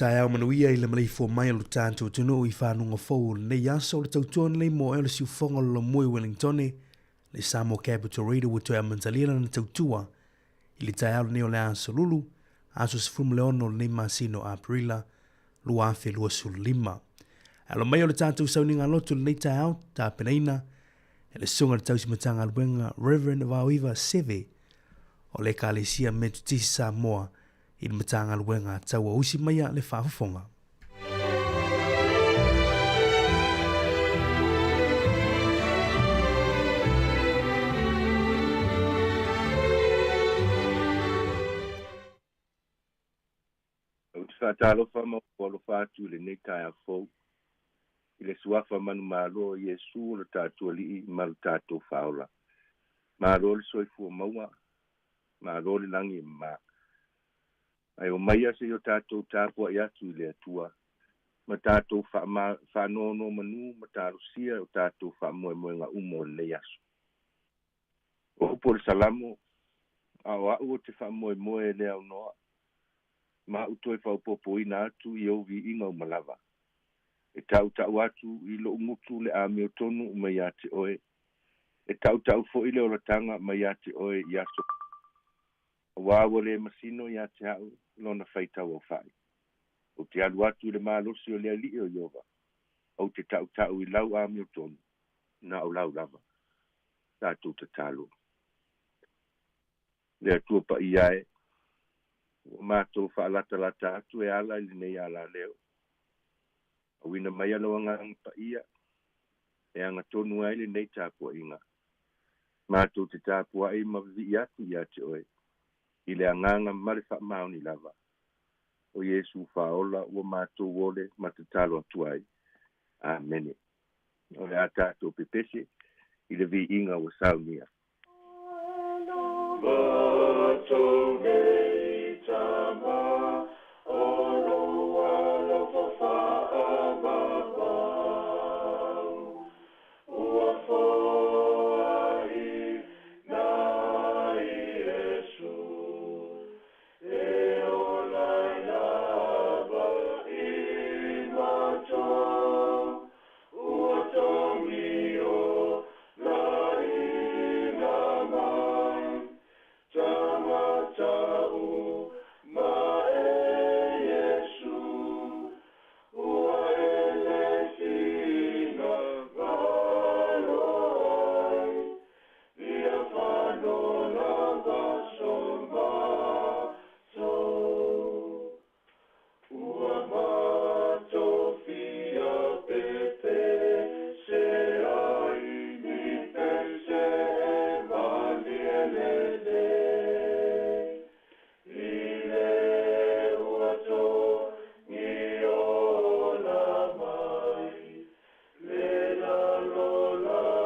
Taeao manuia i le maleifua mai o lo tatou atunuu i fanuga fou o lenei aso o le tautua lenei mo ea o le siufofoga o le lomoi Wellingtone le Samoa Capital Radio ua toe amatalia lana tautua i le taeao lenei o le aso Lulu, aso 16 o lenei masina o Aperila 2025. Alo mai o le tatou sauniga lotu lenei taeao, tapenaina e le Susuga i le Tausi Matagaluega Reverend Vaoiva Seve o le Ekalesia Metotisi Samoa i le Matagaluega Tauausi maia le faafofoga. Ou te faatalofa ma ou alofa atu i lenei taeao fou, i le suafa manumalo o Iesu o lo tatou Alii ma lo tatou Faaola. Malo le soifua maua, malo le lagi e mama. Ae omaia se i o tatou tapuai atu i le Atua, ma tatou faanonomanu ma talosia o tatou faamoemoega uma o lenei aso. O upu o le Salamo, a o a'u ou te faamoemoe e le aunoa, ma a'u toe faaopoopoina atu i ou viiga uma lava. E taʻutaʻu atu i loʻu gutu le amiotonu mai ia te oe, e taʻutaʻu foi le olataga mai ia te oe i aso, auā ua le masino ia te a'u lona faitauaofaʻi. Ou te alu atu i le malosi o le Alii o Ieova, ou te taʻutaʻu i lau amiotonu, na o lau lava. Tatou tatalo. Le Atua paia e, ua matou faalatalata atu e ala i lenei alaleo. Auina mai lou Agaga Paia e agatonu ai lenei tapuaiga. Matou te tapuai ma vivii atu ia te oe, i le agaga ma le faamaoni lava. O Iesu Faaola ua matou ole ma tatalo atu ai. Amene. O le a tatou pepese i le viiga ua saunia. Matou nei tama o lou alofa faamamau, ua foaiina Iesu e ola ai lava i matou, ua togiolaina mai, tagata uma e Iesu, ua e le finagalo ai, ia faanoa lava so matou. Ua matou fia pepese ai i pese e malie lelei, i le ua togiola mai le lalolagi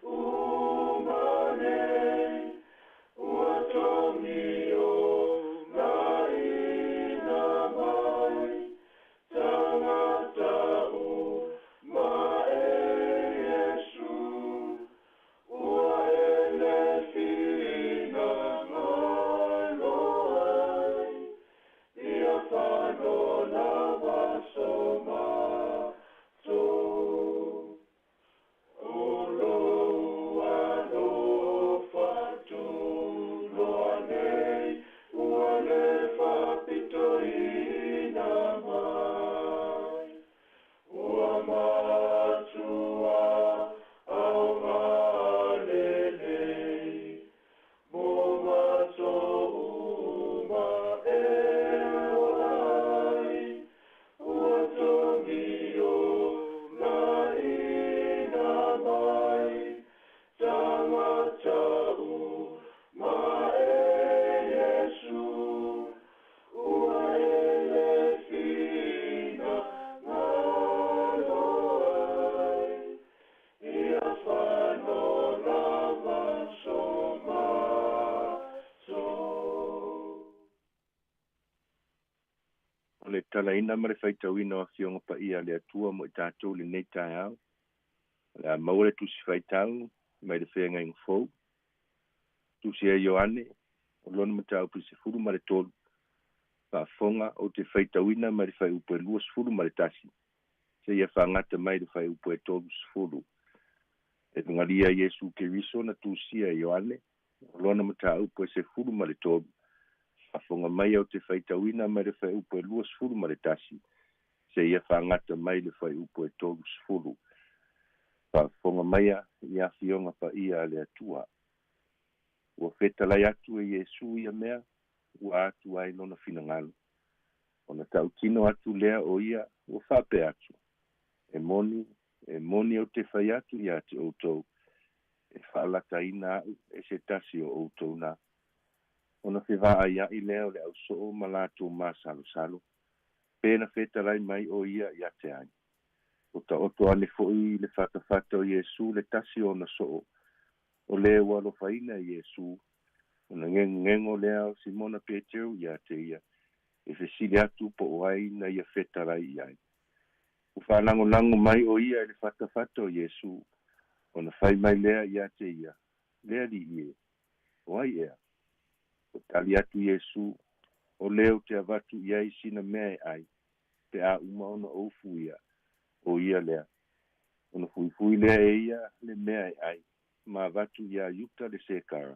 uma nei, ua togiolaina mai, tagata uma e Iesu, ua e le finagalo ai, ia faanoa lava so matou. O lou alofa tunoa nei, ua le faapitoina mai, ua matua aoga lelei mo matou uma e ola ai, ua togiolaina mai, tagata uma e Iesu, ua e le finagalo ai, ia faanoa lava so matou. O le talaina ma le faitauina o Afioga Paia a le Atua mo i tatou i lenei taeao, o le a maua le Tusi Faitau mai le Feagaiga Fou, Tusi a Ioane, o lona mataupu 13, Faafofoga ou te faitauina mai le fuaiupu e 21 seia faagata mai le fuaiupu e 30. E Lugalia Iesu Keriso na tusia e Ioane, o lona mataupu e 13. Faafofoga mai ou te faitauina mai le fuaiupu e 21 seia faagata mai le fuaiupu e 30. Faafofoga maia i afioga paia a le Atua. Ua fetalai atu e Iesu ia mea ua atu ai lona finagalo. Ona tautino atu lea o ia ua faapea atu, E moni, e moni ou te fai atu iā te outou, e faalataina aʻu e se tasi o outou na. Ona fevaaiaʻi lea o le ausoo ma latou masalosalo, pe na fetalai mai o ia ia te ai. Ua taoto ane foi i le fatafata o Iesu le tasi o ona soo, o le ua alofaina e Iesu, ona gegogego lea o Simona Peteru ia te ia, e fesili atu po o ai na ia fetalai i ai. Ua faalagolago mai o ia i le fatafata o Iesu, ona fai mai lea ia te ia, Le Alii e, o ai ea? Ua tali atu Iesu, O le ou te avatu i ai sina mea e ai, pe a uma ona ou fuia, o ia lea. Ona fuifui lea e ia le mea e ai, ma avatu iā Iuta le Sekara,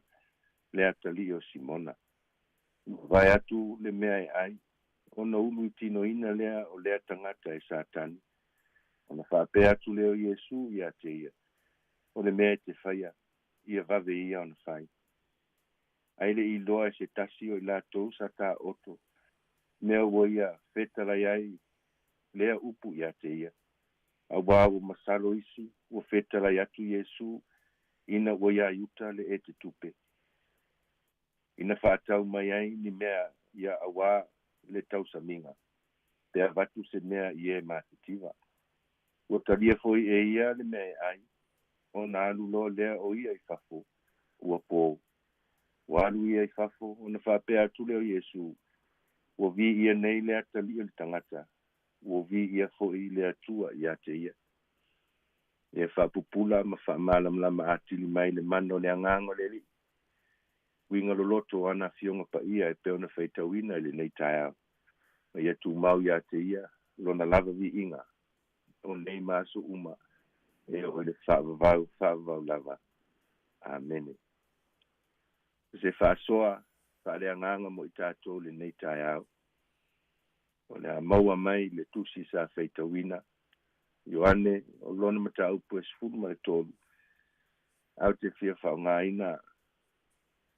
le atalii o Simona. Ua vae atu le mea e ai, ona ulu i tinoina lea o lea tagata e Satani. Ona faapea atu lea o Iesu ia te ia, O le mea e te faia, ia vave ia ona fai. Ai le i iloa e se tasi o i latou sa taoto, mea ua ia fetalai ai lea upu ia te ia, auā ua masalo isi ua fetalai atu Iesu ina ua iā Iuta le ete tupe, ina faatau mai ai ni mea ia auā le tausamiga, pe avatu se mea i e matitiva. Ua talia foi e ia le mea e ai, ona alu loa lea o ia i fafo, ua po. Ua alu ia i fafo, ona faapea atu lea o Iesu, Ua viia nei le atalii o le tagata, ua viia foi le Atua ia te ia. Ia faapupula ma faamalamalama atili mai le mana o le Agaga o le Alii. Uiga loloto o ana afioga paia e pei ona faitauina i lenei taeao, ma ia tumau ia te ia lona lava viiga o nei ma aso uma e oo i le faavavau faavavau lava. Amene. O se faasoa faaleagaga mo i tatou lenei taeao, o le a maua mai le tusi sa faitauina, Ioane o lona mataupu e 13, ae ou te fia faaaogaina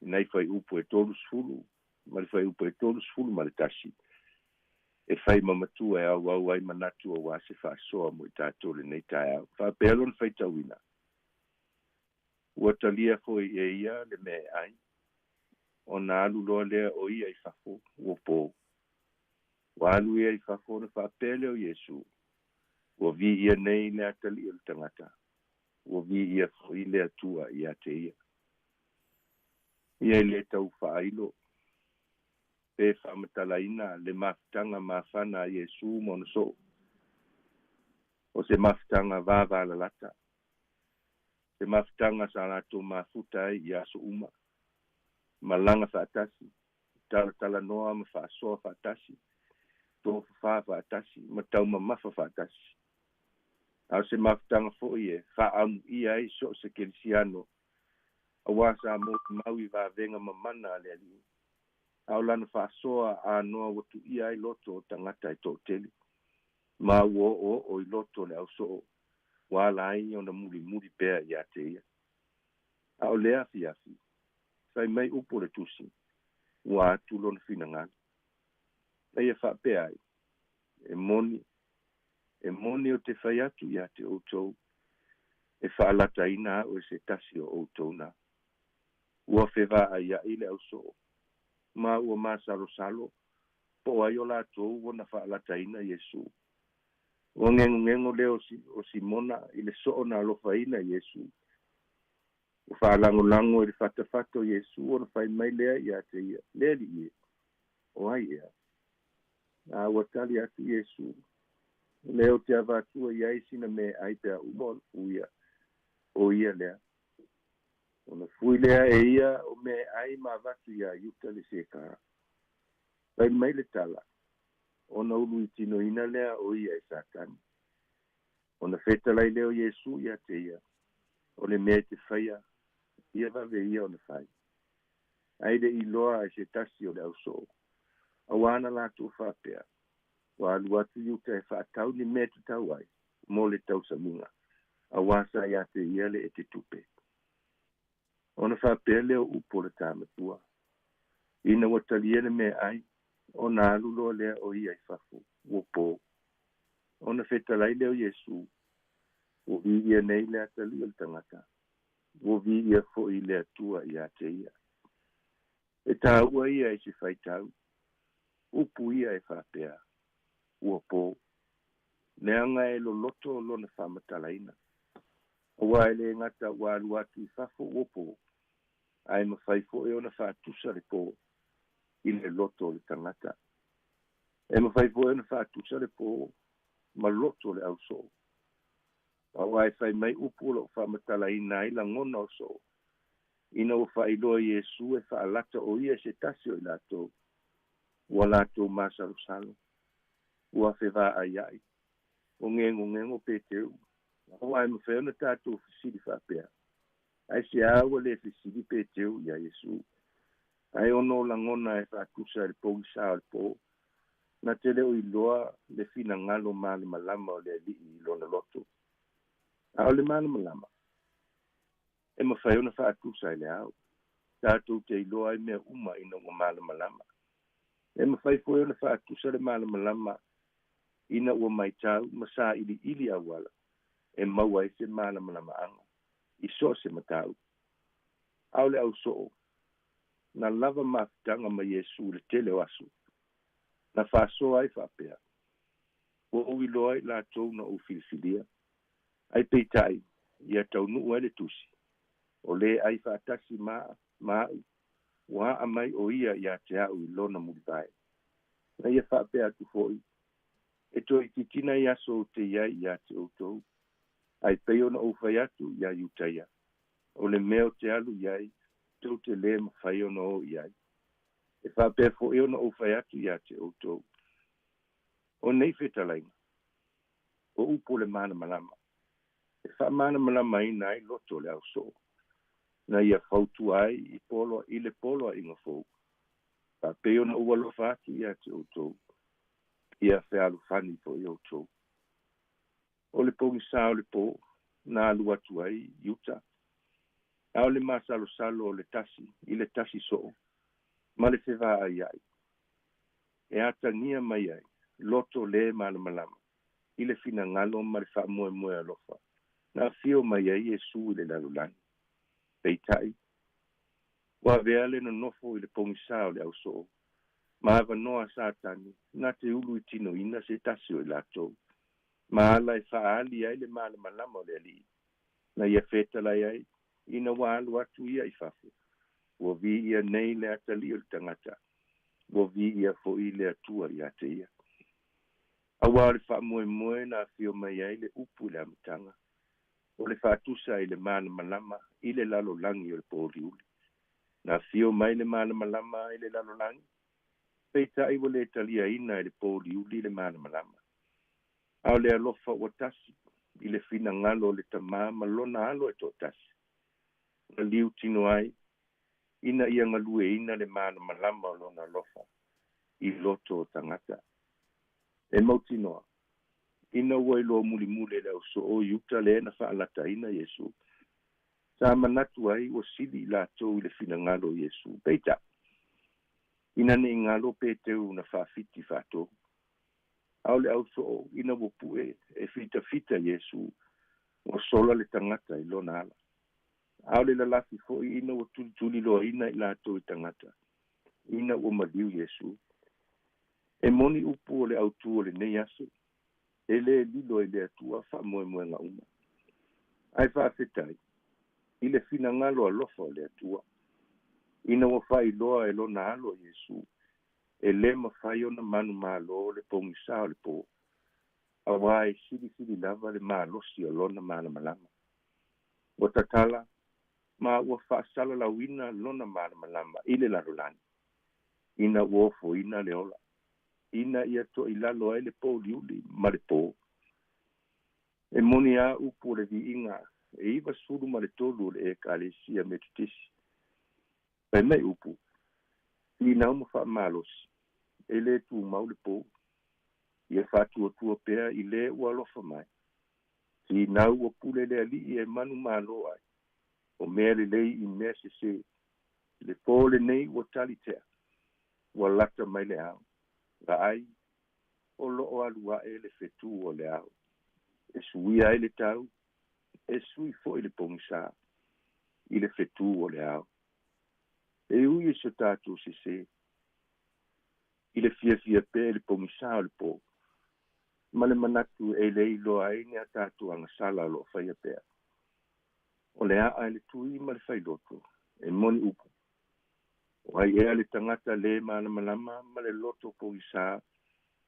i nai fuaiupu e 30 ma le fuaiupu e 31 e fai ma matua e auau ai manatu aua se faasoa mo i tatou lenei taeao. Faapea lona faitauina, Ua talia foi e ia le mea e ai, ona alu loa lea o ia i fafo, ua po. Ua alu ia i fafo ona faapea lea o Iesu, Ua viia nei le atalii o le tagata, ua viia foi le Atua ia te ia. Ia e le tau faailo pe faamatalaina le mafutaga mafana a Iesu ma ona soo, o se mafutaga vavalalata, se mafutaga sa latou mafuta ai i aso uma, malaga faatasi, talatalanoa ma faasoa faatasi, tofafa faatasi ma taumamafa faatasi. A o se mafutaga foi e faaamuia ai so o se kerisiano, auā sa molimau i vavega mamana a le Alii, a o lana faasoa anoa ua tuia ai loto o tagata e toatele, ma ua oooo i loto o le ausoo ua ala ai ona mulimuli pea ia te ia. A o lea afiafi, fai mai upu o le tusi, ua atu lona finagalo. Na ia faapea ai, E moni, e moni ou te fai atu ia te outou, e faalataina au e se tasi o outou na. Ua fevaaiaʻi le ausoo, ma ua masalosalo po o ai o latou ua na faalataina Iesu. Ua gegogego lea o Simona i le soo na alofaina Iesu. Ua faalagolago i le fatafata o Iesu ona fai mai lea ia te ia, Le Alii e, o ai ea? A ua tali atu Iesu, O lea ou te avatua i ai sina mea e ai pe a uma ona fuia, o ia lea. Ona fui lea e ia o mea e ai ma avatu iā Iuta le Sekara. Fai mai le tala, ona uluitinoina lea o ia e Satani. Ona fetalai lea o Iesu ia te ia, o le mea e te faia, ia vave ia ona fai. Ae le iloa e se tasi o le ausoo, auā na latou faapea, ua alu atu i uta e faatau ni mea e tatau ai mo le tausamiga, auā sa ia te ia le ete tupe. Ona faapea lea o upu o le tamatua, ina ua talia le meaai, ona alu loa lea o ia i fafo, ua po. Ona fetalai lea o Iesu, ua viia nei le atalii o le tagata, ua viia foi le Atua ia te ia. E taua ia i se faitau, upu ia e faapea, ua po. Leaga e loloto lona faamatalaina. Aua e le gata ua alu atu i fafo ua po, ae mafai foi ona faatusa le po i le loto o le tagata. E mafai foi ona faatusa le po ma loto o le ausoo. Aua e fai mai upu o lo o faamatalaina ai lagona o soo, ina ua faailoa Iesu e faalata o ia se tasi o i latou, ua latou masalosalo, ua fevaaiai, o gegogego Peteru. Aua e mafai ona tatou fesili faapea, aisea ua le fesili Peteru iā Iesu? Ae ona o lagona e faatusa i le pogisā o le po, na te le o iloa le finagalo malamalama o le Alii i lona loto. A o le malamalama, e mafai ona faatusa i le ao. Tatou te iloa ai mea uma ina ua malamalama. E mafai foi ona faatusa le malamalama ina ua matau ma sailiili auala e maua ai se malamalamaaga i so o se mataupu. A o le ausoo, na lava mafutaga ma Iesu i le tele o aso, na faasoa ai faapea, Ua ou iloa i latou na ou filifilia, ai peitai, ia taunuu ai le tusi, o le ai faatasi ma ma au, ua aa mai o ia ia te au i lona mulivae. Na ia faapea atu foi, E toeitiiti nai aso ou te i ai ia te outou, ae pei ona ou fai atu iā Iutaia, o le mea ou te alu i ai, tou te lē mafai ona o i ai. E faapea foi ona ou fai atu ia te outou, o nei fetalaiga, o upu o le malamalama, e faamalamalamaina ai loto o le ausoo, na ia fautua ai i polo i le poloaiga fou, faapei ona ou alofa atu ia te outou, ia fealofani foi outou. O le pogisā o le po, na alu atu ai i uta, a o le masalosalo o le tasi i le tasi soo, ma le fevaaiai, e atagia mai ai loto le malamalama i le finagalo ma le faamoemoe alofa na afio mai ai Iesu i le lalolagi. Peitai, ua avea le nonofo i le pogisā o le ausoo ma avanoa a Satani na te uluitinoina se tasi o i latou, ma ala e faaali ai le malamalama o le Alii, na ia fetalai ai, ina ua alu atu ia i fafo, ua viia nei le atalii o le tagata, ua viia foi le Atua ia te ia. Auā o le faamoemoe na afio mai ai le upu i le amataga, o le faatusa i le malamalama i le lalolagi o le pōliuli. Na afio mai le malamalama i le lalolagi, peitai ua le taliaina e le pōliuli le malamalama. A o le alofa ua tasi i le finagalo o le Tamā ma lona Alo e toatasi, na liutino ai ina ia galueina le malamalama o lona alofa i loto o tagata. E mautinoa, ina ua iloa mulimuli e le ausoo i uta lea na faalataina Iesu, sa manatu ai ua sili i latou i le finagalo o Iesu. Peitai, ina ne i galo Peteru na faafiti faatolu. A o le ausoo, ina ua pue e fitafita Iesu, ua sola le tagata i lona ala. A o le lalafi foi ina ua tulituliloaina i latou i tagata, ina ua maliu Iesu. E moni upu o le autū o lenei aso, e lē lilo i le Atua faamoemoega uma. Ae faafetai i le finagalo alofa o le Atua, ina ua faailoa e lona Alo Iesu, e lē mafai ona manumalo le pogisā o le po, auā e silisili lava le malosi o lona malamalama. Ua tatala ma ua faasalalauina lona malamalama i le lalolagi, Ina ua ofoina le ola, ina ia toʻilalo ai le pouliuli ma le pō. E moni a upu o le viiga e 93 o le Ekalesia Metotisi. Fai mai upu, finau ma faamalosi, e lē tumau le pō. Ia faatuatua pea i lē ua alofa mai. Finau ua pule le Alii e manumalo ai, o mea lelei i mea sesē. Le pō lenei ua talitea, ua lata mai le ao. Vaai, o loo alu aʻe le fetū o le ao. E suia ai le tau, e sui foʻi le pogisā i le fetū o le ao. E ui i so tatou sesē, i le fiafia pea i le pogisā o le pō, ma le manatu e le iloa ai ni a tatou agasala o loo faia pea. O le aa i le tui ma le failoto, e moni upu. O ai ea le tagata lē malamalama ma le loto pogisā,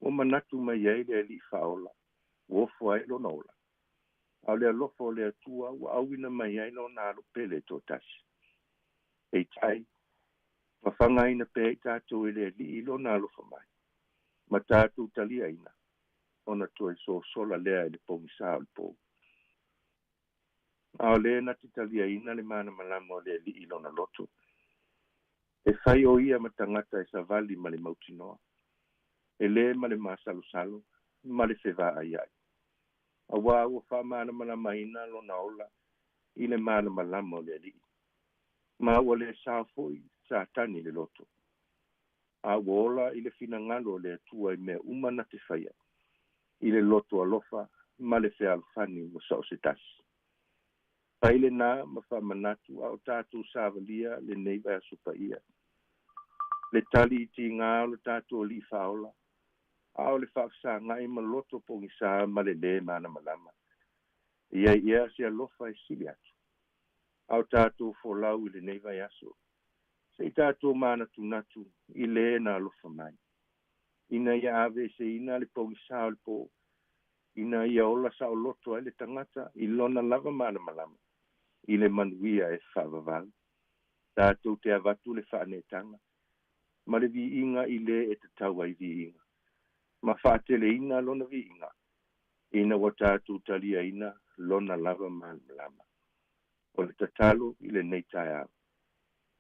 ua manatu mai ai le Alii Faaola, ua ofo ai lona ola. A o le alofa o le Atua ua auina mai ai lona alo pele toatasi. Peitai, fafagaina pea i tatou e le Alii lona alofa mai, ma tatou taliaina, ona toe sosola lea i le pogisā o le pō. A o lē na te taliaina le malamalama o le Alii lona loto. E fai o ia ma tagata e savali ma le mautinoa. E lē ma le masalosalo ma le fevaaiai. Auā ua faamalamalamaina lona ola i le malamalama o le Alii. Ma ua le sao foi Satani le loto. A ua ola i le finagalo o le Atua i mea uma na te faia. I le loto alofa ma le fealofani ma so o se tasi. Fai lenā ma faamanatu a o tatou savalia lenei vaiaso paia. Le tali i tigā o le tatou Alii Faaola, a o le faafesagai ma loto pogisā ma le lē malamalama. E i ai ea se alofa e sili atu. A o tatou folau i lenei vaiaso, se i tatou manatunatu i lē na alofa mai. Ina ia aveeseina le pogisā o le pō, ina ia ola saoloto ai le tagata i lona lava malamalama i le manuia e faavavau. Tatou te avatu le faaneetaga ma le viiga i lē e tatau ai viiga. Ma faateleina lona viiga, ina ua tatou taliaina lona lava malamalama. O le tatalo i lenei taeao,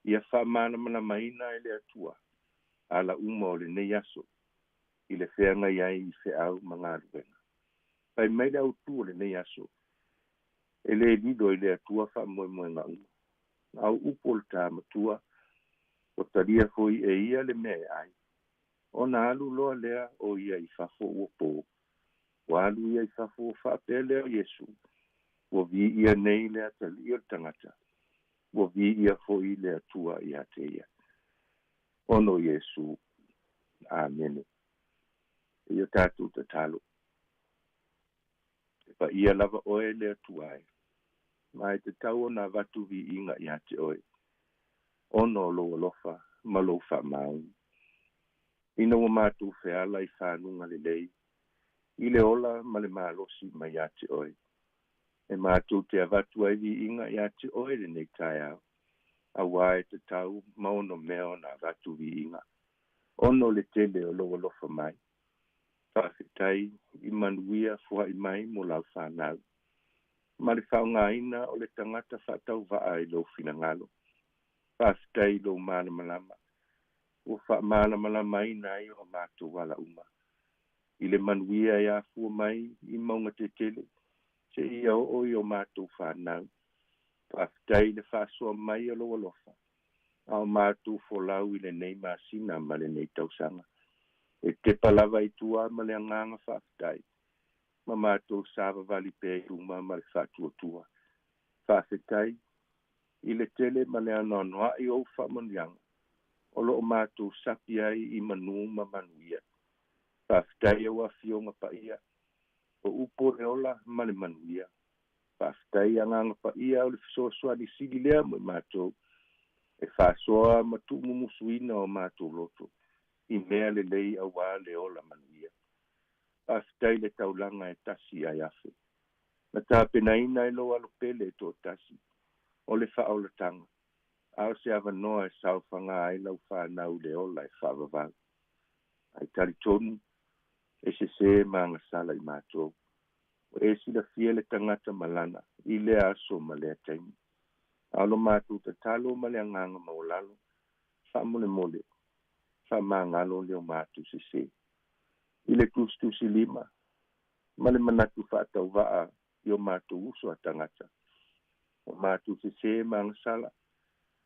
ia faamalamalamaina e le Atua ala uma o lenei aso i le feagai ai i feau ma galuega. Fai mai le autū o lenei aso, e lē lilo i le Atua faamoemoega uma. A o upu o le tā matua, ua talia foi e ia le mea e ai. Ona alu loa lea o ia i fafo ua pō. Ua alu ia i fafo ua faapea lea o Iesu, ua viia nei le atalii o le tagata, ua viia foi le Atua ia te ia. Ona o Iesu. Amene. Ia tatou tatalo. E paia lava oe le Atua e, ma e tatau ona avatu viiga ia te oe, ona o lou alofa ma lou faamaoni. Ina ua matou feala i faguga lelei, i le ola ma le malosi mai ia te oe. E matou te avatu ai viiga ia te oe lenei taeao, auā e tatau ma onomea ona avatu viiga, ona o le tele o lou alofa mai. Faafetai i manuia fuaʻi mai mo lau fanau, ma le faaaogaina o le tagata faatauvaa i lou finagalo. Faafetai i lou malamalama, ua faamalamalamaina ai o matou ala uma. I le manuia e afua mai i mauga tetele, seia oo i o matou fanau. Faafetai i le faasoa mai o lou alofa, a o matou folau i lenei masina ma lenei tausaga. E tepa lava i tua ma le agaga faafetai, ma matou savavali pea i luma ma le faatuatua. Faafetai i le tele ma le anoanoai o ou faamanuiaga, o loo matou sapi ai i manū ma manuia. Faafetai i au Afioga Paia, o upu o le ola ma le manuia. Faafetai Agaga Paia o le fesoasoani sili lea mo i matou, e faasoa ma tuumumusuina o matou loto i mea lelei auā le ola manuia. Faafetai i le taulaga e tasi ae afe, na tapenaina e lou Alo pele e toatasi, o le faaolataga. A o se avanoa e saofaga ai lau fanau i le ola e faavavau. Ae talitonu e sesē ma agasala i matou. Ua e silafia le tagata ma lana i lea aso ma lea taimi. A o lo matou tatalo ma le agaga maualalo, faamolemole, faamagalo le o matou sesē. I le tusitusilima ma le manatu faatauvaa i o matou uso a tagata, o matou sesē ma agasala,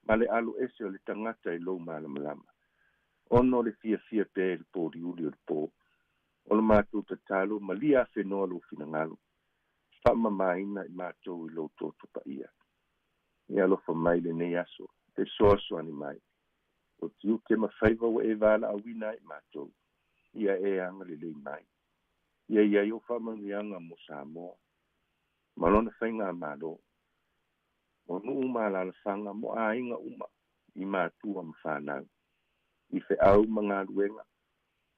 ma le alo ese o le tagata i lou malamalama, ona o le fiafia pea i le pōliuli o le pō. O lo matou tatalo, malia afenoa lou finagalo, faamamaina i matou i lou toto paia. E alofa mai lenei aso, fesoasoani mai. O tiute ma faiva ua e valaauina ai i matou, ia e agalelei mai. Ia i ai ou faamanuiaga mo Samoa, ma lona faigamalo, mo nuu ma alaalafaga, mo aiga uma, i matua ma fanau, i feau ma galuega,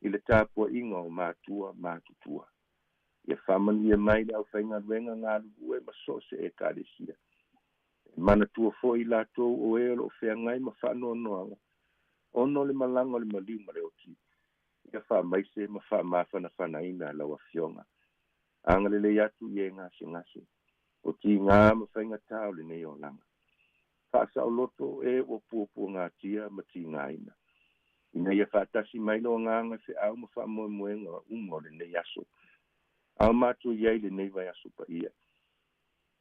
i le tapuaiga o matua ma matutua. Ia faamanuia mai le aufaigaluega galulue ma so o se Ekalesia. E manatua foi i latou o e o lo o feagai ma faanoanoaga, ona o le malaga o le maliu ma le oti, ia faamaise ma faamafanafanaina lau Afioga. Agalelei atu i e gasegase, o tigā ma faigatā o lenei olaga. Faasaoloto e ua puapuagatia ma tigaina, ina ia faatasi mai lou Agaga i feau ma faamoemoega uma o lenei aso, a o matou i ai i lenei vaiaso paia.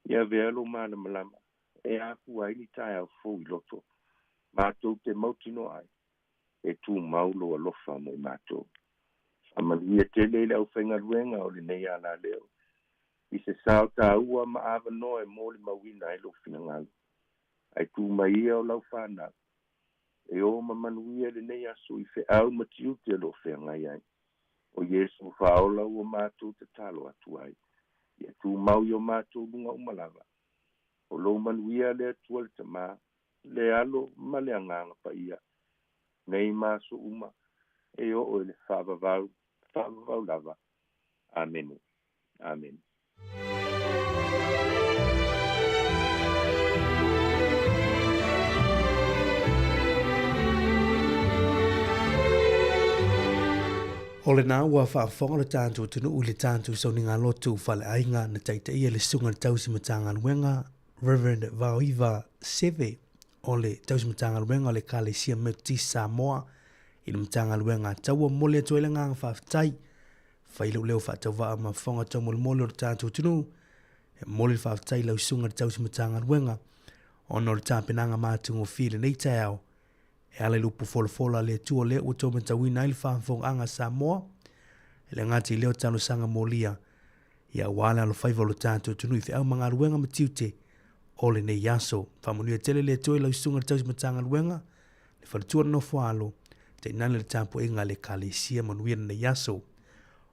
Ia avea lou malamalama e afua ai ni taeao fou i loto, matou te mautinoa ai, e tumau lou alofa mo i matou. Faamanuia tele i le aufaigaluega o lenei alaleo, i se sao taua ma avanoa e molimauina ai lou finagalo. Ae tuu mai ia o lau fanau, e o ma manuia i lenei aso i feau ma tiute o lo o feagai ai. O Iesu Faaola ua matou tatalo atu ai, ia tumau i o matou luga uma lava. O lou manuia le Atua le Tama, le Alo ma le Agaga Paia, nei ma aso uma, e oo i le faavavau, faavavau lava. Amene. Amene. O lena ua faafofoga lo tatou atunuu i le tatou sauniga lotu faleaiga na taitaia le Susuga i le Tausi Matagaluega Reverend Vaoiva Seve o le Tausi Matagaluega o le Ekalesia Metotisi Samoa i le Matagaluega a Taua. Momoli atu ai le agaga faafetai. Fai lou leo faatauvaa ma fofoga taumolimoli o le tatou atunuu. E momoli le faafetai i lau Susuga i le Tausi Matagaluega ona o le tapenaga matagofie i lenei taeao e ala i le upu folafola a le Atua lea ua toe matauina ai le faafofogaaga a Samoa e le gata i lea o talosaga molia ia aua le alofaiva o lo tatou atunuu i feau ma galuega ma tiute o lenei aso. Faamanuia tele le Atua i lau Susuga i le Tausi Matagaluega, le faletua le nofo alo, tainane le tapuaiga a le Ekalesia manuia lenei aso.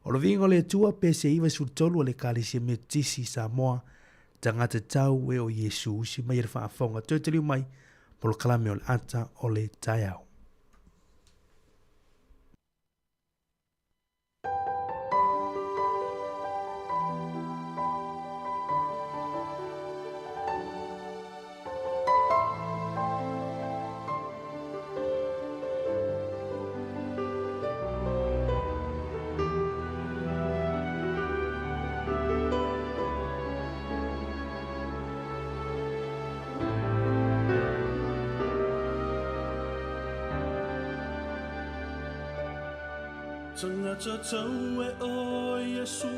O le viiga o le Atua, pese 93 a le Ekalesia Metotisi Samoa, tagata tau e o Iesu usi mai e le faafofoga toe taliu mai polokalame o le ata o le taeao. Tagata tau e o Iesu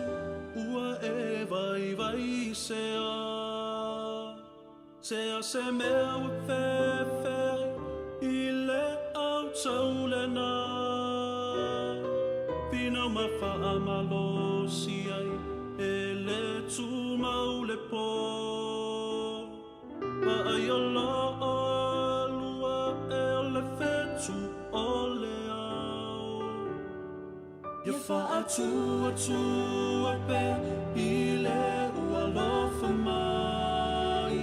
ua e vaivai sea. Sea se mea ua fefe i le au tau lena. Finau ma faamalosi ai e le tumau le pō. Vaai o lo olua e o le fetu o le ao. Ia faatuatua pea i le ua alofa mai.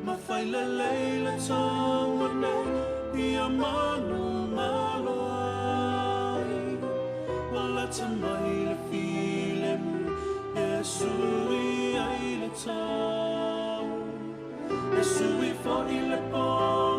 Ma fai lelei le taua nei ia manumalo ai. Ua lata mai le filemu e sui ai le tau. E sui fo'i le pō.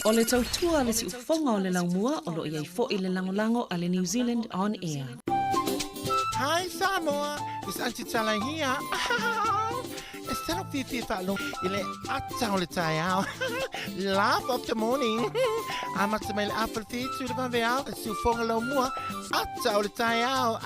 O le tautua a le siufofoga o le laumua o lo o i ai foi le lagolago a le New Zealand On Air. Hi Samoa, it's Auntie Tala here. E salo fiafia faalogo i le ata o le taeao. Laugh of the morning. Amata mai le afa le whitu le vave ao, e siufoga lau mua, ata o le taeao.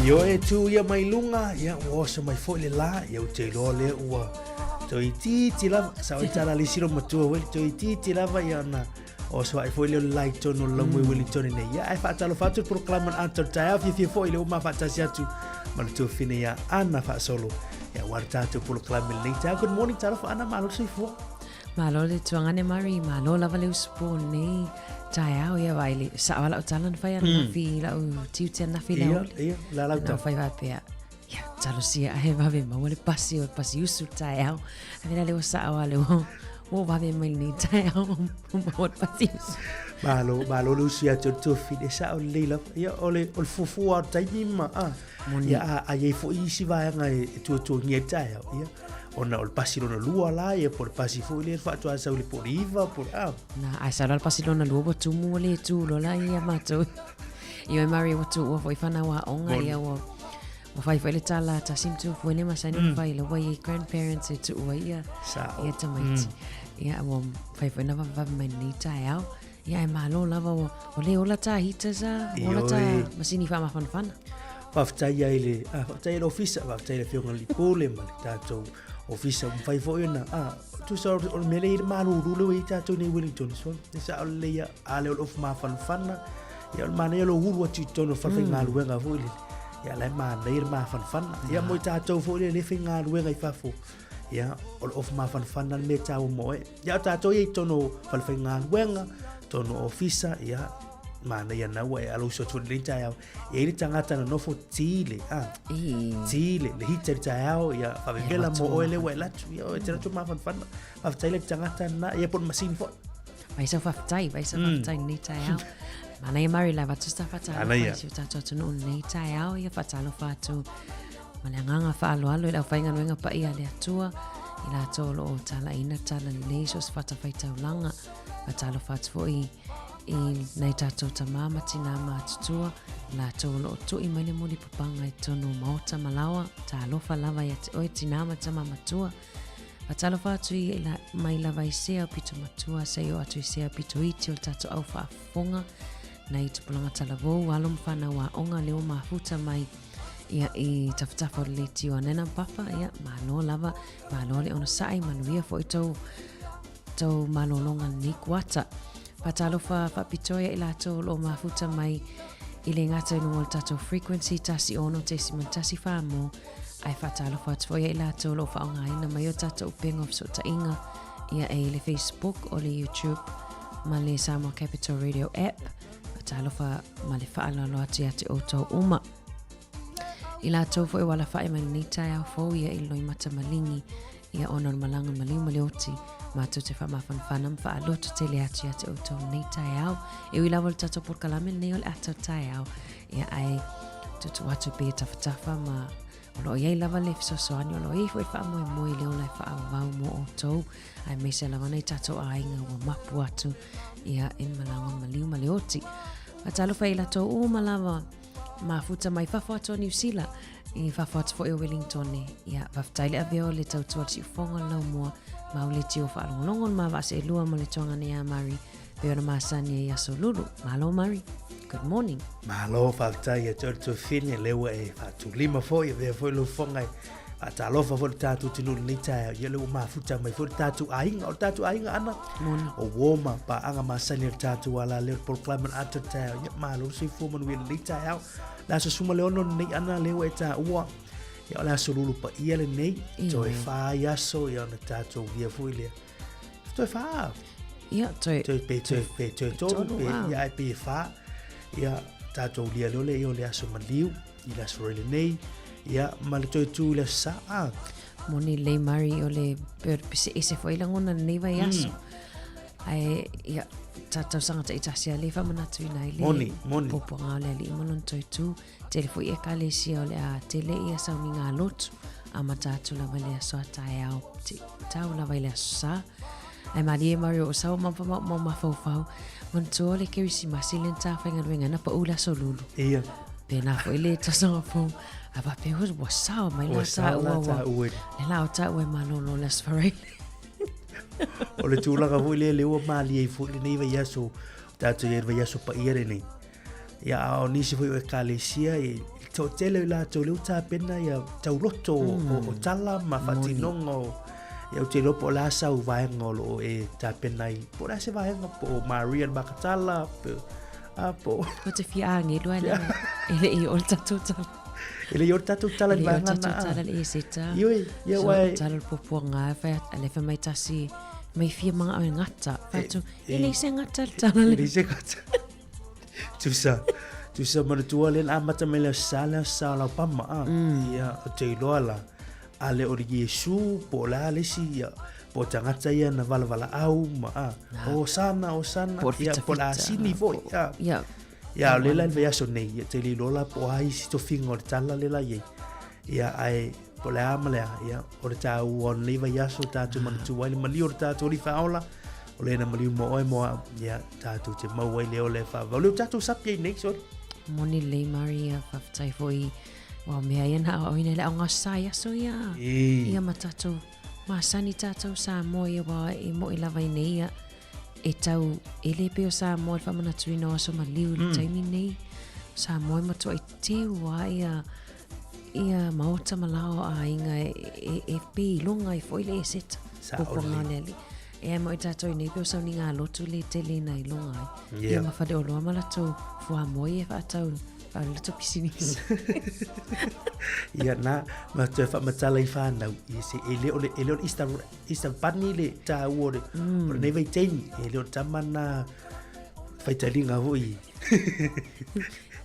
Ioe tu ia mai luga, ia ua oso mai foi le la, ia ou te iloa lea ua toeitiiti lava, sa oi tala le isi matua foi, toeitiiti lava ia ona oso ai foi lea o le la i totonu o le laumua i Wellington nei. Ia ae faatalofa atu le polokalame o le Ata o le Taeao, fiafia foi le uma faatasi atu ma le tuafine ia Ana Faasolo. Ia aua le tatou polokalame i lenei taeao. Good morning, talofa Ana, malo le soifua. Malo le tuagane Murray, malo lava le usupo nei taeao ia vai le sao lau tala na fai ananafi mm. lau tiute ananafi le uli. Ia, la lau tala. Fai faapea. Ia, talosia ahe vave maua le pasi o le pasi usu taeao. A vela le o sao a le o o vave mai nei taeao maua le pasi usu. Malo, malo le usu ia te o le tuafine sao lelei lava. Ia, o le, o le fuafua o le taimi ma, a. Ia, a, a iai foi isi vaega e, e tuatuagia i taeao. Ia, ona o le pasi lona lua la ia po o le pasi foi lea faatoa sau i le po o le iva po o le a. Na, ae sau la le pasi lona lua ua tumu ua le tu loa la ia matou. Ioe Murray ua tuua foi fanau aoga ia ua ua fai foi le tala tasi ma tuafua le masani mm. fai la ua i grandparents e tuu ai ia Sao. ia tamaiti. Mm. Ia ua fai foi na vavevave mai nei taeao. Ia e malo lava ua ua le ola tā heaters a, ua ola tā masini faamafanafana. Faafetai ai le, ah, faafetai ai le ofisa, faafetai le afioga i le Lipule ma le tatou ofisa ua mafai foi ona, ah, tusa o le mea lea i le malulu lea ua i ai tatou nei i Wellington, so, e sao lelei a, a lea o le ofu mafanafana, ia o le manaia o le ulu atu i totonu o le falefaigaluega foi lele, ia la e manaia le mafanafana, ia mo i tatou foi lea e le faigaluega i fafo, ia o le ofu mafanafana le mea taua mo oe. Ia o tatou ia i totonu o falefaigaluega, totonu o ofisa, ia manaia na ua e alo uso atu i lenei taeao. E i ai le tagata na nofo tile, a, tile, le hita i le taeao, ia faavevela mo oe lea ua e alu atu, ia e te alu atu mafanafana. Faafetai le tagata na, ia po o le masini foi. Vai sau faafetai, vai sau faafetai lenei taeao. Manaia Murray lava atu sa faatalofa i si o tatou atunuu lenei taeao, ia faatalofa atu ma le agaga faaaloalo i le aufaigaluega paia a le Atua, i latou o lo o talaiina talalelei so o se fatafaitaulaga. Faatalofa atu foi i nai tatou tamā ma tinā matutua, i latou o lo o tui mai le mulipapaga i totonu o maota ma laoa. Talofa lava ia te oe tinā ma tama matua. Faatalofa atu i la, mai lava i sea o pito matua, seia oo atu i sea o pito iti o le tatou au faafofoga, nai tupulaga talavou, alo ma fanau aoga, leo mafuta mai ia i tafatafa o le leitio a Nana ma Papa, ia malo lava, malo le onosai, manuia foi tou tou malologa lenei kuata. Faatalofa faapitoa ia i latou o lo o mafuta mai i le gata i luga o le tatou frequency 106.1 mo ae faatalofa atu foi ia i latou o lo o faaaogaina mai o tatou upega o fesootaiga ia e i le Facebook o le YouTube ma le Samoa Capital Radio app. Faatalofa ma le faaaloalo atu ia te outou uma. I latou foi ua alafai mai lenei taeao fou ia i le loimata maligi ia ona o le malaga maliu ma le oti matou te faamafanafana ma faaloto tele atu ia te outou lenei taeao. E ui lava o le tatou polokalame lenei o le ata o le taeao ia ae tuutuu atu pea tafatafa ma o lo o i ai lava le fesoasoani o lo o i ai foi faamoemoe i le ola e faaauau mo outou aemaise lava nai tatou aiga ua mapu atu ia i le malaga o le maliu ma le oti. Faatalofa i latou uma lava mafuta mai fafo atu o Niu Sila i fafo atu foi o Wellington. Ia, faafetai le avea o le tautua le siufoga o le laumua ma o le tio faalogologo le mavaa elua ma le tuaga nei a Mari pei ona masani ai aso lulu. Malo Mari. Good morning. Malo faafetai ia te oe le tuafafine lea ua e faatulima foi avea foi lou fofoga e faatalofa foi le tatou atunuu i lenei taeao. Ia lea ua mafuta mai foi le tatou aiga, o le tatou aiga ana Moni. o uo ma paaga masani a le tatou ala lea o le polokalame o le ata o le taeao. Ia malo le soifua manuia i lenei taeao. Le aso 16 lenei ana lea ua e taua. Ia o le aso lulu paia lenei, toe fai aso ia ona tatou via foi lea. Toe fā. Ia, toe... Toe pe, toe pe, toe tolu, pe, ia ai pe fā. Ia, tatou lia leo le, ia o le aso maliu, i le aso rele nei, ia, ma le toe tū i le aso sa, a. Moni lei Mari o le pe o le pese ese foi lagona lenei vaiaso. Ae, ia, ta tausaga taitasi a le faamanatuina ai le Moni, moni. puapuaga o le alii ma lona toe tū. Tele foi ekalesia o le a tele ia sauniga a lotu, amata atu lava i le aso a taeao, te tau lava i le aso sa. Ae malie Mario o sau ma ma ma mafaufau, manatua o le Kerisimasi le na tafaigaluega na pau le aso lulu. Ia. Pēnā foi le tausaga fou, a faapea ua ua sao mai la Ua sao la taua ua, taua. le la o taua e malolo le aso Faraile. O le tulaga foi lea lea ua malie ai foi lenei vaiaso, tatou i ai i le vaiaso paia lenei. Ia, a o nisi foi o ekalesia, i le toatele o i latou lea ua tapena ia tauloto o tala ma faatinoga o ia ou te iloa po o le a sau vaega o lo o e tapena ai. Po o le a se vaega, po o Maria le Makatala, po, a, po o... Ko te fia agelu ai le, e le i o le tatou tala. E le i o le tatou tala E i le i o le vaega tatou na. tala le eseta. Ioe, ia So, ua e... tala le puapuaga, e whai, a le whai mai tasi, mai fia manga au e ngata. Whai atu, e le i se ngata le tala E le. le i se ngata. Tusa, tusa manatua le na amata mai le aso sa le aso sa o lau pama a. Ia, o te iloa la, a le o le Iesu, po o le a le isi, ia, po o tagata ia na valavala au ma a. O sana, o sana, Po o le ia, po o le fitafita, asini foi, ia. Ia, Ia, o le la i le vaiaso nei, ia, te le iloa la po o a isi tofiga o le tala le la i ai. Ia, ae, po o le a ma le a, ia, o le taua o lenei vaiaso tatou manatua ai le maliu o le tatou Alii Faaola, o le na maliu mo oe mo au, ia, tatou te maua ai le ola e faavavau. Lea ua tatou sapi ai nei, sorry. Moni lelei Mari, ia faafetai foi ua mea ia na aoaoina i le aogasa i aso ia. E. Ia ma tatou masani tatou Samoa ia ua e mo'i lava i nei ia e tau e le pei o Samoa i le faamanatuina o aso maliu i le taimi nei. Samoa e matuai teu lava ia ia maota ma lao o aiga e, e, e pei iloga ai foi le eseta. Sao Puapuaga o lelei. le alii. E ai mo i tatou i nei pei o sauniga a lotu le tele na iloga ai. Yeah. Ia ma faleoloa ma latou fuamoa ia e faatau faale latou pisinisi. Ia na, ma toe faamatala i whānau, ia se e le o le, e le o le Easter, Easter Bunny le tāua o le, o lenei vaitaimi, e le o le tama na faitaliga foi.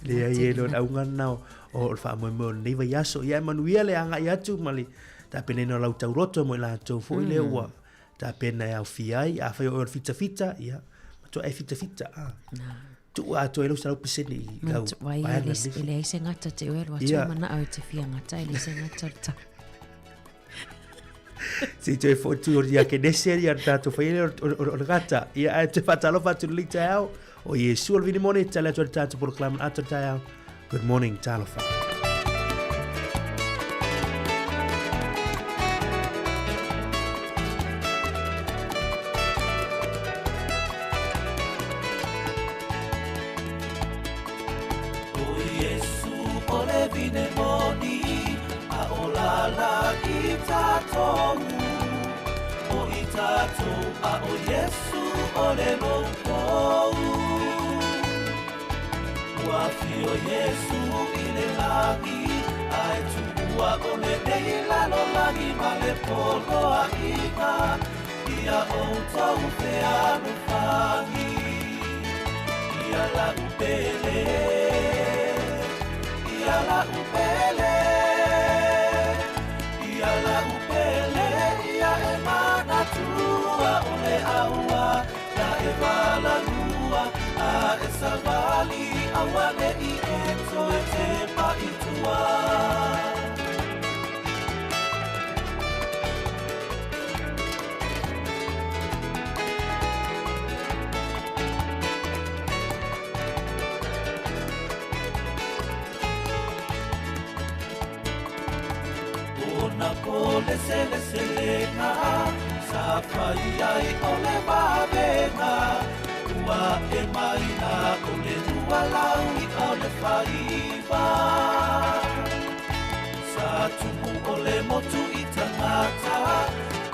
Leai e le o le auga lena o, o le faamoemoe o lenei vaiaso. Ia e manuia le agai atu ma le tapenena o lau tauloto mo i latou foi lea ua tapena e aofia ai. Afai o oe o le fitafita, ia, matua e fitafita. A. Tuu atoa ai lau 100% i lau Manatua ai, e vaega le, lelei. e leai se gata te oe alu atu Ia. e manao e te fia gata, e leai se gata o le tala. Se i toe fo'i tu o ia ke nese ia le tatou fai le o le gata. Ia ae te faatalofa atu i lenei taeao. O Iesu o le vinimone, tale atu ai le tatou polokalame ata o le taeao. Good morning, talofa. O Iesu o le vine moni, a o lala i tatou. O i tatou a o Iesu o le loutou. Ua afio Iesu i le lagi, ae tuua o lenei lalolagi ma le poloaiga, ia outou fealofani. Ia la'u pele, ia la'u pele, ia la'u pele, ia e manatua o le aua na e valalua, a e savali auane'i e toe tepa i tua. Ona po le seleselega sa fai ai o le vavega, ua e mai na o le lua lau i o le faiva. Sa tumu o le motu i tangata,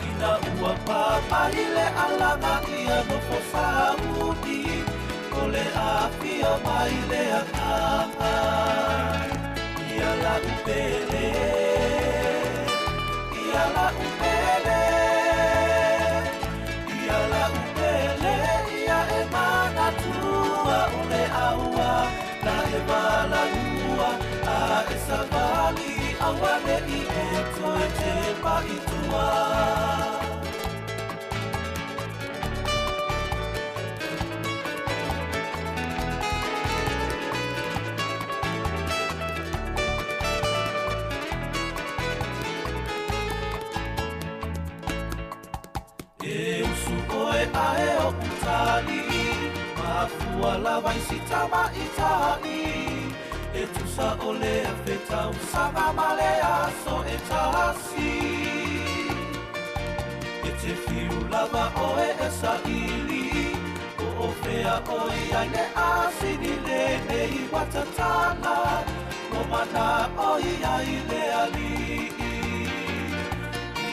ina ua pa mai le alaga ia nofo sauni, o le afio mai le agaga. Ia la'u pele, ia la'u pele, ia la'u pele, ia e manatua o le aua na e valalua, a e savali auane'i e toe tepa i tua. E usu oe ae o utali, mafua lava i si tamaitali, e tusa o le afe tausaga ma le aso e tasi. E te fiu lava oe e saili, o o fea oe ai le asini lenei ua tatala, o mana oi ai le alii.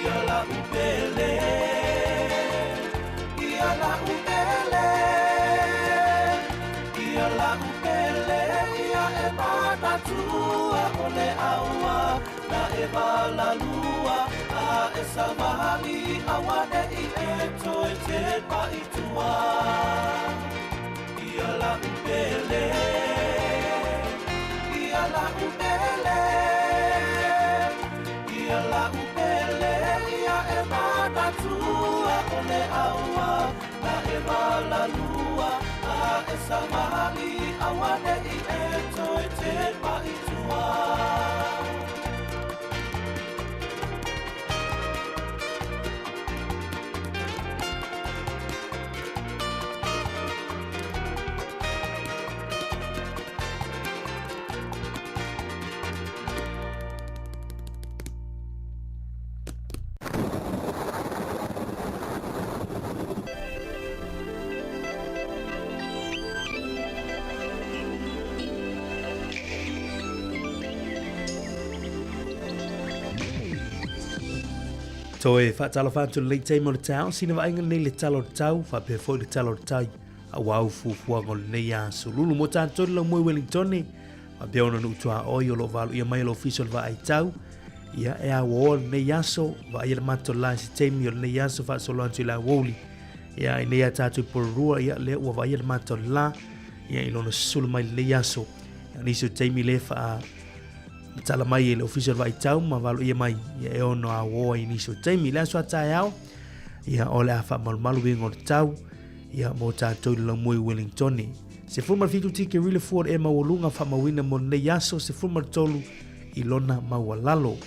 Ia la'u pele, ia la'u pele, ia la'u pele, ia e manatua o le aua na e valalua, a e savali auane'i e toe tepa i tua. Ia la'u pele, ia la'u pele, ia la'u pele, ia e manatua o le aua na e valalua, a e savali auane'i e toe tepa i tua. Toe faatalofa atu lenei taimi o le taeao, sina vaaiga lenei le tala o le tau, faapea foi le tala o le tai, aua au fuafuaga o lenei aso. Lulu mo tatou le laumoe Wellingtone, faapea ona nuu tuaoi o lo o valoia mai o le ofisa o le vaai tau. Ia, e auaoa lenei aso, vaaia le matou la i se taimi o lenei aso faasolo atu i le aoauli. Ia, i nei a tatou i Porirua, ia, lea ua vaaia le matou la, ia, i lona susulu mai lenei aso. Ia, nisi o taimi le faa tala mai e le ofisa o le vaitau ma valoia mai, ia, e ono auoa i nisi o taimi. I le aso a taeao, ia, o le a faamalumalu uiga o le tau, ia, mo tatou i le laumua i Wellingtone. 17 tikeri le fua o le e maualuga faamauina mo lenei aso, 13 i lona maualalo.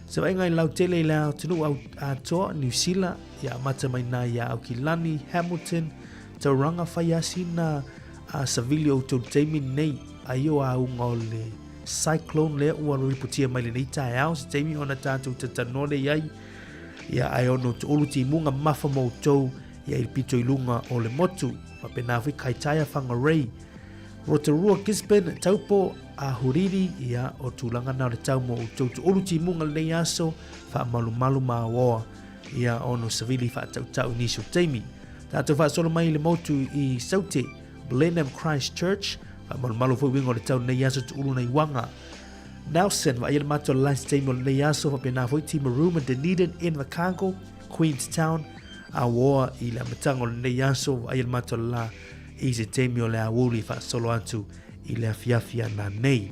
Se vaaiga i lautele i le atunuu atoa, Niu Sila, ia amata mai nā ia Aukilani, Hamilton, Tauranga, whai asina a savili o outou taimi nei, ai o auga o le cyclone lea ua ripotia mai lenei taeao, se taimi ona tātou tatanoa nei ai, ia ai ono to'olu timuga mafa mo outou, ia i le pito i luga o le motu, faapena foi Kaitaia, Whangarei, Rotorua, Gisborne, Taupo, Ahuriri, ia o tulaga na o le tau mo outou to'olu timuga lenei aso, faamalumalu ma aoa. ia ono savili faatautau i nisi o taimi. Tatou faasolo mai i le motu i Saute, Blenheim Christchurch, faamalumalu foi uiga o le tau lenei aso tuulu na iwaga. Nelson, vaaia le matou lunch taimi o lenei aso, faapena foi Timaru ma Dunedin, Invercargill, Queenstown, a ua i le amataga o lenei aso, vaaia le matou la i se taimi o le aoauli faasolo atu i le afiafi ana nei.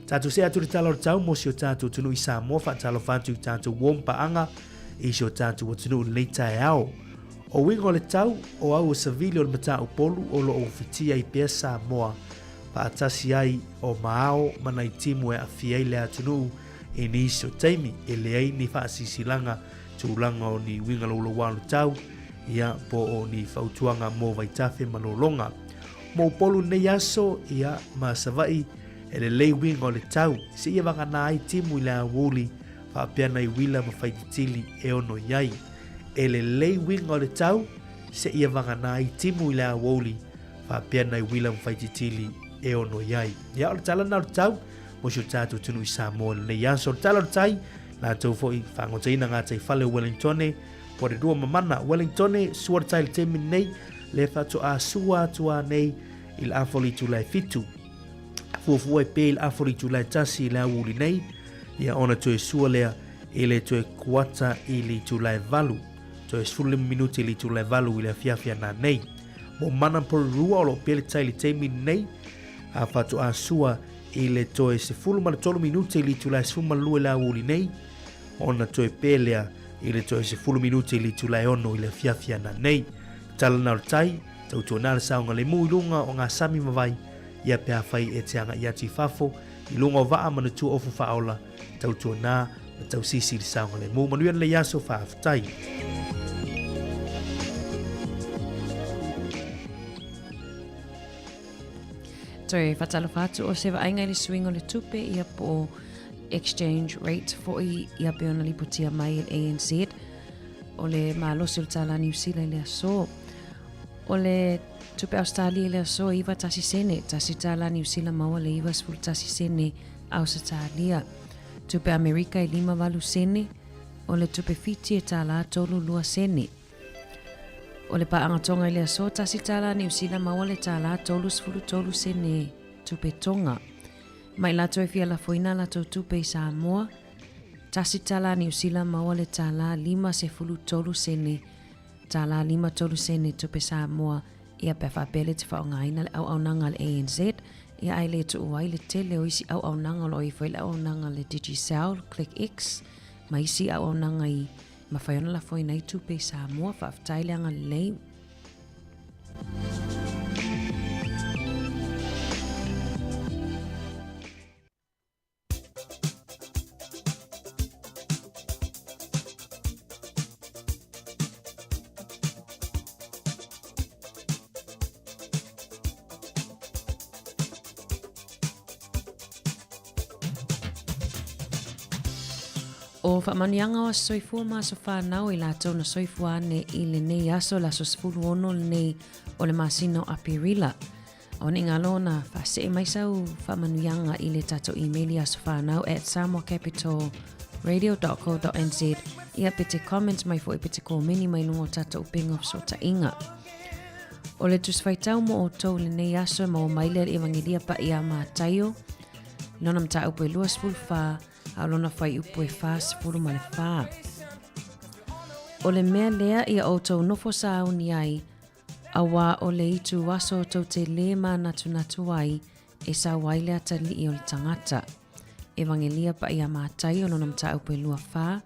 Tatou see atu i le tala o le tau mo si o tatou atunuu i Samoa, faatalofa atu i tatou uo ma paaga i si o tatou atunuu i lenei taeao. O uiga o le tau, o au o Savili o le Mataupolu o lo o fitia ai pea Samoa faatasi ai o Maao ma nai timu e aafia ai le atunuu i nisi o taimi e leai ni faasisilaga tulaga o ni uiga louloua o le tau, ia, po o ni fautuaga mo vaitafe ma lologa. Mo Upolu lenei aso, ia, ma Savaii, e lelei uiga o le tau, seia vagana ai timu i le aoauli faapea nai uila ma faititili e ono i ai. E lelei uiga o le tau, seia vagana ai timu i le aoauli faapea nai uila ma faititili e ono i ai. Ia, o le tala lena o le tau mo si o tatou atunuu i Samoa i lenei aso. O le tala o le tai, latou foi faagotaina gataifale o Wellingtone, Porirua Mamana, Wellingtone, sua le tai i le taimi lenei, le faatoa sua atu a nei i le afa o le itula e 7. Fuafua e pē i le afa o le itula e 1 i le aoauli nei, ia ona toe sua lea i le toe kuata i le itula e 8, toe 15 minute i le itula e 8 i le afiafi ana nei. Mo Mana Porirua o lo o pē le tai i le taimi lenei, a faatoa sua i le toe 13 minute i le itula e 12 i le aoauli nei, ona toe pē lea i le toe 10 minute i le itula e 6 i le afiafi ana nei. Tala na o le tai, tautuana le saogalemu i luga o ngā sami ma vai, ia pe afai e te agai atu i fafo, i luga o vaa ma na tua ofu faaola, tautuana ma tausisi i le saogalemu. Manuia lenei aso, faafetai. Toe faatalofa atu o se vaaiga i le suiga o le tupe ia po o exchange rate foi ia pe ona lipotia mai e le ANZ o le malosi o le tālā Niu Sila i le aso. O le tupe Australia i le aso e 91 sene, tasi tālā Niu Sila maua le 91 sene Ausetalia. Tupe Amerika e 58 sene, o le tupe Fiti e tālā 32 sene. O le paaga Tonga i le aso, tasi tālā Niu Sila maua le tālā 33 sene tupe Tonga. Mai latou e fia lafoina a latou tupe i Samoa, tasi tālā Niu Sila maua le tālā 53 sene, tālā 53 sene tupe Samoa, ia pea faapea le te faaaogaina le auaunaga a le ANZ, ia ae le tuu ai le tele o isi auaunaga o lo o ifo ai le auaunaga a le Digicel, ClickX, ma isi auaunaga i mafai ona lafoina ai tupe i Samoa. Faafetai le agalelei. O faamanuiaga o aso soifua ma aso fanau i latou na soifua ane i lenei aso, le aso 16 lenei o le masina o Aperila. O ni ngalo na faasee mai sau faamanuiaga i le tatou email i asofanau at samoacapitalradio.co.nz ia pe te comment mai foi pe te komeni mai luga o tatou upega o fesootaiga. O le Tusi Faitau mo outou i lenei aso e maua mai lea i le Evangelia Paia a Mataio, lona mataupu e 24, a o lona fuaiupu e 44. O le mea lea ia outou nofo sauni ai, auā o le itu aso tou te lē mānatunatu ai e sau ai le atalii o le tagata. Evangelia Paia Mataio lona mataupu e 24,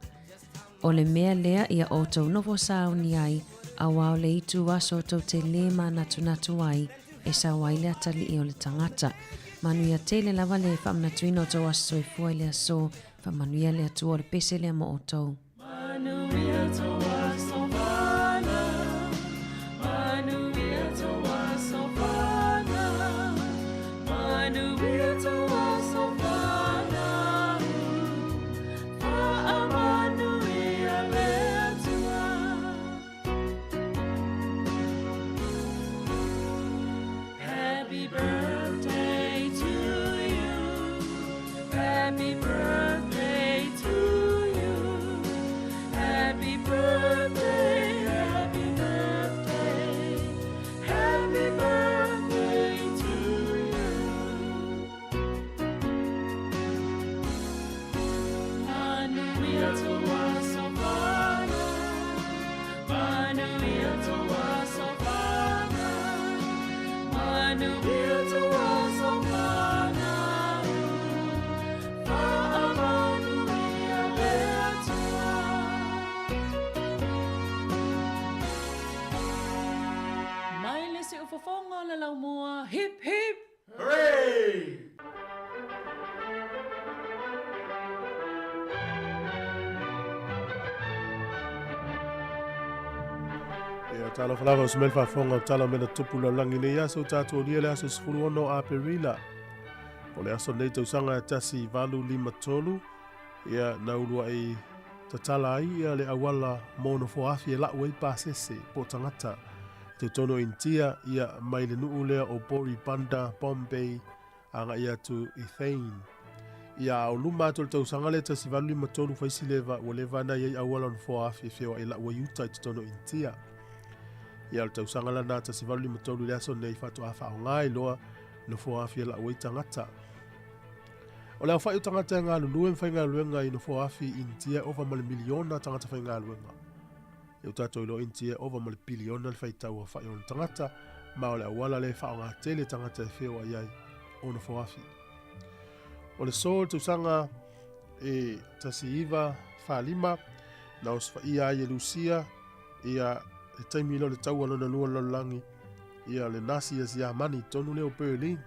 O le mea lea ia outou nofo sauni ai, auā o le itu aso tou te lē mānatunatu ai e sau ai le atalii o le tagata. Manuia tele lava le faamanatuina o tou aso soifua i le aso. Faamanuia le Atua o le pese lea mo outou. Manuia tou aso fanau, manuia tou aso fanau, manuia tou aso fanau, faamanuia le Atua. Happy birthday to you, happy birthday to you. Ia talofa lava o se mea le faafofoga o tala o mea na tupu lalolagi nei aso tatou lia le aso 16 Aperila. O le aso nei tausaga e 1853 ia na uluai tatala ai ia le auala mo nofoa afi e lau ai pasese po tagata i totonu o Initia ia mai le nuu lea o Bori Bunder, Bombay agai atu i Thane. Ia o luma atu o le tausaga lea 1853 faisi leva ua leva na iai auala o nofoa afi e feoai lau ai uta i totonu o Initia. Ia o le tausaga lana 1853 i le aso nei faatoa faaaoga ai loa nofoa afi e lau ai tagata. O le aofai o tagata e galulue ma faigaluega i nofoa afi i Initia e ova ma le miliona tagata faigaluega. E o tatou iloa Initia e ova ma le piliona le faitau aofai o ona tagata, ma o le auala lea e faaaoga tele tagata e feoai ai o nofoa afi. O le so o le tausaga e 1945 na osofaia ai e Lusia ia le taimi lea o le taua lona lua o le lalolagi ia le Nasi ia Siamani i totonu lea o Berlin.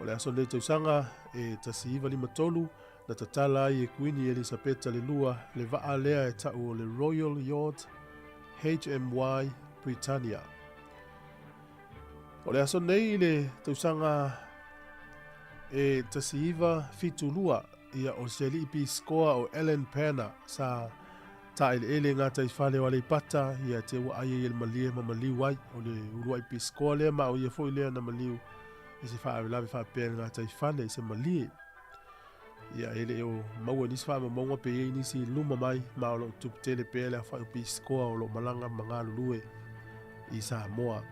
O le aso lenei tausaga e 1953 na tatala ai e Kuini Elisapeta le Lua le vaa lea e tau o le Royal Yacht HMY Britannia. O le aso nei i le tausaga e 1972 ia o se alii pisikoa o Ellen Panner sa taeleele gataifale o Aleipata ia te ua ai ai e le malie ma maliu ai o le uluai pisikoa lea ma o ia foi lea na maliu i se faalavelave faapea i le gataifale i se malie. Ia e le o maua nisi faamaumauga pe i ai nisi i luma mai ma o loo tupu tele pea le aofai o pisikoa o loo malaga ma galulue i Samoa.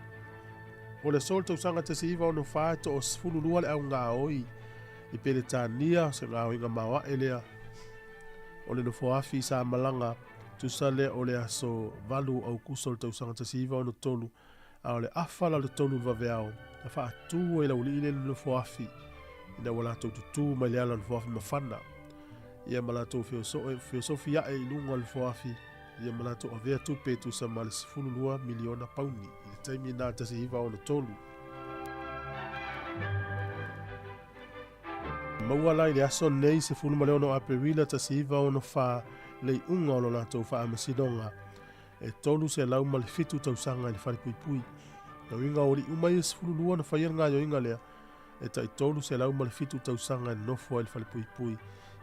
O le aso o le tausaga 1964 e toa-12 le augaoi i Peretania, o se gaoiga maoae lea o le nofoa afi sa malaga tusa lea o le aso 8 Aukuso o le tausaga 1963 a o le afa la o le 3 i le vaveao na faatu ai laualii lea i le nofoa afi ina ua latou tutū mai le ala o le nofoa afi mafana ia ma latou feosofi ae i luga o le nofoa afi ia ma latou avea tupe e tusa ma le 12 miliona pauni i le taimi lena 1963. Maua la i le aso nei 16 Aperila 1964 le iuga o lo latou faamasinoga e 307 tausaga i le falepuipui. Na uiga o alii uma ia e 12 na faia le gaoioiga lea e tai 307 tausaga e nonofo ai i le falepuipui.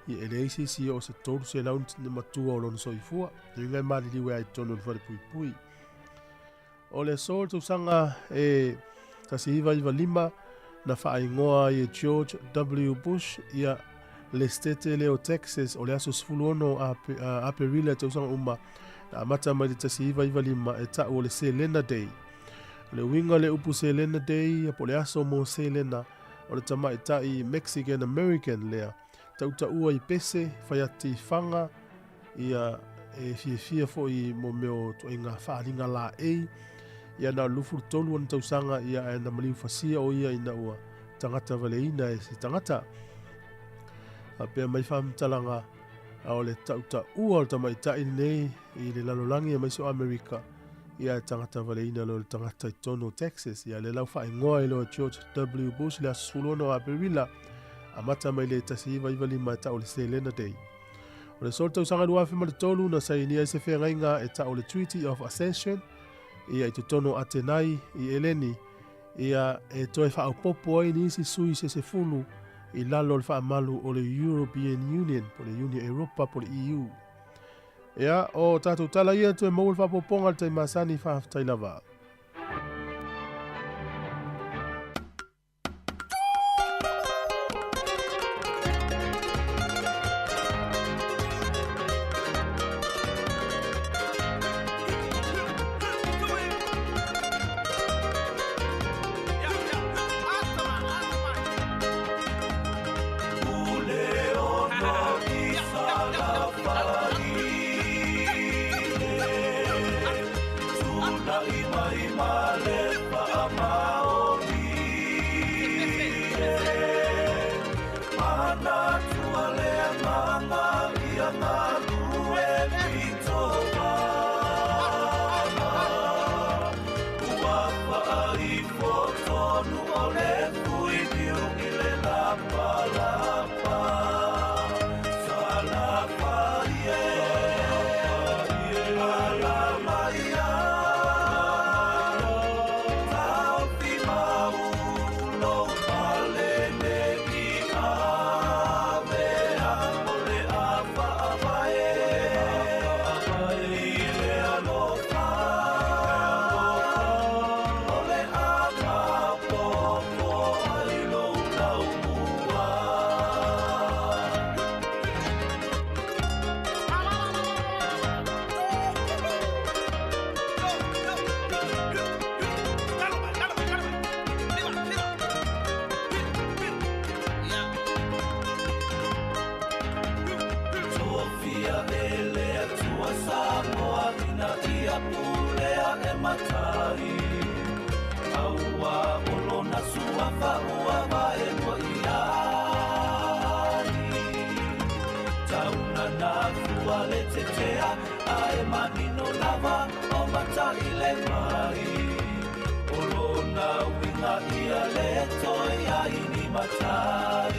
Ia e leai se isi e oo se 300 le matua o lona soifua. Na uiga e maliliu ai i totonu o le falepuipui. O le aso o le tausaga e 1995 na faaigoa ai e George W. Bush ia le setete lea o Texas o le aso 16 Aperila i tausaga uma na amata mai le 1995 e tau o le Selena Day. O le uiga o le upu Selena Day po o le aso mo Selena o le tamaitai Mexican American lea tautaua i pese, fai atifaga, ia e fiafia foi mo mea o ituaiga faaaliga laei. Ia na o le 23 ona tausaga ia ae na maliu fasia o ia ina ua tagata valeina e se tagata. Faapea mai faamatalaga a o le tautaua o le tamaitai lenei i le lalolagi aemaise o Amerika ia e tagata valeina loa le tagata i totonu o Texas. Ia lea la ua faaigoa ai loa e George W. Bush le aso 16 o Aperila amata mai le 1995 e tau o le Selena Day. O le aso o le tausaga 2003 na sainia ai se feagaiga e tau o le Treaty of Accession ia i totonu o Atenai i Eleni ia e toe faaopoopo ai nisi sui se sefulu i lalo o le faamalu o le European Union po o le Iuni Europa po o le EU. Ia, o tatou tala ia toe maua le faaopoopoga i le taimi masani, faafetai lava. tetea Ae manino lava o matai le mai O lona uiga ia le toe ai ni matai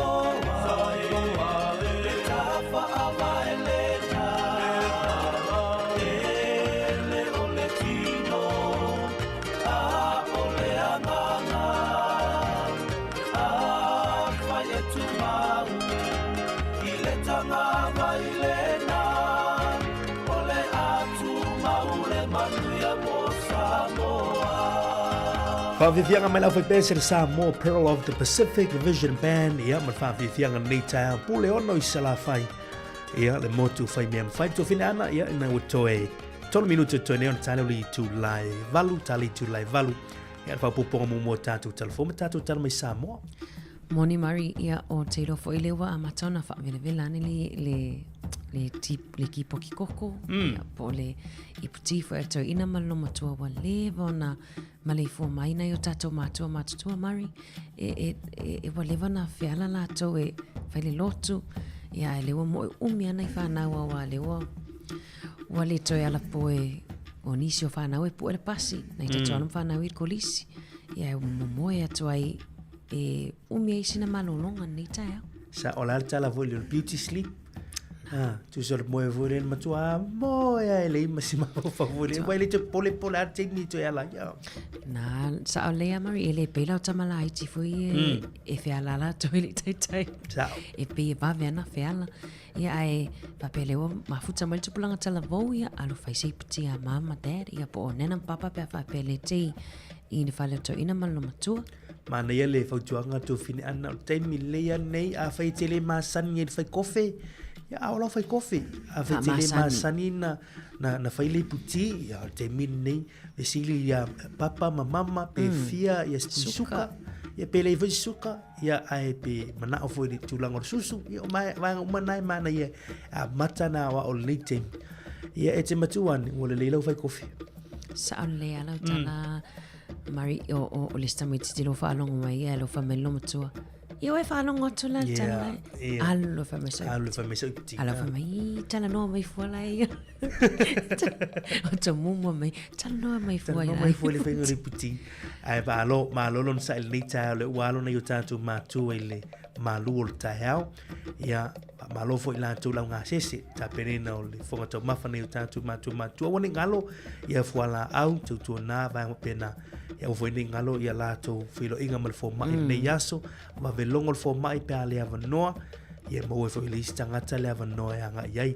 Samoa e tafaavae lena E le o le tino a o le agaga Afai e tumau i le tagavai lena O le a tumau le manuia mo Samoa. Faafiafiaga mai le aufaipese le Samoa Pearl of the Pacific Vision Band, ia ma le faafiafiaga lenei taeao pule ono i Salafai, ia le motu fai mea mafai tofine ana, ia ina ua toe 3 minuti o toe nei ona tale o le itulai 8, tale itulai 8, ia le faaopoopoga muamua o tatou talafou ma tatou tala mai Samoa. Moni Murray, ia o te iloa foi lea ua amata ona faavelavela ane le, le, le, ti, le kipoki koko, ia, po o le iputi foi a le tauina ma le lomatua ua leva ona maleifua mai nai o tātou mātua matutua Murray, e, e, e, e ua leva ona feala latou e fai le lotu, ia ae lea ua moe umi ana i whanau aua lea ua, ua le toe ala po e o nisi o whanau e pue le pasi, nai tātou mm. alo whanau i le kolisi, ia e momoe atu ai e umi ai sina malologa lenei taeao. Sa o la le tala foi le beauty sleep. Ah, tu so le moe foi le matua moe ai le ima si mafofa foi le wai le te pole pole a te ni to ala ya. Na sa o lea mari e le pela o tamala ai ti foi e e feala la to le tai tai. Sa E pe e vave ana feala. Ia ae faapea lea ua mafuta mai le tupulaga talavou ia alu fai se iputi a mama dad ia po o nana ma papa pe a faapea le tei i le fale o toeaina ma le lomatua. Manaia le fautuaga Tofine Ana o le taimi lelei a nei afai e te le masani ai le fai kofe ia a ola fai kofe afai e te le masani na na na fai le iputi ia o le taimi lenei fesili ia papa ma mama pe fia ia suka ia pe le foi suka ia ae pe manao foi le tulaga o le susu ia o vaega uma na e manaia amata na aoao o lenei taimi ia e te matua ane ua lelei lau fai kofe. Sao lelei a lau tala Mari, o, o, o le si tamaitiiti lo faalogo mai ia, lo fai mai le matua. Ia oe faalogo atu la le tala lai. Yeah. Alu lo fai mai sau. Alu fai mai sau ipiti. Alu fai mai, "Ī, talanoa mai fua la ia. O ta mumua mai, talanoa mai fua Talanoa ia. mai fua le faiga o le iputi. Ae malo, malo lona sa i lenei taeao le ua alo nei o tātou mātua i le malu o le taeao. Ia, malo foi latou laugasese, tapenena o le fofoga taumafa nei o tātou mātua matua. Aua ne i galo ia fualaau, tautuana, vaega faapena. Ia aua foi ne i galo ia latou feiloaiga ma le fomai mm. lenei aso. Vave logo le fomai pe a le avanoa. Ia maua ai foi le isi tagata le avanoa e agai ai.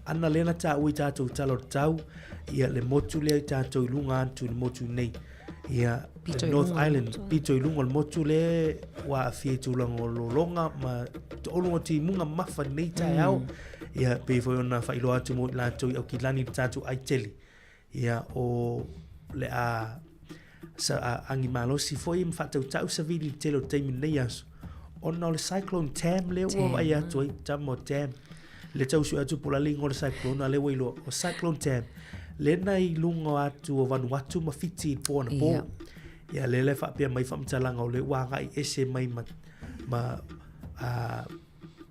Ana lea na taua i tātou tala o le tau, ia le motu lea i tātou i luga atu i le motu nei. Ia, Pito i North luga o le Island, motu. pito i luga o le motu le ua aafia i tulaga o lologa ma toʻoluga o timuga mafa i lenei taeao. Ia, pei foi ona faailoa atu mo i latou i Aukilani le tatou ai tele. Ia, o le a sa a, agi malosi foi ma faatautau savili i le tele o taimi i lenei aso. Ona o le cyclone Tam lea ua vaai atu ai, tama o Tam. Le tau sue atu po o le a le igoa o le cyclone, a lea ua iloa, o Cyclone Tam. Lena i luga atu o Vanuatu ma Fiti i le po anapo. Ia. Ia, lea la e faapea mai faamatalaga o lea ua agai ese mai ma, ma a,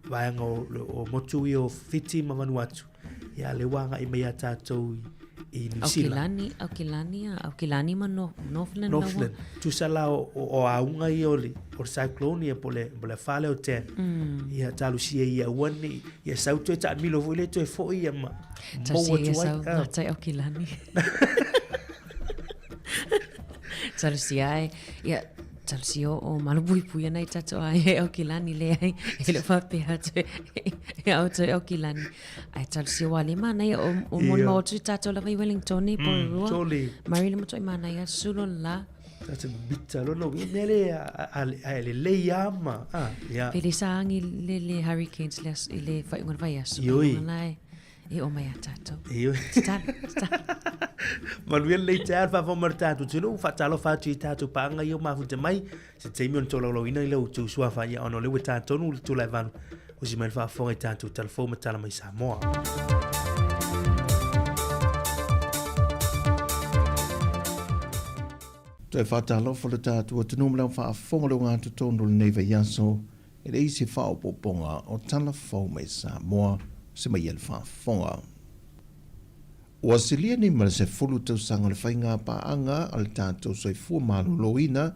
vaega o, o motu ia o Fiti ma Vanuatu. Ia, lea ua agai mai ia tātou i, i New Zealand. Aukilani, Aukilani, Aukilani ma Northland. Northland. Tusa la o, o, o auga ia o le, o le cyclone ia po le, po le afa lea o Tam. Ia talusia ia aua ne i, ia sau toe taamilo foi lea toe foi ia ma Talusia mou ia atu ai. sau Ah. matai Aukilani. Talusia ai, ia, Talosia o Malupuipui ana i tatou ai e Aukilani leai e le o faapea atu e ao toe Aukilani. Ae talosia ua le manaia o, o moni Ia. mau atu i tatou lava i Wellington i Porirua. Tole. Mari le matuai manaia sulo la. Tata mita lono i mea le a, a, a, le lei ama. Ah, ia. Pe le sa angi le, le hurricanes le, as- i le whaiunga o le vaiaso. Ioi. Lai e oo mai ia tatou. Ioi. Tatalo, tatalo. Manuia lenei taeao le faafofoga mai o le tatou atunuu, faatalofa atu i tatou paaga ia ua mafuta mai, se taimi ona tolaulauina i la outou suafa ia ona o lea ua ta tonu le tula e valu, usi mai le faafofoga i tatou talafou ma tala mai Samoa. Toe faatalofa le tatou atunuu ma le au faafofoga o le ugatotonu o lenei vaiaso. I le isi faaopoopoga o tala fou mai Samoa se mai le faafofoga. Ua silia nei ma le 10 tausaga o le faiga paaga a le tatou soifua maloloina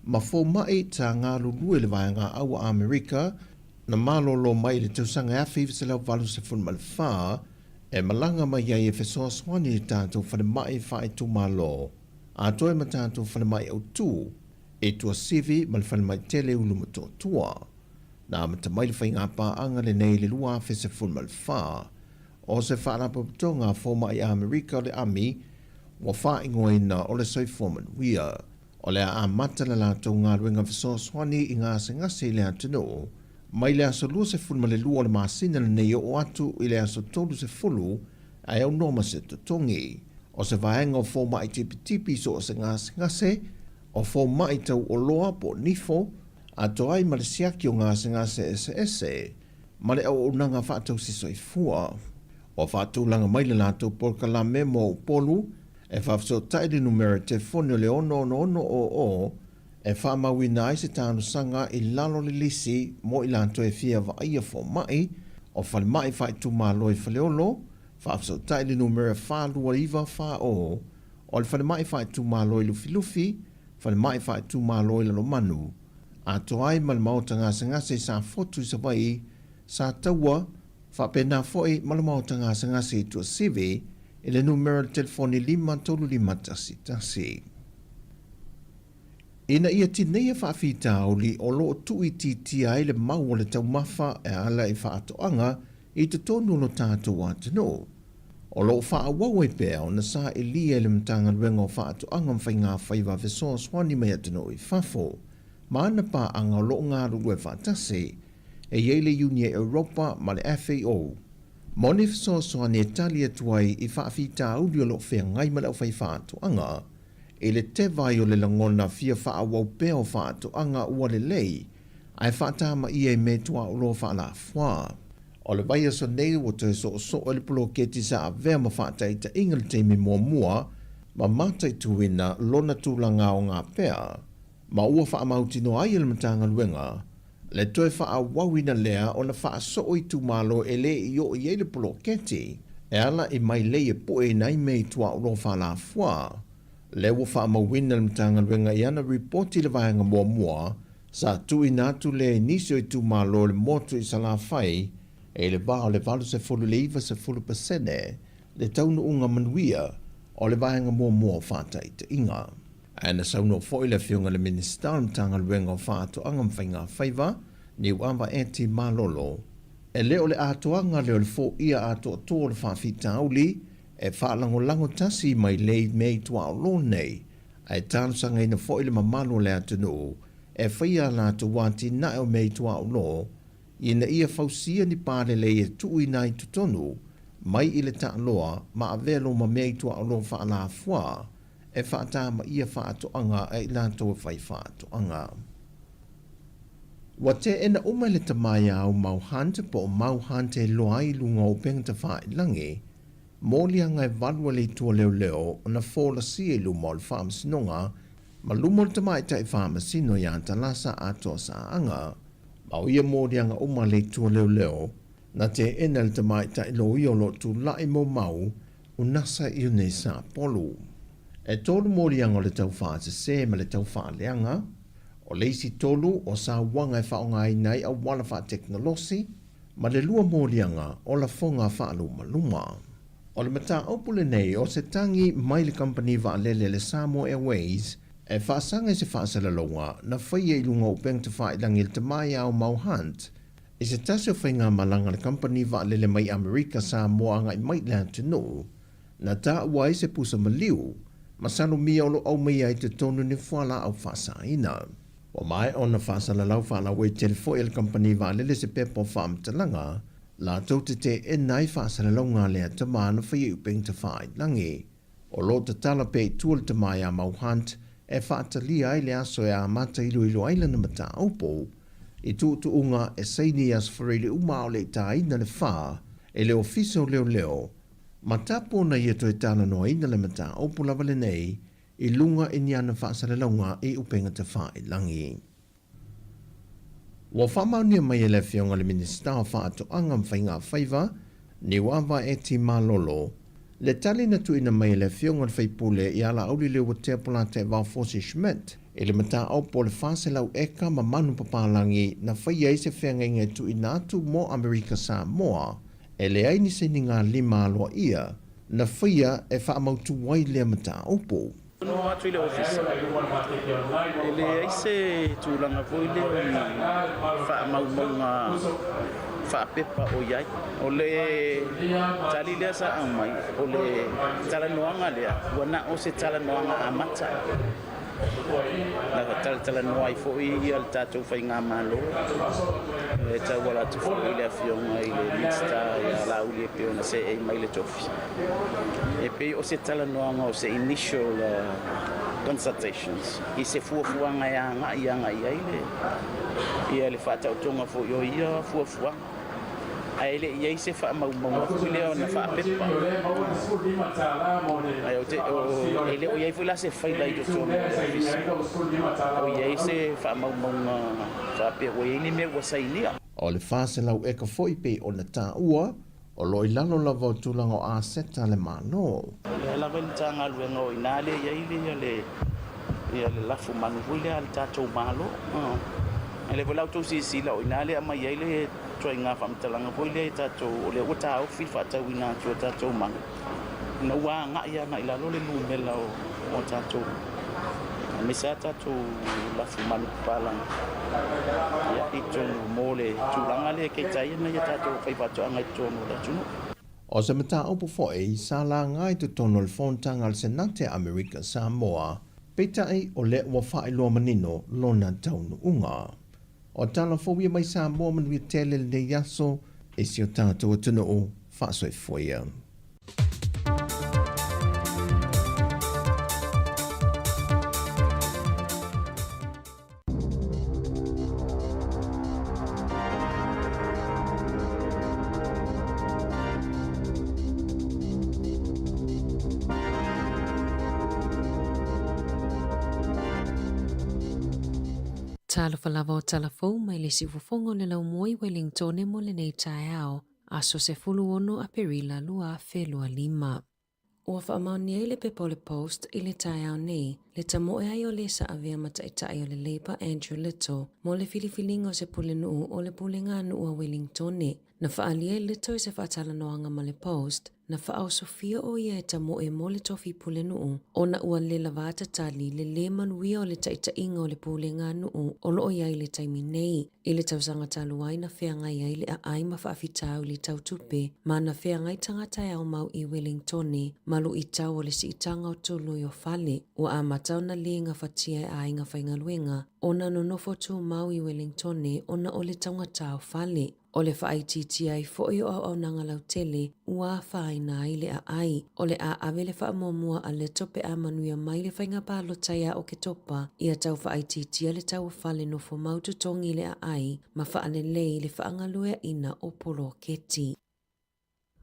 ma fomaʻi sa galulue i le vaega au a Amerika na malolo mai i le tausaga 1984 e malaga mai ai e fesoasoani i le tatou falemai faaitumalo atoa ma tatou falemai autū e Tuasivi ma le falemai tele Ulumotootua. Na amata mai le faiga paaga lenei i le 2014 o se faalapotopotoga a fomaʻi a Amerika o le AMI ua faaigoaina o le Soifua Manuia. O le a amata le latou galuega fesoasoani i gasegase i le atunuu mai le aso 22 o le masina lenei oo atu i le aso 30 ae aunoa ma se totogi. O se vaega o fomaʻi tipitipi i so o se gasegase, o fomaʻi tauoloa po o nifo, atoa ai ma le siaki o gasegase eseese ma le auaunaga faatausi soifua. Ua faatulaga mai le latou polokalame mo Upolu e faafesootai le numera telefoni o le 66600 e faamauina ai se talosaga i lalo o le lisi mo i latou e fia vaaia fomaʻi o falemai faaitumalo i Faleolo, faafesootai le numera 42940 o le falemai faaitumalo i Lufilufi, falemai faaitumalo i Lalomanu, atoa ai ma le maota gasegase i Safotu i Savaii, Sataua, faapena foi ma le maota gasegase i Tuasivi i le numera o le telefoni 53511. Ina ia tineia faafitauli o lo o tuuitiitia ai le mau o le taumafa e ala i faatoaga i totonu o lo tatou atunuu. O lo o faaauau ai pea ona sailia e le Matagaluega o Faatoaga ma Faigafaiva fesoasoani mai atunuu i fafo ma ana paaga o lo o galulue faatasi e i ai le Iunia Europa ma le FAO. Mo ni fesoasoani e tali atu ai i faafitauli o lo o feagai ma le aufaifaatoaga i le teva ai o le lagona fia faaauau pea o faatoaga ua lelei ae faatamaia i mea tuaoloa faalafuā. O le vaiaso nei ua toe soosoo i le poloketi sa avea ma faataitaiga le taimi muamua ma mataituina lona tulaga aoga pea ma ua faamautinoa ai e le Matagaluega le toe faaauauina lea ona faasoo itumalo e le i oo i ai le poloketi e ala i mailei e pueina ai mea i tuaoloa faalafuā. Lea ua faamauina le Matagaluega i ana ripoti i le vaega muamua sa tuuina atu lea i nisi o itumalo o le motu i Salafai e i le va o le 80 i le 90% le taunuuga manuia o le vaega muamua o faataitaiga. Ae na saunoa foi le Afioga i le Minisita o le Matagaluega o Faatoaga ma Faigafaiva, Niuava Eti Malolo, e le o le atoaga lea o le foia atoatoa o le faafitauli e faalagolago tasi mai lei mea i tuaolo nei, ae talosagaina foi le mamalu o le atunuu e faia a latou atinae o mea i tuaolo ina ia fausia ni palelei e tuuina ai totonu mai i le taaloa ma avea loma mea i tuaolo faalafuā e faatamaia faatoaga a i latou e fai faatoaga. Ua teena uma e le tama ia au mau Hunt po o mau Hunt e loa ai i luga o upega tafailagi, moliaga e valu a le itu leoleo ona folasia i luma o le faamasinoga ma luma o le tamaitai faamasino iā Talasa Atoa Saaga. Ma o ia moliaga uma a le itu leoleo na teena e le tamaitai loia o lo o tulaʻi mo mau o Nasa Iune Sapolu. E tolu moliaga o le tau faasese ma le tau faaleaga, o le isi tolu o sauaga e faaaogaina ai auala faatekonolosi, ma le lua moliaga o lafoga faalumaluma. O le mataupu lenei o se tagi mai le kamupani vaalele le Samoa Airways e faasaga i se faasalalauga na faia i luga o upega tafailagi i le tama ia Aumau Hunt i se tasi o faigamalaga a le kamupani vaalele mai Amerika Samoa agai mai i le atunuu na taua ai se pusa maliu ma salomia o lo o aumaia ai totonu ni fualaau faasaina. Ua maea ona faasalalau faalauaitele foi e le kamupani vaalele se pepa o faamatalaga latou te teena ai faasalalauga a lea tama na faia i upega tafailagi. O lo o tatala pea i tua le tama iā Mau Hunt e faatalia ai le aso e amata iloilo ai lana mataupu i tuutuuga e saini i Aso Faraile uma a o le i tāina le whā e le Ofisa o Leoleo ma tapu ona ia toe talanoaina le mataupu lava lenei i luga i ni ana faasalalauga i upega tafailagi. Ua faamaonia mai e le Afioga i le Minisita o Faatoaga ma Faigafaiva, Niuava Eti Malolo, le tali na tuuina mai e le Afioga i le sui usufono ia Laauli Leuatea Polataivao Fosi Schmidt i le mataupu o le 400 eka ma manupapalagi na faia ai se feagaiga e tuuina atu mo Amerika Samoa e leai ni sainigalima aloaia na faia e faamautu ai lea mataupu. Noho atu i le ofisa, e leai se tulaga foi lea o ni faamaumauga faapepa o i ai. O le tali lea sa aumai, o le talanoaga lea, ua na o se talanoaga amata. Na talatalanoa ai foi le tatou faigamalo e tauala atu foi i le Afioga i le Minisita ia Laauli e pei ona seei mai le tofi. E pei o se talanoaga o se initial consultations i se fuafuaga e agai agai i ai le ia le faataotoga foi o ia fuafuaga. Ae e le i i ai se faamaumauga foi lea ona faapepa. Ae ou te, e le o i ai foi la se faila i totonu o le ofisa o i ai se faamaumauga faapea ua i ai ni mea ua sainia. O le 400 eka foi pei ona taua, o lo o i lalo lava o tulaga o aseta a le Malo. O lea lava i le Matagaluega o i ina lea e i ai le ia le lafu manu foi lea a le tatou Malo. O lea foi la outou silasila o i ina lea e aumai ai le ituaiga faamatalaga foi lea i tatou, o lea ua taofi le faatauina atu o tatou manu, ina ua agai agai i lalo le numera o tatou, aemaise lava tatou lafu manupapalagi i totonu mo le tulaga lea e keita ai nai a tatou faifaatoaga i totonu o le atunuu. O se mataupu foi sa laga i totonu o le Fonotaga a le Senate a Amerika Samoa, peitai o lea ua faailoa manino lona taunuuga. O tala fou ia mai Samoa manuia tele lenei aso i si o tatou atunuu faasoifua ia. Talofa lava o tala fou mai le siufofoga o le laumua i Wellingtone mo lenei taeao, aso 16 Aperila 2025. Ua faamaonia i le pepa o le Post i le taeao nei le tamoe ai o le sa avea ma taitai o le Labour Andrew Little mo le filifiliga o se pulenuu o le Pulega a Nuu a Wellingtone. Na faaalia e Little i se faatalanoaga ma le Post, na faaosofia o ia e tamoe mo le tofi pulenuu ona ua le lava tatali le lē manuia o le taitaiga o le pulega a nuu o lo o i ai i le taimi nei. I le tausaga talu ai na feagai ai le aai ma faafitauli tau tupe ma na feagai tagata e aumau i Wellingtone ma luitau o le siitaga o tului o fale. Ua amata ona lē gafatia e aiga faigaluega ona nonofo tumau i Wellingtone ona o le taugata o fale. O le faaitiitia ai foi o auaunaga lautele ua afaina ai le aai. O le a ave le faamuamua a Little pe a manuia mai le faiga palota iā Oketopa ia tau faaitiitia le tau o fale nofo mau totogi i le aai ma faalelei le faagalueaiina o poloketi.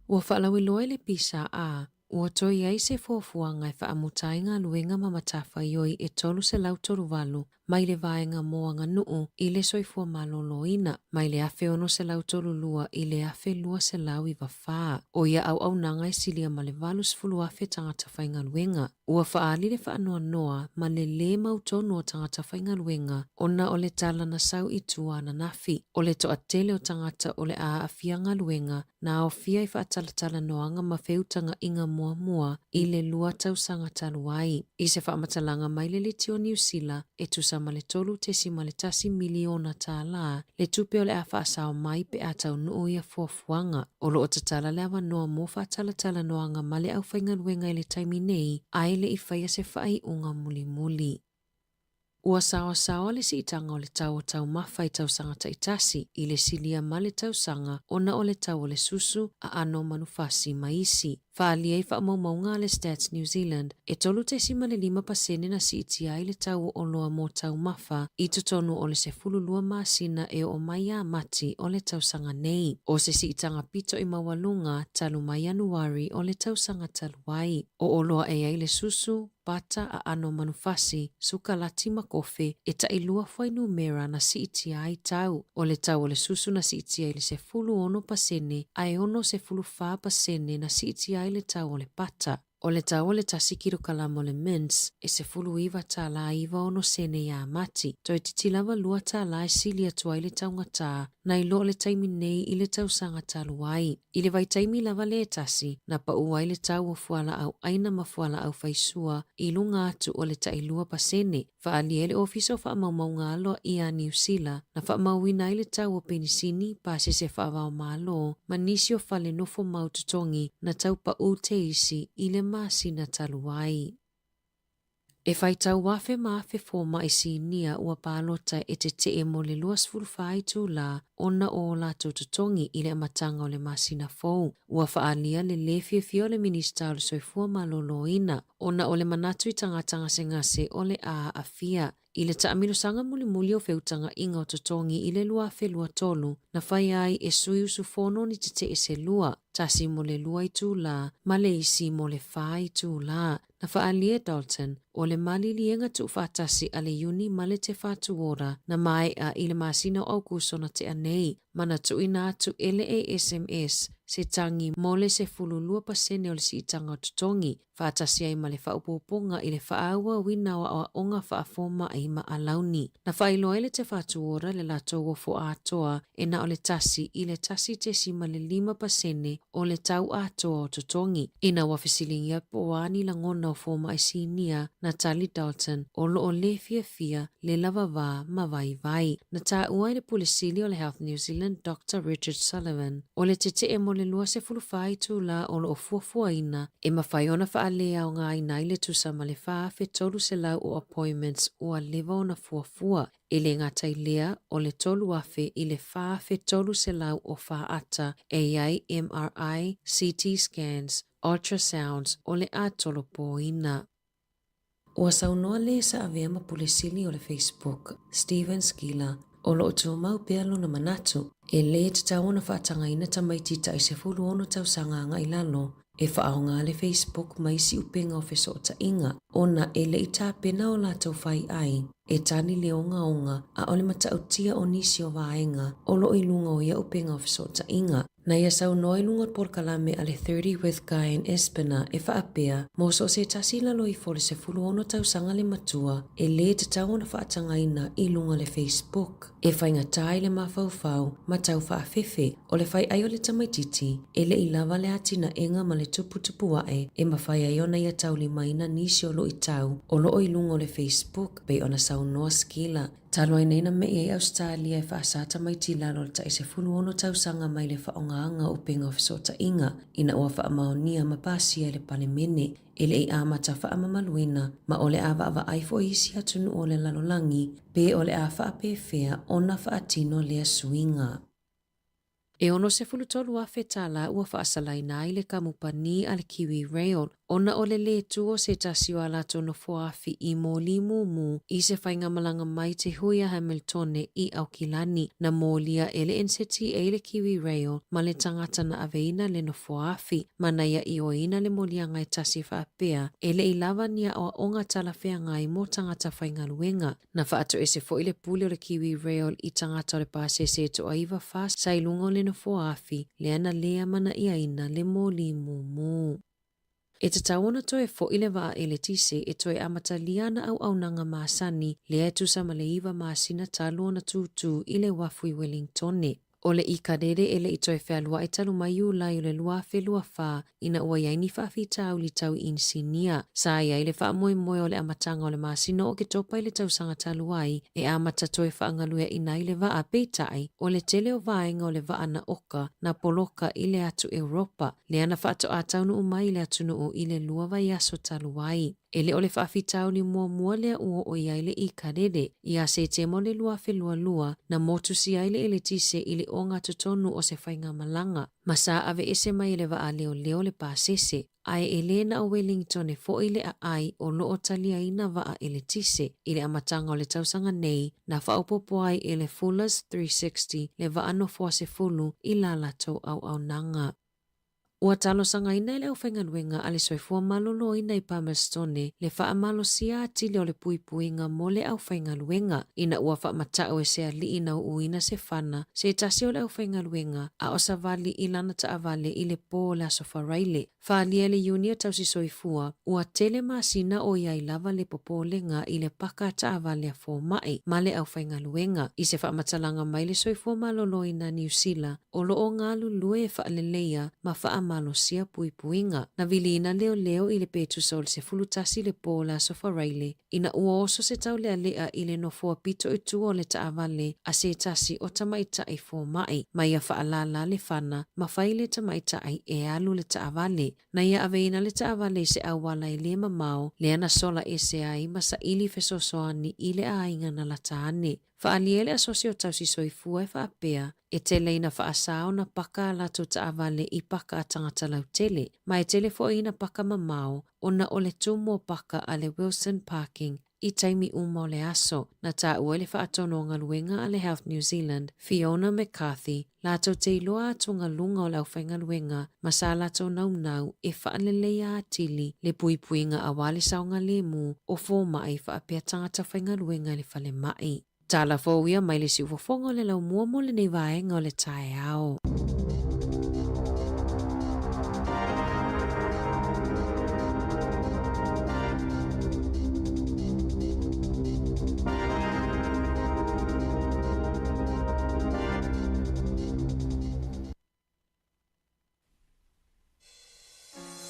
Ua faalauiloa i le PSA, ua toe i ai se fuafuaga e faamuta ai galuega ma matafaioi e 338 mai le vaega mo aganuu i le soifua maloloina mai le 1632 i le 1294. O ia auaunaga e silia ma le 80,000 tagata faigaluega. Ua faaali le faanoanoa ma le lē mautonu o tagata faigaluega ona o le tala na sau i tua ananafi, o le toatele o tagata o le a aafia galuega na aofia i faatalatalanoaga ma feutagaiga muamua i le lua tausaga talu ai. I se faamatalaga mai le Leti o Niu Sila, e tusa ma le $3.1 miliona tālā le tupe o le a faasao mai pe a taunuu ia fuafuaga. O lo o tatala le avanoa mo faatalatalanoaga ma le aufaigaluega i le taimi nei, ae le i faia se faaiuga mulimuli. Ua saoasaoa le siitaga o le tau o taumafa i tausaga taitasi i le silia ma le tausaga ona o le tau o le susu, aano manufasi ma isi. Faaalia ai faamaumauga a le Stats New Zealand, e 3.5% na siitia ai le tau o oloa mo taumafa i totonu o le 12 masina e oo mai ia Mati o le tausaga nei. O se siitaga pito i maualuga talu mai Ianuari o le tausaga talu ai. O oloa e ai le susu, pata, aano manufasi, sukalati ma kofe, e tailua fuainumera na siitia ai tau. O le tau o le susu na siitia i le 16% a e 64% na siitia ai le tau o le pata. O le tau o le tasi kilokalama o le mince e $19 96 ia Mati, toeitiiti lava $2 e sili atu ai le taugatā nai lo le taimi nei i le tausaga talu ai. I le vaitaimi lava lea e tasi, na paʻu ai le tau o fualaau ʻaina ma fualaau faisua i luga atu o le 2%. Faaalia ai le Ofisa o Faamaumauga Aloaia a Niu Sila na faamauina ai le tau o penisini, pasese faava-o-Malo ma nisi o fale nofo mau totogi na tau paʻu te isi i le masina talu ai. E faitau afe ma afe fomai sinia ua palota e tetee mo le 24 itulā ona o o latou totogi i le amataga o le masina fou. Ua faaalia le lē fiafia o le Minista o le Soifua Maloloina ona o le manatu i tagata gasegase o le a aafia i le taamilosaga mulimuli o feutagaʻiga o totogi i le 2023 na faia ai e sui usufono ni tetee se lua, tasi mo le lua itulā ma le isi mo le fā itulā. Na faaalia e Dalton, o le maliliega tuufaatasi a le Iuni ma le Te Whatu Ora na maea i le masina o Aukuso na tea nei, ma na tuuina atu e le ASMS se tagi mo le 12% o le siitaga o totogi, faatasi ai ma le faaopoopoga i le faaauauina o aoaoga faafomaʻi ma alauni. Na faailoa ai le Te Whatu Ora le latou ofo atoa e na o le 1 i le 1.5% o le tau atoa o totogi. Ina ua fesiligia po o a ni lagona o fomai sinia na tali Dalton o loo le fiafia, le lavavā ma vaivai. Na taua ai le Pule Sili o le Health New Zealand Doctor Richard Sullivan o le tetee mo le 24 itulā o loo fuafuaina e mafai ona faaleaogaina ai le tusa ma le 4,300 o appointments ua leva ona fuafua. E le gata i lea, o le 3,000 i le 4,300 o faata e i ai MRI, CT scans, ultrasounds o le a tolopoina. Ua saunoa le sa avea ma Pule Sili o le Facebook, Stephen Skila, o loo tumau pea lona manatu, e lē tatau ona faatagaina tamaiti tai 16 tausaga agai lalo e faaaoga le Facebook ma isi upega o fesootaiga, ona e le i tapena o latou faiai e tali le ogaoga a o le matautia o nisi o vaega o loo i luga o ia upega o fesootaiga. Na ia saunoa i luga o le polokalame a le 30 with Guy and Espiner e faapea, mo so o se tasi i lalo ifo o le 16 tausaga le matua, e lē tatau ona faatagaina i luga o le Facebook. E faigata ai le mafaufau ma tau faafefe o le faiai o le tamaitiiti, e le i lava le atinaega ma le tuputupu ae e mafai ai ona ia taulimaina nisi o luitau o loo i luga o le Facebook pei ona saunoa Skila. Talu ai nei na me'i ai Ausetalia e faasā tamaiti i lalo o le tai 16 tausaga mai le faaaogaga o upega o fesootaiga ina ua faamaonia ma pasia e le Palemene e le i amata faamamaluina ma o le a vaavaai foi isi atunuu o le lalolagi pe o le a faapefea ona faatino lea suiga. E $63,000 ua faasalaina ai le kamupani a le Kiwi Rail ona o le lē tū o se tasi o a latou nofoaafi i moli mumu i se faigamalaga mai te hui a Hamiltone i Aukilani. Na molia e le NZTA le Kiwi Rail ma le tagata na aveina le nofoaafi ma na ia ioeina le moliaga e tasi faapea e le i lava ni aoaoga talafeagai mo tagata faigaluega. Na faatoese foi le pule o le Kiwi Rail i tagata o le pasese e toaiva fa sa i luga o le nofoaafi lea na lē amanaiaina le moli mumu. E tatau ona toe foʻi le vaa eletise e toe amatalia ana auaunaga masani lea e tusa ma le iva masina talu ona tūtū i le uafu i Wellingtone. O le ikalele e le i toe fealuaʻi talu mai Iulai o le 2024 ina ua i ai ni faafitauli tau i inisinia. Sa i ai le faamoemoe o le amataga o le masina o Oketopa i le tausaga talu ai e amata toe faagalueaʻina ai le vaa, peitai, o le tele o vaega o le vaa na oka na poloka i le atu Europa, lea na faatoa taunuu mai i le atunuu i le lua vaiaso talu ai. E le o le faafitauli muamua lea ua oo i ai le ikalele. Ia Setema o le 2022, na motusia ai le eletise i le ogatotonu o se faigamalaga, ma sa aveese mai e le vaa leoleo le pasese. Ae e le na o Wellingtone foi le aai o lo o taliaina vaa eletise. I le amataga o le tausaga nei, na faaopoopo ai e le Fullers 360 le vaa nofoa 10 i la latou auaunaga. Ua talosagaina e le aufaigaluega a le Soifua Maloloina i Palmerstone le faamalosia atili o le puipuiga mo le aufaigaluega, ina ua faamata'u e se alii na uuina se fana se tasi o le aufaigaluega a o savali i lana taavale i le po o le Aso Faraile. Faaalia e le Iuni Tausi Soifua, ua tele masina o i ai lava le popolega i le paka taavale a fomai ma le aufaigaluega. I se faamatalaga mai le Soifua Maloloina Niu Sila, o lo o galulue e faaleleia ma faamalosia puipuiga. Na viliina leoleo i le petusa o le 11 le po o le Aso Faraile, ina ua oso se taulealea i le nofoa pito i tua o le taavale a se tasi o tamaitai fomai, ma ia faalala le fana ma fai le tamaitai e alu le taavale. Na ia aveina le taavale i se auala e le mamao, lea na sola ese ai ma saili fesoasoani i le aiga na lata ane. Faaalia e le Asosi o Tausi Soifua e faapea, e tele ina faasā ona paka a latou taavale i paka a tagata lautele, ma e tele foi ina paka mamao ona o le tumu o paka a le Wilson Parking i taimi uma o le aso. Na taua i le faatonu o galuega a le Health New Zealand, Fiona McCarthy, latou te iloa atugaluga o le aufaigaluega ma sa latou naunau e faaleleia atili le puipuiga aua le saogalemu o fomai faapea tagata faigaluega i le falemai. Tala fou ia mai le siufofoga o le laumua mo lenei vaega o le taeao.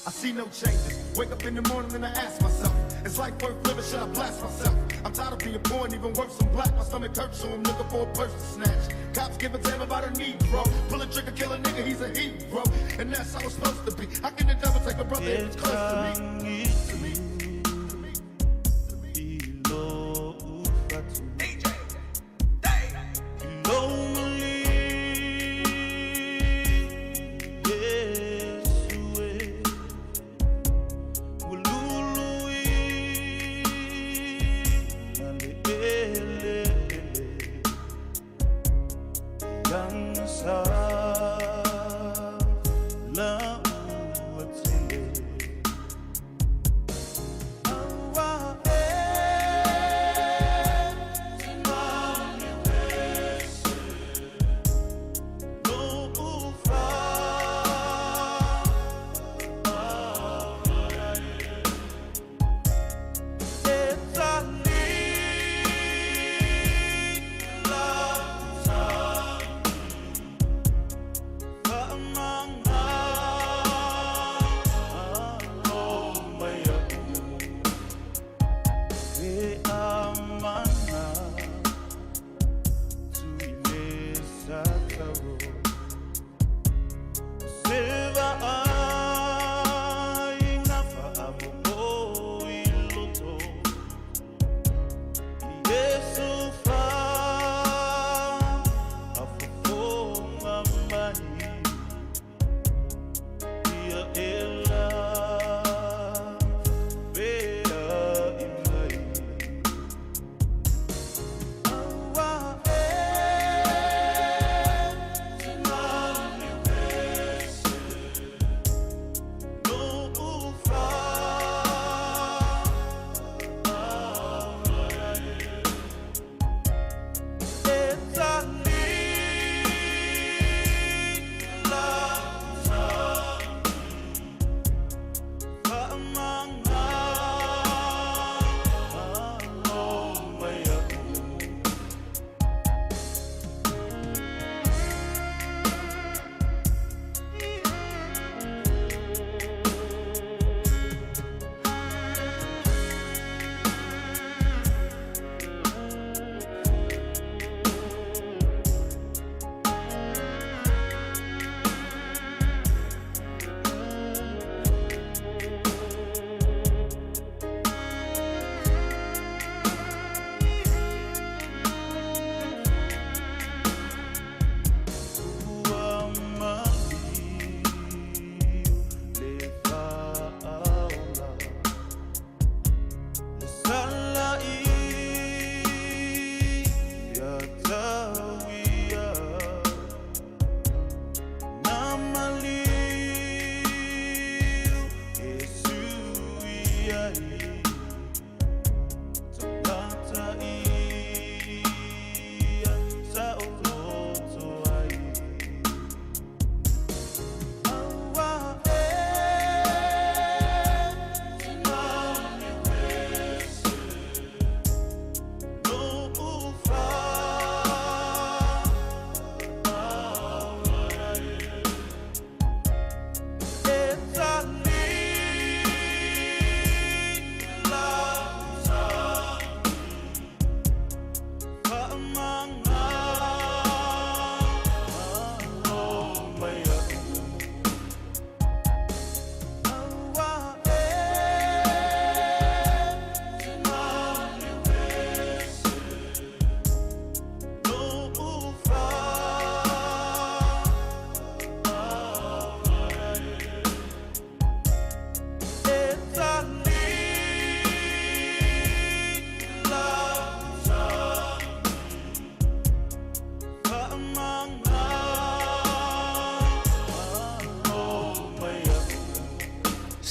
I see no changes. Wake up in the morning and I ask myself, is life worth living? Should I blast myself? I'm tired of being poor and even worse, I'm black. My stomach hurts, so I'm looking for a purse to snatch. Cops give a damn about a Negro. Pull a trigger, kill a nigga, he's a hero. And that's how it's supposed to be. How can the devil take a brother if it's close to me? To me. To me.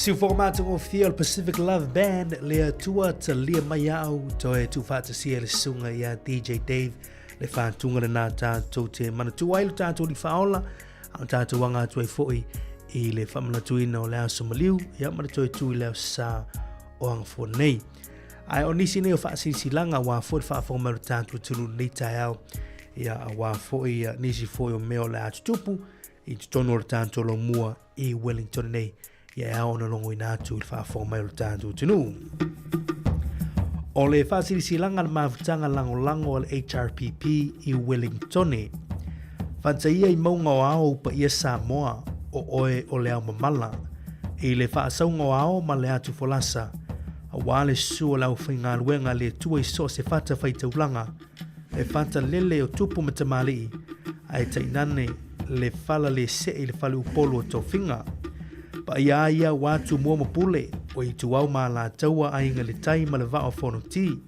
Siufoga matagofie o le Pacific Love Band le Atua talia mai au toe tuufaatasia le susuga ia DJ Dave le faatuga lenā tatou te manatua ai lo tatou alii faaola a o tatou aga atu ai foi i le faamanatuina o le aso maliu ia ma le toe tu i le aso sa o Agafoa nei. Ae o nisi nei o faasilasilaga aua foi le faafofoga mai o le tatou atunuu i lenei taeao ia aua foi ia, nisi foi o mea o le a tutupu i totonu o le tatou laumua i Wellington nei ia e ao ona logoina atu i le faafofoga mai o le tatou atunuu. O le faasilasilaga le mafutaga lagolago a le HRPP i Wellingtone. Fataia i mauga o ao ou paia Samoa, o oe o le ao mamala. I le faasauga o ao ma le atu folasa, aua le susu o le aufaigaluega a le Atua i so o se fata faitaulaga, le fata lele o tupu ma tamalii, ae tainane le fala le see i le fale upolu o tofiga. Paia ai ia aua Tumua ma Pule, o Ituau ma Alataua, Aiga i le Tai ma le Vaa o Fonoti.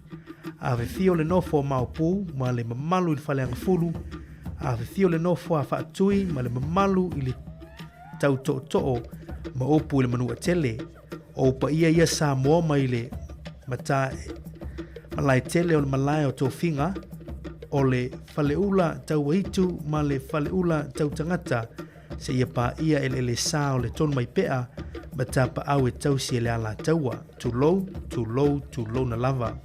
Afifio le nofo a Maopu ma le mamalu i le Faleagafulu, afifio le nofo a Faatui ma le mamalu i le Tautootoo ma upu i le Manuatele. O ou paia ia Samoa mai le mata malae tele o le malae o Tofiga, o le Faleula Tauaitu ma le Faleula Tautagata, seia paia eleele sa o le Tonumaipea ma tapaau e tausi e le Alataua. Tulou, tulou, tulouna lava.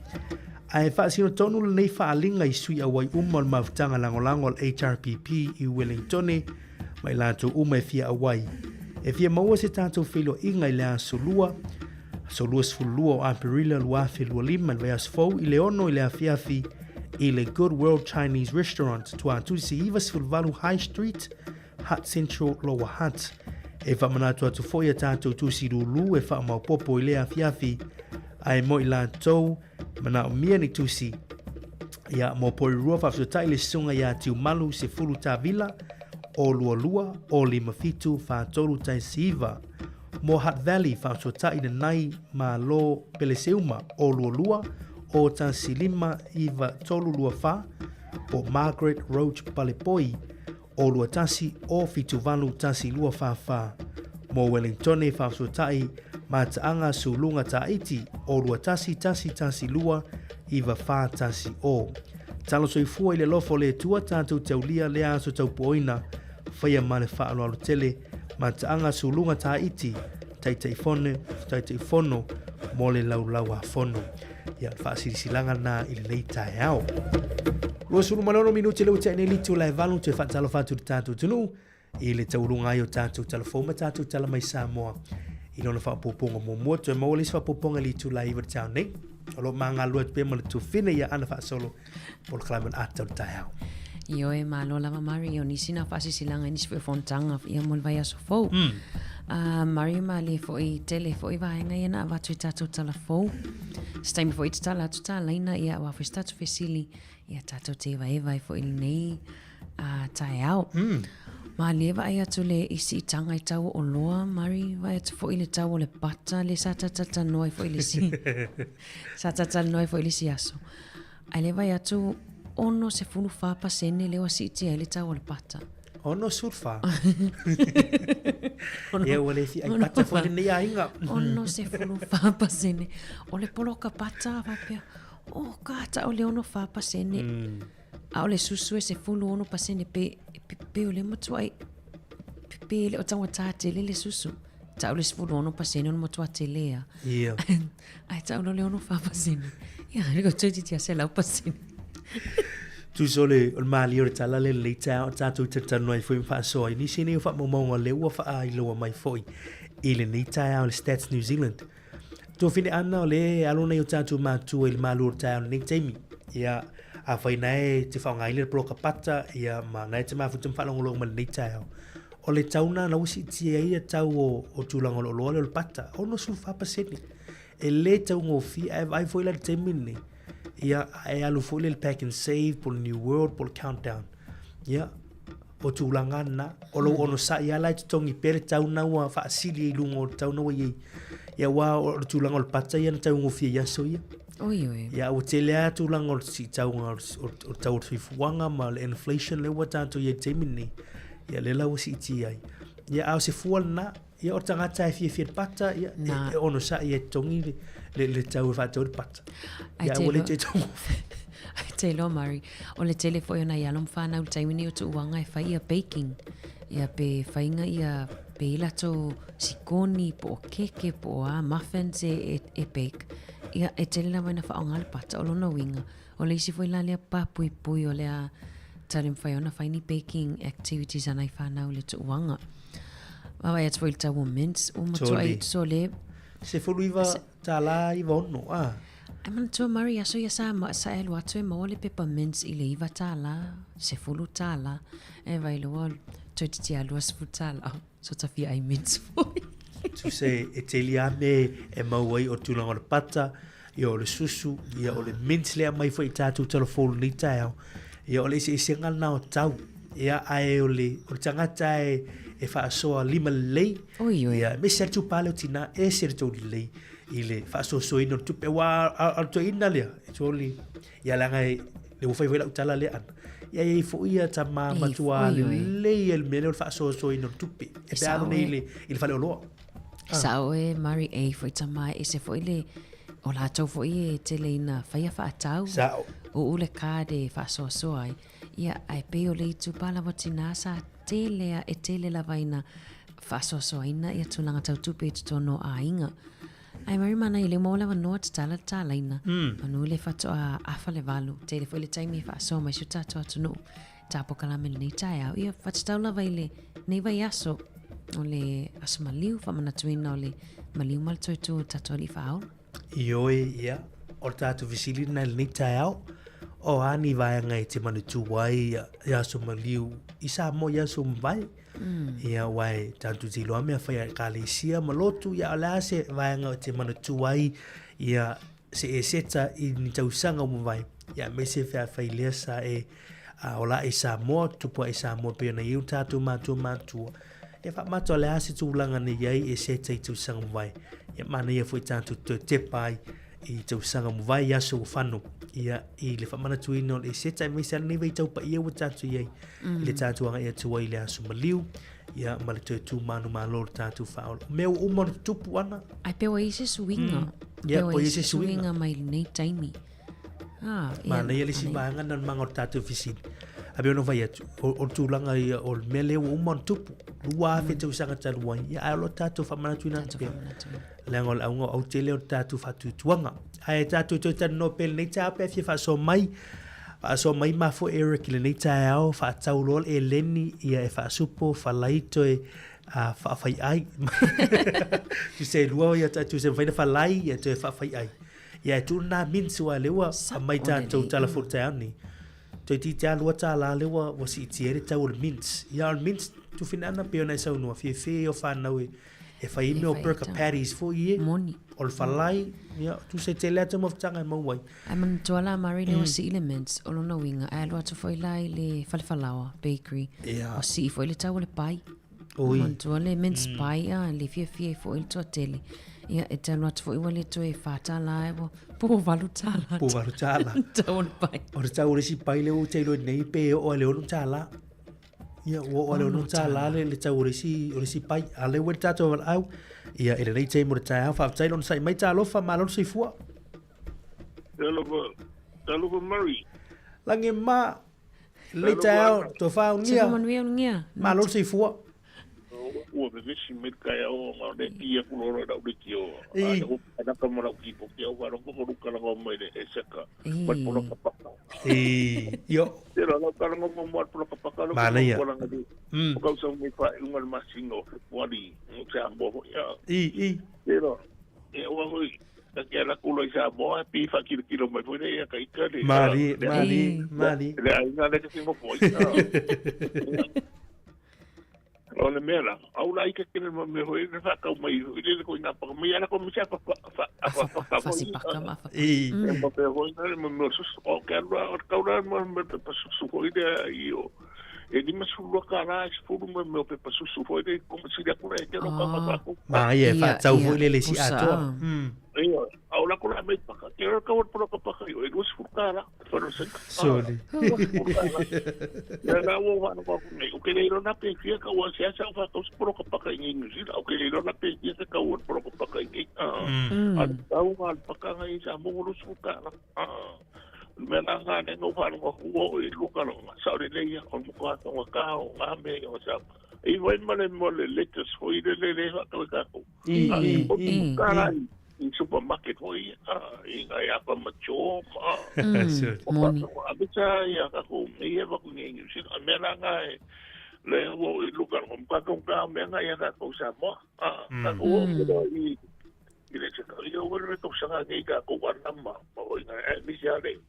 Ae faasino tonu lenei faaaliga i sui auai uma o le mafutaga lagolago a le HRPP i Uelintone ma i latou uma e fia auai. E fia maua se tatou feiloaiga i le aso Lua, aso 22 o Aperila 2025 i le vaiaso fou i le 6 i le afiafi i le Good World Chinese Restaurant, Tuatusi 98 High Street, Hutt Central, Lower Hutt. E faamanatu atu foi a tatou tusi lūlū e faamaopopo i lea afiafi, ae mo i latou manaomia ni tusi ia mo Porirua faafesootai le susuga ia Tiumalu Sefulu Tavila o 22 o 57 43 19 mo Hutt Valley faafesootai Nanai Malo Peleseuma o 22 o 15 9 3 2 4 po Margaret Roach Palepoi o 21 o 78 1 2 4 4 mo Wellingtone faafesootai Mataaga Suluga Taiti o 21 1 1 2 9 4 1 o. Talo soifua i le alofa o le Atua tatou taulia lea aso taupuoina faia ma le faaaloalo tele Mataaga Suluga Taiti Taitaifono Taitaifono mo le Laulau-a-Fono. Ia, faasilasilaga lena i lenei taeao. 26 minute le ua tea nei le itula e 8 toe faatalofa atu i le tatou atunuu i le taualuga ai o tatou tala fou ma tatou tala mai Samoa i lona faaopoopoga muamua. Toe maua le isi faaopoopoga i le itula e 9 i le taeao nei. O lo o magalua atu pea ma le tufine ia Ana Faasolo polokalame o le ata o le taeao. Ioe, malo lava Mari, o nisi na faasilasilaga i nisi foi o fonotaga ia mo le vaiaso fou. Mari ma le foi tele foi vaega ia na avatu i tatou tala fou. Se taimi foi tatala atu tā laina ia aua foi se tatou fesili ia tatou te evaeva ai foi i lenei taeao. Malie vaai atu le i siitaga i tau o oloa, Mari, vaai atu foi i le tau o le pata le sa talatalanoa ai foi i le isi sa talatalanoa ai foi i le isi aso. Ae le vaai atu 64% lea ua siitia ai le tau o le pata. 64? Ia ua le fia ai pata foi lenei aiga. 64%. O le poloka pata faapea, oh ka tau le 64%. A o le susu e 16% pe, pe, pe o le matuai, pe, pe le o taugata tele le susu. Tau le 16% o le matua tele a. Ia. Ae tau loa le 64%. Ia, le ko toeitiiti a 100%. Tusa o le, o le malie o le tala le lelei taeao o tatou talatalanoa ai foi ma faasoa i nisi nei o faamaumauga o lea ua faailoa mai foi i lenei taeao i le Stats New Zealand. Tuafine Ana o le alo nei o tatou matua i le malu o le taeao i lenei taimi. Ia, afai na e te faaaogaina le poloka pata, ia ma na e te mafuta ma faalogologo mai i lenei taeao. O le tau na na ua siitia ai ia tau o, o tulaga o le oloa lea o le pata, 64%. E le taugofie, ae vaai foi la i le taimi lenei, ia, e alu foi le pack and save, po o le New World, po o le countdown. Ia, o tulaga na, o lou onosai lava la e totogi pea le tau na ua faasili ai i luga o le tau na ua i ai. Ia, aua o le tulaga o le pata ia na taugofie i aso ia. Oi, oi. Ia, ua tele lava tulaga o le siitauga o le tau o le soifuaga ma le inflation lea ua tatou i ai i le taimi lenei. Ia, lea la ua siitia ai. Ia, a o se fua lena, ia o le tagata e fiafia i le pata, ia, e onosai e totogi le tau e faatau ai le pata. Ia, ae ua le toe taugofie. Ai te iloa Murray, o le tele foi o nai alo ma fanau i le taimi nei o tuuaga e fai ia baking, ia pe faiga ia pe i latou sikoni po o keke po o a muffins e, e, e bake. Ia e tele lava ina faaaoga le pata o lona uiga O le isi foi la lea papuipui o lea tali mafai ona fai ni baking activities a nai whanau le tuuanga. Vaavaai atu foi i le tau o mints, ua matua ai sole. 19 tālā 96, a. Ai manatua Murray aso ia sa, sa e alu atu e maua le pepa mints i le 9 tālā, 10 tālā. E vai loa toeitiiti lava 20 tālā. So ta fia ai mints foi. Tusa e tele lava mea e maua ai o le tulaga o le pata, ia o le susu, ia o le mints lea aumai foi i tatou talafou i lenei taeao. Ia o le eseesega lena o tau. Ia ae o le, o le tagata e, e faasoa lima lelei. Oi, oi. Ia aemaise lava le itupa lea o tina, ese le tou lelei i le faasoasoaina o le tupe. Aua a o le toeaina lea, e totally Ia leaga e, le ua fai foi lau tala lea ana. Ia e i ai foi ia tama matua lelei ai le mea lea o le faasoasoaina o le tupe. E pe alu nei i le, i le faleoloa. E sao e Murray e i foi tama e ese foi le o latou foi e tele ina faia faatau. Sao. Uu le card e faasoasoa ai. Ia ae pei o le itupa lava o tina sa tele a e tele lava ina faasoasoaina ia tulaga tau tupe i totonu o aiga. Ai Murray mana i le uma o le avanoa tatala le tālaina. Manu le faatoa afa le valu. Tele foi le taimi e faasoa mai si o tatou atunuu. Tā pokalame lenei taeao. Ia, faatatau lava i le nei vaiaso o le aso maliu, faamanatuina o le maliu ma le toetū o tatou alii faaola. Ioe, ia, o le tatou fesili lena i lenei taeao, o a ni vaega e te manatu ai i aso maliu i Samoa i aso ua mavae? Ia, aua e tatou te iloa mea fai a Ekalesia ma lotu, ia o le a se vaega e te manatu ai, ia, se eseta i ni tausaga ua mavae, ia aemaise fe afai lea sa e a, ola i Samoa, tupu ai i Samoa pei ona i ai o tatou matua matua. E faamata o le a se tulaga nei i ai e seta i tausaga ua mavae. Ia manaia foi tatou toe tepa ai i tausaga ua mavae i aso ua fano. Ia, i le faamanatuina o le eseta aemaise lava lenei vaitau paia ua tatou i ai. I le tatou agai atu ai i le aso maliu, ia ma le toe tu manumalo o le tatou faaola. O mea ua uma ona tutupu ana. Ai pe ua i ai se suiga. Ia, Pe ua ua i i ai ai se se suiga. suiga mai lenei taimi. Ah, ia, Manaia le isi manaia. vaega na o le maga o le tatou fesili. A pei ona fai atu, o le tulaga ia o le mea lea ua uma ona tupu, 2000 tausaga talu ai, ia ae o lo o tatou faamanatuina atu Tatou pea. faamanatuina. Leaga o le auga o autele o le tatou faatuatuaga. Ae tatou toe talanoa pea i lenei taeao pe a fia faasoa mai, faasoa mai mafua Eric i lenei taeao, faatau loa le eleni ia e faasupo, falai toe a faafaiai. Tusa e lua ia tusa e mafai ona falai ia toe faafaiai. Ia e tuu lena mints aua lea ua aumai tatou tala foi i le taeao lenei. Toeitiiti lava $2 lea ua siitia ai le tau o le mints. Ia o le mints Tufinana pei ona e saunoa, fiafia ia o fanau e e fai ai mea o burger patties foi ie. Moni. O le falai, ia, tusa e tele atu mafutaga e maua ai. Ae manatua la Murray lea ua sii le mints, o lona uiga, ae alu atu foi la i le fale falaoa, bakery, ua sii foi le tau o le pai. Oi. Manatua le mince pie, a, le fiafia ai foi le toatele. Ia, e te alu atu foi ua le toe $4 ae ua po o $8. Po o $8. Tau o le pai. O le tau o le isi pai lea ua ou tailo ai nei pe oo lava i le $6. Ia, ua oo lava i le $6 le tau o le isi, o le isi pai. A o lea ua i le tatou valaau, ia, i lenei taimi o le taeao, faafetai le onosai mai, talofa, malo le soifua. Talofa, talofa Murray. Lagi ma, lenei taeao, tofa Ugia. Soifua manuia Ugia. Malo le soifua. Ua vevesi mai le taeao ona o lea e ki atu loa lau leitio. A le anaka ma lau keyboard au faalogo ko luka lago mai le eseka ma le poloka paka. Io. Tela lau kalago mo mo le poloka paka lo Manaia. ko langa ni. O kau sau mai fa unga le masina o Fepuari o Samoa foi. I i. Tela e ua hoi ka ke ala kulo i Samoa e pi fa kilo kilo mai foi le ia ka ika le. Mali, mali, mali. Le aiga le te mo foi. O le mea la, au la ika kene ma me hoi le whakau mai hoi le ko ina paka mai ala ko misa pa pa pa pa pa Fasipaka ma fa. I. E ma pe hoi na le ma me sus o ke alua o kau la ma me pa susu hoi le i o E 52 kālā e 10 me mea o pepa susu foi le ko sili aku le ke lo ka ka Ma ia e whaatau foi le le si atoa. Ia, a o la ko la mai paka. Ke ro ka polo ka paka i 20 kālā. Whano se. Soli. Ia na wo wa no ku nei. O ke le na pe fia ka wa se asa o fa ka polo ka paka i New Zealand. O ke le na pe fia ka wa polo ka paka i. A tau ngā paka ngai sa mo 20 kālā. Me la nga ne no whanu nga kuo i luka lo nga sa le leia o mo ka tonga ka o nga me o sa i wai ma le mo le lettuce hoi le le le fa ka ka ko I, i, i, ka ra i supermarket hoi a i nga ya pa ma cho ma Moni. A bisa ia ka ko me ia va ku ngi ngi si a me la nga e le wo i luka lo ka ko ka me nga ia ka ko sa mo a ka ko o i i le te kau ia ua le tausaga nei ka ko wana ma ma oi nga e misi ale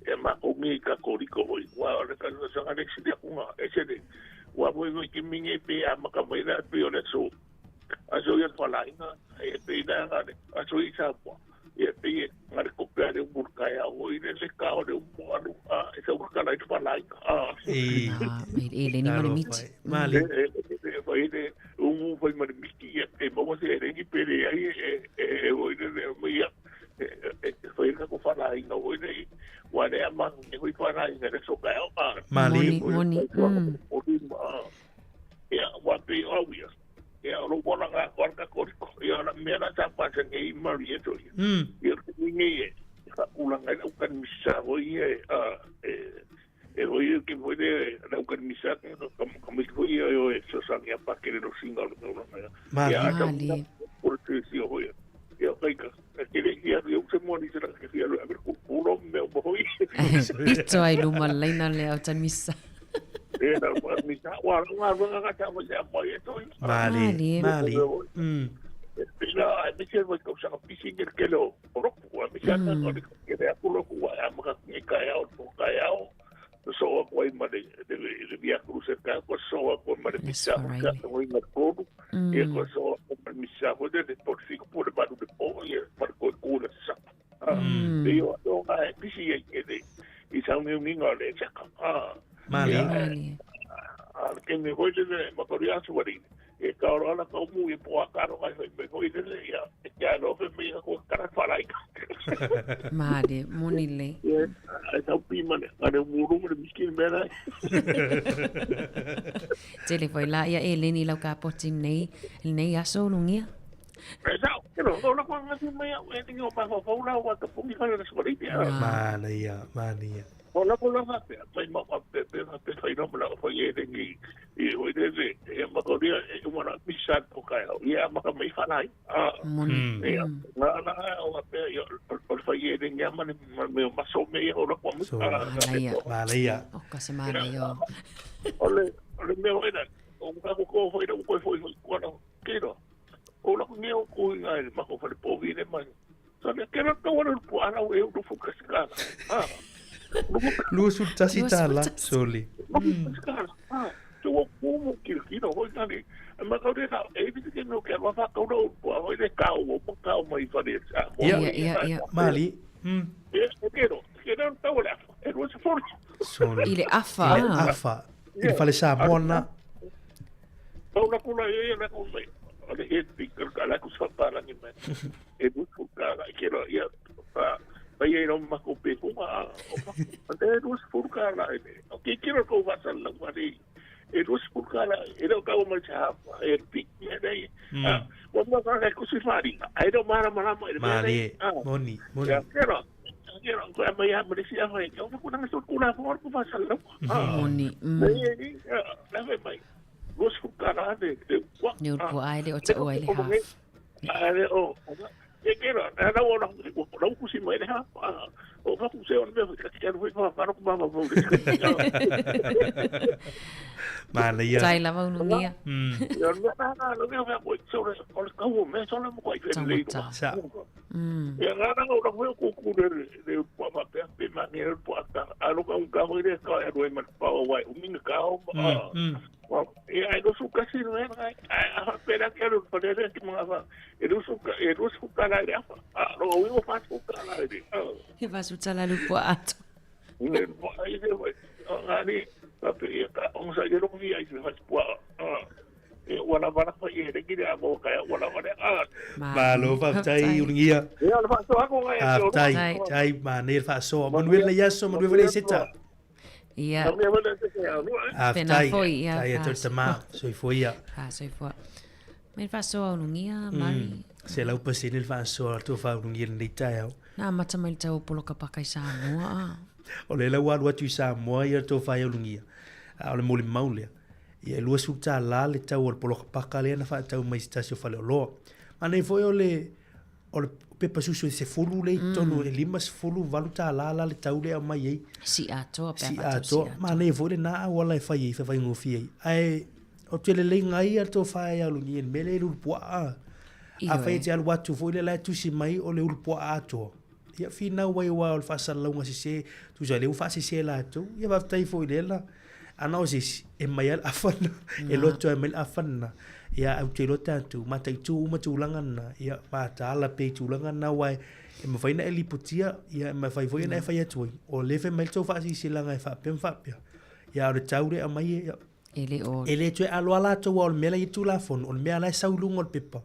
e ma ko ngi ka ko riko hoi wa o le ka tausaga le sili aku nga e se le wa voi voi ki mingi pe a maka mai la pe o le so a so ia whala inga e pe ina nga le a so i sa pua e pe e nga le kope a le umur ka ia o i le le ka o le umu alu a e sa ua kala i te whala inga a E, E le ni ma le miti. Mali. E e e e umu fai ma le miti ia e maua se erengi pe leai e e e oi le le mai ia e e fai ka ko whala inga oi le wa le ama e hoi whala inga le so ka o a Mali. Moni, moni. Ori ma ia wa pe o ia ia ro wala nga ko ka ko ia la me la ta pa se ngi mari e to ia ia ngi e ka kula ngai au kan misa o ia a e e oi e ke voi le lau kan misa ka ka ka mi ko ia o e so sa ngia pa ke le singa lo lo nga Mali. ia ta Mali. por te si o ia ia kai ka ke le ia ia se mo ni se la ke ia lo a ko pulo me o hoi Pito ai luma leina le au tan misa. e la pa misa wa nga nga nga ta mo se mo e to Mali. Mali. Mali. Pila a me se voi ka sa pisi ke ke lo ro ku a me sa ka ko ke le ku lo ku a ma ka ke ka ya o ka ya o so a ko ma le le via cruz ka ko so a ko ma le misa ka ko ma ko e ko so a ma misa ko de por si ko le ba de po e par ko ku le sa e yo o a pisi e ke de i sa me mi ngale sa ka a Mali. Mali. a ke me hoi le ma ko ria su wari e ka ora la ka mu e po a karo ka me hoi le ia e ka no fe me ko kara fara i ka Mali, moni le. e a ta pi mane a le muru me miskin me la Tele foi la ia e leni lau ka poti nei, nei aso lungia. e sa ke no no la ko nga me ia e tingo pa fa fa la wa ka pungi fa le so ri ia Mana ia, mana ia. o la ko la fa pe pa ma pa pe pe fa pe fa ino la fa ye de ngi i hoi le le e ma ko ria e uma la misa ko ka ia ma ka me fa lai a Moni. Ia, na na o la pe ia o fa ye de ngi ma me ma so me ia o la ko mu So, Mana ia. Mana ia. O ka se mana ia. o le o le me oi la o ka ko ko foi ko foi foi ko na ke ro o la ko ngi o ko ngai ma ko fa le po vi le ma so le ke ro ko ro po ara o e o fu ka ska ah Lusu tasi tala. Soli. Ma ko ska ah tu o ko mo ki ki ro hoi nani ma ka re ka e bi ke no ke ma fa ko ro po hoi le ka o po ka o mai fa le sa Ia. Ia, ia, ia. Mali. E ke ro ke ro ta o la e ro se for Soli. I le afa. I le afa. I le fale sa mona. Pau la kula e la ko mai. O le head picker ka la ku sa para ni mai. E du fu ka la ke ro ia pa pa ia ro ma ko pe ko ma. O e du fu ka la e. O ke ke ro ko va sa la ma ri. E du fu ka la e ro ka o ma cha e pick ni nei. Ah, wa ma ka ka ku si fari. Ai ro mara mara ma e Mali. Moni, moni. Ya ke ro. Ke ro ko ma ia ma si a fa. O ku na so ku la for ku va sa la. Ah. Moni. Nei, la ve mai. Los fu ka la de wa. Ne uru ai le o te o ai le half. Ale o e ke ra na na o na o ku si mai le ha. O fa ku se o me ka ke ro fa fa ko ma ma mo. Mana ia. Tai lava ulungia. Ya na na na lo me fa ko so le o le ka o me so le mo ko i le. Tangata. Sa. Ya na na o na ko ku le le po ma pe pe ma ni po ta. A lo ka un ka ho le ka e ro ma pa o wa o mi ka o. E ai no su kasi no era a pera que ro pa le ki ma fa. E no su ka e no su ka la le fa. A ro o fa su ka la le. He vasu tala lupo ato. Ne po ai le wa ngani Faapea ia ka ogasai le logo fia ai se fasipuaa e ua lava lava ia le kile a mo ka ua lava le a. Malo faafetai ulugia. Ia o le faasoa atu ngai a te Faafetai, tai manaia le faasoa. Manuia lenei aso, manuia foi le Eseta. Ia. Manuia foi le Eseta ia lua. Faafetai, Tēnā foi, ia, tai atu le tama, soifua ia. Faasoifua. Mai le faasoa ulugia, Mari. 100% le faasoa a le tofa ulugia i lenei taeao. Na amata mai le tau o poloka paka i Samoa a. O lea la ua alu atu i Samoa ia le tofa ia ulugia. A o le molimau lea. Ia e $20 le tau o le poloka paka lea na faatau mai se tasi o faleoloa. Manaia foi o le o le pepa susu e 10 lea i totonu e $58 la le tau lea e aumai ai. Si atoa pe a Si faatau si atoa. atoa. Manaia foi lena auala e fai ai, faifaigofie ai. Ae ou te lelei ngai ia le tofa ia ulugia i le mea lea i le ulupuaa. Ioe. Afai e te alu atu foi lea la e tusi mai o le ulupuaa atoa, ia finau ai aua o le faasalalauga sese, tusa o lea ua faasese latou. Ia faafetai foi i lea la. Ana o se isi, e mai lava le afa lena, e loto ai mai le afa lena. Ia ae ou te iloa tatou, mataitu uma tulaga na, ia mataala pea i tulaga na aua e mafai ona e lipotia, ia e mafai foi ona e fai atu ai, o lea e fai mai le tou faasilasilaga e faapea ma faapea. Ia a o le tau lea e aumai e, ia, E le o... E le toe aloa latou aua o le mea la e i ai le Tulafono, o le mea la e sau i luga o le pepa,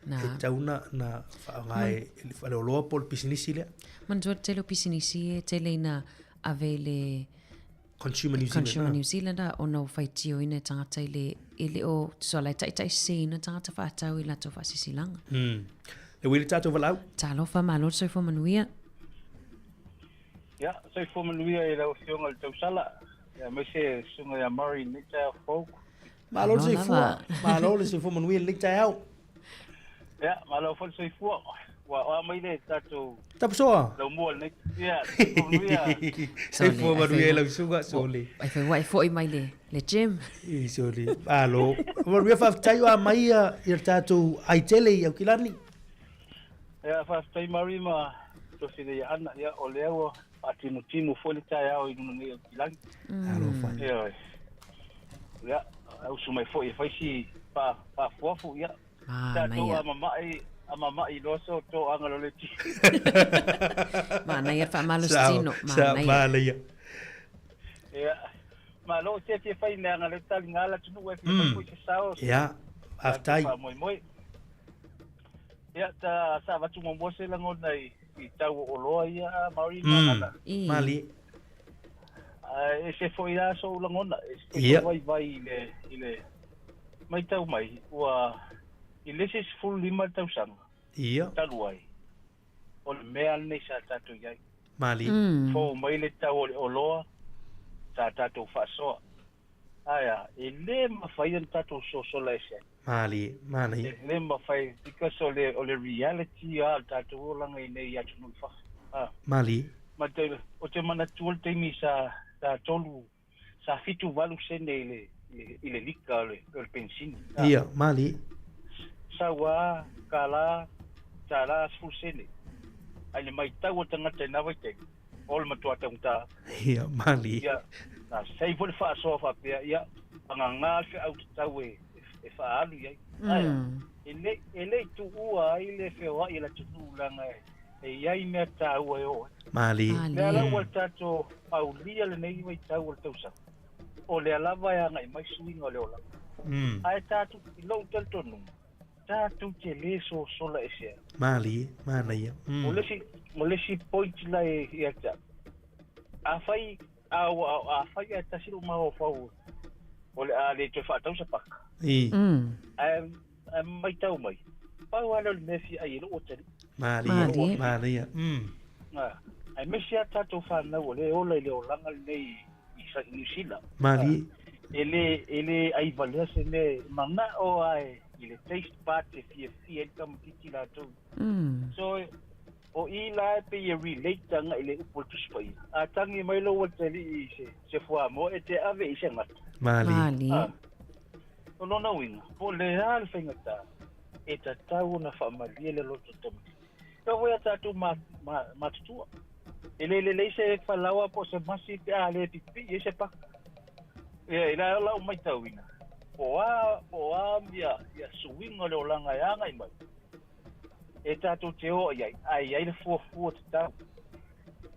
Na. e tatau ona na faaaoga e le faleoloa po o le pisinisi lea. Manatua le tele o pisinisi e tele ina ave i le Consumer New Zealand. Consumer New Zealand a, ona ua faitioina e tagata i le, e le o, tusa la e taitaisese tagata faatau i latou faasisilaga. Le uili tatou valaau. Talofa, malo le soifua manuia. Ia, soifua manuia i lau Afioga i le tausala, aemaise susuga ia Murray i lenei taeao fou. Malo le soifua, malo le soifua manuia i lenei taeao. Ia, malo foi le soifua. Ua oa mai le tatou Tapusoa. Laumua lenei. Ia, soifua manuia. Soifua manuia i lau susuga, sole. Ai foi ua e foi mai le, le gym. I sole, malo. Manuia faafetai o a mai ia, ia le tatou ai tele i Aukilani. Ia, faafetai Murray ma Tofi ia Ana. Ia, o lea ua faatimutimu foi le taeao i luna nei o Aukilani. Alofa. Ia, ia, ausu mai foi e fai si faafuafu, ia. Tatou Manaia. a mama'i, a mama'i loa so toaga lo le ti. Manaia le faamalosi Sao, tino. sao, Manaia. manaia. Ia, malo se fia fai mea le tali ngala atunuu e fia fai foi se sao. Ia, faafetai. Faamoemoe. Ia, ta sa avatu muamua se lagona i i tau o oloa ia Maori ma Malie. Ae ese foi la so'u lagona, e se Ia. foi vaivai i le i le matau mai ua i le isi 15 tausaga Ia. talu ai o le mea lenei sa tatou i ai. Malie. Fou mai le tau o le oloa sa tatou faasoa. Ae a, e lē mafai ona tatou sosola ese ai. Malie, manaia. E lē mafai because o le o le reality a o le tatou olaga i nei atunuu i fafo. Ah. Malie. Ma te, o te manatua le taimi sa sa tolu sa 78 sene i le i le lika o le, o le pensini. Ah. Ia, malie. Sau a kala tala 10 sene. Ai le maitau o tagata i na vaitaimi, o le matua taugata. Ia, malie. Ia, na sei foi le faasoa faapea, ia, pagaga le feau tatau e, e faaalu i ai. Ae, e le, e le i tuua ai le feoai e le atunuu laga e, e i ai mea taua e oo ai. Malie. Lea la ua le tatou aulia lenei vaitau o le tausaga, o lea lava e agai mai suiga o le olaga. Ae tatou, i lou talitonuga, tatou te lē sosola ese ai. Malie, manaia. O le isi, o le isi point la e ia te au, afai, a, a, afai ae tasi lou mafaufau o le a le toe faatau se paka. I. Ae, ae maitau mai, pau lava lea o le mea e fia ai e lou atalii. Malie, Malie. manaia. Ah, aemaise a tatou fanau o lea e ola i le olaga lenei i New Zealand. Malie. E le, e le ai valea se mea e mana'o ae i le taste bud e fiafia ai le tamaitiiti latou. So, o i la e pei e relate aga'i le upu o le Tusi Paia. A tagi mai lou atalii i se, se fuamoa e te ave i se gata. Malie. Malie. Ah, o lona uiga, po o le a le faigata, e tatau ona faamalie le loto tamaitiiti. E oo foi ia tatou ma, ma, matutua. E le lelei se falaoa po o se masi pe a le pipii ai se paka. Ia, i la lau maitauina, po a, po a ia, ia suiga o le olaga e agai mai, e tatou te oo i ai, ae i ai le fuafua tatau.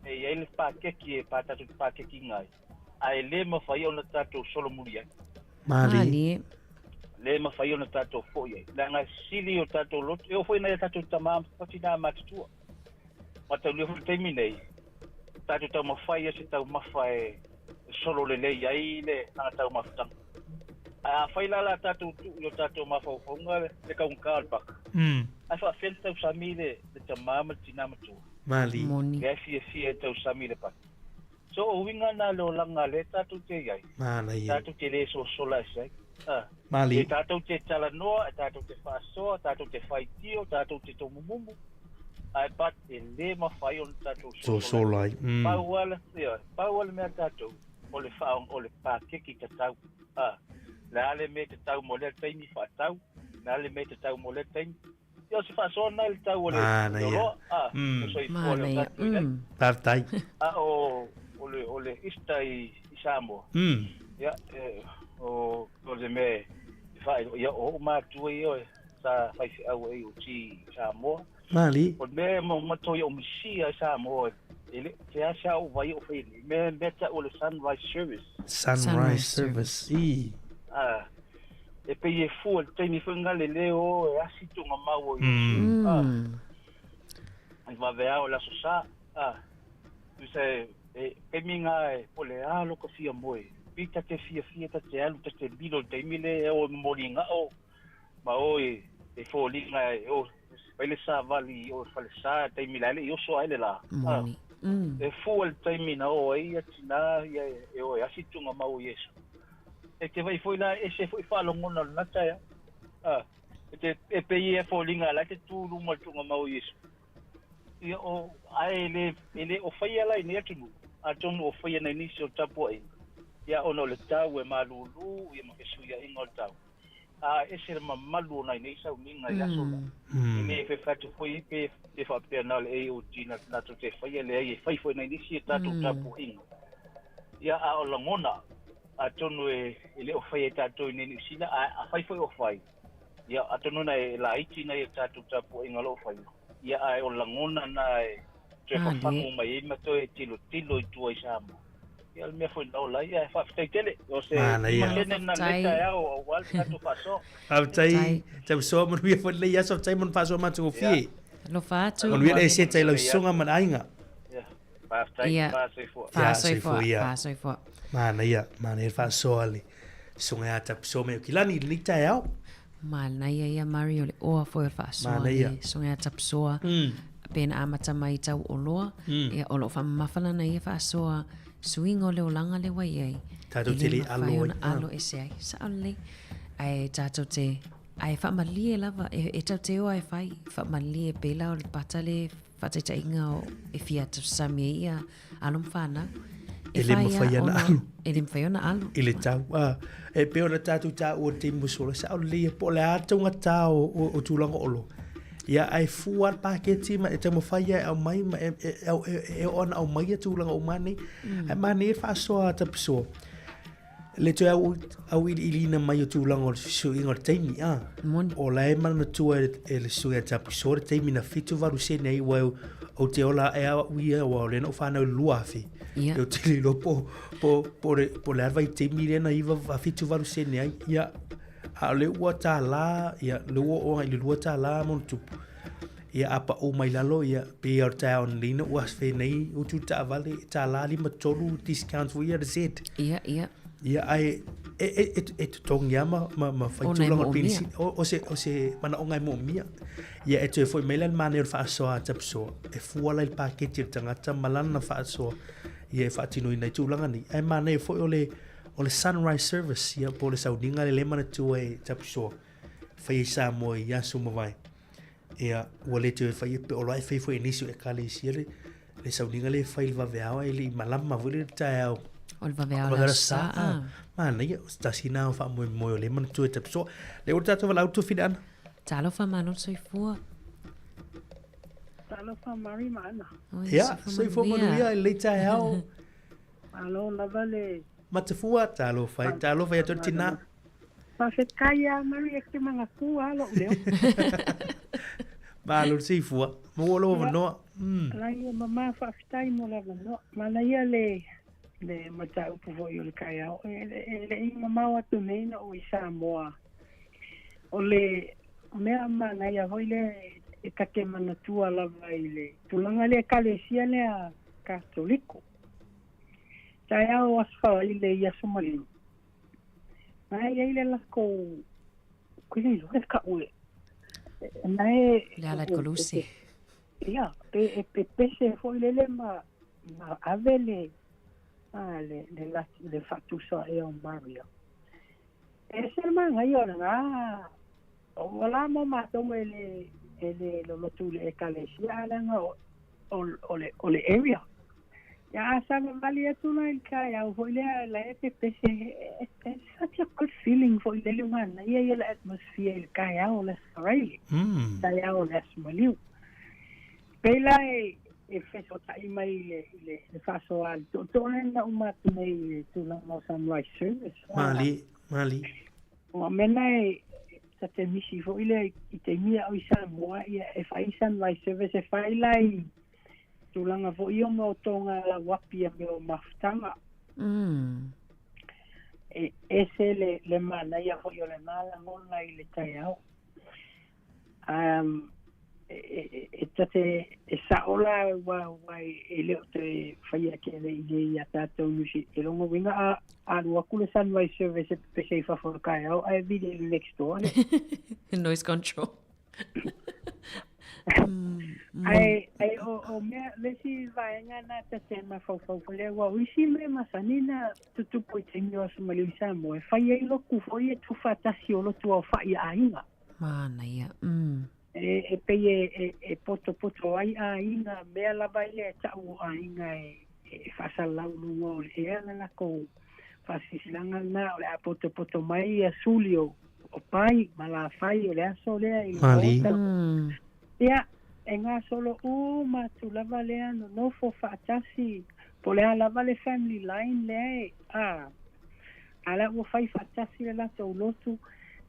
E i ai le pakeki e pa tatou te pakekiga ai. Ae lē mafai ona tatou solomuli ai. Malie. Lē mafai ona tatou fo'i ai, leaga e sili o tatou loto, e oo foi i nai a tatou tamā ma tinā matutua. Mataulia foi le taimi nei, tatou taumafai ia se taumafa e solo lelei ai le lana taumafataga. Ae afai la o le a tatou tuu i o tatou mafaufauga le taugata o le paka, ae faapefea ona tausami le tama ma le tinā matua? Malie. Lea e fiafia e tausami i le paka. So o uiga na le olaga lea tatou te i ai. Manaia. Tatou te le sosola ese ai. Ah. Malie. E tatou te talanoa, e tatou te faasoa, tatou te faitio, tatou te tomumumu, ae but e le mafai ona tatou sosola ai. Pau lava le, ioe, pau lava le mea tatou, o le faa, o le pakeki tatau. Ah. Le a le mea tatau mo lea taimi faatau, le a le mea tatau mo lea taimi. Ia o se faasoa lena i le tau o le oloa, a, o soifua lea o tatou i ai. Faafetai. A o le o le Easter i Samoa, ia, o le mea e faailoa, ia o ou matua ia sa faifeau ai o ti i Samoa. Malie. O le mea e matou ia o misia i Samoa, e le o se a ou vaai o fai nei, mea tau o le sunrise service. Sunrise service, i. A, E pei e fua i le taimi foi lena le leo e asi tuugamau o Iesu, a, i vaveao i le Aso Sa, a, tusa e, e, taimi na e, po o le a lo ka fia moe, pi ta te fiafia ta te alu ta te milo i le taimi lea e o e momoli gao ma o e, e foliga e o, fai le savali i o i le falesa i le taimi la e le i oso ae le la, a, e fua i le taimi na o ai ia tina ia e o e asi tuugamau o Iesu. E te vai foi la ese foi faalogona o lena taeao. A, e te, e pei e foliga la te tu luma le tuugamau o Iesu. Ia o, ae le, e le o faia la i nei atunuu, atonu o faia nai nisi o tapuaiga, ia ona o le tau e malūlū, ia ma fesuiaiga o le tau. A ese le mamalu o nai nei sauniga i aso la. E le fefe atu foi pe, pe faapea na o le AOG na, latou te faia, leai e fai foi nai nisi e tatou tapuaiga. Ia a o lagona, atonu e le o faia e tatou i nei Niu Sila, a afai foi o fai, ia, atonu na e laiti nai a tatou tapuaiga o lo o faia, ia, ae o lagona na e toe fafagu mai ai ma toe tilotilo i tua i Samoa. Ia, o le mea foi na ola ai, ae faafetai tele. O se pasene lena i lenei taeao aua le tatou faasoa. Faafetai, tausoa manuia foi lenei aso, faafetai mo le faasoa matagofie. Alofa atu. Manuia le eseta i lau susuga ma le aiga. Faafetai, Ia. faasoifua. Faasoifua, Ia. faasoifua. Manaia, manaia le faasoa a le susuga ia Tapisoa mai Aukilani i lenei taeao. Manaia ia Mari o le oa foi o le faasoa a Manaia. le susuga ia Tapisoa. Pe na amata mai i tau oloa, ia o lo o faamamafa lana ia faasoa suiga o le olaga lea ua i ai. Tatou E te le le alo mafai ai. ona alo ese ai. Sao lelei. Ae tatou te, ae faamalie lava, e, e tatou te o lava e fai, faamalie pela o le pata le Faataitaiga o e fia tausami ai ia alo ma fanau. E le mafai ona alu. E le mafai ona alu. I le tau. A, e pei ona tatou taua i le taimi ua sola, sao lelei ia po o le a le taugata o, o, o tulaga o oloa. Ia, ae fua le paketi ma e taumafai lava e aumai ma e, e, e, e, e oo ona aumaia tulaga uma nei. Ae manaia le faasoa a Tapisoa. Le toe au, auiliiliina mai o tulaga o le fesuiaiga o le taimi, a. Moni. O la e manatua e, e le susuga ia Tapisoa le taimi na 78 sene ai ua ou te ola ae au ia aua o lea na ou fanau i le 2000. Ia. Ou te le iloa po, po, po, le, po le a le vaitaimi lea na 9 78 sene ai. Ia, a o lea ua tālā, ia, lea ua oo i le $2 ma ona tupu. Ia, a pau mai lalo, ia, pei lava o le taeao nei na ua afe nei utu le taavale, $1 53 discount foi ia le Z. Ia, ia. Ia, ae e, e, e, e totogi lava ma, ma, ma fai Ona e tulaga o le moomia. penisini. O, o, se, o se manaoga e moomia. Ia, e toe foi mai la le manaia o le faasoa a Tapisoa, e fua la i le paketi a le tagata ma lana faasoa, ia e faatinoina ai tulaga nei. Ae manaia foi o le, o le sunrise service, ia, po o le sauniga lea e manatua e Tapisoa, fai ai Samoa i aso ua mavae. Ia, ua le toe faia pe o la e fai foi e nisi o ekalesia le, le sauniga lea e fai i le vaveao ae le i malama foi le taeao. O le vaveao o le aso Sa. Ah, manaia, o se tasi na o faamoemoe o lea e manatua e Tapisoa. Lea ua le tatou valaau Tufina Ana. Talofa malo le soifua. Talofa Mari ma Ana. Ia, soifua manuia i lenei taeao. Malo lava le Matafua, talofa e, talofa ia te oe le tina. Faafetai a Mari e te manatua a lou leo. Malo le soifua. Maua lou avanoa. Mm. Laia mama faafetai mo le avanoa. Manaia le Le mataupu fo'i o le taeao e le'i mamao atu nei na ou i Samoa. O le mea manaia foi lea e ta te manatua lava i le tulaga lea Ekalesia lea Katoliko. Taeao Aso Faraile i Aso Maliu, na e i ai le lakou koe le iloa le ka'u e na e Le ala i le koluse. Ia, pe e pepese foi lele ma ma ave le a le le la le faatusa ea o Maria. E ese le manaia o lena o ua la mo matou e le e le lolotu i le Ekalesia a leaga o o le o le area. Ia a savavali atu la i le taeao foi lea la e pepese it's such a good feeling foi lele manaia ia le atmosphere i le taeao o le Aso Faraile. Taeao o le Aso Maliu. Pei la e e fesoota'i mai i le i le le faasoa a le tootoo lea na uma atu nei i le tulaga o Sunrise Service. Malie, malie. Ua mea na e ta te misi foi lea i taimi a o i Samoa ia e fai Sunrise Service e fai la i tulaga foi ia o mea o toga lauapi a mea o mafutaga. E ese le le manaia foi o lena lagona i le taeao. E ta te e sa'o la ua ua e le o toe faia tele i inei iā tatou Niu e lona uiga a alu atu le Sunrise Service e pepese i fafo o le taeao ae vili i le next door le Noise control. Ae ae o o mea le isi vaega na ta te mafaufau foi lea aua o isi mea masani na tutupu i taimi o Aso Maliu i Samoa e fai ai lotu foi e tuufaatasi o lotu aofa'i a aiga. Manaia. E pei e potopoto ai aiga, mea lava ia e ta'u o aiga e faasalalau luga o le ea le latou faasilasilaga lena o le a potopoto mai ia suli o pai ma lafai o le aso lea i le maota. Ia, e gasolo uma atu lava lea nonofo faatasi, po o le a lava le family line lea e, a, a la ua fai faatasi le latou lotu.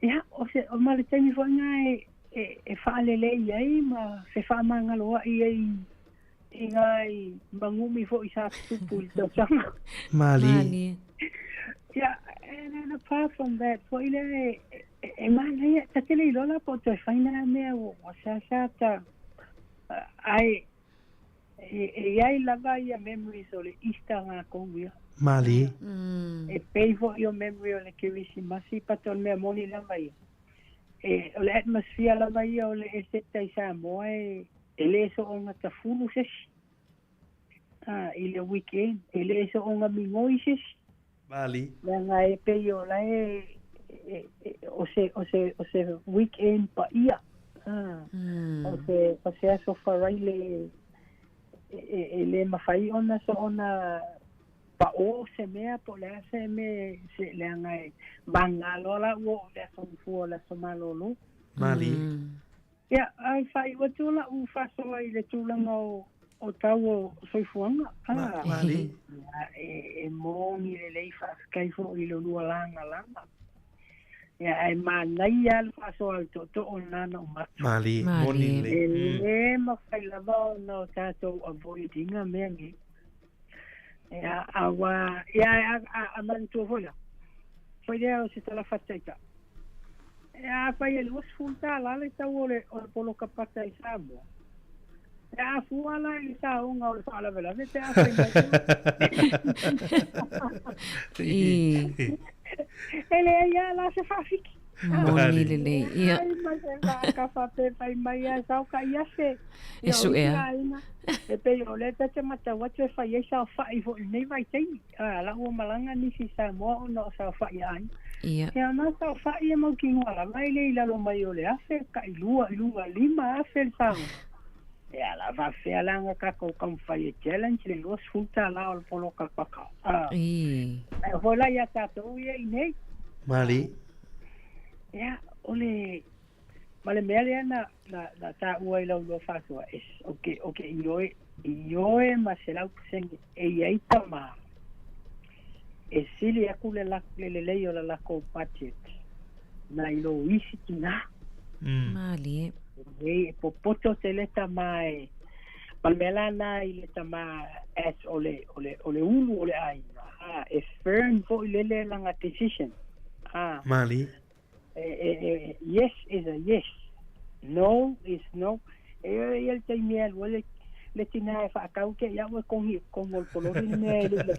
Ia, o se, ma le taimi foi lena e, e, e faalelei ai ma fefaamagaloa'i ai i nai magumi foi sa tutupu i le tausaga. Malie. Ia, and then apart from that, foi lea e, e, e manaia, ta te le iloa la po o toe fai nā mea ua, ua seasea ta, ae e, e i ai lava ia memories o le Easter ngā ia. Malie. E pei foi o memory o le Kerisimasi, but o le mea moni lava ia. E, o le atmosphere lava ia o le Eseta i Samoa e, e le soonga tafulu se isi. Ah, i le weekend, e le soonga migoi se isi. Malie. Leaga e pei o la e, e, e, o se, o se, o se weekend paia. Ah, o se, o se aso faraile e, e, e le mafai ona soona pa'o se mea po o le a se mea se leaga e maga loa la ua oo i le aso gafua o le aso malōlō. Malie. Ia, ae faaiu atu la'u faasoa i le tulaga o o tau o soifuaga. Ah, Malie. Ia, e, e moni lelei faafetai fo'i i le lua lagalaga. Ia, ae manaia lava le faasoa a le tootoo lena na uma atu. Malie, moni lelei. E lē mafai lava ona o tatou avoid ina mea nei. Ia, auā, ia, a, a, a manatua foi la, foi lea o se tala faataitā. Ia, afai e $20 le tau o le, o le poloka pata i Samoa, ia a fua la i le saoga o le faalavelave pe afai mai E leai lava la se faafiki. Moni lelei. Ia. Ai ma se vaakafa pe fai mai a sao ka i afe. E suea. E pei o lea ta te matau atu e fai ai saofa'i foi i lenei vaitaimi. A la ua malaga nisi i Samoa ona o saofa'i a aiga. Ia. Ia na saofa'i e mautinoa lava e le i lalo mai o le afe, tailua i luga 5,000 le saoga. Ia la faafefea la ona tatou taumafai e challenge le $20 o le poloka paka. A. Ae foi la ia tatou ia i nei. Malie. Ia, o le ma le mea lea na na na taua i lau lua faasoa, e o ke o ke ioe ioe ma 100% e i ai tama e sili atu le la le lelei o le lakou budget nai lo isi tinā. Malie. E popoto tele tama e ma le mea la na i le tama as o le o le o le ulu o le aiga. Ah, e firm fo'i lele lana decision. Ah. Mali. E, e, e, yes is a yes. No is no. E e le taimi e alu ai le le tina e whaakau ke ia ua kongi kongo le polori le mea e le le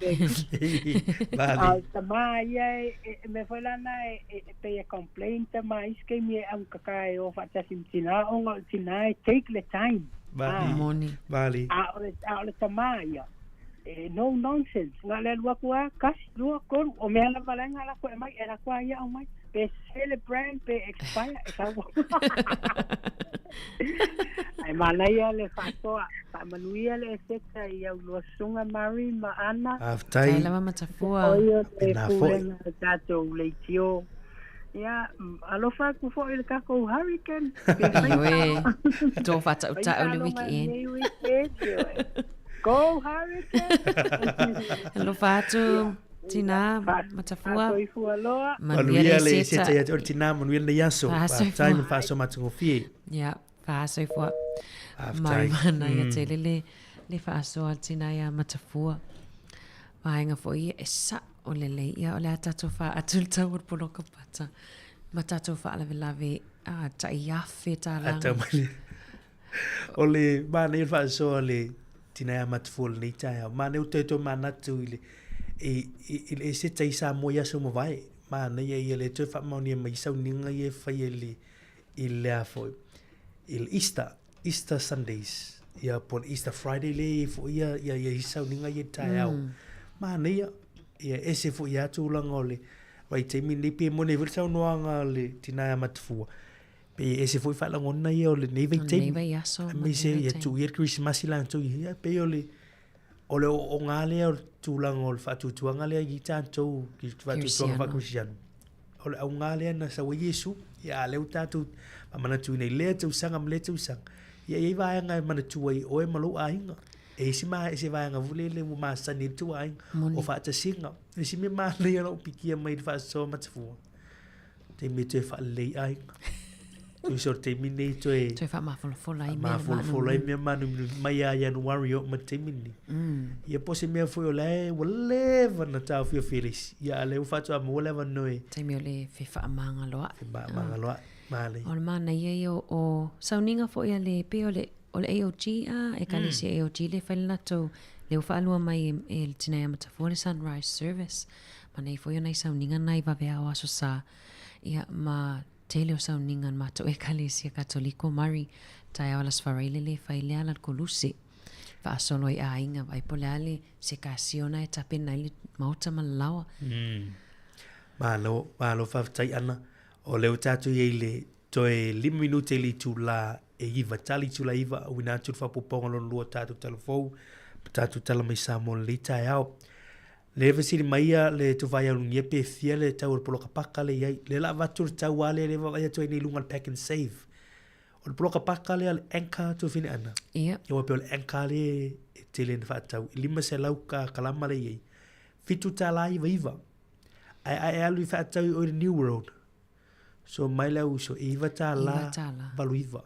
Mali. A o tama ia e, e, e me foi lana e, e, e pei e complain tama isi keimi e au kaka e o whaatasi ma tina onga o le tina e take le time. Mali. Ah. Moni. Mali. A o le, a o le tama ia e no nonsense. Nga le alu aku a, kasi, lua, tolu, o mea lava la nga lako e mai, e lako a ia au mai. Pe se le brand, pe expire, e sau. Ai manaia le faasoa, faamanuia le eseta i au lua susuga Mary ma Ana. Faafetai. Tai lava Matafua. Oi o le Tēnā fo'i. pulega o tatou leitio. Ia, alofa atu fo'i i le tatou hurricane. Pe fai Ioe, faaloga. tō Fai whātautau le faaloga weekend. lenei weekend. Ioe. Go hurricane! Alofa atu, tina, Matafua. Faasoifua loa. Manuia Manuia le le seta. seta ia te o le tina, manuia lenei aso. Faasoifua. Faafetai ma le faasoa matagofie. Ia, faasoifua. Faafetai. Mari mana ia tele le, le faasoa a tina ia Matafua. Vaega foi ia e sa'o lelei ia o le a tatou faatu le tau o le poloka pata ma tatou faalavelave a tai afe tālā. Atau mai le. O le manaia o le faasoa a le tina ia Matafua i lenei taeao. Manaia o toe manatu i le i, i, i le ese tai Samoa i aso mavae. Manaia ia le toe faamaonia mai sauniga ia e fai e le i le a foi i le Easter, Easter Sundays, ia po o le Easter Friday lea e i ai foi ia, ia, ia isi sauniga ia i le taeao. Manaia, ia ese foi ia tulaga o le vaitaimi lenei, pe moni ai foi le saunoaga a le tina ia Matafua, pe ese foi faalagona ia o lenei vaitaimi. Lenei vaiaso ma Aemaise lenei ia vaitaimi. tuu ia le Kerisimasi latou ia, pei o le o le ooooga lea o le tulaga o le faatuatuaga lea i tatou, i le faatuatuaga faakerisiano. O le auga lea na sau ai Iesu, ia a lea ua tatou faamanatuina i lea tausaga ma lea tausaga, ia e i ai vaega e manatua ai oe ma lou aiga. E i ai si ma, se vaega foi lele ua masani ai le tou aiga, o faatasiga. O le isi mea manaia o lau pikia mai i le faasoa Matafua, taimi e toe faalelei aiga. Tusa o le taimi lenei toe... Toe faamafolafola ai mea le Faamafolafola ai mea maanuminumi mai ia Ianuari e oo mai le taimi lenei. Ia po o se mea foi o la e ua leva ona taofiofia e le isi. Ia a o lea ua faatoa maua le avanoa e... Taimi o le fefaamagaloa'i. Fefaamagaloa'i, manaia. O le manaia ia o sauniga foi a le pei o le o le AOG a, Ekalesia AOG lea e fai le latou lea ua faalua mai e le Tinei Amatafua le Sunrise Service. Manaia foi o nai sauniga na i vaveao Aso Sa. Ia ma tele o sauniga a le matou Ekalesia Katoliko Murray taeao le Aso Faraile lea e fai lea ala le koluse. Faasolo ai aiga vaai po o le a le se kasio na e tapena ai le maota ma le laoa. Malo, malo faafetai Ana. O lea ua tatou i ai i le toe 5 minute i le itula e 9, tali itula 9, auina atu le faaopoopoga lona lua o tatou tala fou ma tatou tala mai Samoa i lenei taeao. Le fesili mai ia le Tofa ia Ulugia pe fia le tau o le poloka paka lea e i ai. Lea la avatu le tau lava lea lea e vaavaai atu ai nei i luga o le pack and save. O le poloka paka lea le Anchor Tuafine Ana. Ia. Ia aua pei o le Anchor lea e tele ina faatau. E 500 ka kalama lea e i ai. $7.99. Ae a e alu i faatau i o i le New World, So mai le au uso, e $9, 89.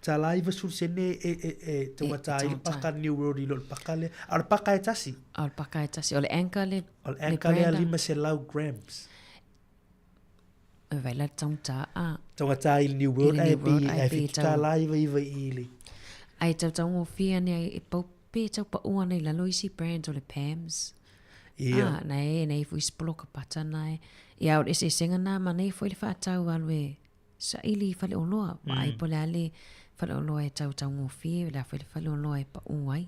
Tālā 90 sene e, e, e taugata ai le paka New World i lo le paka lea. A o le paka e tasi. A o le paka e tasi. O le Anchor le, O le Anchor lea 500 grams. E vai la taugata a. Taugata i le New World ai pe ai $7.99 i le. Ai tau taugofie ane ai e pau pe tau pau ana i lalo isi brand o le Pams. Ia. Ah, nei, nei foi isi poloka pata nai. Ia, o le eseesega na ma nei foi le faatau alu e saili i faleoloa. Vaai po o le a le faleoloa e tau taugofie, o le a foi le faleoloa e pau ai.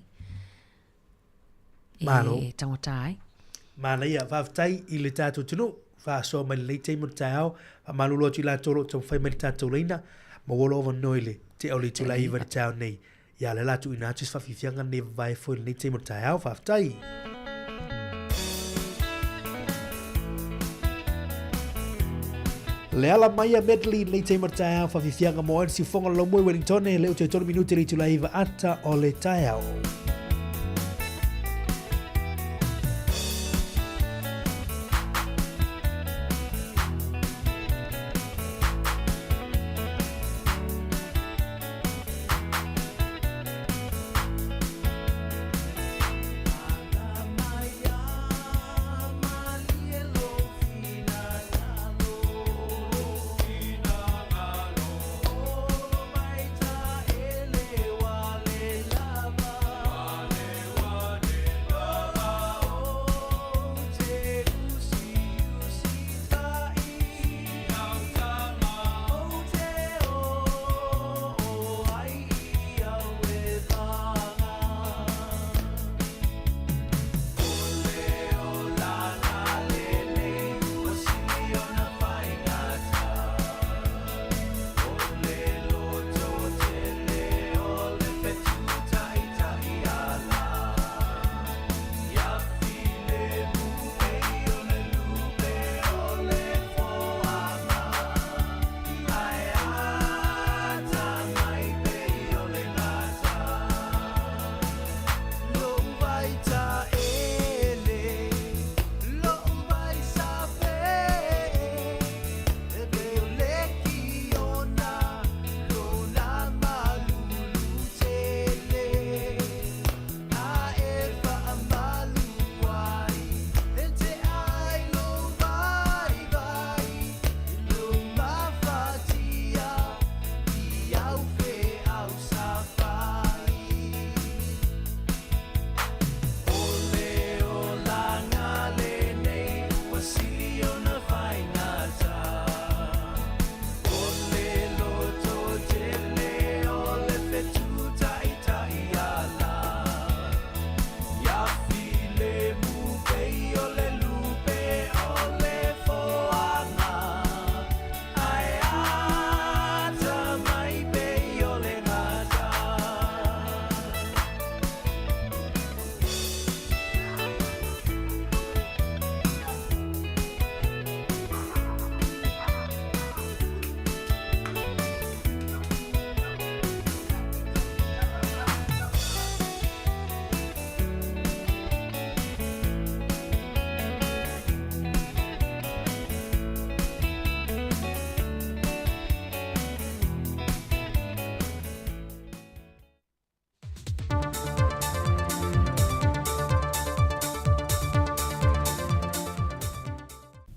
E Malo. taugata ai. Manaia, faafetai i le tatou atunuu, faasoa mai lenei taimi o le taeao, faamalulu atu i latou o lo o taumafai mai le tatou laina, maua lou avanoa i le tea o le itula 9 i le taeao nei. Ia, o lea o le a tuuina atu se faafiafiaga lenei vavae foi i lenei taimi o le taeao. Faafetai! Le ala mai a Medley i lenei taimi o le taeao, faafiafiaga mo oe le siufoga o le laumua i Wellington, le utu e 3 minute i le itula 9 ata o le taeao.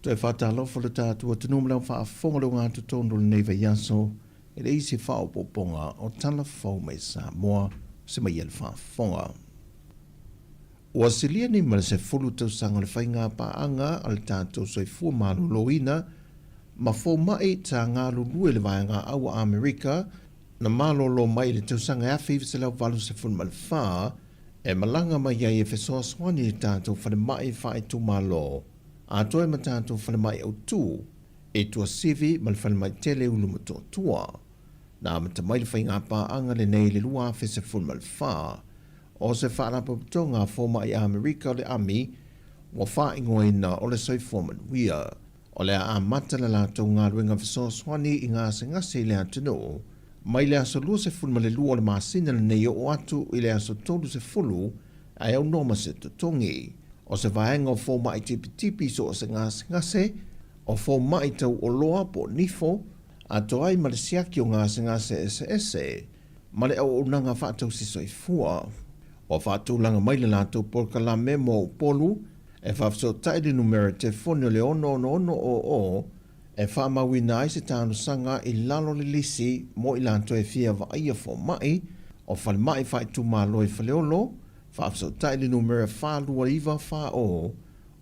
Toe faatalofa lo tatou atunuu ma lau faafofoga le ogatotonu o lenei vaiaso e leai se faaopoopoga o tala fou mai Samoa se mai le faafofoga. Ua silia nei ma le 10 tausaga o le faiga paaga a le tatou soifua maloloina ma fomaʻi sa galulue i le vaega au a Amerika na malolo mai i le tausaga 1984 e malaga mai ai e fesoasoani i le tatou falemai faaitumalo atoa ma tatou falemai autū i Tuasivi ma le falemai tele Ulumotootua. Na amata mai le faiga paaga lenei i le 2014 o se faalapotopotoga a fomaʻi Amerika o le AMI ua faaigoaina o le Soifua Manuia. O le a amata le latou galuega fesoasoani i gasegase i le atunuu mai le aso 22 o le masina lenei oo atu i le aso 30 ae aunoa ma se totogi. O se vaega o fomaʻi tipitipi so o se gasegase, o fomaʻi tauoloa po o nifo, atoa ai ma le siaki o gasegase eseese ma le auaunaga faatausi soifua. Ua faatulaga mai le latou polokalame mo Upolu e faafesootai le numera telefoni o le 66600 e faamauina ai se talosaga i lalo o le lisi mo i latou e fia vaaia fomaʻi o falemai faaitumalo i Faleolo, faafesootai le numera 42940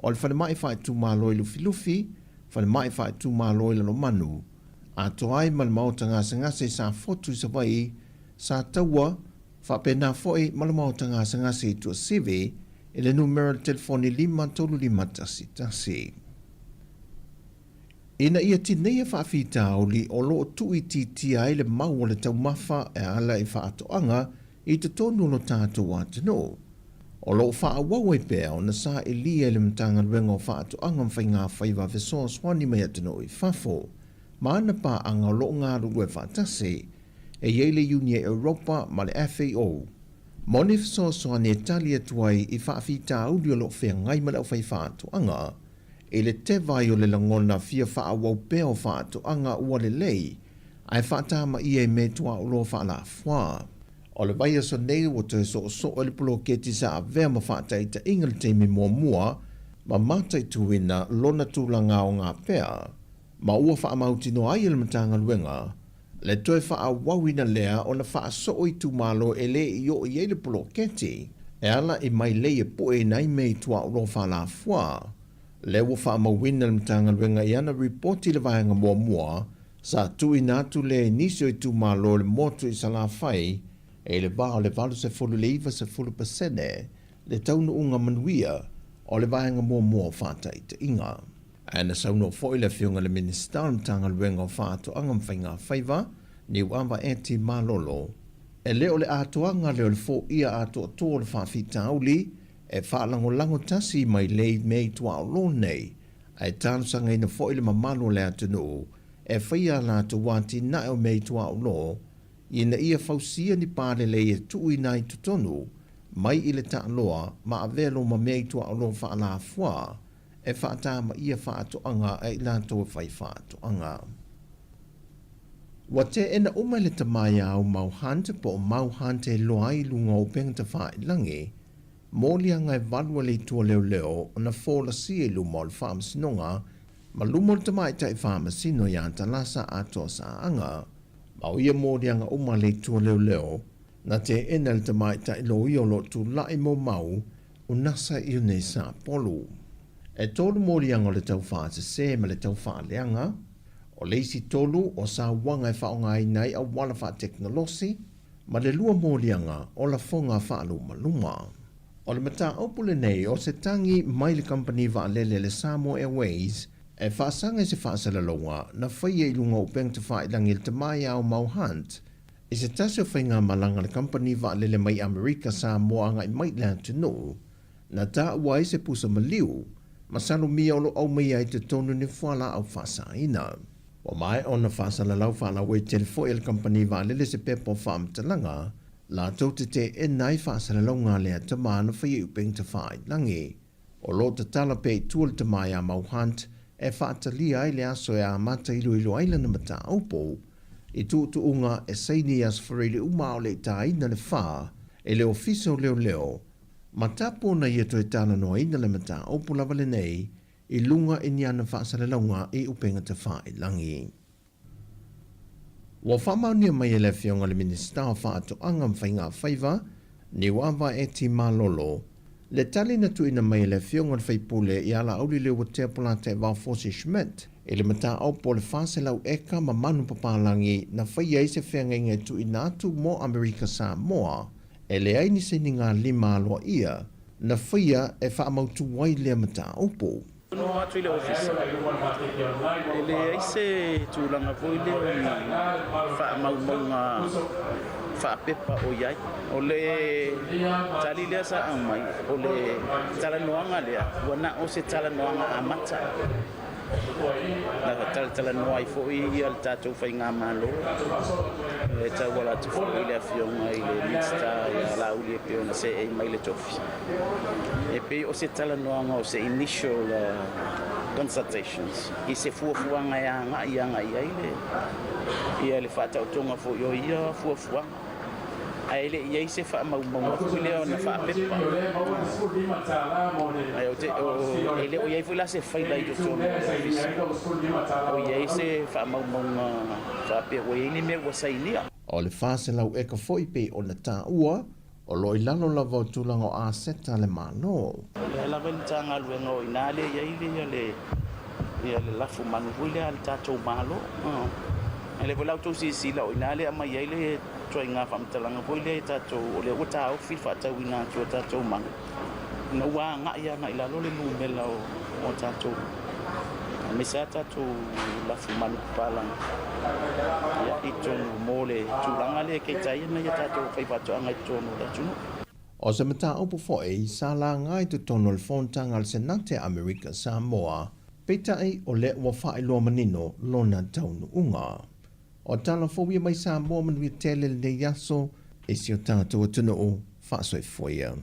o le falemai faaitumalo i Lufilufi, falemai faaitumalo i Lalomanu, atoa ai ma le maota gasegase i Safotu i Savaii, Sataua, faapena foi ma le maota gasegase i Tuasivi i le numera telefoni 53511. Ina ia tineia faafitauli o loo tuuitiitia ai le mau o le taumafa e ala i faatoaga i totonu o lo tatou atunuu. O loo faaauau ai pea ona sailiia e le Matagaluega o Faatoaga ma Faigafaiva fesoasoani mai atunuu i fafo ma ana paaga o loo galulue faatasi e i ai le Iuni e Europa ma le FAO. Mo ni fesoasoani e tali atu ai i faafitauli o loo feagai ma le aufaifaatoaga i le teva ai o le lagona fia faaauau pea o faatoaga ua lelei ae faatamaia i mea tuaoloa faalafuā. O le vaiaso nei ua toe soosoo i le poloketi sa avea ma faataitaiga le taimi muamua ma mataituina lona tulaga aoga pea ma ua faamautinoa ai e le Matagaluega le toe faaauauina lea ona faasoo itumalo e le i oo i ai le poloketi e ala i mailei e pueina ai mea i tuaoloa faalafuā. Lea ua faamauina le Matagaluega i ana ripoti i le vaega muamua sa tuuina atu lea i nisi o itumalo o le motu i Salafai e i le va o le 80 i le 90% le taunuuga manuia o le vaega muamua o faataitaiga. Ae na saunoa foi le Afioga i le Minisita o le Matagaluega o Faatoaga ma Faigafaiva, Niuava Eti Malolo, e le o le atoaga lea o le foia atoatoa o le faafitauli e faalagolago tasi mai lei mea i tuaolo nei, ae talosagaina foi le mamalu o le atunuu e faia a latou atinae o mea i tuaolo ina ia fausia ni pā lelei e tuuina ai totonu mai i le taaloa ma avea loma mea i tuaolo faalafuā e faatamaia faatoaga a i latou e fai faatoaga. Ua teena uma e le tama ia au mau Hunt po o mau Hunt e iloa ai i luga o upega tafailagi, moliaga e valu a le itu o leoleo ona folasia i luma o le faamasinoga ma luma o le tamaitai faamasino iā Talasa Atoa Saaga. Ma o ia moliaga uma a le itu o leoleo, na teena e le tamaitai loia o lo o tulaʻi mo mau o Nasa Iune Sapolu. E tolu moliaga o le tau faasese ma le tau faaleaga, o le isi tolu o sauaga e faaaogaina ai auala faatekonolosi, ma le lua moliaga o lafoga faalumaluma. O le mataupu lenei o se tagi mai le kamupani vaalele le Samoa Airways e faasaga i se faasalalauga na faia i luga o upega tafailagi i le tama ia Aumau Hunt i se tasi o faigamalaga a le kamupani vaalele mai Amerika Samoa agai mai i le atunuu na taua ai se pusa maliu ma salomia o lo o aumaia ai totonu ni fualaau faasaina. Ua maea ona faasalalau faalauaitele foi e le kamupani vaalele se pepa o faamatalaga latou te teena ai faasalalauga a lea tama na faia i upega tafailagi. O lo o tatala pea i tua le tama iā Mau Hunt e faatalia ai le aso e amata iloilo ai lana mataupu i tuutuuga e saini i Aso Faraile uma a o le i tāina le fā e le Ofisa o Leoleo ma tapu ona ia toe talanoaina le mataupu lava lenei. i luga i ni ana faasalalauga i upega tafailagi. Ua faamaonia mai e le Afioga i le Minisita o Faatoaga ma Faigafaiva, Niuava Eti Malolo, le tali na tuuina mai e le Afioga i le Faipule ia Laauli Leuatea Polataivao Fosi Schmidt i le mataupu o le 400 eka ma manu papalagi na faia ai se feagaiga e tuuina atu mo Amerika Samoa e leai ni sainigalima aloaia na faia e faamautu ai lea mataupu. Noho atu i le ofisa, e leai se tulaga foi lea o ni faamaumauga faapepa o i ai. O le tali lea sa aumai, o le talanoaga lea, ua na o se talanoaga amata. Na talatalanoa ai foi le tatou faigamalo e tauala atu foi i le Afioga i le Minisita ia Laauli e pei ona seei mai le tofi. E pei o se talanoaga o se initial consultations i se fuafuaga e agai agai i ai le ia le faataotoga foi o ia fuafuaga. Ae le i i ai se faamaumauga foi lea ona faapepa. Ae ou te, e le o i ai foi la se faila i totonu o le ofisa o i ai se faamaumauga faapea ua i ai ni mea ua sainia. O le 400 eka foi pei ona taua, o lo o i lalo lava o tulaga o aseta a le Malo. O lea lava i le Matagaluega o i ina lea e i ai le ia le lafu manu foi lea a le tatou Malo. O lea foi la outou silasila o i ina lea e aumai ai le ituaiga faamatalaga foi lea i tatou, o lea ua taofi le faatauina atu o tatou manu, ina ua agai agai i lalo le numera o tatou, aemaise lava tatou lafu manu papalagi ia, i totonu mo le tulaga lea e keita ai nai a tatou faifaatoaga i totonu o le atunuu. O se mataupu foi sa laga i totonu o le Fonotaga a le Senate a Amerika Samoa, peitai o lea ua faailoa manino lona taunuuga. O tala fou ia mai Samoa manuia tele lenei aso i si o tatou atunuu faasoifua ia.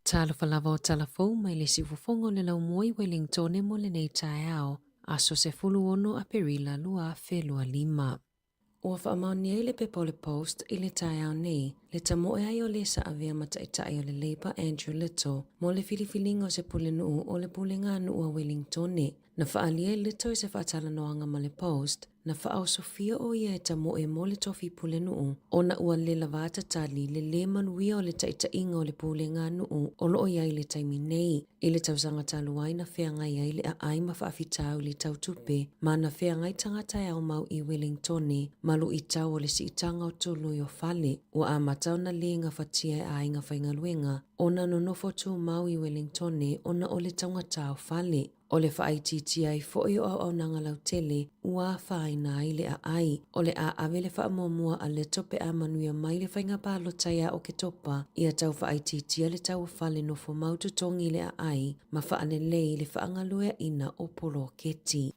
Talofa lava o tala fou mai le siufofoga o le laumua i Wellingtone mo lenei taeao, aso 16 Aperila 2025. Ua faamaonia ai le pepa o le Post i le taeao nei le tamoe ai o le sa avea ma taitai o le Labour Andrew Little mo le filifiliga o se pulenuu o le Pulega a Nuu a Wellingtone. Na faaalia e Little i se faatalanoaga ma le Post, na faaosofia o ia e tamoe mo le tofi pulenuu ona ua le lava tatali le lē manuia o le taitaiga o le Pulega a Nuu o lo o i ai i le taimi nei. I le tausaga talu ai na feagai ai le aai ma faafitauli tau tupe ma na feagai tagata e aumau i Wellingtone ma luitau o le siitaga o tului o fale. Ua amata ona lē gafatia e aiga faigaluega ona nonofo tumau i Wellingtone ona o le taugata o fale. O le faaitiitia ai foi o auaunaga lautele ua afaina ai le aai. O le a ave le faamuamua a Little pe a manuia mai le faiga palota iā Oketopa ia tau faaitiitia le tau o fale nofo mau totogi i le aai ma faalelei le faagalueaina o poloketi.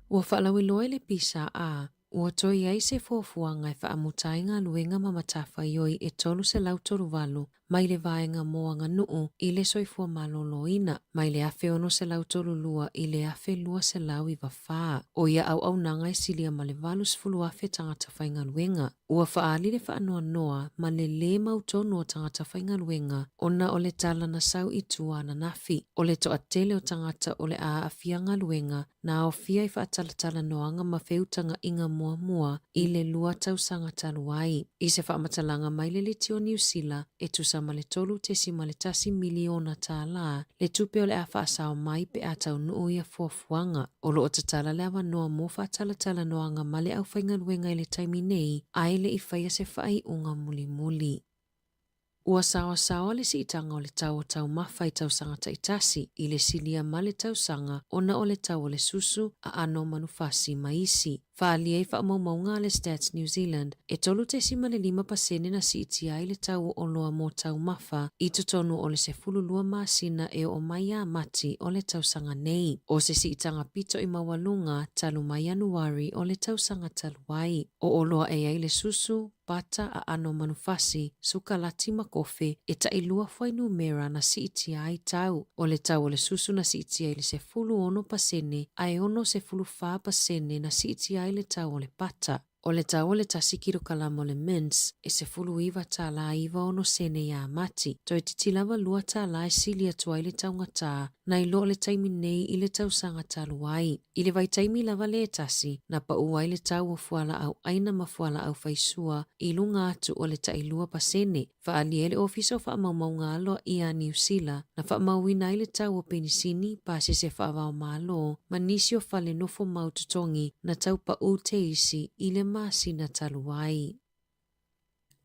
Ua faalauiloa i le pisa a ua toe i ai se fuafuaga e faamuta ai galuega ma matafaioi e 338 mai le vaega mo aganuu i le soifua maloloina mai le 1632 i le 1294. O ia auaunaga e silia ma le 80,000 tagata faigaluega. Ua faaali le faanoanoa ma le lē mautonu o tagata faigaluega ona o le tala na sau i tua ananafi, o le toatele o tagata o le a aafia galuega na aofia i faatalatalanoaga ma feutagaʻiga muamua i le lua tausaga talu ai. I se faamatalaga mai le Leti o Niu Sila, e tusa ma le $3.1 miliona tālā le tupe o le a faasao mai pe a taunuu ia fuafuaga. O lo o tatala le avanoa mo faatalatalanoaga ma le aufaigaluega i le taimi nei, ae le i faia se faaiuga mulimuli. Ua saoasaoa le siitaga o le tau o taumafa i tausaga taitasi i le silia ma le tausaga ona o le tau o le susu, aano manufasi ma isi. Faaalia i faamaumauga a le Stats New Zealand, e 3.5 pasene na siitia ai le tau o oloa mo taumafa i totonu o le 12 masina e oo mai iā Mati o le tausaga nei. O se siitaga pito i maualuga talu mai Ianuari o le tausaga talu ai. O oloa e ai le susu, pata, aano o manufasi, sukalati ma kofe, e taʻilua fuainumera na siitia ai tau. O le tau o le susu na siitia i le 16% ae 64% na siitia ai le tau o le pata. O le tau o le tasi kilokalama o le mince e 19 tālā 96 sene ia Mati, toeitiiti lava lua tālā e sili atu ai le taugatā nai lo le taimi nei i le tausaga talu ai. I le vaitaimi lava lea e tasi, na paʻu ai le tau o fualaau ʻaina ma fualaau faisua i luga atu o le 2%. Faaalia e le Ofisa o Faamaumauga Aloaia a Niu Sila na faamauina ai le tau o penisini, pasese faava-o-Malo ma nisi o fale nofo mau totogi na tau paʻu teisi i le masina talu ai.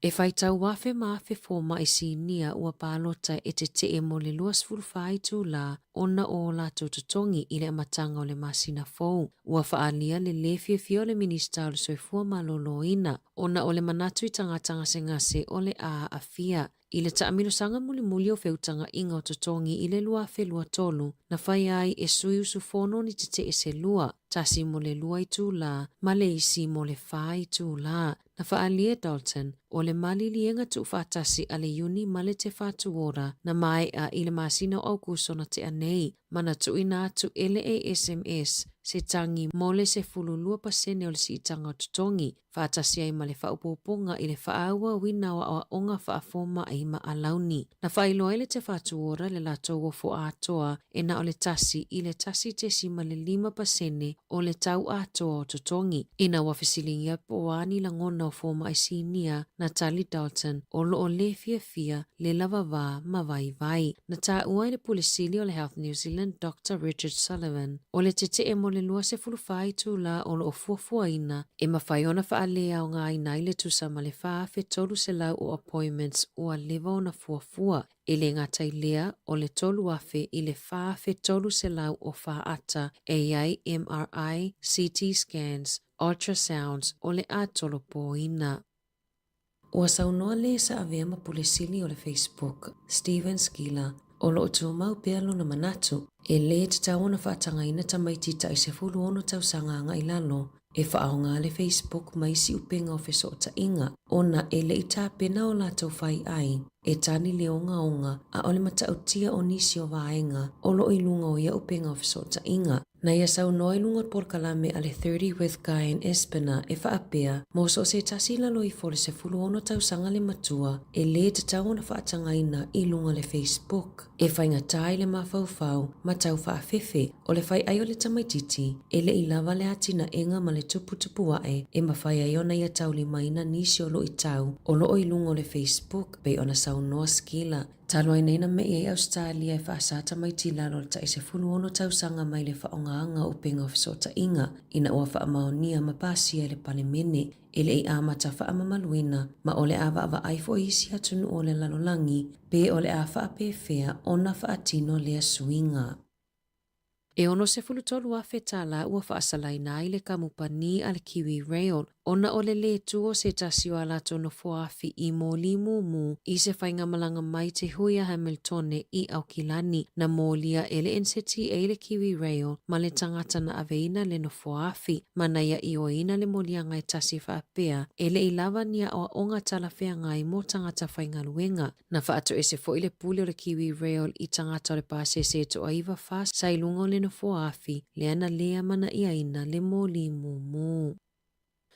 E faitau afe ma afe fomaʻi sinia ua palota e teteʻe mo le 24 itulā ona o o latou totogi i le amataga o le masina fou. Ua faaalia le lē fiafia o le Minisita o le Soifua Maloloina ona o le manatu i tagata gasegase o le a aafia i le taamilosaga mulimuli o feutagaʻiga o totogi i le 2023 na fai ai e sui usufono ni teteʻe se lua, tasi mo le lua itulā ma le isi mo le fā itulā. Na faaalia e Dalton, o le maliliega tuufaatasi a le Iuni ma le Te Whatu Ora na maeʻa i le masina o Aukuso na tea nei, ma na tuuina atu e le ASMS se tagi mo le 12% o le siitaga o totogi, faatasi ai ma le faaopoopoga i le faaauauina o aoaoga faafomaʻi ma alauni. Na faailoa ai le Te Whatu Ora le latou ofo atoa e na o le 1 i le 1.5% o le tau atoa o totogi. Ina ua fesiligia po o a ni lagona o fomaʻi sinia na tali Dalton o loo lē fiafia le lavavā ma vaivai. Na taua e le Pule Sili o le Health New Zealand Doctor Richard Sullivan o le teteʻe mo le 24 itulā o loo fuafuaina e mafai ona faaleaogaina ai le tusa ma le 4,300 o appointments ua leva ona fuafua. E le gata i lea, o le 3,000 i le 4,300 o faata e i ai MRI, CT scans, ultrasounds o le a tolopoina. Ua saunoa le sa avea ma Pule Sili o le Facebook, Stephen Skila, o lo o tumau pea lona manatu, e lē tatau ona faatagaina tamaiti taʻi 16 tausaga agai lalo e faaaoga le Facebook ma isi upega o fesootaiga, ona e le i tapena o latou fai ai, e tali le ogaoga a o le matautia o nisi o vaega o lo o i luga o ia upega o fesootaiga. Na ia saunoa i luga o le polokalame a le 30 with Guy and Espiner e faapea, mo so o se tasi i lalo ifo o le 16 tausaga le matua, e lē tatau ona faatagaina i luga o le Facebook. E faigata i le mafaufau ma tau faafefe o le fai ʻai o le tamaititi, e le i lava le atinaega ma le tuputupu aʻe e mafai ai ona ia taulimaina nisi o luʻitau o loo i luga o le Facebook, pei ona saunoa Skila. Talu ai nei na meʻi ai Ausetalia e faasā tamaiti i lalo o le taʻi 16 tausaga mai le faaaogaga o upega o fesootaiga ina ua faamaonia ma pasia e le Palemene e le i amata faamamaluina ma o le a vaavaai foi isi atunuu o le lalolagi pe o le a faapefea ona faatino lea suiga. E 63,000 tālā ua faasalaina ai le kamupani a le Kiwi Rail ona o le lē tū o se tasi o a latou nofoaafi i mōlī mūmū i se faigamalaga mai te hui a Hamiltone i Aukilani. Na mōlia e le NZTA le Kiwi Rail ma le tagata na aveina le nofoaafi ma na ia ioeina le moliaga e tasi faapea e le i lava ni aoaoga talafeagai mo tagata faigaluega. Na faatoese foi le pule o le Kiwi Rail i tagata o le pasese e toaiva fa sa i luga o le nofoa afi lea na lē amanaiaina le moli mūmū.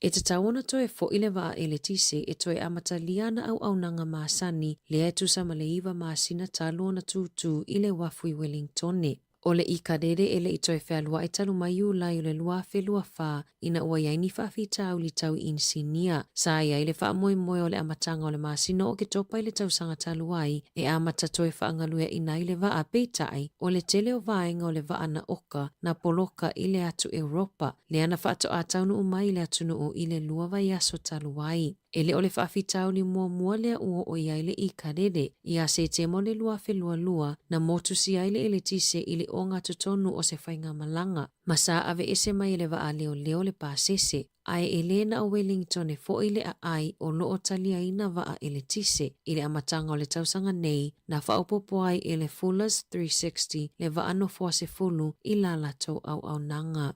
E tatau ona toe foʻi le vaa eletise e toe amatalia ana auaunaga masani lea e tusa ma le iva masina talu ona tūtū i le uafu i Wellingtone. O le ikalele e le i toe fealuaʻi talu mai Iulai o le 2024 ina ua i ai ni faafitauli tau i inisinia. Sa i ai le faamoemoe o le amataga o le masina o Oketopa i le tausaga talu ai e amata toe faagalueaʻina ai le vaa, peitai, o le tele o vaega o le vaa na oka na poloka i le atu Europa, lea na faatoā taunuu mai i le atunuu i le lua vaiaso talu ai. E le o le faafitauli muamua lea ua oo i ai le ikalele. Iā Setema o le 2022, na motusia ai le eletise i le ogatotonu o se faigamalaga ma sa aveese mai e le vaa leoleo le pasese, ae e lē na o Wellingtone foʻi le aʻai o loo taliaina vaa eletise. I le amataga o le tausaga nei, na faaopoopo ai e le Fullers 360 le vaa nofoa sefulu i la latou auaunaga.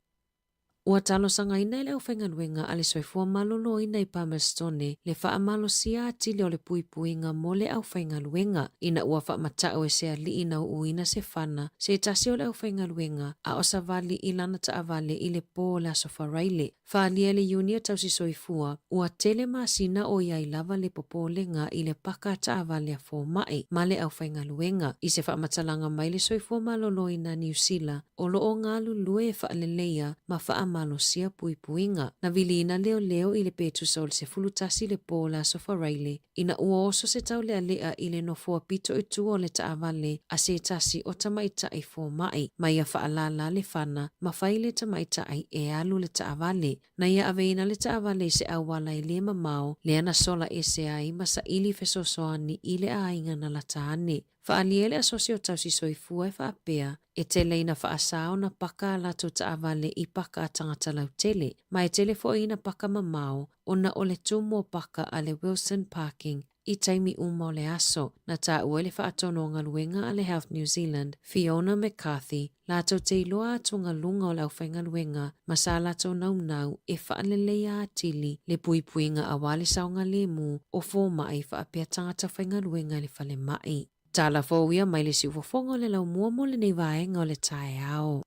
Ua talosagaina e le aufaigaluega a le Soifua Maloloina i Palmerstone le faamalosia atili o le puipuiga mo le aufaigaluega, ina ua faamata'u e se alii na uuina se fana se tasi o le aufaigaluega a o savali i lana taavale i le po o le Aso Faraile. Faaalia le Iuni a Tausi Soifua, ua tele masina o i ai lava le popolega i le paka taavale a fomai ma le aufaigaluega. I se faamatalaga mai le Soifua Maloloina Niu Sila, o lo o galulue e faaleleia ma faamalosia puipuiga. Na viliina leoleo i le petusa o le 11 le po o le Aso Faraile, ina ua oso se taulealea i le nofoa pito i tua o le taavale a se tasi o tamaitai fomai, ma ia faalala le fana ma fai le tamaitai e alu le taavale. Na ia aveina le taavale i se auala e le mamao, lea na sola ese ai ma saili fesoasoani i le aiga na lata ane. Faaalia le asosi o tausi soifua e faapea, e tele ina faasā ona paka a latou taavale i paka a tagata lautele, ma e tele foi ina paka mamao ona o le tumu o paka a le Wilson Parking i taimi uma o le aso. Na taua i le faatonu o galuega a le Health New Zealand, Fiona McCarthy, latou te iloa atugaluga o le aufaigaluega ma sa latou naunau e faaleleia atili le puipuiga aua le saogalemu o fomai faapea tagata faigaluega i le falemai. Tala fou ia mai le siufofoga o le laumua mo lenei vaega o le taeao.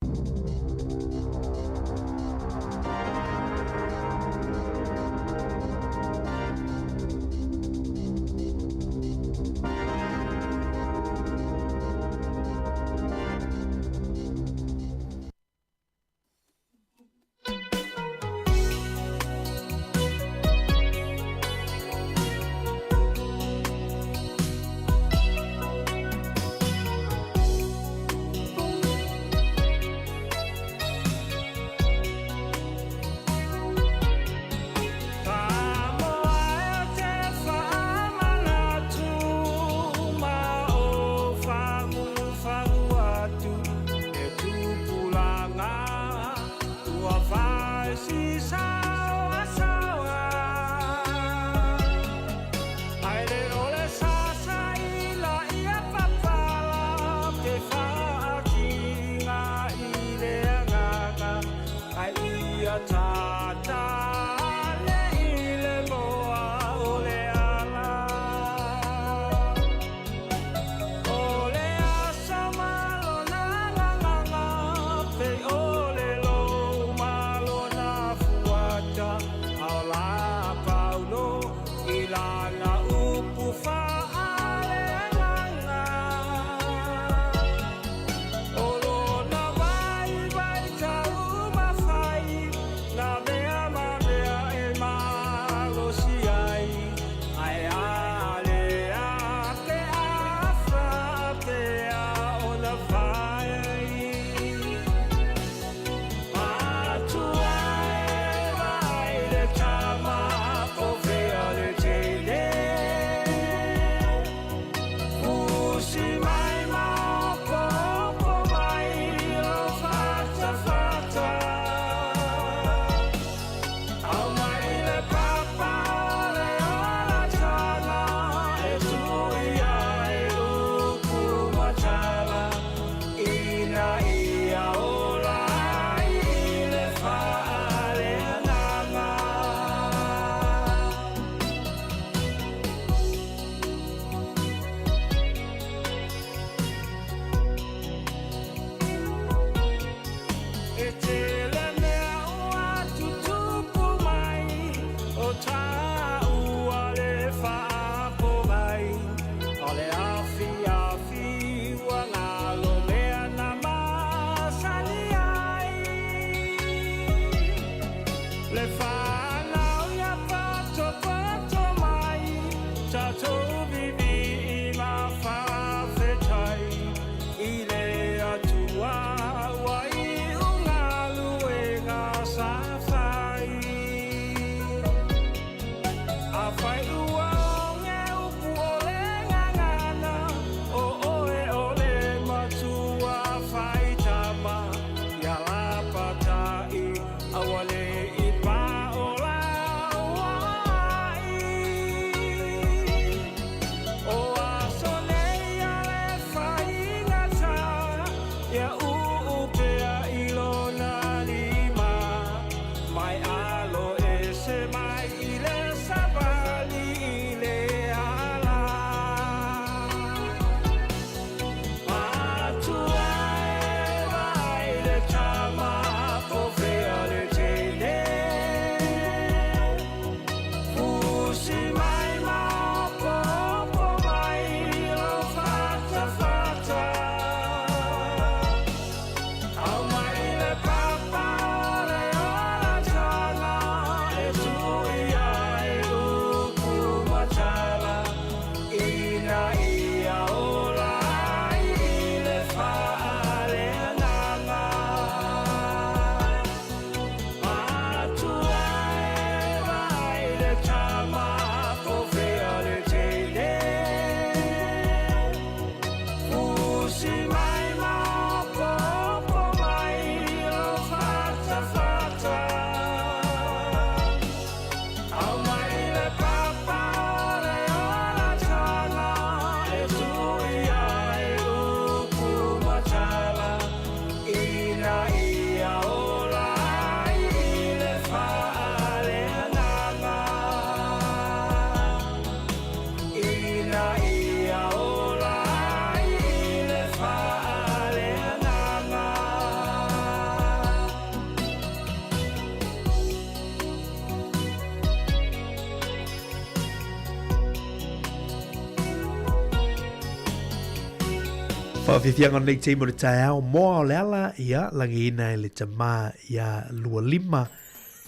Faafiafiaga o lenei taimi o le taeao moa o le ala, ia, lagiina e le tamā iā Lualima,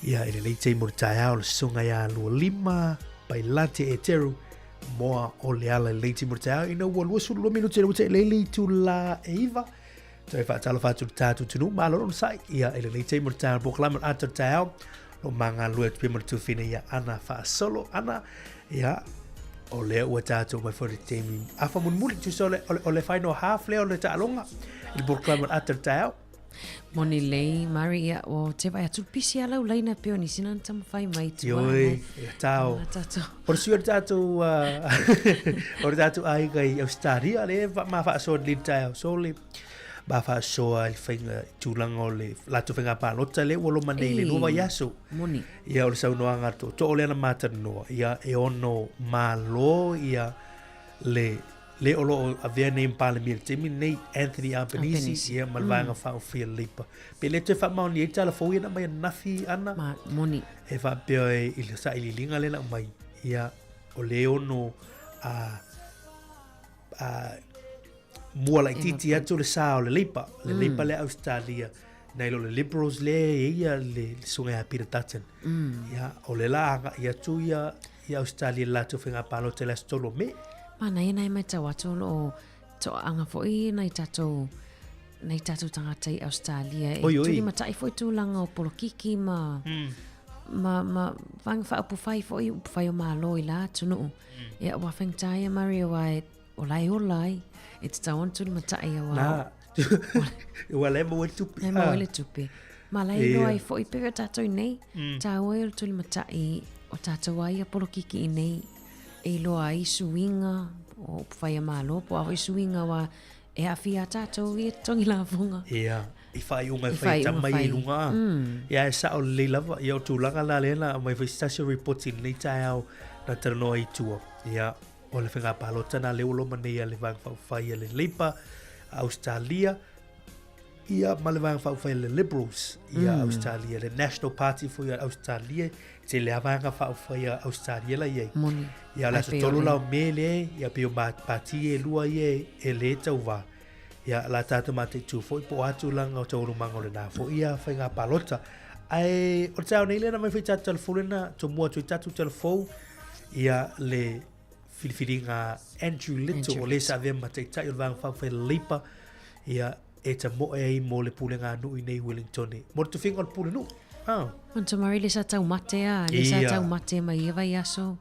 ia, i lenei taimi o le taeao le susuga iā Lualima Pailate Eteru, moa o le ala i lenei taimi o le taeao, ina ua 22 minute le ua tea i le itulā e 9. Toe faatalofa atu i le tatou atunuu, malo le onosai, ia, i lenei taimi o le taeao, polokalame o le ata o le taeao, o magalue atu pea ma le tufina ia Ana faasolo. Ana, ia, o lea ua tatou mai foi le taimi afa mulimuli, tusa o le, o le, o le final half lea o le taaloga, i le polokalame o le ata o le taeao. Moni lei, Mari, ia, o te vai atu pisi ala ulaina pe o nisi nana tamawhai mai tua. Ioi, ia tao. O le sui o le tātou, o le tātou aiga i Australia, le ma whaasoa le taeao. So le, ma whaasoa i whainga tulaga o le latou faiga palota le ua loma nei le lua vaiaso. Moni. Ia o le saunoaga to, to o lea na matalanoa, ia e ono malo ia le le o loo avea nei ma Palemia i le taimi lenei, Anthony Albanese, Albanese. ia ma le vaega faaofia le Leipa. Pe le toe faamaonia ai tala fou ia na aumai ananafi ana. Ma, moni. E faapea e, i le sailiiliga lea na aumai, ia o le ono a, a mua laitiiti atu le sa o le Leipa, le Leipa lea Australia, nai lo le Liberals lea e ia le, le susuga ia Peter Dutton. Ia, o le la agai atu ia i Australia i le latou faiga palota i le aso 3 o Me. Manaia nai matau atu o loo toaaga foi nai tatou nai tatou tagata i Australia e Oi, oi. tuli matai foi tulaga o polokiki ma ma ma vaega faaupufai foi upufai o Malo i la atunuu. Ia ua faigata ia Mari aua e o la e ola ai e tatau ona tuli matai aua Na, ua la e maua ai le tupe. E maua ai le tupe. Ma la e iloa ai foi pe o tatou i nei. Tāua ai o le tuli matai o tatou ai ia polokiki i nei e iloa ai suiga o upufai a Malo po o a foi suiga ua e aafia a tatou ia totogi lafoga. Ia, i faaiuga e fai e tama ia i luga. Ia, e sao lelei lava. Ia, o tulaga la lea na aumai foi se tasi o ripoti i lenei taeao na talanoa ai i tua. Ia, o le faiga palota na lea ua loma nei a le Vaega Faaupufai a le Labour a Australia, ia ma le Vaega Faaupufai a le Liberals ia Australia, le National Party foi a Australia, tele lava Vaega Faaupufai a Australia la i ai. Moni. Ia o le aso 3 la o Me le, ia pei o pati e lua ia e le tauvā. Ia la tātou mataitu foi po o a tulaga o taualumaga o lena foi ia faiga palota. Ae o le taeao nei lea na aumai foi tatou telefoni na tomua atu ai tatou telefou ia le filifiliga Andrew Little o le sa avea ma taitai o le Vaega Faaupufai a le Leipa ia e tamoe ai mo le pulega nuu i nei Wellingtone. Mo le tofiga o le pule nuu. Ah. Manatua Mari le sa taumate a, le sa Ia. taumate mai ia vaiaso.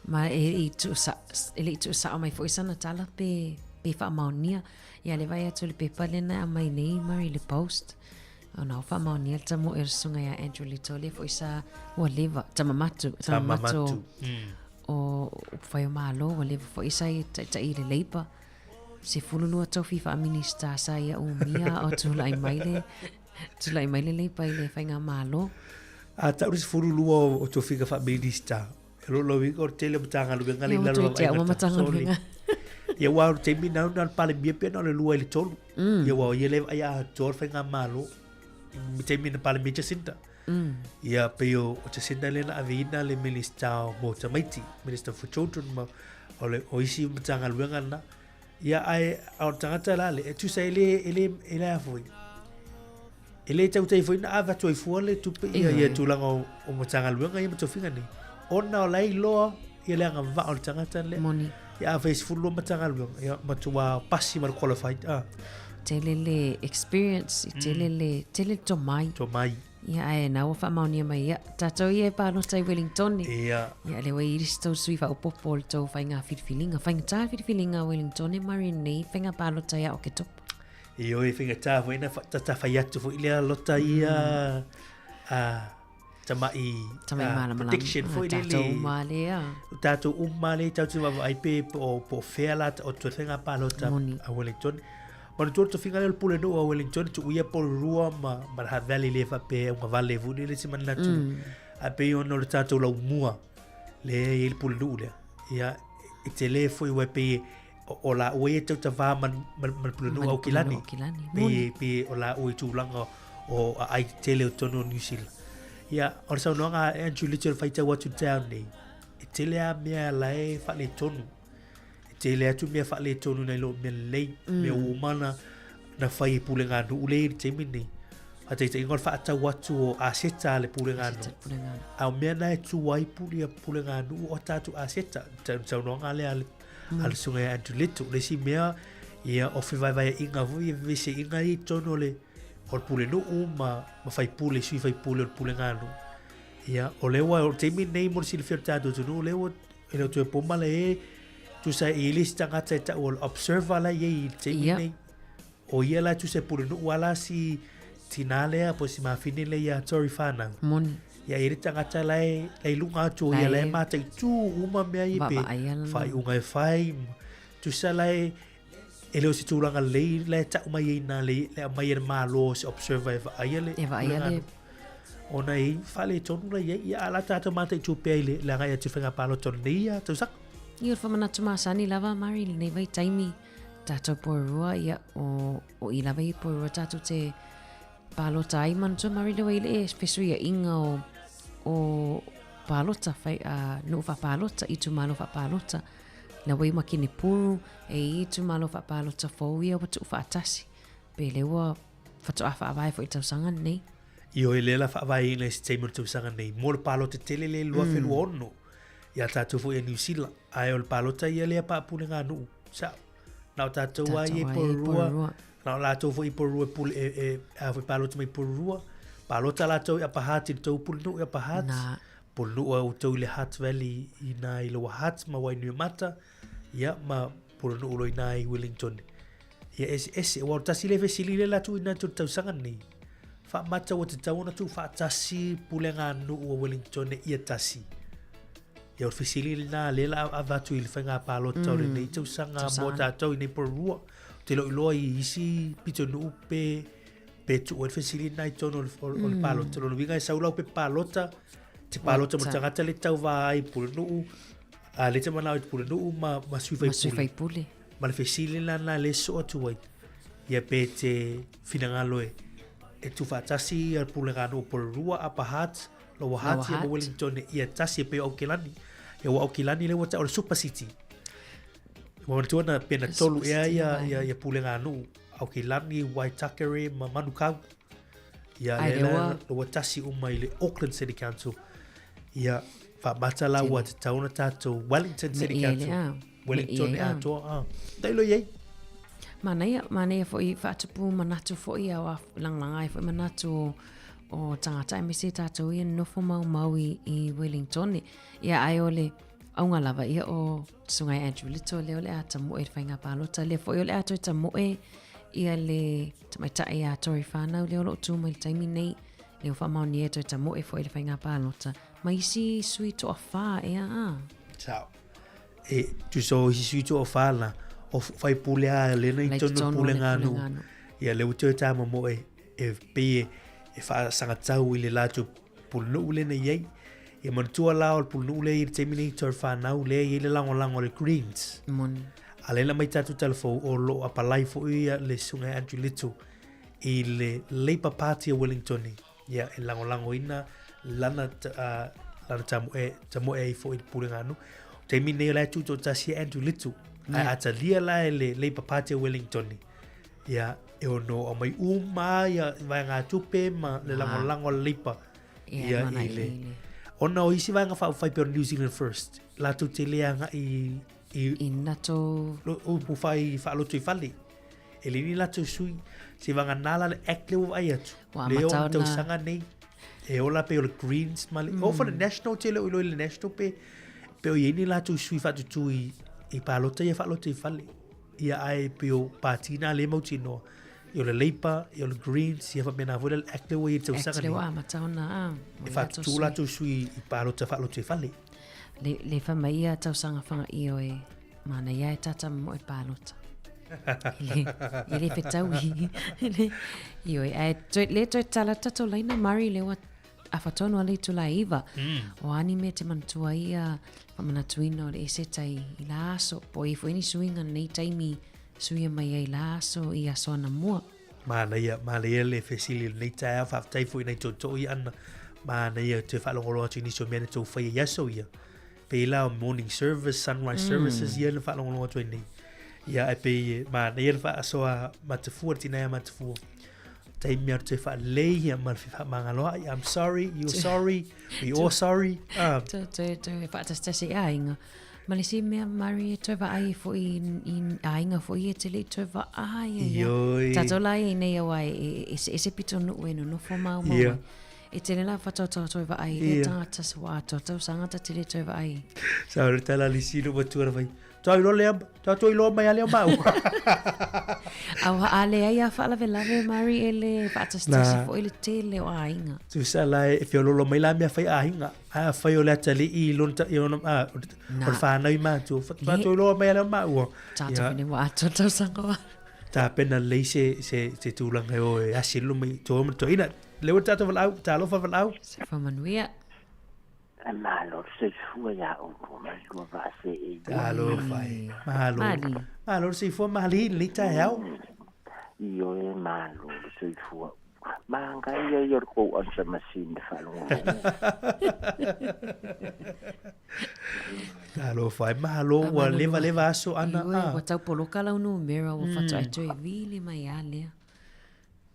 Ma e, i tuusa, e le i tuusao mai foi sana tala pe, pe faamaonia. Ia le vaai atu i le pepa lea na aumai nei Mari le Post. Ona ua faamaonia le tamoe o le susuga ia Andrew Little lea foi sa ua leva, Tamamatu, Tamamatu. Tamamatu o Upufai o Malo, ua leva foi sa ia taitai i le Labour. 12 tofi faa-Minista sa ia umia o tulai mai le, tulai mai le Labour i le faigamalo. A tau le 12 o tofiga faa-Minista, e lo lo o le tele o Matagaluega le Ia, i lalo ua toe o tea uma Matagaluega. Ia ua o le taimi na na le Palemia pea na o le 2 i le 3. Ia ua o ia le vaai atoa le faigamalo i taimi na Palemia Jacinda. Ia pei o Jacinda lea na aveina le Minista mo tamaiti, Minister for Children ma o le o isi Matagaluega na. Ia ae o le tagata la le, e tusa e le e le e le a foi. E le tautai foi na ave atu ai fua le tupe ia ia tulaga o, o Matagaluega ia ma tofiga nei. Ona o la e iloa ia le agavaa o le tagata lea. Moni. Ia a fai 12 Matagaluega, ia matua pasi ma le qualified. Ah. Tele le experience, tele le, tele le tomai. Tomai. Ia ae na ua faamaonia mai ia. Tatou ia e palota i Wellington. Ia. Ia lea ua i ai se tou sui faaopoopo o le tou faiga filifiliga. Faigata le filifiliga a Wellington e mari nei faiga palota ia Oketopa. Ioe, faigata foi na tatawhai atu foi lea lota ia a tamai Tamai malamalama. prediction foi lele. Tatou uma lea. Tatou uma lea tau te vaavaai pe po o fea la o toe faiga palota Moni. a Wellington. Manatua le tofiga lea o le pule nuu a Wellington tuuia Porirua ma Maraha Valley lea faapea e ugavale foi lele se manatu. Ae pei ona o le tatou laumua lea e i ai le pule nuu lea. Ia, e tele foi ua e pei o laua ia e tautavā ma ma le pulenuu Ma le Aukilani. pulenuu Aukilani. Pei Moni. pei o laua i tulaga o aai tetele o totonu o New Zealand. Ia, o le saunoaga a Andrew Little e faitau atu i le taeao nei, e tele lava mea la e faaletonu. E Tele atu mea faaletonu nai lo mea lelei, mea ua uma ona na fai e Puleganuu lea i le taimi lenei. Faataitaiga o le faatau atu o aseta a le Puleganuu. A o mea na e tu ai pule Puleganuu o tatou aseta. Saunoaga lea a le a le susuga ia Andrew Little. Le isi mea, ia, o fevaevaeaiga foi, veveseiga ia i totonu o le o le Pulenuu ma, ma faipule, sui faipule o le Puleganuu. Ia, o lea ua, o le taimi lenei mo le silafia o le tatou atunuu, o lea ua E le o toe po male e tusa e i le isi tagata e tau o le observer la i ai i le taimi nei. O ia la e tusa e pulenuu a la si tinā lea po o si mafine lea ia Tory whānau. Moni. Ia e i le tagata la e, la i luga atu o ia la e mataitū uma mea ia pe faaiuga e fai. Tusa la e, e le o se tulaga lelei la e tau mai ai nā le, le aumai e le Malo se observer e vaaia le E vaaia le Ona e faaletonu la i ai, ia a la tātou mataitū pea i le, le agai atu i faiga palota o lenei ia tausaga. Ia, o le faamanatu masani lava, Mari, i lenei vaitaimi, tātou Porirua, ia, o, o i lava i Porirua tātou te palota ai, manatua Mari le wai le e fesuiaiga o, o palota, whai, uh, nuu whapalota, itumalo whapalota. La wai ma Kenepuru, e i itumalo whapalota fou ia ua tuu whaatasi. Pe le ua whatoa whaavae fo i tausaga nei. Ioe lea la faavaeina i se taimi o le tausaga nei mo le palota tele lea i le 2026 ia tatou foi a Niu Sila. Ae o le palota ia lea paapuleganuu. Sao. Na o tatou lava ia i Porirua, na o latou foi i Porirua e pule e, e a foi palota mai Porirua. Palota latou i Upper Hutt i le tou pulenuu i Upper Hutt. Pulenuu a outou i le Hutt Valley i na i Lower Hutt ma Wainuiomata. Ia ma pulenuu loa i na i Wellington. Ia eseese. Aua o le tasi lea fesili lea la tuuina atu i le tausaga lenei. Faamata ua tatau ona tuufaatasi pulega nuu o Wellington ia tasi. Ia o le fesili lena lea la avatu i le faiga palota o lenei tausaga mo tatou i nei Porirua. Ou te le o iloa i isi pitonuu pe pe tuu ai le fesili lena i totonu o le palota. Lona uiga e sau lau pepa palota, te palota mo le tagata lea e tauva ai i Pulenuu, a lea e te manao i te Pulenuu ma, ma sui faipule. Ma le fesili la lena lea e sosoo atu ai, ia pe te finagalo e, e tuufaatasi ia le Puleganuu o Porirua, Upper Hutt, Lower Hutt, ia ma Wellington ia tasi e pei o Aukilani. Ia ua Aukilani lea ua tau o le Super City. Ua manatua na pe na tolu ea ia, ia, ia Puleganuu, Aukilani, Waitakere ma Manukau. Ia lea la ua tasi uma i le Auckland City Council. Ia faamata la ua tatau ona tatou Wellington City Council. Wellington e atoa. Ah. Tailo i ai. Manaia, manaia foi faatupu manatu foi au a lagalaga ai foi manatu o, o tagata aemaise tatou ia nofo maumau i, i Wellington. Ia ai o le auga lava ia o susuga ia Andrew Little lea o le a tamoe i le faiga palota lea foi o le a toe tamoe ia le tamaitai a Tory whānau lea o lo o tū mai le taimi nei lea ua faamaonia e toe tamoe foi i le faiga palota ma isi sui toawhā ea a. Sao. E tusa o isi sui toawhā la, o whaipule a lena i tonu pule ngā nu. Ia le ua toe tā mamo e, e pei e, e whaasangatau i le lātou pulenuu lena i ai. Ia manatua la o le pulenuu lea i le taimi nei Tory whānau lea i ai le lagolago a le Greens. Moni. A lena mai tātou talafou o lo o apalai foi ia le susuga ia Andrew Little i le Labour Party o Wellington. Ia e lagolagoina lana uh, lana tamoe, tamoe ai foi i le pulega nuu. Taimi nei o la e tutoatasi e Andrew Little. Yeah. Ae a talia la e le Labour Party o Wellington. Ia, e ono aumai uma ia vaega tupe ma le lagolago a le Labour. Ia, i le... Ona o isi vaega faaupufai pei o New Zealand First, latou te le agai i... I latou... Upu fai faaloto i fale. E le ni latou sui. Se vagana la le act lea ua vaai atu. Ua Lea o amata ona- tausaga nei. E ola pei o le Greens ma le... Mm. O for le National te le o i le National pe... Pe o i ai ni latou sui faatutu i, i palota ia faaloto i fale. Ia ai pe o pāti nā le mautinoa. Ia o le Labour, ia o le Greens, ia faapena foi le act lea ua i ai i le tausaga Act lea nei. ua amata ona, ah, E faatutu latou sui i palota faaloto i fale. Le, le wha mai ia tausaga whangai o e Manaia e tata mo e palota. E le, e le fetaui. Le, ioi, ae toi, le toi tala tato laina Mari le wa afa tonu ale i tula iva. O ani me te manatua ia, whamanatuina o le eseta i, i la aso. Po i fo ini suinga nei taimi suia mai ai la aso i aso ana mua. Manaia, manaia le fesili lenei taeao, faafetai foi nai tootoo ia Anna. Manaia te faalogologo atu i nisi o mea na tou faia i aso ia. Pei la o morning service, sunrise services ia na whaalongolongo atu ai nei. Ia e pei e manaia le faasoa matafua, le tina ia matafua. Taimi atu te whaalei ia ma le whaamangaloa. I'm sorry, you're sorry, we all sorry. Ah. Toe, toe, toe, whaatasitasi aiga. Ma le isi mea Mari e toe vaai foi i aiga foi e te le i toe vaai ai. Ioi. Tātou la i nei aua e eseese pitonuu e nonofo maumau ai. E tele la whataotaoa toe vaai i le tangata sa wa atoa tausaga ta tele toe vaai. Sa o le tala li silo matua na fai. Toi lo lea, toi toi lo mai ale o mau. Aua a le ai a faalavelave Mari e le faatasitasi foi le tele o aiga. Tusa la e feololo mai la mea fai aiga. A fai o le atalii i lona i ona a o le whānau i mātua. Whātua loa mai ale o māua. Tātou pene wa atoa tausaga wa. Tapena lelei se se se tulaga e o e asi le luma i to ma to ina. Le ua tātou valaau, talofa valaau. Se whamanuia. E malo le soifua iā outou ma le lua vaa seei. Talofa e. Malo. Mali. Malo le soifua mali i lenei taeao. Ioe malo le soifua. Magaia ia o le kou answer machine le faalogologo. Talofa e malo ua leva leva aso ana. Ioe, ua tau poloka lau numera ua faatoa e toe vili mai a lea.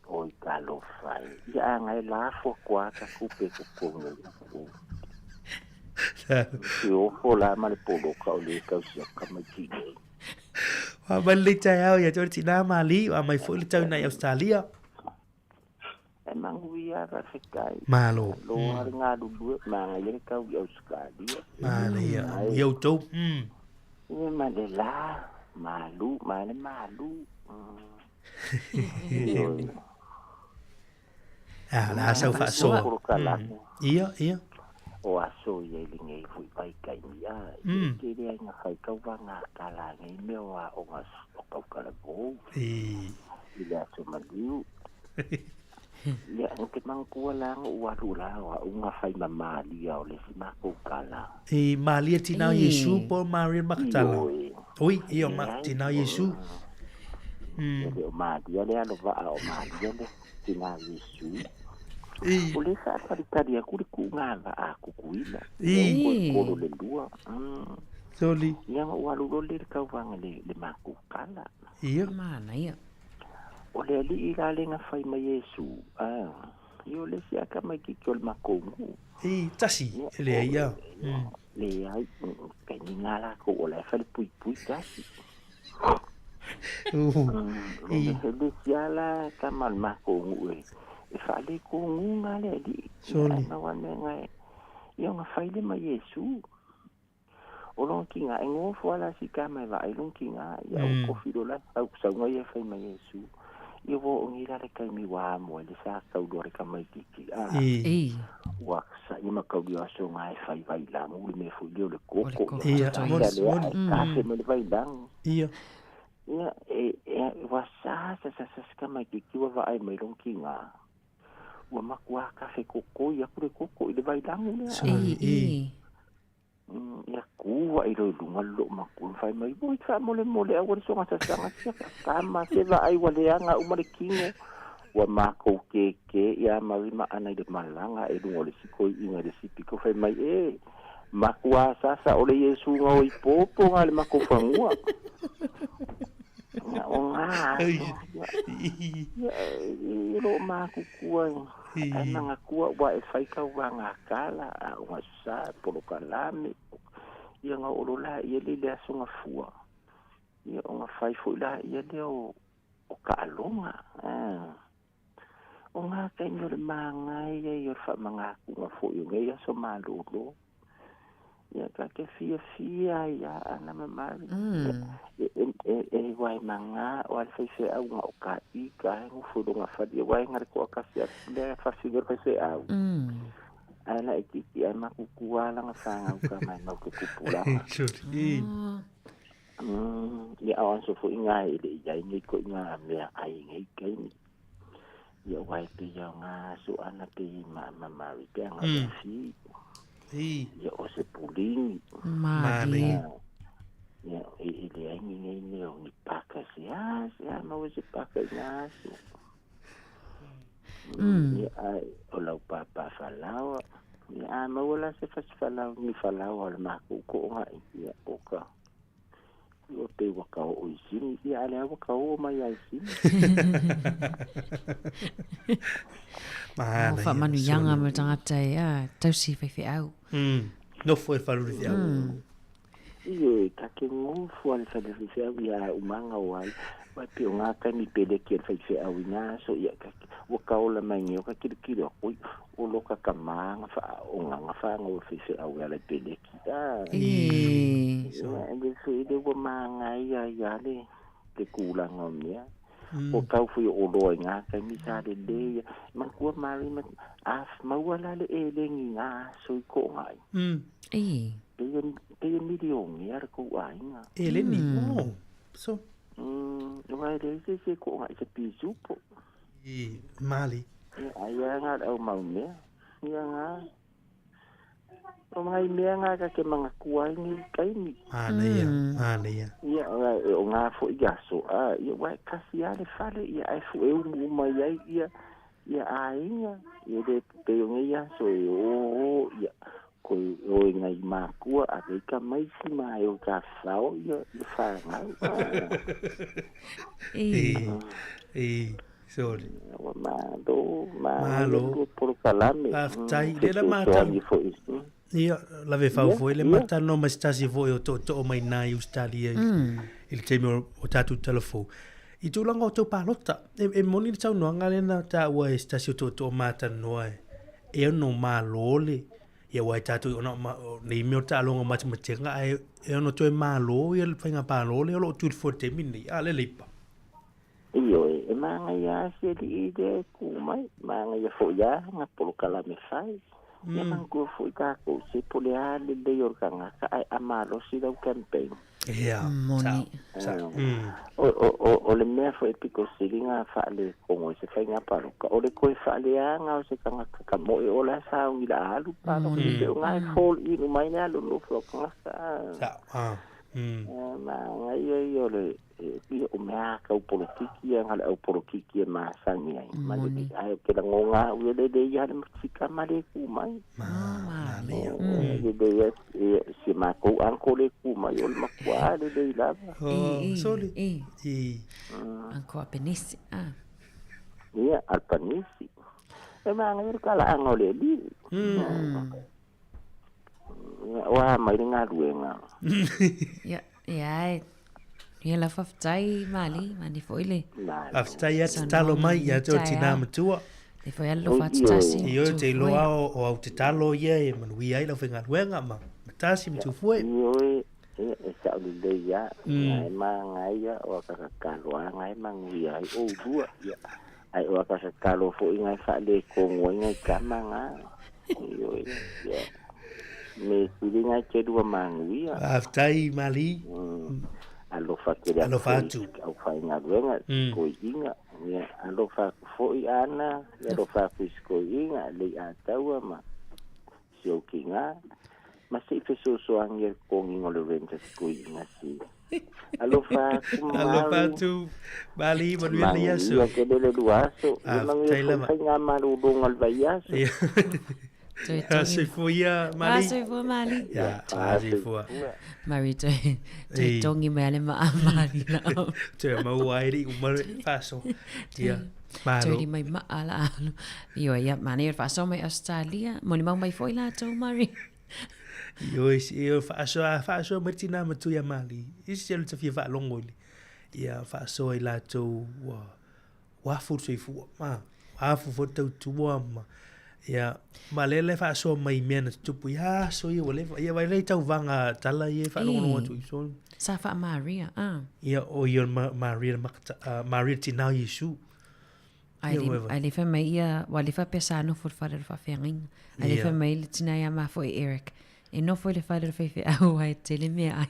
Oi talofa e. Ia a ngai lafo koa ka kupe ko kongo. Te ofo la ma le poloka o le kau sia ka mai ki nei. Wa mai le taeao ia te ore tina mali, wa mai foi le tau nei Australia. E manguia faafetai. Malo. Malo le galulue, manaia le tau i Ausetalia. Manaia. Ia outou. Ia ma le la, malu, ma le malu. Ah, la sau faasoa. Ia, ia. O aso ia i lenei foi vaitaimi a, e tele ai na fai tauvaga a tala nei mea o aoga o Kaukalabou. I le aso maliu. Ia, ou te manatua la na ou alu la o au na fai ma Malia o le isi matou tala. I Malia tina o Iesu po o Maria Makatala? Oi, ia o tina o Iesu. E le o Malia le alo vaa o Malia le tina o Iesu. O le faatalitali atu le kuuga vaa a Tutuila. I. Kolo le lua. Soli. Ia na ou alu loa lea i le tauvaga le matou tala. Ia. Manaia. O le alii la le na fai mai Iesu, a, ia o le isi a tamaititi o le matou nuu. I, tasi, e leai a. Leai, taimi na latou o la e falepuipui tasi. I. O le isi a la tama o le matou nuu e faaletonuga le alii. Soli. Ia, na mea na e, ia ona fai lea ma Iesu. O lona tina e nofo a la si tama e vaai lona tina, ia ua kofi loa la sau sauga ia e fai mai Iesu. Ia ua oo nei la le taimi ua amo ai le sa tau loa le tamaititi a. Ua sa'i ma tau lio aso na e fai vailagu le mea foi lea o le koko. Ia, moni, moni. Ia, kafe ma le vailagu. Ia. Ia, e, e, ua sa sa sa sa si tamaititi ua vaai mai lona tina. Ua matua kafe kokoi atu le koko i le vailagu lea. I. Ia ku ai lo i luga le loo matua fai mai, Oi faamolemole aua le soga sasaga sia ka tama se vaai ua leaga uma le kino. Ua makou kēkē ia mari ma ana i le malaga e luga o le isi toeaina i le isi pito fai mai, E matua sasa o le Iesu gaoi popo ga le makou fanua. Ia o ga aso, ia, ia e loo makutua ae manatua ua e fai tauvaga tala a o ga sa polokalame ia na oo loa laia lea i le aso gafua ia ona fai foi laia lea o taaloga o na taimi o le manaia ia o le faamanatuga foi o nei aso malolo ia ta te fiafia ai ia ana ma Mari e uae maga o a le faifeau na o ka ika e nofo i lona fale ia uae na le toatasi atu lea fasi le faifeau ae laitiiti ae makutua lana fanau tama e mau te tupulaga. Ia o aso foi na e le i ai nei koʻi na mea ai nei taimi. Ia uae pei ia o na aso ana pei ma ma Mari pe ana fi. Ia o se pulini. Mali. Ia e e leai ni nei mea o ni paka se a se a maua se paka i na aso. Ia ai o lau pāpā falaoa. Ia a maua la se fasifalau ni falau a le makou ko'oga'i ia o ka ua pei ua ka o'o i sini ia a lea ua ka o'o mai ai sini. Mahana ia. Faamanuiaga ma le tagata e a tausi faifeau. Nofo e faluli feau. Ioe, ta ke gofo a le fale faifeau ia umaga o ai. Ua pe o ngā taimi peleki a le faifeau i ngā aso ia ka ua ka ola mai nei o ka kilokilo aku i o lo ka kamā nga wha o ngā ngā wha ngā faifeau e ala i peleki. Ah. Ia, e le le ua māngai ia ia le le kūlanga o mea. O kau fui o loa i ngā taimi sa le le ia. Manatua mari ma a maua la le elengi ngā aso i ko ngai. Pe e milioni ara kou aiga. Eleni, oh. So. Wai le se se ko ngai se pisupo. I mali. Ia ai nga au mau mea. Ia ngā. O ngai mea ngā ka ke manga kuai ni kaimi. Mana ia, mana ia. Ia, o o ngā fo i aso. A, ia, wai kasi a le fale, ia ai fu e umu uma ia, ia, ia aiga. Ia le pe o ngai aso e o o, ia, ko o e ngai makua, a rei ka maisi ma e o ka whao, ia, ia whangau. E, e, sorry. Ua malo, malo. Malo. Polokalame. Faafetai. Le la matau. Ia, lave fau foi le matano ma se tasi foi o tootoo mai nā i Australia i le taimi o tātou talafou. I tūlanga o tau palota, e moni le saunoaga lena tāua e se tasi o tootoo mātanoa e, e ono malo le, ia wai tātou ona ma, nei mea o taaloga matematega, ae e ono toe malo ia le whainga palo le o loo tui le fo te taimi nei, a le leipa. Ioe, e māngai a se alii lea e kū mai, māngai fo'i a ngā polokalame fai. Ia manatua fo'i tākou se po le a lelei o le tagata ae a malosi lau campaign. Ia, Moni. sa, O, o, o, o le mea fo'i pito sili ngā faaletonu i se faiga paloka, o le toe faaleaga o se tagata ka mo'e o la sauni la alu paloka. Pe o ngā e fall in mai le alu nofo o tagata. Sa, ah. Māngai ia o le ia o mea kau polokiki ia ngale au polokiki e masani ai. Ma le ai o ke langonga u le le ia le matika ma le ku mai. Ma le ia. Le le ia si ma kou anko le ku mai o le makua le le lava. Oh, soli. I. Anko Albanese. Ah. Ia, Albanese. E māngai le kala anga o le li. Oa mai le galuega. Ia, ia e. Ia la faafetai Mali, mani foi le. Faafetai atu talo mai ia te o tinā matua. Le foi alofa atu tasi. Ioe te iloa o au te talo ia e manuia ai lau faigaluega ma tasi ma tufue. Ioe, e sa'o lelei lava, e magaia o akakakalo a gae manuia ai oulua, ia, ae o akakakalo fo'i gae faaletonu ai nai tama ga. Ioe, ia, me sili gae te lua manuia. Faafetai Mali. Alofa tele atu Alofa atu. i au faigaluega, sikoi'iga, ia, alofa atu fo'i ana, ia alofa atu i sikoi'iga, Lei'ataua ma si ou kigā, ma se'i fesoasoani e le totogiga o le rent a sikoi'iga si. Alofa atu Alofa Mali. atu Mali, manuia le aso. Manuia tele le lua aso. Ia manuia Faafetai fo'i lava. faigamalologa o le vaiaso. Ia. Toe togi. Soifua ia Mali. Ah, soifua Mali. Ia, ah, soifua. Mari toe, toe tongi mai ale ma a Mali la. Toe maua ai le uma le faaso. Ia, malo. Toe mai maa la alu. Ioe, ia, manaia o le faasoa mai Australia. Molimau mai foi latou, Mari. Ioe, ioe, faasoa, faasoa mai tinā matua ia Mali. I se alu tafia faalogo i le. Ia, faasoa i latou ua, ua afu le soifua. Ma, ua afu foi le tautua ma, ia, ma lea le faasoa mai mea na tutupu ia aso ia ua leva. Ia, vai lea i tauvaga tala ia e faalogologo atu i so. Sa faa Maria, ah. Ia, o ia o Maria, Maria tinā o Iesu. Ai le, ai le fai mai ia, ua le faapea sa nofo i le fale o le faafeagaiga. Ai le fai mai le tina ia ma foi Eric, e nofo i le fale o le faifeau ai tele mea ai.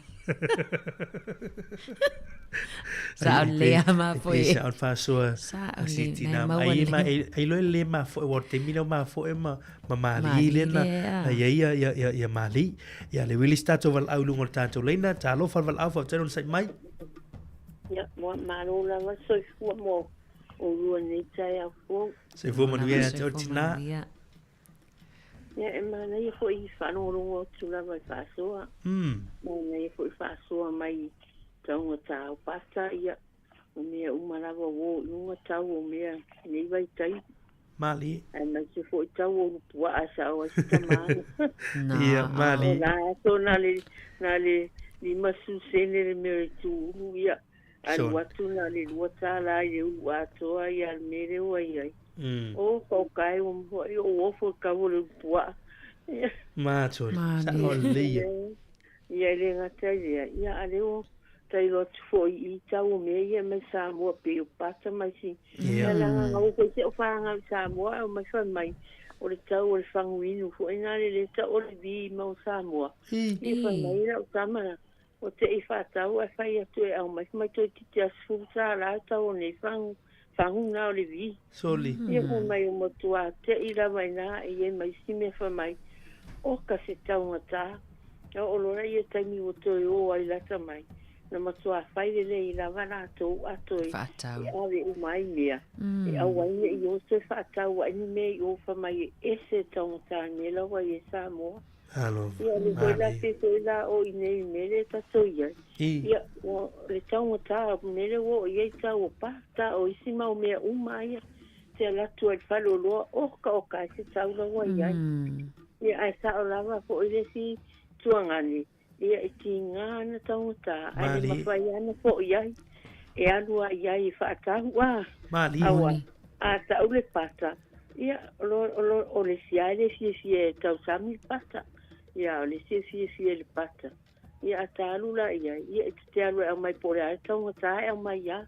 Sa o le a ma foi. Sa o le faasoa. Sa o si le, tina. nai maua Ai le. ma ai loe le ma foi wa te mila ma foi ma ma mali le na Mali le, na ia ia ia ia ia mali. Ia le wili stato val au lungo le tātou leina, talofa val au fa teno sai mai. Ia, moa malo lava soifua mo oulua i lenei taeao fou. Soifua manuia ia te oe Soifua tina. manuia. Ia e manaia foi i faalogologo atu lava i faasoa. Manaia foi faasoa mai i taugata o pata ia o mea uma lava ua o i luga tau o mea i nei vaitaimi. Malie. Aemaise foi tau o ulupuaa e sao ai se tama. Ia, malie. O na aso na le, na le 50 sene le mea o le tuulu ia. Alu atu na le $2 i le ulu atoa ia le mea lea ua i ai. O ka o ua matua ou ofo i le tau o le ulupuaa. Matou, sao lelei ia. Ia e le gata i lea, ia a lea ua tailo atu foi i tau o mea ia mai Samoa pei o pata ma isi. Ia leaga na o foi si au fanau i Samoa ae omai fai mai o le tau o le faguinu foi na le le tau o le vi ma o Samoa. Ia fai mai lau tama la, ua te i faatau ae fai atu e aumai fai mai toeitiiti lava $10 le tau o nei fagu fagu na o le vi. Soli. Ia fai mai ua matua te'i lava i ina e i ai ma isi mea fai mai, oka se taugata. Na oo loa ia taimi ua toe o ai lata mai, na matua fai lelei lava latou a toe Faatau. e ave uma ai mea, e aua ai ne i o toe faatau ai ni mea i o fai mai e ese le taugata i mea la ua i ai Samoa. Alo, Ia, le foi la manaia. pe foi la o i nei mea lea tatou i ai. Ia, ua le taugata o mea lea ua oo i ai tau o pasta, o isi mau mea uma ia, te alu atu ai i le faleoloa, oka oka ai se tau la ua i ai. Ia, ae sao lava foi le isi tuagane, ia e tiga ana taugata, ae le Malie. mafai lava ona foi ai, e alu lava i ai e faatau a. Malie. Aua, a tau le pata, ia, o lo, o lo, o le isi lava e le fiafia e tausami le pata. Ia, o le isi e fiafia i le pata. Ia, a ta alu la i ai, ia, e te alu e aumai po o le a le taugata e aumai lava.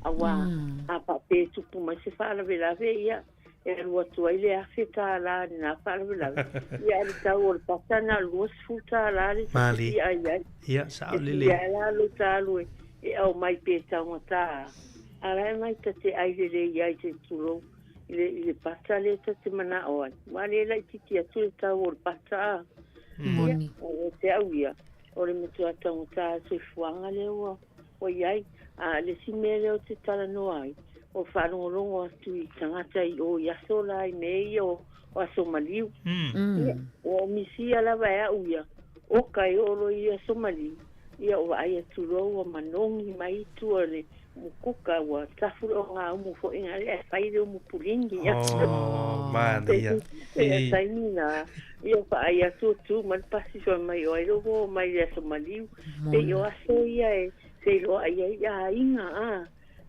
Aua, a faapea e tupu mai se faalavelave, ia, e alu atu ai le $1,000 i lena faalavelave. Ia, ae le tau o le pata na o le $20 le ta te Malie. fia ai ai. Ia, sao E lelei. fia ai la lou ta alu e aumai pe taugata a. A la e mai ta te ai lelei ai se i tulou i le, i le pata lea ta te manao ai. Aua lea e laitiiti atu le tau o le pata a. Ia, Moni. o te au ia, o le matua taugata o le soifuaga lea ua, ua i ai. A o le isi mea lea ou te talanoa ai, o le faalogologo atu i tagata i o i aso la i mea ia o, o aso maliu. Ia, ua ou misia lava e au ia, oka e oo loa i aso maliu, ia o vaai atu loa ua manogi mai i tua le mukuka ua tafu le ogaumu foi na le ae fai le umu puligi. Oh, manaia. Ia taimi na, ia vaai atu o tu mai le pasi fai mai o ai lea ua oo mai i le aso maliu. Pei o aso ia e feiloai ai aiga a,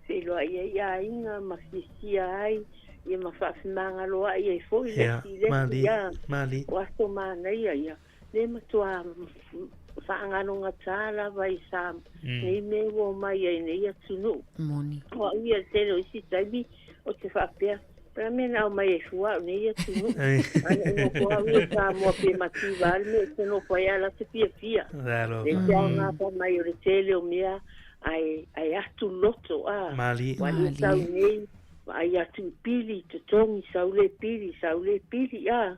feiloai ai aiga ma fiafia ai, ia ma faafemagaloai ai foi le Ia, isi i le isi malie, a. malie. O aso manaia ia, le matua faagalogata lava i sa nei mea ua omai ai nei atunuu. Moni. O au ia le tele o isi taimi o te faapea, o le a mea na aumai ai fua au nei atunuu. Ae na ou nofo au ia i Samoa pe mativa lava le mea ou te nofo ai a la te fiafia. Lalo. Le te aoga pa mai o le tele o mea ae, ae atu loto a. Malie. Ua le sau nei, vaai atu i pili, totogi, sau le pili, sau le pili a.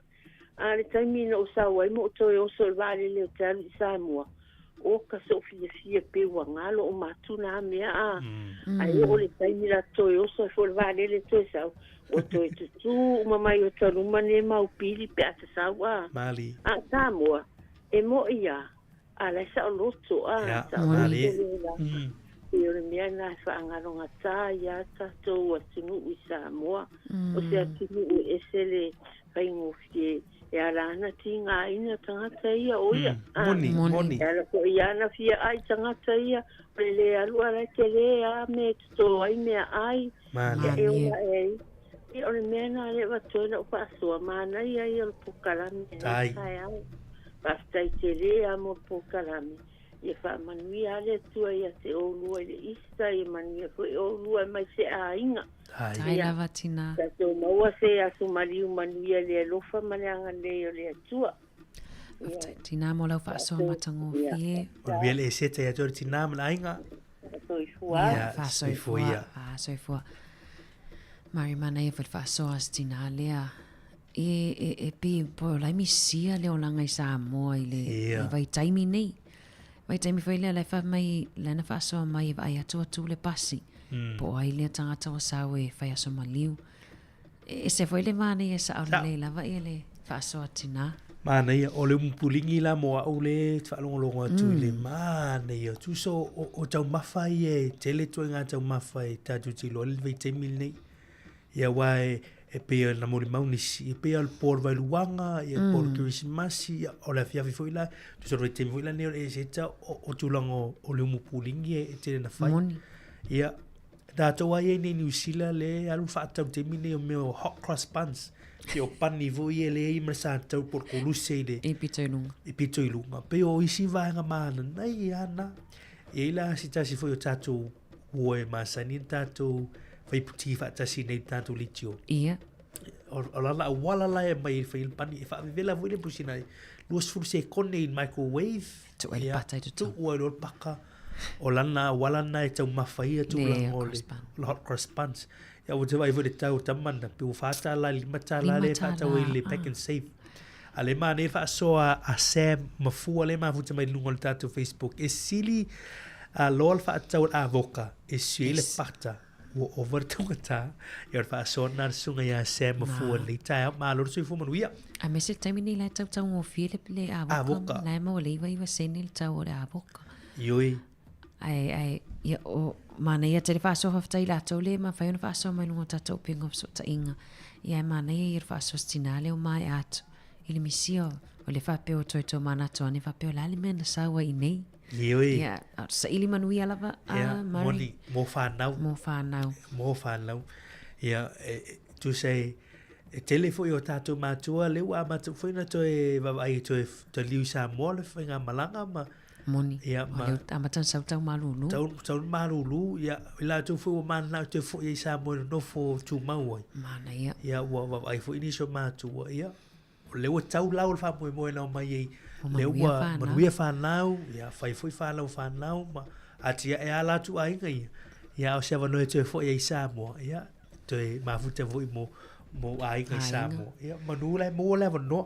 A le taimi na ou sau ai ma ou toe oso i le vaalele ou te alu i Samoa, oka so'u fiafia pe ua galo o matuna a mea a. Ae oo le taimi la toe oso ai foi le vaalele toe sau, ua toe tutū uma mai o taluma nei mau pili pe a ta sau a. Malie. A Samoa, e mo'i a, a la e saoloto a, Ia, saoloto malie. le la. E o le mea na e faagalogata ia tatou atunuu i Samoa. O se atunuu e ese le faigofie e ala ana tigaina tagata ia o ia. A, Moni, moni. E ala foi ana fia ai tagata ia, o le le alu ala e tele a me e totō ai mea ai. Malie. Ia e ola e ai. Ia o le mea na le avatu ai lau faasoa, manaia ia o le polokalame e Tai. taeao. Faafetai tele a mo le polokalame. Ia faamanuia a le Atua ia te oulua i le Easter, ia manuia foi oulua mai se aiga. Tai. Tai lava tina. Tatou maua se aso maliu manuia le alofa ma le agalelei o le Atua. Faafetai tina mo lau faasoa matagofie. O le mea le e seta ia te ore tina ma le aiga. Soifua. Ia, soifua ia. Faasoifua. Mari manaia foi le faasoa a se tina lea. E, e, e pi po o lai misia le olaga i Samoa i le Ia. i vaitaimi nei. Vaitaimi foi lea la e fai mai lana faasoa mai e vaai atu atu le pasi. Po o ai lea tagata ua sau e fai aso maliu. E ese foi le manaia e sao lelei lava ia le Faasoa tinā. Manaia, o le umu puligi la mo a'u le e te faalogologo atu i le manaia. Tusa o taumafa ia e tele ituaiga taumafa e tatou te iloa ai le vaitaimi lenei. Ia aua e pei ona molimau nisi, e pei lava o le po o le Vaeluaga, ia po o le Kerisimasi, ia o le afiafi foi la, tusa o le vaitaimi foi lenei o le Eseta, o tulaga o le umu puligi e tele na fai. Moni. Ia, tatou lava ia i inei i Niu Sila lea e alu faatau i le taimi lenei o mea o hot cross buns. Pei o pani foi ia lea e i ai ma le satau po o le koluse i le... I pito i luga. I pito i luga. Pei o isi vaega mananai lava na. E i ai la se tasi foi o tatou ua e masani ona tatou faiputi faatasi nei i le tatou leitio. Ia. O lana auala la e aumai e fai ai le pani, e faavevela foi le pusina i 20 sekone i le microwave. Tuu ai le pata i totonu. Tuu ai loa le paka. O lana auala lena e taumafa ai ia tulaga o le hot cross buns. Ia ua te vaai foi i le tau o tama na, pe ua $4 i le $5 lea e faatau ai i le pack and save. A le manaia le faasoa a Sam Mafua lea e mafuta mai i luga o le tatou Facebook, e sili loa le faatau o le avoka e sui ai le pata ua ova le taugata. Ia o le faasoa lena a le susuga ia Sam Mafua i lenei taeao. Malo le soifua manuia. Aemaise le taimi nei la e tautaugofie le avoka, la e maua i le 99 sene le tau o le avoka. Ioe. Ae, ae, ia, o, manaia tele faasoa faafetai i latou le mafai ona faasoa mai luga o tatou upega o fesootaiga. Ia, e manaia ia le faasoa se tinā lea ua maea atu i le misia o, o le faapea ua toe tomanatu ane faapea o le a le mea na sau ai i nei. Ioe. Ia, a o saili manuia lava, a, Ia, Murray. moni, mo whanau. Mo whanau. Mo whanau. Ia, e, e, tusa e, e tele foi o tātou mātua, le ua amata foi na toe vaavaai e toe, toe liu i Samoa le faigamalaga ma, Moni. Ia, ma. O lea ua amata ona sau tau malūlū. Tau, tau malūlū, ia, i latou foi ua mananao toe foi ai i Samoa e nonofo tumau ai. Manaia. Ia, ua vaavaai foi nisi o matua, ia, o lea ua tau lau le faamoemoe na omai ai, lea ua manuia fanau, ia, fai foi fanau fanau, ma atiae a latou aiga ia. Ia, a o se avanoa e toe foi ai i Samoa, ia, toe mafuta foi mo, mo aiga i Samoa. Ia, manu la e maua le avanoa.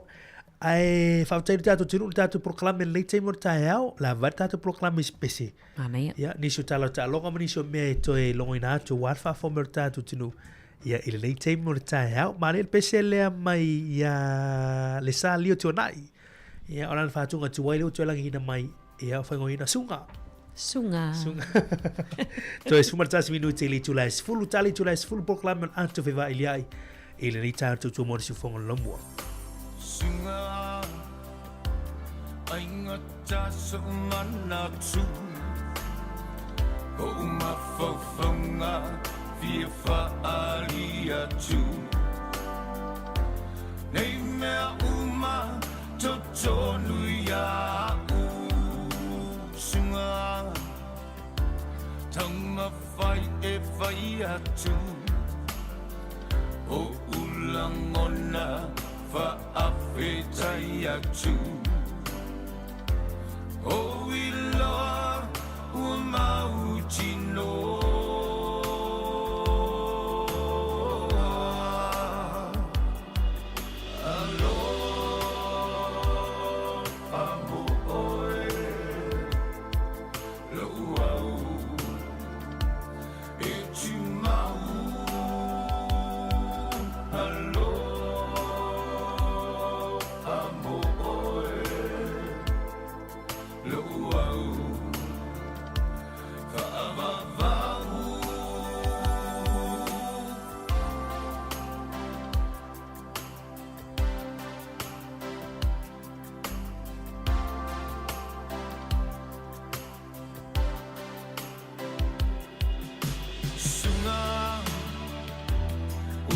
Ae faafetai i le tatou atunuu i le tatou polokalame i lenei taimi o le taeao, lava ai le tatou polokalame i se pese. Manaia. Ia, nisi o tala o taaloga ma nisi o mea e toe logoina atu aua le faafofoga mai o le tatou atunuu. Ia, i lenei taimi o le taeao. Manaia le pese lea mai ia le sa lio tuanai. Ia, o lana faatuga tuai lea ua toe lagiina mai. Ia, o faingoina suga. Suga. Suga. Toe 11 minute i le itula e 10, tali itula e 10 polokalame o le Ata Fevailiai i lenei taeao tautua mo le siufofoga o le Laumua. Suga, aiga ta so'u manatu, O'u mafaufauga fia fa'aali atu. Nei mea uma totonu ia'u. Suga, taumafai e fai atu. O'u lagona fa'afetai atu. O iloa ua mautinoa. Alofa mo oe, lo'u au e tumau. Alofa mo oe, lo'u au fa'avavau. Suga,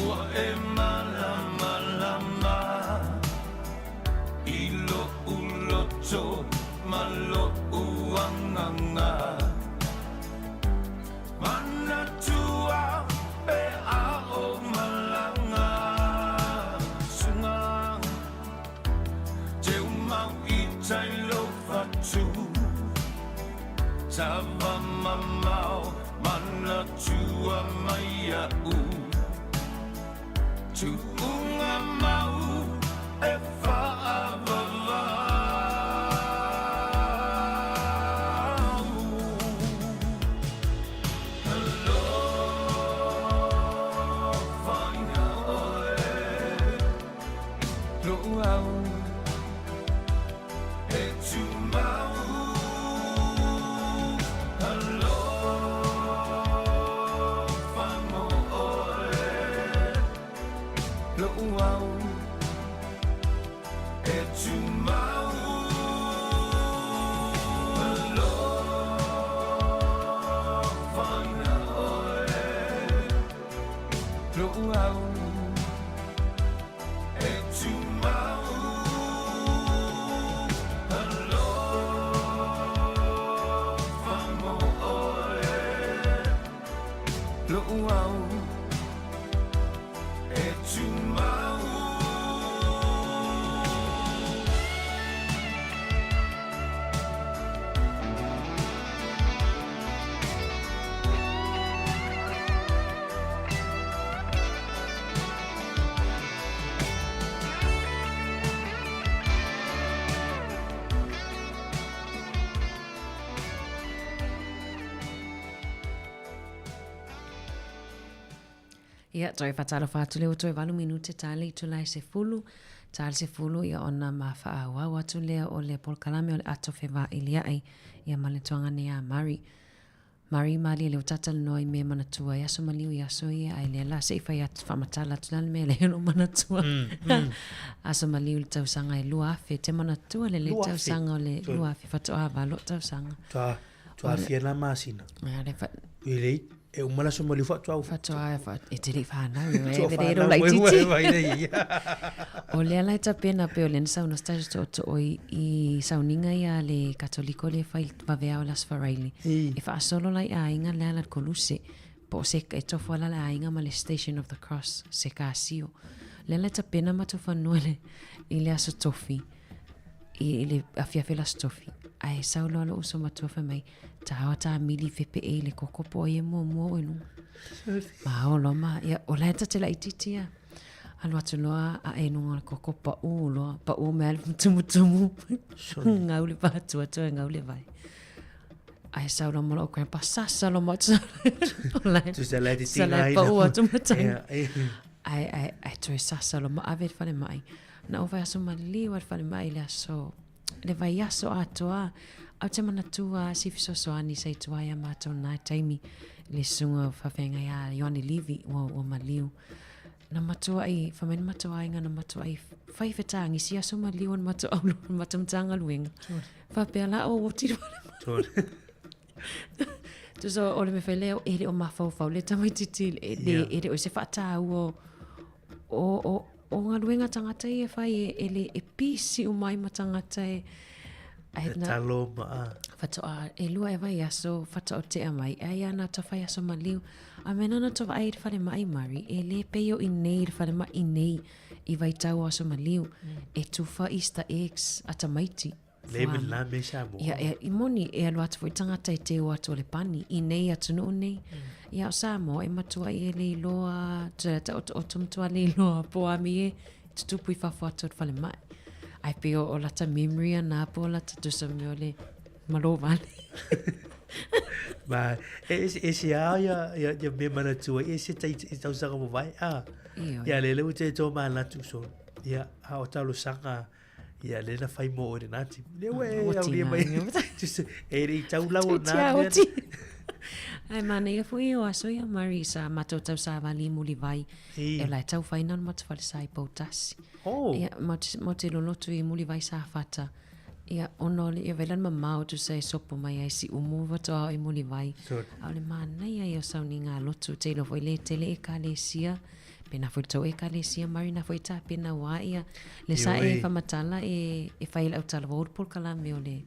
ua e malamalama i lo'u loto ma lo'u agaga. Manatua pe a o malaga. Suga, teumau i tai lou fatu. Tava mamao manatua mai a'u. Tu'uga mau e fa'avavau. Alofa ia oe, lo'u au E tumau. Ia, toe whatalofa atu le o toe valu minute tā le itu lai se fulu, tā le se fulu ia ona ma whaauau atu lea o le polokalame o le ato whewā ili ai, ia ma le tuanga nei a Mari. Mari malie le o tatalanoa i mea manatua i aso maliu i aso ia ai lea la se i fai atu whaamatala atu la le mea le lo manatua. Aso maliu le tausaga e 2000 te manatua le le tausaga o le 2000 faatoa valo tausaga. Toa toa fia na masina. Ia le fa I le e uma le aso maliu faatoa faatoa fa e te le whanau e e le ro lai titi. O lea la e tapena pe o le na sauna stage to to o i sauniga ia le Katoliko le fai vavea o le Aso Faraile. E faasolo la i aiga le ala le Koluse po o se e tofu ala le aiga ma le Station of the Cross se kasio. Lea la e tapena matou fanua le i le Aso Tofi i le afiafi o le Aso Tofi ae sau loa lou uso matua fai mai ta o ta mili fepe e le koko po ai e muamua o i luga. Ma o loa ma ia o la e tate laitiiti ia. Alu atu loa a e luga o le koko paʻū loa, paʻū mai le tumutumu. Gau le patu atu e gau le vai. Ae sau loa ma lou grandpa, sasa loa ma atu. O la e, Tusa la e te tusa la e paʻū atu matagi. Ae, ae, ae toe sasa loa ma ave i le falemai. Na ou vaiaso maliu a le falemai i le aso le vaiaso atoa, a ou te manatua si fesoasoani sa i tua ia matou na taimi le susuga o faafeagai ia Ioane Livi ua, ua maliu. Na matuai, fai mai na matou aiga na matuai fai fetagisi aso maliu o na matou auloa na matou Matagaluega. Faapea la o oti le Tole. Tusa o le mea fai lea e le o mafaufau le tamaitiiti e le, yeah. e le o se faataua o, o, o galuega tagata ia e fai e, e le e pisi uma ai ma tagata e ai na talo ma a. Faatoa e lua e vaiaso faatoa tea mai ai ana ta fai aso maliu a me nana to ai le falemai Mari e le pei o i nei le falemai nei i vaitau o aso maliu e tufa Easter eggs a tamaiti Le me la me sa mo. Ia, ia, i moni, e alu atu foi tagata e teu atu o le pani, i nei atunuu nei. Ia, o Samoa, e matua i e le iloa, te ta o o matua le iloa, po ami e, tutupu i fafo atu o le falemai. Ai pe o, o lata memory ana, po o lata tusa me o le malo vale. Ma, e, e se a ia, ia, ia me manatua, e se tai, e tausaga mo vai, a. Ia, le le ute e tō manatu so. Ia, a o talosaga, Ia, le na whai mō oe nā ti. Le ue, e au lia mai. Just, e rei tau lau o nā mea. Ai mana ia fui o aso ia Mari sa matou tau savali i Mulivai. E la e tau whai nana matou whale sa i Poutasi. Oh. Ia, mo te lolotu i Mulivai sa whata. Ia, ono le ia vela mamao tu sa e sopo mai ai si umu watoa o i Mulivai. A o le manaia ia o sauni ngā lotu te ilo foi le tele e kalesia. Pena foi tou ekalesia Mari na foi tapena ua ia le sa e whamatala e e whai lau tala o polokalame o le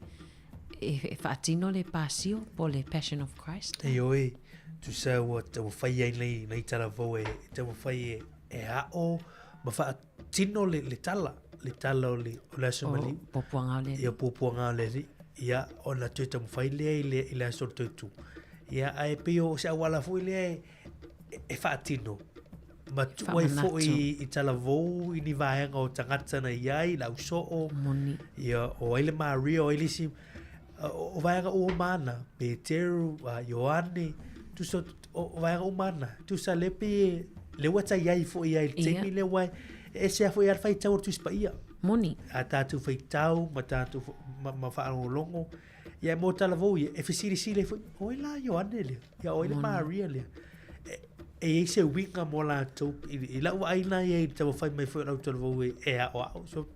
e, e whaatino le pasio po le Passion of Christ. E oi, tu sa ua tau whai ai nei, nei tala vau e, tau whai e, e ao ma whaatino le, le tala, le tala o le, o le aso mali. O puapuanga o le. Ia puapuanga o le li. Ia, o na tui tau whai lea i le, i le aso tui tu. Ia, ai pio o se awala fui lea e, e faatino ma tuu ai foi i talavou i ni vaega o tagata na i ai, le ausoo, Moni. ia, o ai le Maria, o ai le isi, o vaega uma ana, Peteru, Ioane, tusa, o vaega uma ana, tusa le pe, le ua tai ai foi ai, le taimi le ua, e ese a foi a le faitau o le Tusi Paia. Moni. A tātou faitau ma tātou ma, ma faalogologo, ia e mō talavou ia, e fesilisili ai foi, o ai la Ioane lea, ia o ai le Maria lea. E, e i ai se uiga mo latou, i, i lau vaai na ia i le taumafai mai foi o lau talavou e, e aoao. So,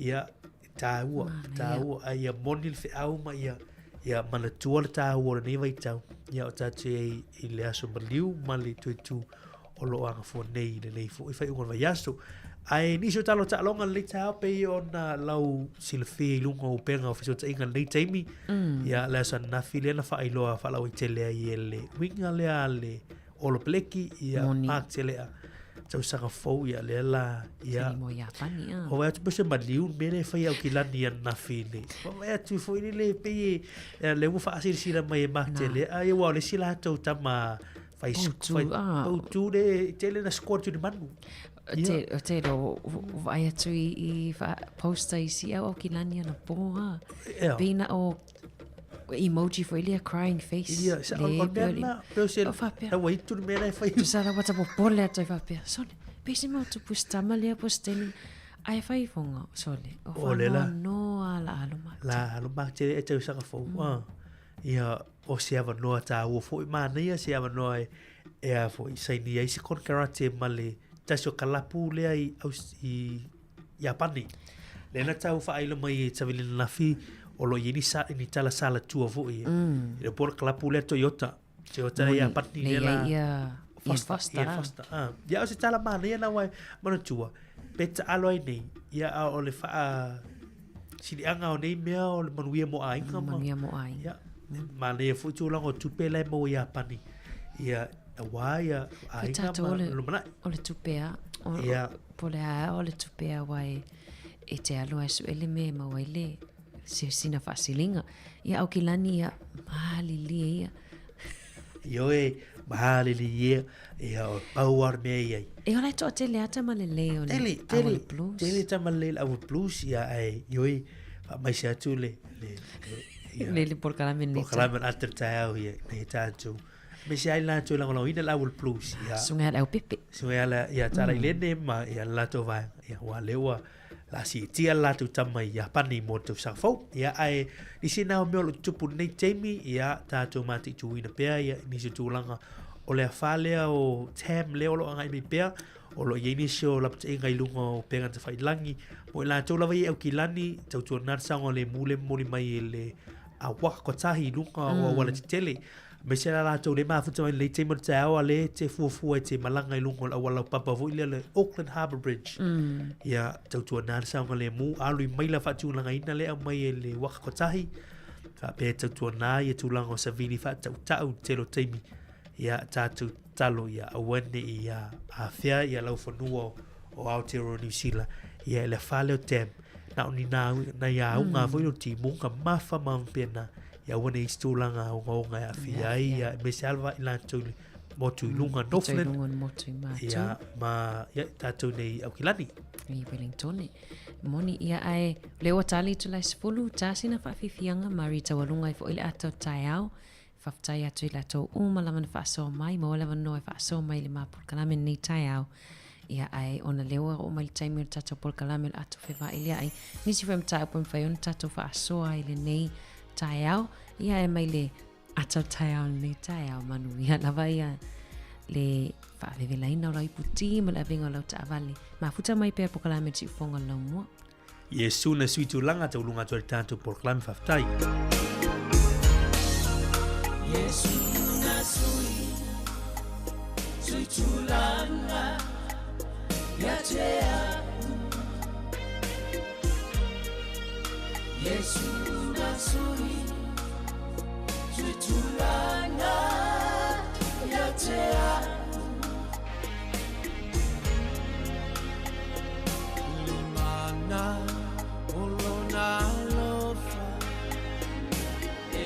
ia, tāua, tāua, a ia moni le feau ma ia, ia manatua le tāua o lenei vaitau. Ia o tātou i ai i le aso maliu ma le toetū o lo o agafua nei i lenei foi faaiuga o le vaiaso. Ae nisi o talo taaloga lenei taeao pei ona lau silafia i luga o upega o fesootaiga lenei taimi. Ia, le aso ananafi lea na faailoa faalauaitele ai e le uiga lea a le Olo Peleki, ia, Moni. Mark Telea, tausaga fou, ia, lea la, ia. Mo Iapani, ah. O vai atu pe se maliu, me le fai au ki lani anafi nei. O vai atu foi le le pe e le ua whaasirisira mai e Mark Telea, ia ua o le sila atu tama fai Poutu, fai ah. poutu le tele na score tu ni manu. Te, te ro, vai atu i, i wha, posta i si au au ki lani ana pō, ha. Ea. Pina o emoji foi lea crying face. Ia, sa o Le, o mea peo le- na, peo se, O whapea. na ua itu ni mea na e fai. Tu sala wata po pole atu i whapea. Sole, pesi mau tu pustama lea posteni. Ai whai fonga, sole. O O le la. whanua noa la alo ma. La alo Mark Telea e tausaga fou. Ah. Ia, o se avanoa tā ua foi manaia se avanoa e, e a foi saini ai se konkarate ma le tasi o kalapu lea i, Aus, i Iapani. Le na tau whaaila mai e Tawili Nafi o lo i ni, sa, ni tala sala tua foi. I le pora kalapu lea Toyota. Toyota Moni, le Iapani le lea la. ia- ia Foster, Foster, Ian ah. Foster. Ah. Ia o se tala manaia na wai mana tua. Pe ta alo ai nei. Ia a o le whaa silianga o nei mea o le manuia mo aiga ma. Manuia mo aiga. Ia. Manaia foi tūlanga o tupe lai mo Iapani. Ia, a wā ia Ko aiga tātou ma o le, lumanai. o le tupea. O, Ia. Po le a o le tupea wai e te alo ai su ele me maua i le se sina whaasilinga. Ia au ki lani ia mahalili e ia. Io e mahalili ia, ia o pau ar mea ia. E ola e toa tele ata ma le lei o le Tele, au tele, le blues. tele tama le au blues ia ai, io e mai se atu le, le, le, ia. Le le porkalame nei. Porkalame atra taeao ia, nei tātou. Me se ai lātou langolauina le au blues ia. Sunga le au pepe. Sunga le ia tala i lene ma ia lātou vaega. Ia wa le ua la si tia lātou tama i Japani mo tausaga fou. Ia ai nisi nā o mea o lo tupu nei taimi ia tātou mataituina pea ia nisi o tulaga o le afa lea o tam lea o lo agai mai pea o lo iai nisi o lapataiga i luga o pega tawhailangi mo i lātou lava i aukilani tautuana le saoga le mu le momoli mai e le a waka kotahi i luga o auala tetele me se la lātou le mafuta mai le taimi o le taeao a le te fuafua e te malaga i luga o le auala papa foi lea le Auckland Harbour Bridge. Ia tautuana le saoga le mu alu i mai la faatulagaina lea mai e le waka kotahi faapea tautuana ia tulaga o savili faatautau tele o taimi ia tātou talo ia aua ne i ia afea ia laufanua o Aotearoa New Zealand ia le fale o tam na o ni nā na ia auga foi o timuga mafa ma pena ia aua ne i se tulaga ogaoga e aafia ai ia me se alva i latou i le motu i luga Motu i Northland luga motu i mātou. ia ma ia tātou nei Aukilani I Wellington. Moni ia ai le ua tali tu lai sefulu tā sina whaafifianga mari taualunga i fo ile ato taeao. Whaftai atu i latou uma lava na whaasoa mai, mo lava no e whaasoa mai le mā polokalame nei taeao. Ia ai ona lewa o mai le taimi o le tātou polokalame o le ato whewha i lea ai. Nisi fwe mtaa upo mwhai ona tātou whaasoa i le nei taeao. Ia e mai le ato taeao le nei taeao manu. Ia lava ia le whaawewelaina o lau iputi ma le awenga o lau taavale. Mafuta mai pea polokalame ti ufonga lau mua. Iesu na sui tulaga tauluga atu ai le tātou polokalame faafetai. Yesu na sui sui tulanga ya te au. Yesu na sui sui tulanga ya te au. Limana olona alofa e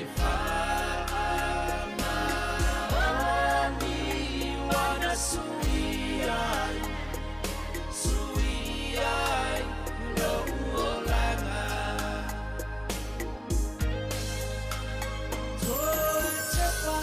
faamaoni wana sui ai, sui ai lou olaga. Toe tepa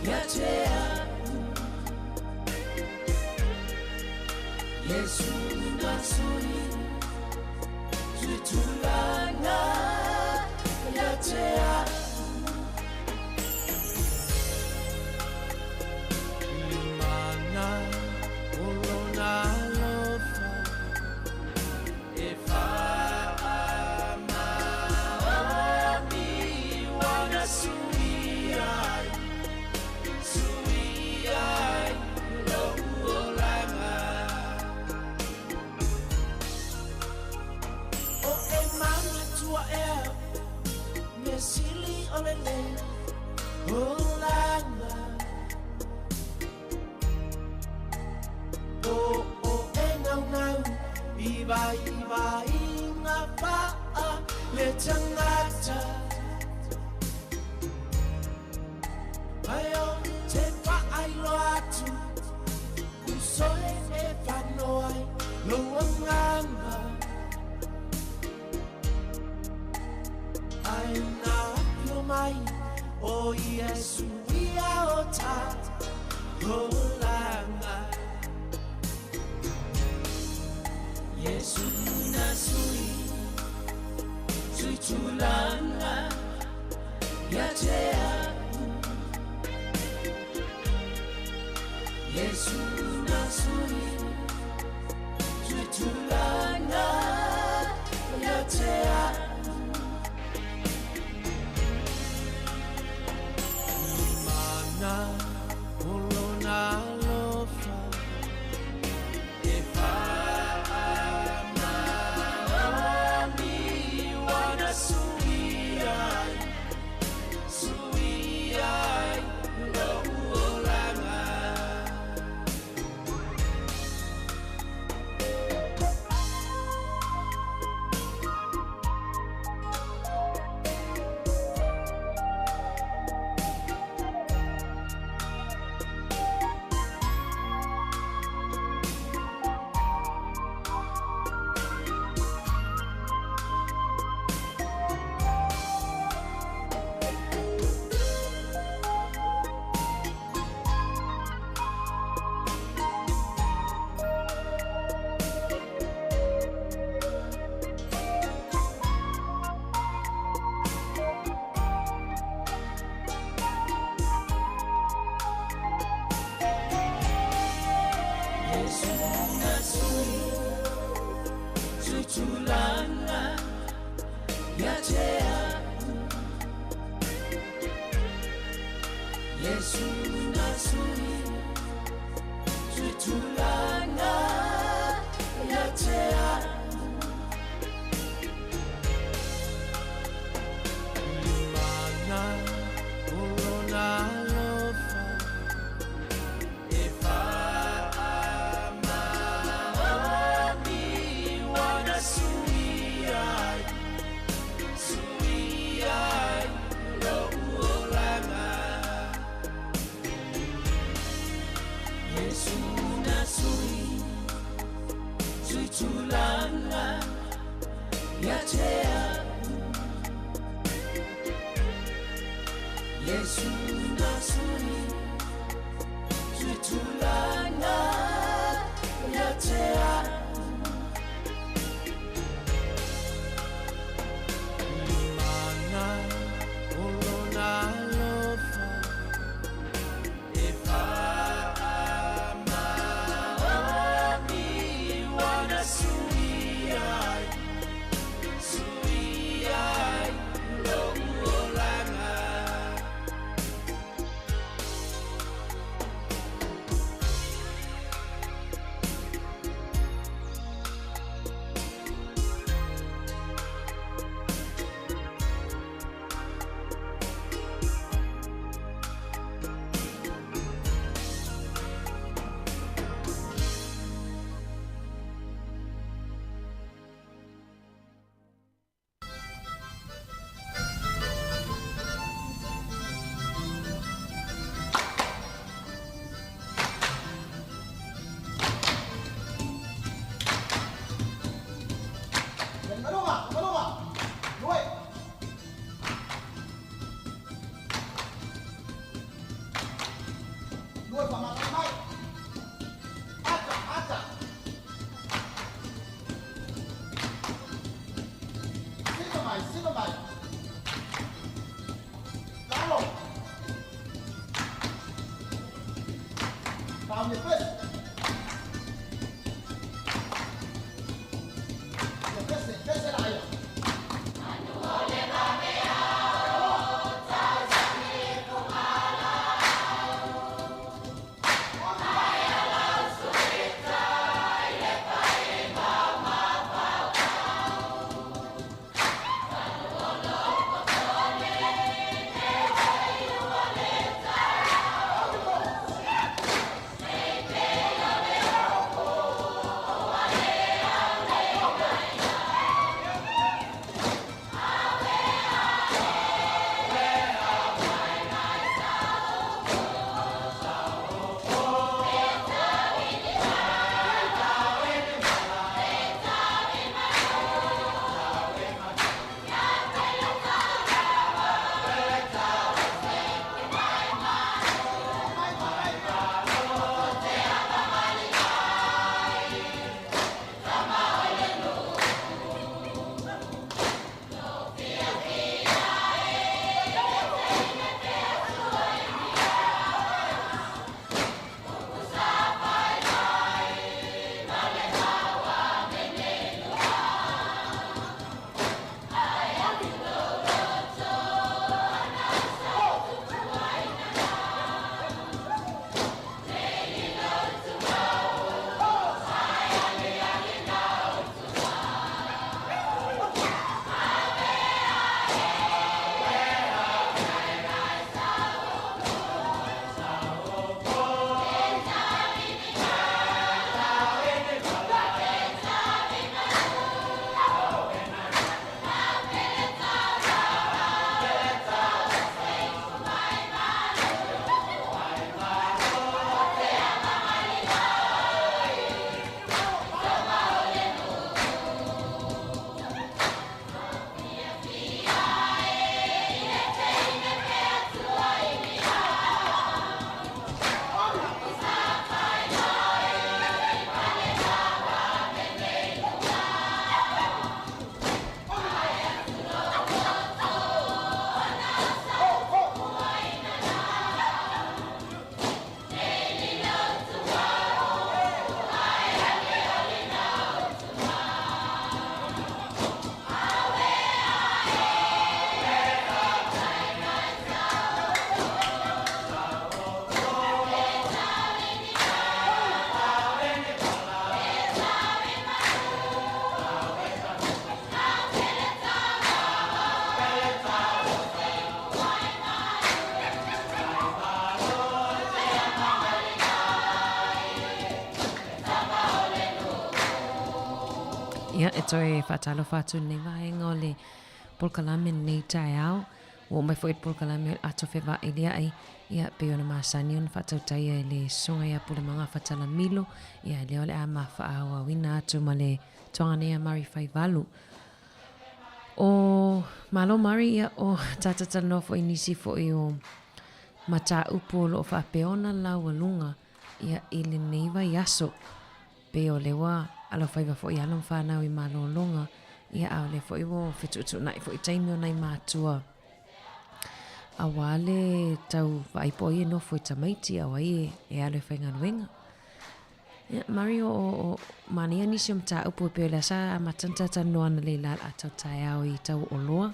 Ia te au Iesu na sui Tuitulaga ia te au Le mana o lona alofa E faamaoni ua na sui ai Sui ai lou olaga O e manatua ea Mea sili o lenei olaga Po o e naunau i vaivaiga faale tagata Ae o te faailoa atu uso e fano ai lou agaga Ae na afio mai o Iesu ia o taulaga Iesu na sui Tuitulaga ia te au Iesu na sui Tuitulaga ia te au Le mana o lona alofa E faamaoni ua na sui ai Sui ai lou olaga Iesu na sui Tuitulaga ia te au Iesu na sui Tuitulaga ia te au Le mana o lona alofa E faamaoni ua na sui ai Sui ai lou olaga Iesu na sui Tuitulaga ia te au Iesu na sui Tuitulaga ia te au Le mana o lona alofa E faamaoni ua na sui ai Sui ai lou olaga Ia, e toe faatalofa atu lenei vaega o le polokalame lenei taeao. Ua oo mai foi i le polokalame o le Ato Fevailiai, ia, pei ona masani ona faatautaia e le Susuga ia Pulemagafa Talamilo, ia, lea o le a ma faaauauina atu ma le toaga nei a Murray Faivalu. O Malo Murray, ia, o tatou talanoa foi i nisi foi o mataupu o lo o faapea ona laualuga, ia, i lenei vaiaso. Pei o lea ua alofaiva foi alo ma fanau i malologa, ia a o lea foi ua fetuutuunai foi taimi o nai matua auā le tau vaai po o ai e nofo i tamaiti a o ai e alu e faigaluega. Ia, Murray, o, o, o manaia nisi o mataupu e pei o lea sa amata ona talatalanoa analeila i le ata o le taeao i tau oloa.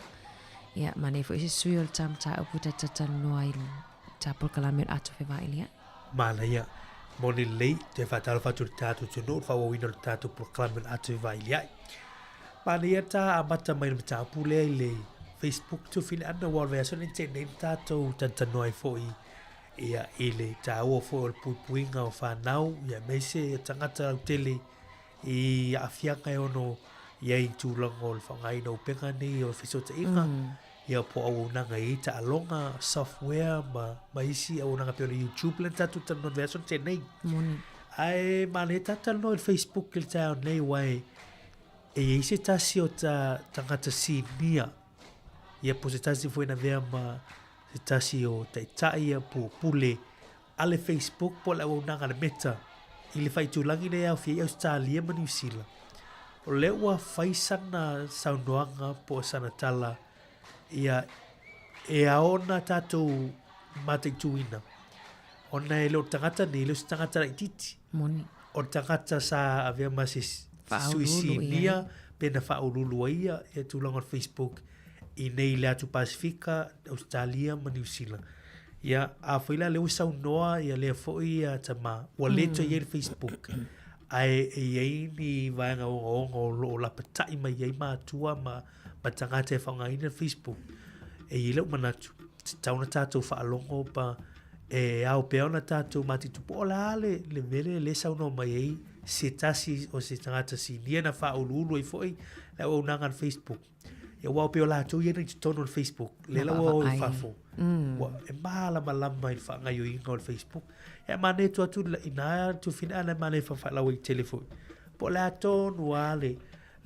Ia, manaia foi se sui o le ta mataupu ta talatalanoa i ta polokalame o le ato fevailia'i. Manaia, moni lelei, toe faatalofa atu i le tatou atunuu i le faaauauina o le tatou polokalame o le ato fevailia'i. Manaia ta amata mai le mataupu lea i le Facebook Tufina Ana aua o le vaiaso lenei na tea nei na tatou talatalanoa ai foi ia, i le taua foi o le puipuiga o fanau ia aemaise o tagata lautele i aafiaga e ono i ai i tulaga o le faaaogaina o upega nei o fesootaiga. Ia po o auaunaga e i ai taaloga, software ma, ma isi auaunaga pei o le YouTube lea na tatou talanoa i le vaiaso na tea nei. Moni. Ae manaia tatou talanoa i le Facebook i le taeao nei aua e, e i ai se tasi o ta tagata sinia, ia po o se tasi foi na avea ma se tasi o taitai ia po o pule a le Facebook po o le auaunaga a le Meta i le faaitulagi lea e aofia ai Ausetalia ma Niu Sila. O lea ua fai sana saunoaga po o sana tala ia e ao ona tatou mataituina. Ona e le o le tagata nei, e le o se tagata laitiiti. Moni. O le tagata sa avea ma se sui sinia pe na faauluulu ai ia ia tulaga o le Facebook i nei i le atu Pasefika, Ausetalia ma Niu Sila. Ia, afai la lea ua saunoa ia lea foi ia tama, ua le toe i ai le Facebook, ae e i ai ni vaega ogaoga o lo o lapatai mai ai matua ma, ma tagata e faaaogaina le Facebook. E i ai lou manatu, tatau ona tatou faalogo pa e ao pea ona tatou matitu po o le a le, le mea lea lea e saunoa mai ai se tasi o se tagata sinia na faauluulu ai foi le auaunaga a le Facebook. Ia aua pei o latou ia na i totonu o le Facebook, lea la ua o i fafo. Ua e malamalama i le faagaoioiga o le Facebook. Ia e manaia tuu atu i ina Tuafina a na e manaia faalauaitele foi. Po o le a tonu lava le,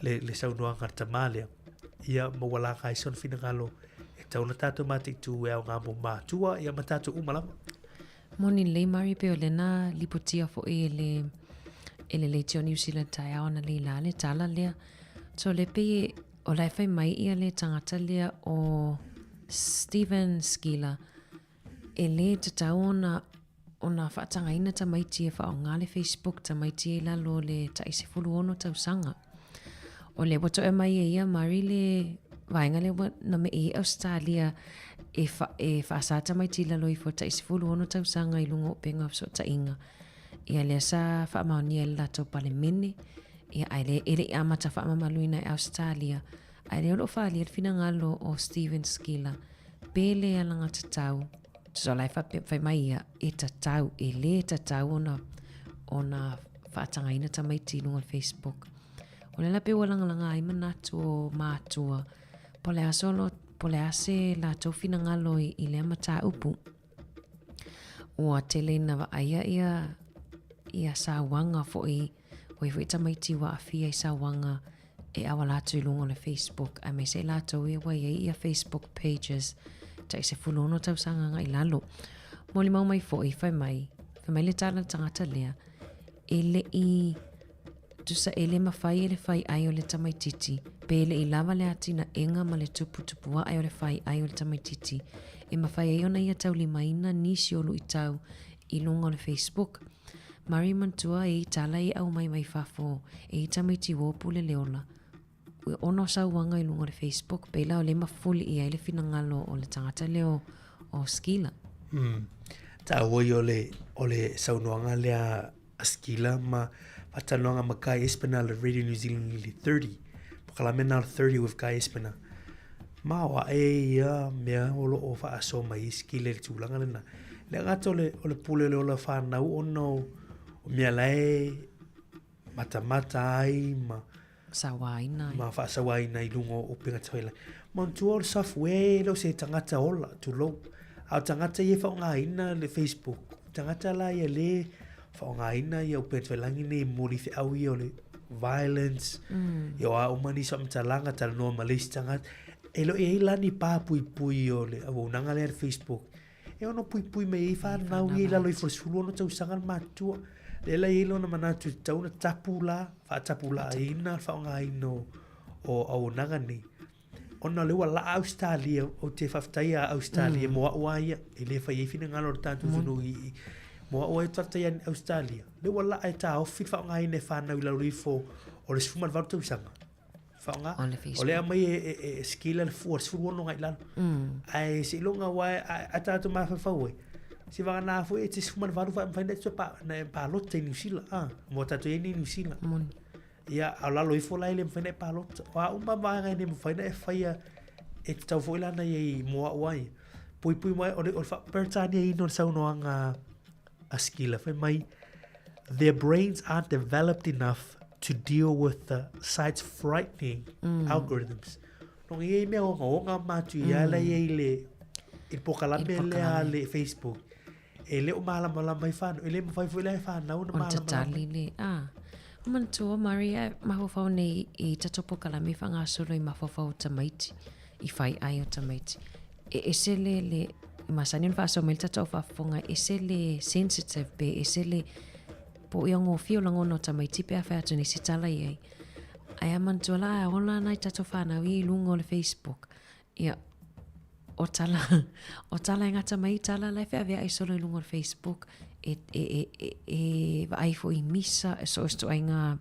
le, le saunoaga a le tamā lea. Ia ma ua laga ai sona finagalo e tatau ona tatou mataitu e aoga mo matua ia ma tatou uma lava. Moni lelei Murray pei o lena lipotia foi e le e le leitio New Zealand taeao analeila le tala lea. So le pei o la e fai mai ia le tagata lea o Stephen Skiller e lē tatau ona ona faatagaina tamaiti e faaaoga le Facebook tamaiti e i lalo o le tai 16 tausaga. O lea ua toe mai e ia Murray le vaega lea ua na me'i ai Ausetalia e, fa, e faasā tamaiti i lalo ifo tai 16 tausaga i luga o upega o fesootaiga. Ia lea sa faamaonia e le latou palemene, ia ae le, e le i amata faamamaluina e Ausetalia. Ae lea o lo o faaalia le finagalo o Stephen Skiller, pe le alagatatau, tusa o la e faapea, fai mai ia, e tatau, e lē tatau ona, ona faatagaina tamaiti i luga o le Facebook. O lea la pei ua lagalaga ai manatu o matua, po o le a solo, po o le a se latou finagalo i, i lea mataupu. Ua tele ina vaaia ia, ia sauaga foi, ua i ai foi tamaiti ua aafia i sauaga e auala atu i luga o le Facebook aemaise i latou ia ua i ai ia Facebook pages tai 16 tausaga agai i lalo. Molimau mai foi, fai mai, fai mai le tala a le tagata lea, e le i tusa e le mafai e le fai ai o le tamaititi, pe le i lava le atinaega ma le tuputupuae o le fai ai o le tamaititi, e mafai ai ona ia taulimaina nisi o luitau i luga o le Facebook. Mari manatua e i tala e aumai mai fafo e i tamaiti ua pule le ola. Ua ono sauaga i luga o le Facebook pei la o lea mafuli i ai le finagalo o le tagata lea o, o Skila. Mm. Taua ia o le, o le saunoaga lea a Skila ma faatalanoaga ma Guy Espinal le Radio New Zealand i le 30. Polokalame na o le 30 with Guy Espinal. Ma o ae ia mea o lo o faasoa mai ai Skila i le tulaga lena. Le gata o le, o le pule o le ola whanau ona o, o mea la e matamata ai ma Sauaina ai. Ma faasauaina i luga o upega tafailagi. Manatua o le software e le o se tagata ola, tulou. A o tagata ia e faaaogaina le Facebook, tagata la ia le faaaogaina ia upega tafailagi nei mo le feau ia o le violence, mm. ia o a uma nisi faamatalaga, talanoa ma le isi tagata. E le o i ai la ni pā puipui o le auaunaga lea le Facebook. E ono puipui mai ai whanau ia i lalo ifo le 16 tausaga le matutua. Lea la e i ai lona manatu e tatau ona tapu la, faatapulaaina le faaaogaina o, o auaunaga nei. Ona o lea ua laa Ausetalia, ou te faafetai ia Ausetalia mm. mo au a ia, e le fai ai finagalo o le tatou atunuu mm. i, mo au a ia faafetai ia Ausetalia. Lea ua laa e taofi le faaaogaina e whanau i lalo ifo o le 18 tausaga. Faaaoga. O le Facebook. O lea aumai e, e, e, e skila le fua 16 agai i lalo. Mm. Ae seiloga aua a, a tatou mafaufau ai, se vagana foi e te 18 fa'a mafai na e pa, na e palota i Niu Sila, a, mo tatou i ai nei Niu Sila. Moni. Ia, a o lalo ifo la e le mafai na e palota. O a uma vaega e le mafai na e faia e tatau foi la na i ai mo a'u ai. Puipui mai, o le, o le faa-Peretania ina o le saunoaga a Skila, fai mai, their brains aren't developed enough to deal with the site's frightening mm. algorithms. No i mea ogaoga matu i ala i le i le polokalame lea le Facebook. E le o malamalama i whanau, e le mawhai foi lea e whanau na malamalama. O tatali le, ah. O manatua, Maria, mafaufau nei i tatou polokalame whangasolo i mafaufau o tamaiti, i whai ai o tamaiti. E ese le, le masani ona faasoa mai le tatou faafofoga, e ese le sensitive pe ese le po o ia gofie o lagona o tamaiti pe a fai atu nei se tala i ai. Ae a manatua la a ola nai tatou whanau i luga o le Facebook. Ia, O tala, o tala e gata mai tala la e feaveaʻi solo i luga o le Facebook, e, e, e, e, e vaai foʻi i misa, e so o se ituaiga,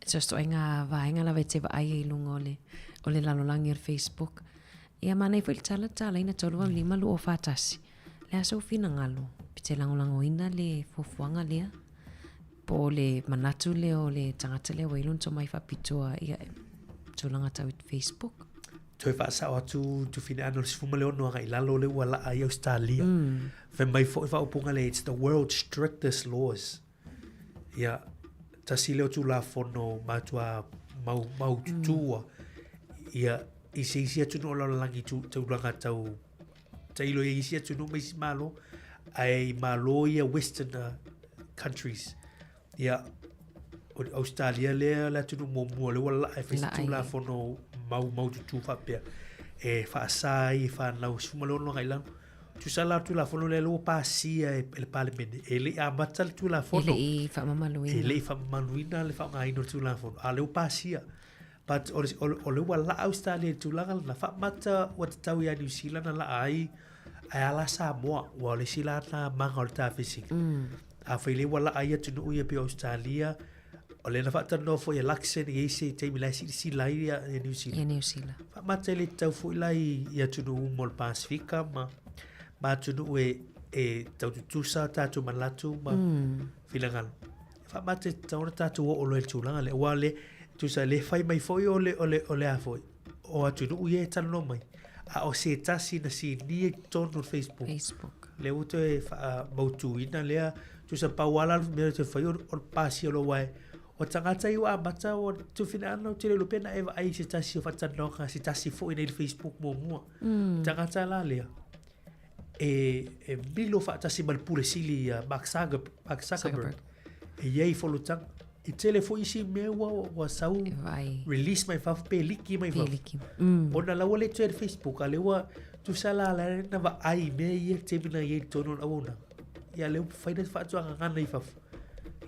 so o se ituaiga vaega lava e te vaai ai i luga o le, o le lalolagi o le Facebook. Ia manaia foi le tala talaina 385 241. Le a sou finagalo, pe te lagolagoina le fuafuaga lea, po o le manatu lea o le tagata lea ua i lona tomai faapitoa ia tulaga tau i Facebook. Toe faasao atu Tufina Ano le 16 agai i lalo lea ua laa i Australia. Fai mai foi faaupuga lea, it's the world's strictest laws. Ia, tasi lea o Tulafono matua mau, maututua. Ia, i se isi atunuu o le lalolagi i tulaga tau tailo i isi atunuu ma isi Malo, ae i Malo ia Western countries. Ia, o Australia lea le atunuu muamua lea ua laa e fai se Tulafono mau maututu faapea e faasa ai i fanau 16 agai i lalo. Tusa la Tulafono lea ua pasia e le Palemene, e le i amata le Tulafono. E le i faamamaluina. E le i faamamaluina le faaaogaina o le Tulafono, a o lea ua pasia. But o le, o le, o le ua laa Australia i le tulaga lena, faamata ua tatau ia Niu Sila na laa ai, ae a la Samoa, ua o le isi la na maga o le ta fesili. Afai lea ua laa ai atunuu ia pei o Australia, o lea na faatalanoa foi e Luxon i ai se taimi la e silasila ai ia, ia Niu Sila. Ia Niu Sila. Faamata e le tatau foi la i, i atunuu uma o le Pasifika ma, ma atunuu e, e tau tutusa tatou manatu ma finagalo. Faamata e tatau ona tatou oo loa i le tulaga lea, aua o le, tusa le fai mai foi o le, o le, o le a foi, o atunuu ia e talanoa mai, a o se tasi na sinia i totonu o le Facebook. Facebook. Lea ua toe faamautuina lea, tusa pau lava la le mea e toe fai o le pasia loa aua o tagata ia ua amata ua tufina ana ou te le iloa pe na e vaai i se tasi o faatalanoaga a se tasi foi nei i le Facebook muamua. Tagata la lea, e, e milo faatasi ma le pule sili ia Mark Zuckerberg, Mark Zuckerberg. E i ai folutaga. I tele foi isi mea ua, ua sau Vai. release mai fafo pe liki mai fafo. Liki. Ona la ua le toe Facebook, a le ua tusa la la na vaai mea ia taimi na i ai i totonu o le auaunaga. Ia lea ua fai na faatuagagana i fafo.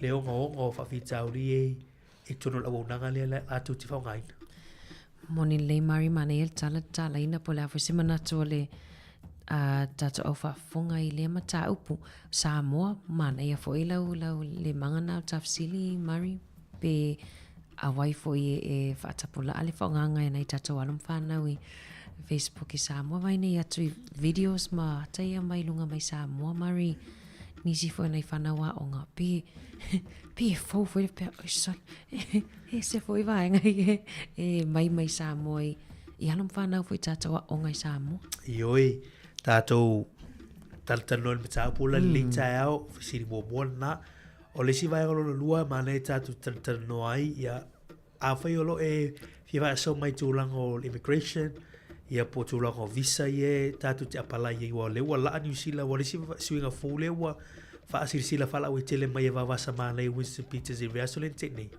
Le ogaoga o faafitauli e i totonu o le auaunaga lea latou te faaaogaina. Moni lelei Mari manaia le tala tatalaina po o le a foi se manatu o le a tatou au faafofoga i lea mataupu. Samoa, manaia foi lau lau lemaga na o le tafesili Mari pe auai foi e, e faatapulaa le faaaogaga e nai tatou alo ma fanau i Facebook i Samoa vai nei atu i videos ma ata ia mai luga mai Samoa Mari nisi foi o nai fanau aoga pe pe e fou foi le pea oi sole e ese foi vaega ia e mai mai Samoa i i alo ma fanau foi tatou aoga i Samoa. Ioe, tatou talatalanoa i le mataupu la lelei taeao, fesili muamua lena. O le isi vaega lona lua, manaia tatou talatalanoa ai, ia, afai o lo o e fia faasoa mai i tulaga o le immigration, ia po o tulaga o visa ia e tatou te apalai ai, aua o lea ua laa Niu Sila, aua o le isi suiga fou lea ua faasilasila faalauaitele mai e Vavasa Manaia Winston Peters i le vaiaso lea na tea nei.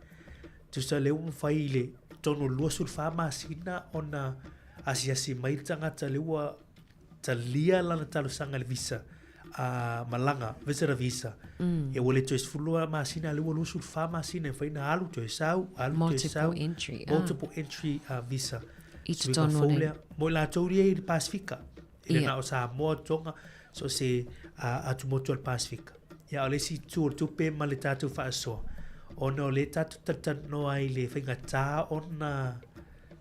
Tusa lea ua mafai i le totonu o le 24 masina ona asiasi mai le tagata lea ua talia lana talosaga i le visa a malaga, visitor visa. Ia ua le toe 12 masina, lea ua 24 masina e mafai ona alu toe sau, alu toe sau. Multiple entry, ah. Multiple entry visa. I Suiga totonu o fou le- lea. Mo i latou ia i le Pasifika. E le Ia. na o Samoa, Tonga, so o se atumotu o le Pasifika. Ia o le isi itu o le tupe ma le tatou faasoa, ona o lea tatou talatalanoa ai i le faigata ona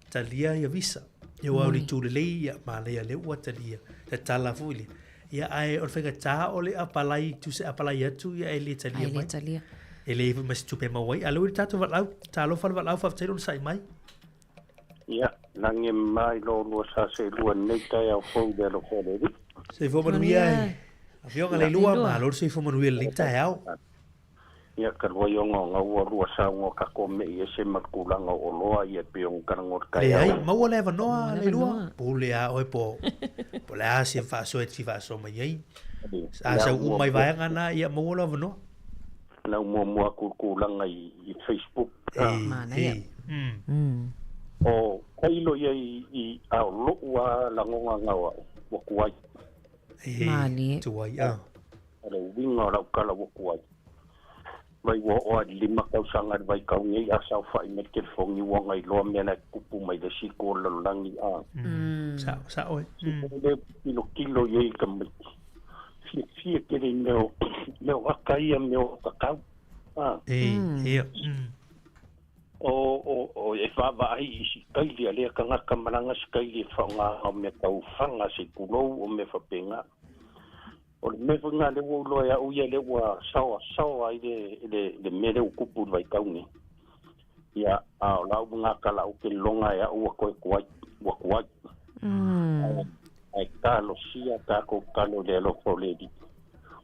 talia ia visa. Ia aua o le itu lelei, ia manaia lea ua talia, tatala foi lea. Ia ae o le faigata o le apalai, tusa e apalai atu ia e le talia Ai le mai. talia. E leai foi ma se tupe e maua ai. A o lea ua i le tatou valaau, talofa le valaau, faafetai lona sa'i mai. Ia, lagi e mama i lo oulua sa seelua i lenei taeao fou i le alofa o le Alii. Soifua manuia e Afioga Leilua, malo le soifua manuia i lenei taeao. Ia, talu ai ona o na ua lua saunoa tatou me'i ese ma le tulaga o oloa ia e pei ona talanoa i le taeao. Leai, maua le avanoa Leilua, pule a oe po o le a se faasoa e te fia faasoa mai ai. A sau uma i vaega na, ia maua le avanoa. Na ou muamua atu i le tulaga i Facebook. Manaia. O tailo ia i a o lo'u a lagona na o a'u ua tuai. Malie. Tuai, a. O le uiga o lau tala ua tuai. Vai ua oo ai le 5 tausaga i le vaikaugei a saofa'i mai le telefoni ua gailoa mea la e tutupu mai le siku o le lalolagi a. Sa'o sa'o e. Le tilotilo i ai tamaiti fiafia tele i mea o mea o aka ia mea o kakau a. E, ia. O o o e vaavaai i sikaili a lea tagata malaga sikaili e faaaoga o mea tau faga se i tulou o mea faapena. O le mea foi lena lea ua ou iloa e au ia lea ua saoasaoa ai le le le mea lea ua tupu i le vaitau nei. Ia, a o lau gata lau ke loga e au ua toe tuai, ua tuai. Ae talosia tatou talo i le alofa o le Alii.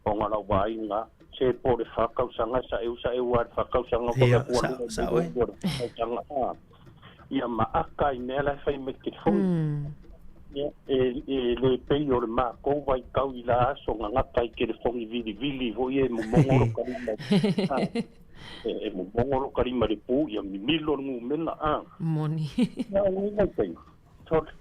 Ona o lau vaaiga, se po o le fa tausaga sa eu sa eu lava i le fa tausaga Ia, sa, sa oe. Tausaga, a. Ia ma aka i mea la e fai mai telefoni. Ia, e, e le pei o le matou vaitau i la aso gagata i telefoni vilivili foi e momogo lo kalima. A, e, e momogo lo kalima i le pu, ia mimilo le numela, a. Moni. Ia, o lenei vaitaimi, sorry.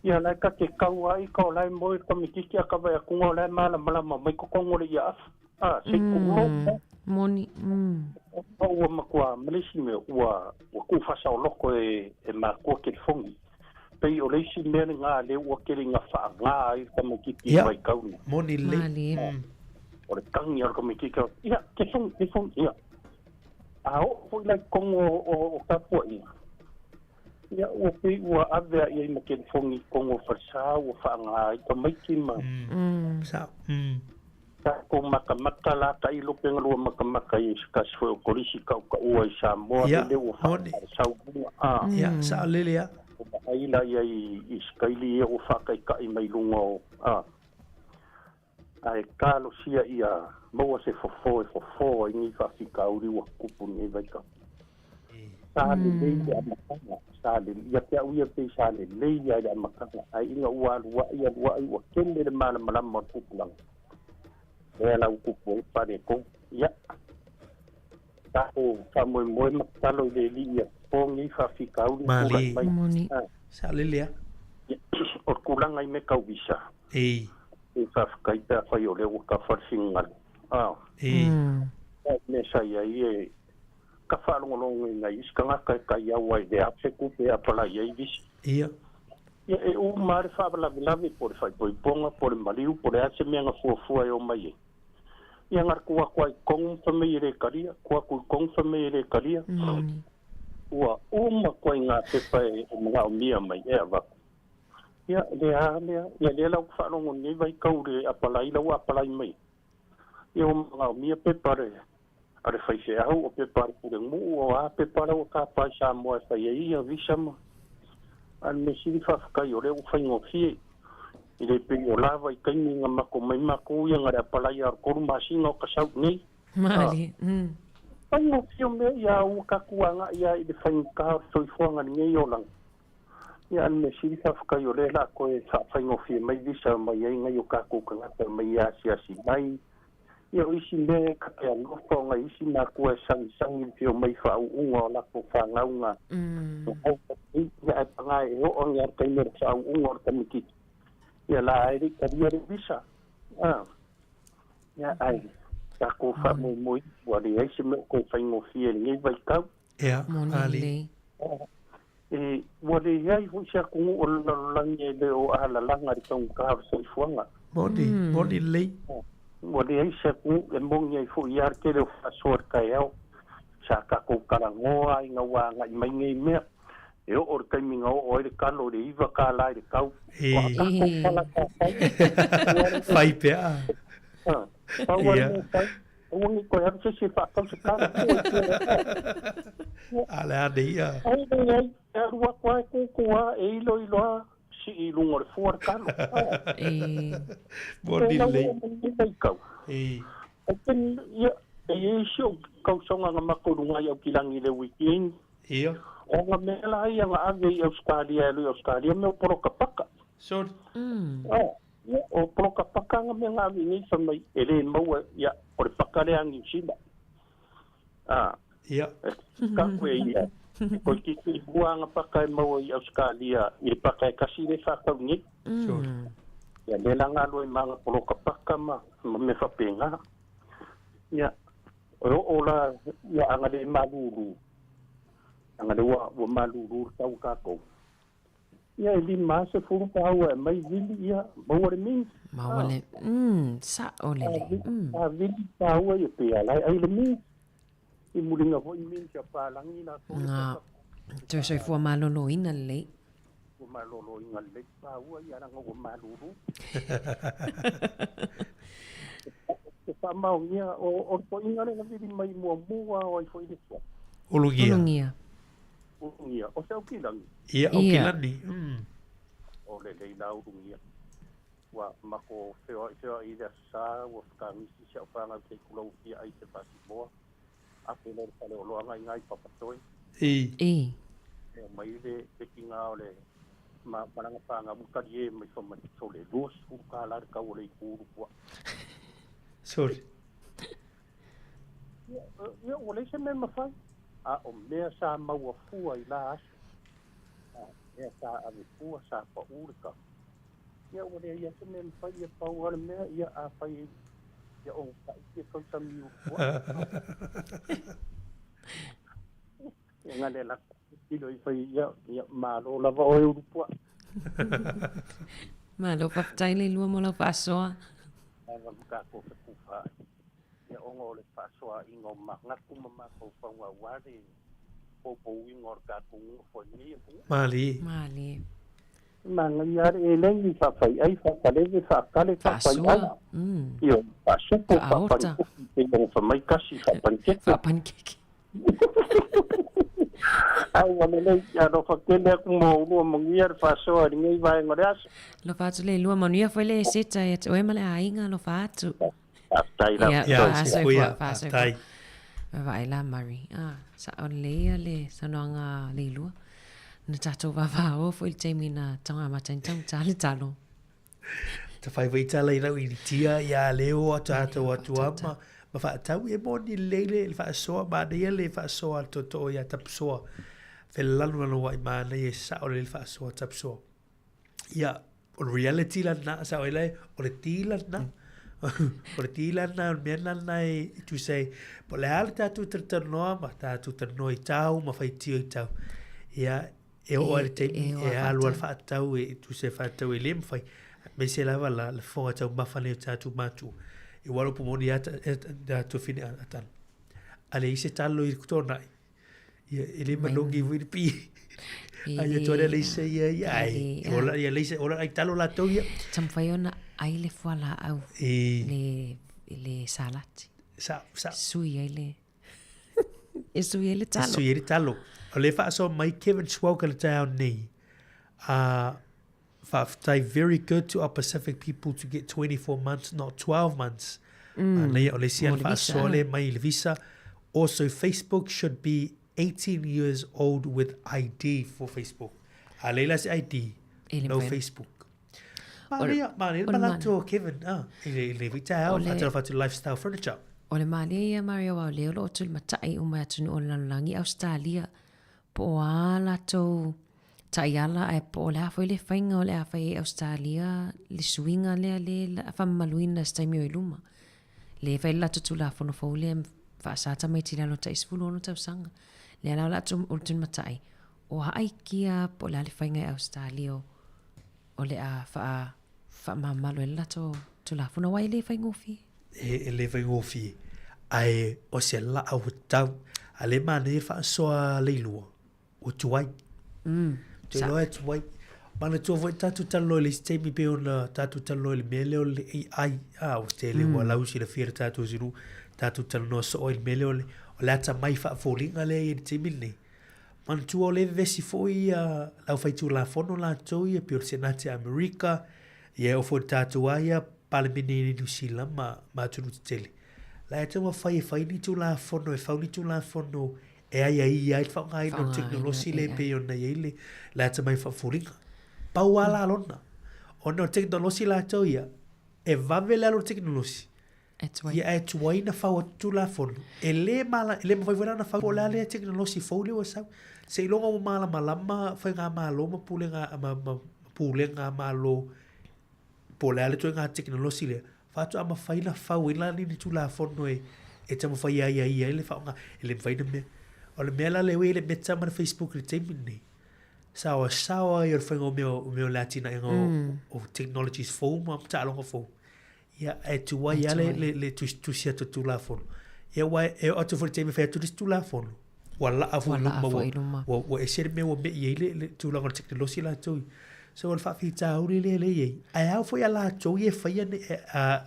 Ia, la e ta te kau ai ka o la e moe le tamaitiiti a ka vaai atuga o la e malamalama mai totonu o le iaafa. A, se i tulou. Moni. O ua matua ma le isi mea, ua, ua tuufasaoloto e, e matua telefoni. Pei o le isi mea lena lea ua tele ina faaaga ai le tamaitiiti i le Ia, vaitau nei. moni lelei. Malie. O le tagi a le tamaitiiti, ia, telefoni, telefoni, ia. A oo foi la i totonu o, o, o tapuaiga, ia, ua pei ua ave a i ai ma telefoni i totonu o falesa ua faaaga ai tamaiti ma. Sa'o. Tatou matamata la tailo pe galua matamata i se tasi foi o kolisi tautaua i Samoa Ia, lele ua moni. faasauga a. Ia, sa'o lele a. Ua vaai la ia i sikaili ia ua faataita'i mai luga o a. Ae talosia ia maua se fofo e fofo ai nei faafitauli ua tutupu i lenei vaitau. Sa lelei le amataga, sa lelei, ia te au ia pei sa lelei lava i le amataga, ae ina ua alua'i alua'i ua tele le malamalama o le tupulaga, lea la ua tupu ai le faaletonu. Ia, tatou faamoemoe ma tatalo i le Alii ia po nei faafitauli ma tulai Malie. mai. Moni. Sa'o lelei a. Ia, o le tulaga i mea tau visa, E. e faafetai pe afai o lea ua tafa le finagalo. A, E. o le mea sa i ai e ka faalogologo i nai isi tagata e taiau ai i le afe tupe e apalai ai visa. Ia. Ia, e uma lava le faalavelave po o le faaipoipoga po o le maliu po o le a se mea na fuafua e omai ai. Ia, na tuu atu lava i totonu ma fai mai e le talia, tuu atu i totonu fai mai e le talia. Ua uma ituaiga pepa e manaomia mai e avatu. Ia, le a lea, ia lea la ua faalogo i lenei vaitau i le apalai la ua apalai mai. Ia ua manaomia pepa a le a le faifeau, o pepa a le pulenuu, o a pepa la ua tapa i Samoa e fai ai ia visa ma. A o le mea sili faafetai o lea ua faigofie i le pei o la vaitaimi na matou mai matou ia na le apalai lava o le 3 masina o ka sau i nei. Malie. Faigofie o mea ia ua tatou agai lava i le faigata o le soifuaga i lenei olaga. Ia a o le mea sili faafetai o lea o le a toe faafaigofie mai visa mai ai nai o tatou tagata mai asiasi mai. Ia o isi mea e ta te alofa ona isi matua e sagisagi i le fia omai faauuga o latou fanau na ia ae paga e oo ane lava le taimi o le faauuga o le tamaitiiti ia la e le i talia le visa. A, ia ae tatou faamoemoe ua leai se mea o toe faigofie i lenei vaitau. Ia, Moni. E, ua leai foi se atunuu o le lalolagi e le o alalaga i le taugata o le soifuaga. Moni, moni lelei. Ua leai se atunuu e moni ai foi lava le tele o faasoa i le taeao. Sa tatou talanoa ina ua agai mai nei mea. E oo i le taimi na oo ai le talo i le 9 tala i le tau. O a tatou tala sa fai? Fai pea. Pau lava le mea fai, aua ne i toe alu se isi e faatau se talo. A le a nei ia. Ai leai, e alu atu lava e kūkū lava, e iloilo lava, sii i luga o le fua le talo. Moni lelei. Ia, e i ai si ou tausaga na matou i luga i Aukilagi i le weekend. Ia. O ngā mea la ia nga ave i Australia e alu i Australia mea o poloka paka. Sorry. Ia, o poloka paka ngā mea nga ave nei fai mai e le maua ia o le paka lea a Niu Sila. Ia. Ka koe ia. Koe ki te hua nga paka e maua i Australia i le paka e kasi le whātau nei. Sure. Ia le la ngā loe ma nga poloka paka ma mea whapenga. Ia, O oo la ia aga le malulu. Aga le ua ua malulu le tau tatou. Ia e 50 paua e mai vili ia maua le means. Maua le, sa'o lelei. A vili paua ia pe ala ai le means. I muliga foi means a palagi latou. Nga, toe soifua malōlōina lelei. Ua malōlōina lelei paua ia laga ua malulu. E faamaonia o le toʻiga lea na vili mai muamua o ai foi le suafa. Ulugia. Ulugia. Ulugia. O se Aukilani? Ia, Aukilani. O lelei la Ulugia. Ua mako feoai feoai i le Aso Sa, ua fetagisi si au fanau te i kula ua fia ai se pasimoa. Afe lea i le faleoloaga i ina i Papatoe. I. E omai le tiga o le malaga fanau ua talie mai fai mai, sole, 20 tala le tau o le itu ulu puaa. Sorry. Ia, ua leai se mea e mafai, a o mea sa maua fua i la aso, a mea sa ave fua, sa pau le tau. Ia, ua leai lava se mea e mafai, ia pau lava le mea, ia afai ia onosai ia tausami ulu puaa. Ia na le lako tilo i fai ia, ia malo lava oe ulu puaa. Malo faafetai le lua mo lau faasoa. Lava ma tatou fetufaai. Ia ona o le faasoaina o manatu ma mafaufauga aua le poupouina o le tatou nofo i lenei atunuu. Malie. Malie. Manaia lava le eleni, faafaiai, faafalele, faakale, faafaiai. Faasoa. Ioe, faasupo, Faaota. faapanikeke, pei ona fai mai Kasi, faapanikeke. Faapanikeke. Ai ua lelei, alofa tele atu mo ulua manuia le faasoa i lenei vaega o le aso. Alofa atu le lua, manuia foi le seta ia te oe ma le aiga, alofa atu. Faafetai lava. Ia, Ia, faasoifua, soifua, faasoifua. faafetai. Vaai la Murray. Ah, sa'o lelei ia le saunoaga a Leilua. Na tatou vavao foi i le taimi na taga amata ai na taugata le talo. Ta fai foi tala i lau iritia ia leo a tatou atua ma ma faatau e moni lelei le le faasoa manaia le faasoa a le tootoo ia Tapusoa felalualuai manaia e sao lelei le faasoa a Tapusoa. Ia, o le reality la lena, sao ai la e, o le ti la lena. O le ti la lena, o le mea lena e tusa ai, po o le a le tatou talatalanoa ma tatou talanoa i tau ma faitio i tau. Ia, e oo lava i le taimi e alu lava le faatatau e tusa e faatatau e le mafai. Aemaise lava la le fofoga taumafa nei o tatou matua. Ia aua o le upu moni lava a Tuafine Atala, a leai se talo i le toonai, Ia, e le manogi foi le pi. Ai ia toa le leisa ia ia ai. Ola ia leisa ola ai talo latou ia. Taumafai ona ai le fualaau le le salati. Sa sa. Sui ai le e sui ai le talo. E sui ai le talo. O le faasoa mai Kevin Schwalk le taeao nei. Faafetai very good to our Pacific people to get 24 months not 12 months. Manaia o le isi Mo le visa, faasoa lea mai i le visa. Also Facebook should be 18 years old with ID for Facebook. A leai la se ID, E le no mafai. Facebook. Manaia, manaia le manatu o Kevin, ah, i le, i le taeao, faatalofa atu Lifestyle Furniture. O le malie ia Mario aua o lea o lo o tulimatai uma i atunuu o le lalolagi, Ausetalia, po o a latou taiala ae po o le a foi le faiga o le a fai ai Ausetalia le suiga lea le faamamaluina i se taimi o i luma. Le fai le latou Tulafono fou lea faasa tamaiti i lalo tai 16 tausaga. Lea la o le a o le tulimatai, o a aikia po o le a le faiga i Ausetalia o le a faa faamamalu ai le latou Tulafono aua e le faigofie. E le faigofie, ae o se laa ua tau, a le manaia le faasoa leilua. Ua tuai. Te iloa e tuai. Manatua foi tatou talanoa i le isi taimi pei ona tatou talanoa i le mea lea o le AI. Ah, ua tele ua lau silafia le tatou atunuu, tatou talanoa soo i le mea lea o le, o le atamai faafoliga lea e i ai i le taimi lenei. Manatua o lea e vevesi foi ia le aufaitulafono latou ia pei o le Senate a Amerika, ia e oo foi i le tatou lava ia Palemene i Niu Sila ma atunuu tetele. La e taumafai e fai ni tulafono, e fau ni tulafono e aiaia ai le faaaogaina o le tekonolosi lea e pei ona i ai le, le atamai faafoliga. Pau lava la lona, ona o le tekonolosi latou ia, e vave le alu o le tekonolosi, ia ae tuai ona fau atu Tulafono. E le mala, e le mafai foi la ona fau po o le a lea tekonolosi fou lea ua sau. Seiloga ua malamalama faigamalo ma pulega, ma, ma, pulega a Malo po o le a le ituaiga tekonolosi lea, faatoa mafai ona fau ai la ni Tulafono e, E taumafai e aiaia ai le faaaoga, e le mafai ona mea. O le mea la lea ua i ai le Meta ma le Facebook i le taimi lenei, saoasaoa ia o le faiga o mea o mea o le atinaega o, mm. o technologies fou ma taaloga fou. Ia, e tuai lava le, le, le tusitusi atu o Tulafono. Ia, aua e oo atu foi i le taimi e fai atu le isi Tulafono, ua laa foi i luma, ua, ua, ua ese le mea ua me'i ai le, le tulaga o le tekonolosi latou. So, o le faafitauli lea lea e i ai. Ae ao foi a latou ia e faia ne, a,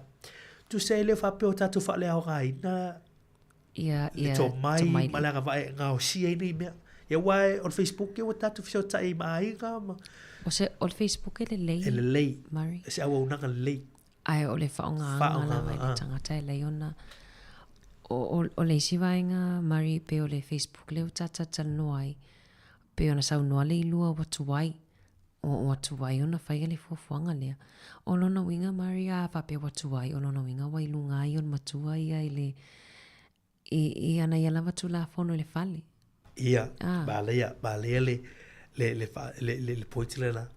tusa e le o faapea o tatou faaleaogaina Ia, le ia, tomai tomai. ma le agavaa e gaosia ai nei mea. Ia aua o le Facebook ia ua tatou fesoatai ai ma aiga ma... O, se, o le Facebook e lelei. E lelei. Murray. E se auaunaga lelei. Ae o le faaaogaina lava e le tagata e lelei ona... O, o, o le isi vaega, Murray, pei o le Facebook lea ua tatou talanoa ai, pei ona saunoa le ilua ua tuai. Ua tuai ona faia le fuafuaga lea. O lona uiga Murray a faapea ua tuai, o lona uiga ua i luga ai o le matua ia i le, i, i ana ia lava Tulafono i le fale. Ia, ah. manaia, manaia le, le, le, le, le, le point lena.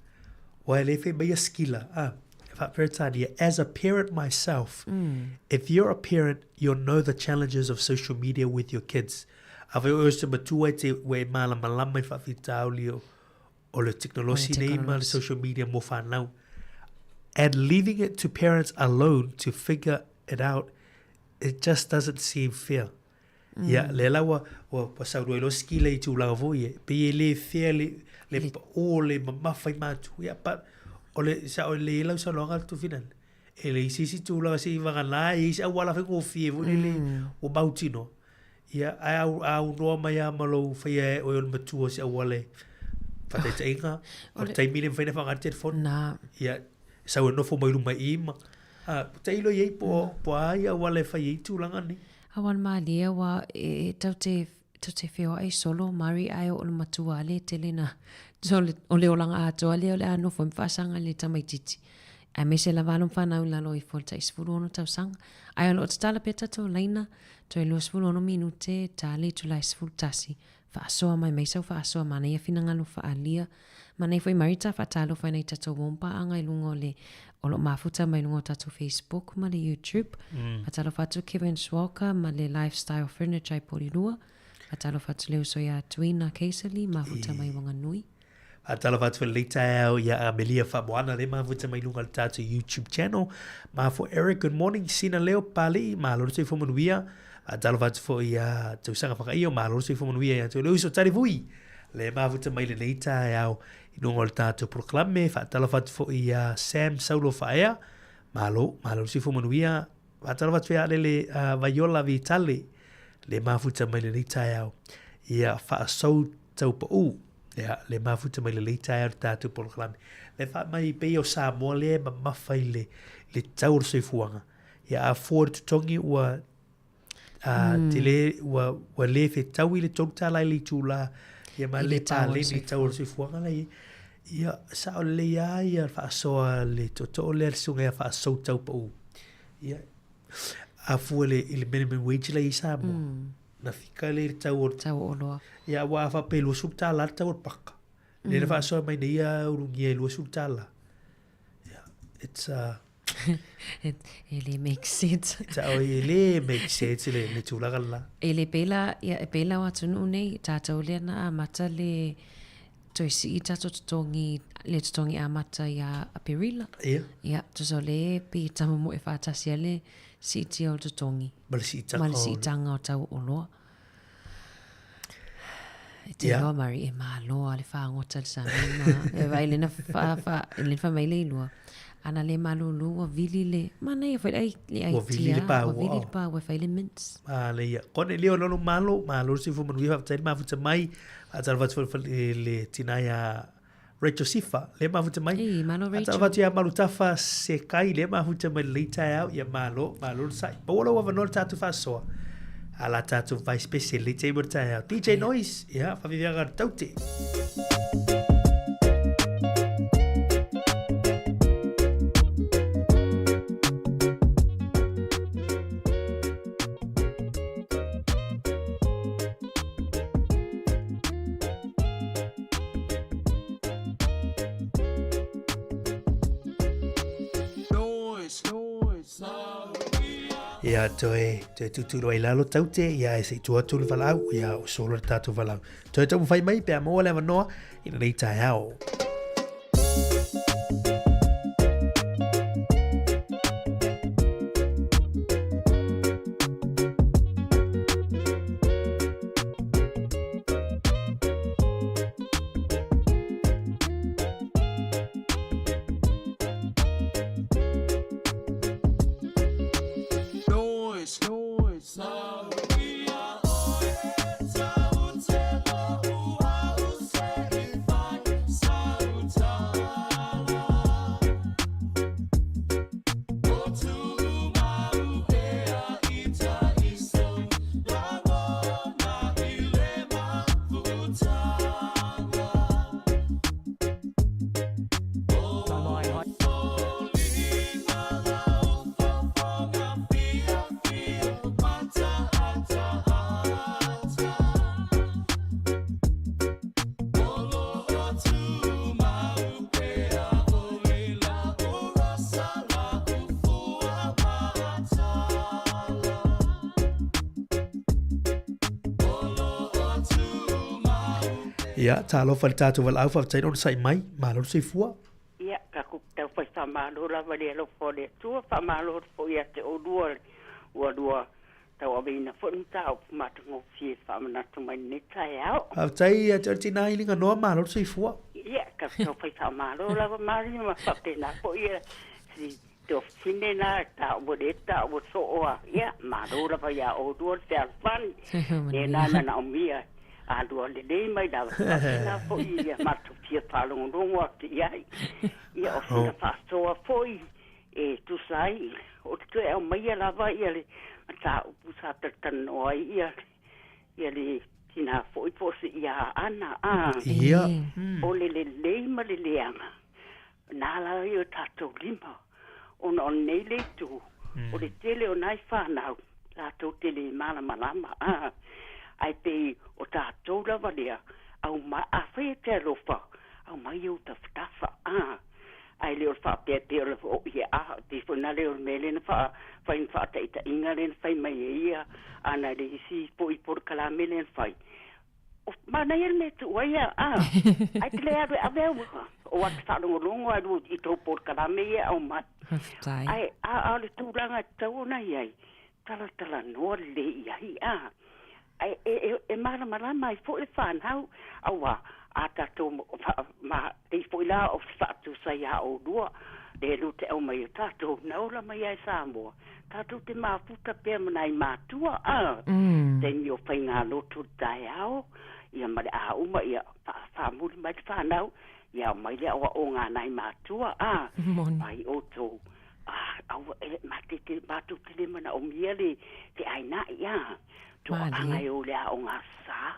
Ua e le fai mai ia Skila, ah, faa-Peretania, as a parent myself, if you're a parent, you'll know the challenges of social media with your kids. Afai o oe o se matua e te, ua e malamalama i faafitauli o, o le tekonolosi nei ma le social media mo whanau. And leaving it to parents alone to figure it out, it just doesn't seem fair. Mm. Ia, le la ua, ua, ua saurua i lo skila i tūlanga foi e. Pei e le fair le, le, le o le mamafa i mātu. Ia, but, o le, sa o le lau saunoaga le tufinan. E le isi isi tūlanga se i wangana, e isi auala whaingofie foi le, mm. ua mautino. Ia, ae au, aunoa mai lava ma lou faia e oe o le matua o se auala e faataitaiga, o le taimi lea e mafai ona faaaoga le telefoni. Na. Ia, sau e nofo mai luma i i ma, a, tailo i ai po o, po o a ia auala e fai ai tulaga nei. Auala malie aua e tau te, tau te feoai solo Mari ae o le matua le tele na, so le, o le olaga atoa lea o le a nofo ai ma faasaga i le tamaititi. Aemaise lava alo ma fanau i lalo ifo o le tai 16 tausaga. Ae o lo o tatala pea tatou laina Toe 26 minute, ta le itula e 11, faasoa mai mai sau faasoa manaia finagalo faaalia, manaia foi Marita faatalofa ina i tatou uo ma paaga i luga o le o lo o mafuta mai luga o tatou Facebook ma le YouTube. Mm. Faatalofa atu Kevin Schwalka ma le Lifestyle Furniture i Porirua. Faatalofa atu le uso ia Tuina Casely, mafuta mai Wanganui. Faatalofa atu foi lenei taeao ia Amelia Faamoana lea mafuta mai luga o le tatou YouTube channel. Ma for Eric, good morning. Sina Leo Pali'i, malo le soifua manuia. Faatalofa atu foi ia Tausaga Fakaio, malo le soifua manuia ia te le uso Talivui. Le mafuta mai lenei taeao i luga o le tatou polokalame. Faatalofa atu foi ia Sam Saulo Faaea, malo, malo le soifua manuia. Faatalofa atu ia Alele uh, Vaiola Vitale, le mafuta mai lenei taeao. Ia faasou taupaū, ia, le mafuta mai lenei taeao le tatou polokalame. Le wha mai pei o Samoa le mamafa i le, le tau o le soifuaga. Ia a fua le totogi ua a, mm. te le, ua, ua le fetaui le $3 i le itulā, ia ma le paleni i tau o le soifuaga la i. Ia, sa o lelei lava ia faasoa le tootoo lea le susuga ia Faasou Taupaū. Ia, a fua i le, i le minimum wage la i Samoa, mm. na fika le i le tau o le... Tau o oloa. Ia, aua a faapea e $20 le tau o le paka. Mm. Lea na faasoa mai nei ia ulugia e $20. Yeah, it's e le make sense. It's oh, e le make sense le, le tulaga la. E le pela, ia, e pela o atunuu nei, tātou lea na amata le toe sii tātou totogi, le totogi amata ia Aperila. Ia. Ia, tusa o le pe tama mo e whātasi a le siitia o le totogi. Ma le siitanga. Ma le siitanga o tau oloa. E te yeah. loa Mari, e mālo a le whāngota le sami ma e vai lena wha, wha, lena wha mai le ilua. Ana le malulu ua vili le, mana ia whai ai, le ai Ua vili le pā ua vili le pā, ua whai le mints. Mā le ia. Kone leo lolo malo, malo se fo manuia whaftai le mafuta mai, a tala whatu le, le tina ia Rachel Sifa, le mafuta mai. Ei, malo A Rachel. tala whatu ia Malutafa se kai, le mafuta mai le leita au, ia malo, malo le sai. Maua lau avanoa le tātou whasoa. A la tātou vice pese le taimi o le taeao. DJ Noise, ia, whawiwianga le taute. Ia, toe, toe tūturu ai lalo taute, ia e se i tua atu le valaau, ia o solo le tātou valaau. Toe taumafai mai pe a maua le avanoa i lenei taeao. Noise, noise, Ia, talofa i le tatou valaau, faafetai le onosai mai, malo le soifua. Ia, taku tau fai faamalo lava i le alofa o le Atua, faamalo atu foi ia te oulua ua lua tauaveina foi le mataupu matagofie faamanatu mai lenei taeao. Faafetai ia te oe le tina i Liganoa, malo le soifua. Ia, taku tau fai faamalo lava Maria ma faapena foi ia si tuafafine na taua le taua soo a. Ia, malo lava ia oulua le fealofani. Lena na naomia alua lelei mai lava. Faapena foi ia matou fia faalogologo atu i ai. Ia, o sina faasoa foi e tusa ai, o te toe aumaia lava ia le mataupu sa talatalanoa ai ia ia le tina foi po o se ia Ana, a. Ia. O le lelei ma le leaga, na ala ai o tatou lima, ona o lenei le itu, o le tele o nai fanau, latou te le malamalama, a. Ae pei o tatou lava lea, aumai, afai e te alofa, aumai ou tafatafa, a. Ae le o le faapea pei o le o ia a pei foi na le o le mea lea na faa fai ma faataitaiga lea na fai mai e ia ana le isi foi polokalame lea na fai. O manaia le mea e tuu ai ia a ae te le alu e ave au o atu faalogologo alu i tou polokalame ia e aumai. Faafetai. Ae a o le tulaga e tatau ona i ai, talatalanoa lelei i ai a. Ae e, e malamalama ai foi le fanau, auā, a tatou ma, pei foi la o se faatusa iā oulua, le lu te aumai o tatou, na ola mai lava i Samoa, tatou te mafuta pea ma nai matua, a, taimi o faigalotu i le taeao, ia ma le a uma, ia, faamuli mai le fanau, ia aumai le aoaoga a nai matua, a, mai outou, a, aua, e, matou te, matou te le manaomia le, le aina'i, a. Toaaga e o le aoga sa,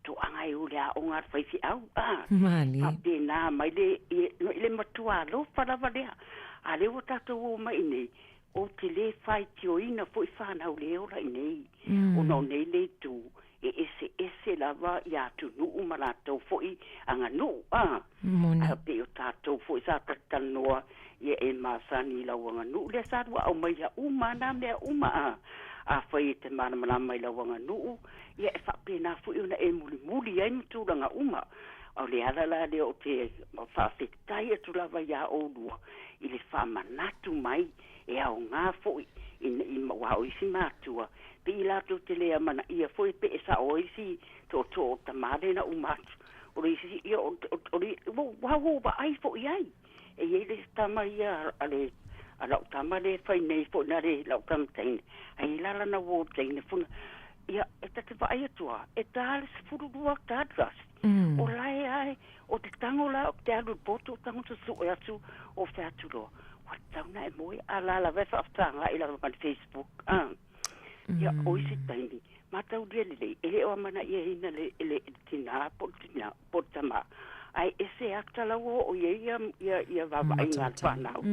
toaaga e o le aoga a le faifeau, a. Malie. Faapena mai le, i le matua alofa lava lea. A lea ua tatou o mai i nei, ou te le faitioina foi fanau le ola i nei, ona o nei le itu, e eseese lava i atunuu ma latou foi aganuu, a. Moni. Ae pei o tatou foi sa talatalanoa ia e masani i lau aganuu lea sa lua aumaia uma na mea uma a. Afai e te malamalama i lau aganuu, ia e faapena foi ona e mulimuli ai ma tulaga uma. O le ala la lea ou te faafetai atu lava iā oulua i le faamanatu mai e aoga foi ina i aua o isi matua pei latou te le amanaia foi pe e sao ai isi tootoo o tama lea na uma atu. O le isi, ia, o, o, le, ua ua vaai foi i ai. E i ai le isi tama ia a le, a lau tama lea e fai nei foi na le lau tama teine, ai i lala na uo teine funa. Ia, e ta te vaai atu a, e ta le 12 ta le lasi. O lae ai, o te tango la, o te alu i poto, o tango susu'e atu, o fea atu loa. Ua tatau na e moe, a la lava e faafetāga'i lava ma le Facebook, a. Ia, o isi taimi, mataulia lelei, e le o amanaiaina le, le, le tinā po o le tinā, po o le tamā, ae ese ata la ua oo i ai ia, ia, ia vaavaaiga a le fanau.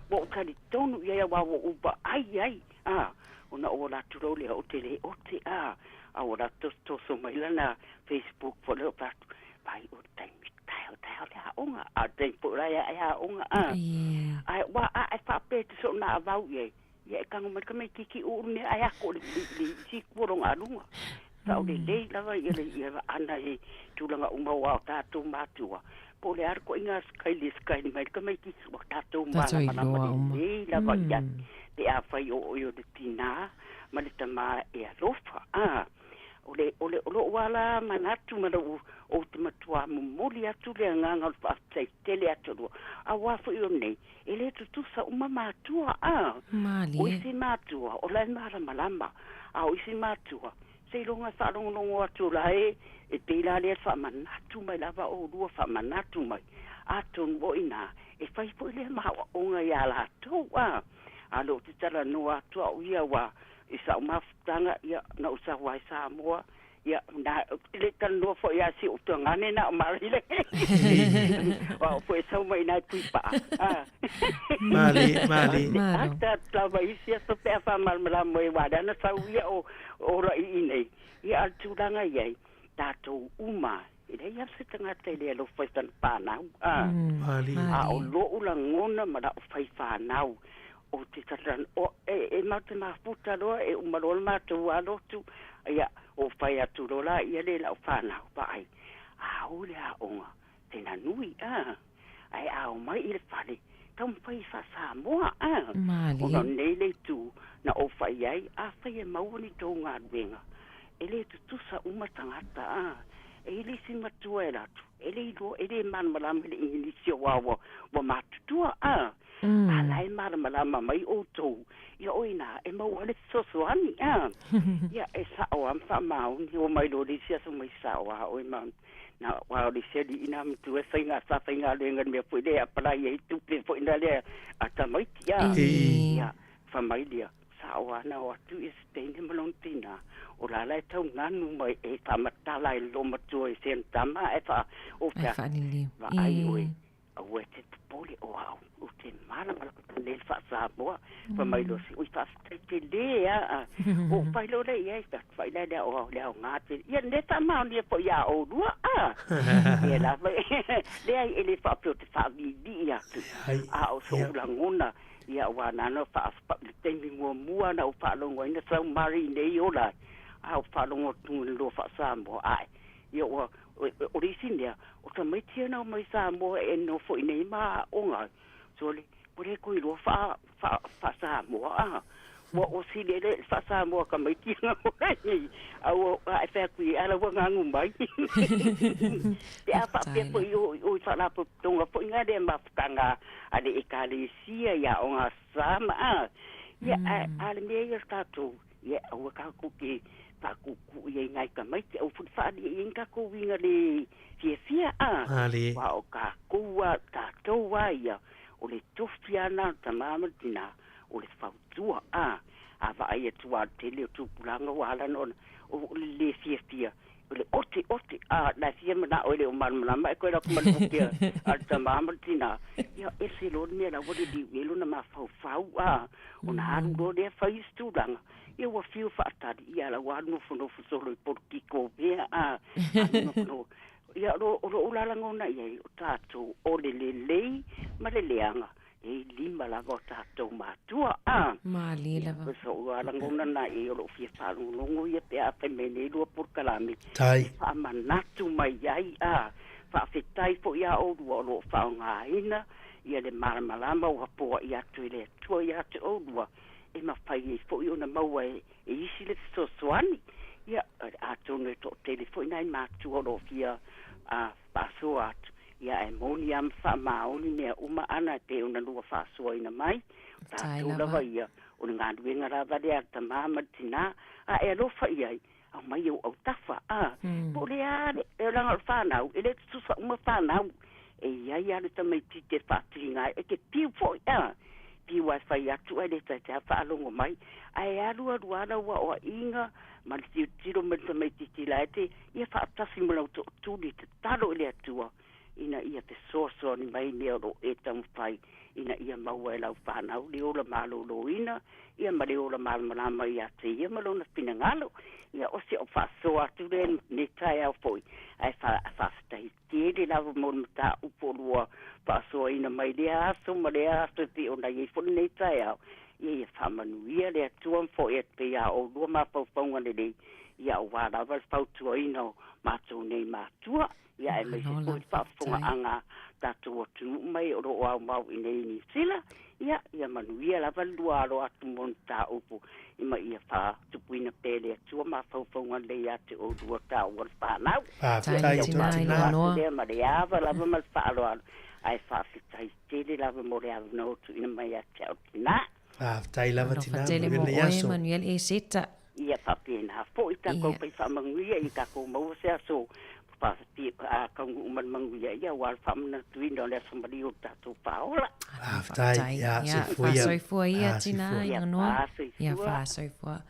Ua ou talitonu i ai aua ua ou vaai i ai, a, ona ou ala atu loa lea ou te le ote, a, a ua latou tosotoso mai lana Facebook foi lea ou fai atu, vai o le taimi taeao, taeao le aoga, a o le taimi foi la e aoga, a. Ae ua a e faapea e te soona avau i ai, Ia e tago mai le tamaititi uu le mea ae ato i le isi itu o lona aluga. Saolelei lava ia le ia ana i tulaga uma aua o tatou matua, po o le a le ituaiga sikaili e sikaili mai ai le tamaititi, ua tatou Tatou malamalama iloa uma. lelei lava i ai, pe afai o oe o le tinā ma le tamā e alofa. A, o le, o le, o lou lava la manatu ma lou, ou te matuā momoli atu le agaga o le faafetai tele atu aloa, aua foi o nei, E le tutusa uma matua, a. Malie. O isi matua, o la e malamalama, a o isi matua, seiloga e faalogologo atu o la e, e pei la lea e faamanatu mai lava oulua, faamanatu mai. Atonu o i ina, e fai foi lea ma aoaoga iā latou, a. A o lea ou te talanoa atu au ia, aua i sau mafutaga, ia, na ou sau lava i Samoa, Ia, na, e le talanoa foi ia si ou tuagane na o Marile. O au foi e sau mai i nai Puipaa. Ah. Mali, mali. Malo. Ata lava isi aso pe a faamalamalama mai aua lea na sau ia o ola i i nei. Ia a o le tulaga i ai, tatou uma, e leai lava se tagata e le alofa i sana fanau. Ah. Mali. A o lou lagona ma lau fai fanau, ou te talanoa, o, e, e matou te mafuta loa, e uma loa le matou alotu, ia, ou fai atu loa laia lea i lau fanau, vaai, a o le aoga, tena nui, a, ae a omai i le fale, taumafai e faa-Samoa, a. Malie. Ona o nei le itu na ou fai ai, afai e maua ni tou galuega, e le tutusa uma tagata, a. E i ai le isi matua e alu atu, e le iloa, e le malamalama i le Igilisi aua ua, ua matutua, a. A la e malamalama mai outou, ia o i ina e maua ai le fesoasoani, a. Ia, e sao lava ma faamaoni, oo mai loa i le isi aso mai sao lava oe ma na aua o le isi alii na matua e faiga sa faigaluega i le mea foi lea e apalai ai tupe foi na lea a tamaiti, a. Ia, fai mai lea, sao lava na o atu ia se teine ma lona tinā, o la la e tau nanu mai e faamatala e le loomatua i se tama ae faa, o Ae fea, faaliliu. vaai oe, Aua e te popole o au, ou te malamalama lelei i le faa-Samoa. Fai mai loa si, oi faafetai tele a. Ou fai loa lea i ai, fai atu, vaai la lea o le aoga tele. Ia lea faamaonia foi ia oulua, a. Ia lava, leai e le faapea ou te faaviivii atu, a o so'u lagona, ia aua na ona faa, le taimi muamua na ou faalogo ai na sau Mari i nei ola ai, a ou faalogo atu i le lua faa-Samoa, ae, ia ua, O le isi mea, o tamaiti ia na omai i Samoa e nofo i inei ma aoga ai, sole, ua le toe iloa faa, faa, faa-Samoa, a. Ua osi lele le faa-Samoa a tamaiti ia na ola i inei, a ua a e fai atu i ai, a la ua ganu mai. Pe a faapea foi o, o i faalapotopotoga foi na lea mafutaga a le Ekalesia i aoga Aso Sa ma, a. Ia, a, a le mea ia o le tatou Ia, aua tatou te faatuutuu i ai nai tamaiti, aua foi le faaalia i ai ni tatou uiga le fiafia, a. Malie. Aua o tatou a, tatou a ia, o le tofi a na o le tama ma le tina, o le fautua, a. A vaai atu a o le tele o tupulaga ua ala ona, o le le fiafia, o le ote, ote, a, la e fia manao e le o malamalama e toe alu atu ma le ote a le tama ma le tina, ia ese loa le mea la ua liliu i ai lona mafaufau, a, ona alu loa lea fai isi tulaga, ia ua fiu faatali, ia la ua alu nofonofo solo i polokiki o mea, a, alu nofonofo. Ia o lou la lagona i ai, o tatou o le lelei ma le leaga, e i lima lava o tatou matua, a. Malie lava. O so'u lava lagona na i ai o lo'u fia faalogologo ia pe a fai mai nei lua polokalame, Tai. e faamanatu mai ai, a. Faafetai foi iā oulua o lo o faaaogaina ia le malamalama ua poa'i atu e le Atua ia te oulua, e mafai ai foi ona maua e isi le fesoasoani. Ia, atonu e toatele foi nai matua o lo o fia faasoa atu, ia ae moni lava ma faamaoni mea uma ana e pei ona lua faasoaina mai, o tatou lava ia, o le galuega lava lea a le tamā ma le tinā, a e alofa i ai, aumai ou autafa, a, po o le a le, leaga o le fanau, e le tutusa uma fanau, e i ai lava le tamaitiiti e faatiga ai, e te piu foi, a, piu lava e fai atu ae le taitai lava faalogo mai, ae alu alu lava lau aoaiga ma le tilotilo mai le tamaitiiti la e te ia faatasi ma lau tootuli e tatalo i le Atua ina ia fesoasoani mai i mea o lo o e taumafai ina ia maua e lau fanau le ola maloloina ia ma le ola malamalama ia te ia ma lona finagalo. Ia o si au faasoa atu lea i lenei taeao foi, ae faafetai tele lava mo le mataupu o lua faasoaina mai lea aso ma lea aso e pei ona i ai foi lenei taeao. Ia ia faamanuia le Atua ma fo'i atu pea iā oulua mafaufauga lelei, ia auā lava le fautuaina o matou nei matua, ia aemaise foi le faafofogaaga a tatou atunuu mai o lo o aumau i inei i Niu Sila, ia, ia manuia lava le lua alo atu mo ni mataupu ma ia faatupuina pea e le Atua mafaufauga lelei ia te oulua taua le fanau. Faafetai Ia, i tou tina. Lea ma le ava lava ma le faaaloalo, ae faafetai tele lava mo le avanoa ua tuuina mai ia te au tina. Faafetai lava Alofa tina, tele manuia mo lenei oe, aso. manuia le Eseta. Ia faapena foi tatou fai faamanuia ia tatou maua se aso faataunuu ma le manuia ia aua le faamanatuina o le aso maliu o le tatou Faaola. Faafetai, ia Ia, soifua ia. faasoifua ia Ah, tina soifua. i Ia Ganoa. Ia faasoifua. faasoifua.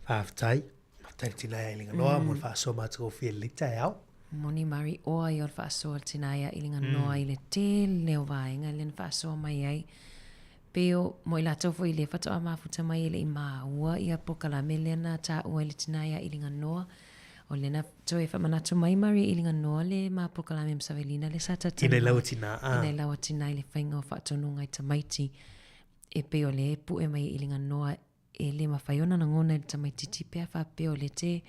Faafetai. Faafetai le tina ia i Liganoa mo le faasoa matagofie i lenei taeao. Moni mari oa ia o le faasoa le tina ia i Liganoa i le tele o vaega lea na faasoa mai ai. Pei o, mo i latou foi lea faatoa mafuta mai e le i maua ia polokalame lea na taua i le tina ia Iliganoa. O lea na toe faamanatu mai Maria Iliganoa le ma polokalame ma Savelina lea sa Ina i talatalanoa lau tina, a. Ina i lau tina i le faiga o faatonuga i tamaiti. E pei o lea e pue mai e Iliganoa e le mafai ona lagona e le tamaitiiti pe a faapea o lea te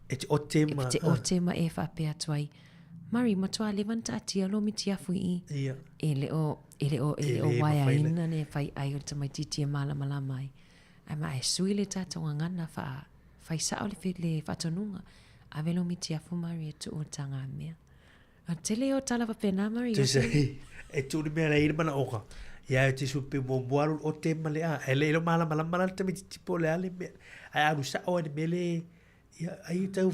E te ote ma... E te ote ma e faapea atu ai, Mari, matua leva na taatia lou mitiafu i i. Ia. E le o, e le o, e le o waeaina le faiai o le tamaitiiti e malamalama ai. Ae ma e sui le tatou gagana faa, fai sao le, le faatonuga. Ave lou mitiafu, Mari, e tuu i le tagamea. A tele o tala faapena, Mari. Tusa, e tuu le mea la i le manaoga. Ia, e te su pe muamua alu o te ma le a. E le i lo malamalama la le tamaitiiti po o le a le mea. Ae alu sao ai le mea le, ia, ai e tau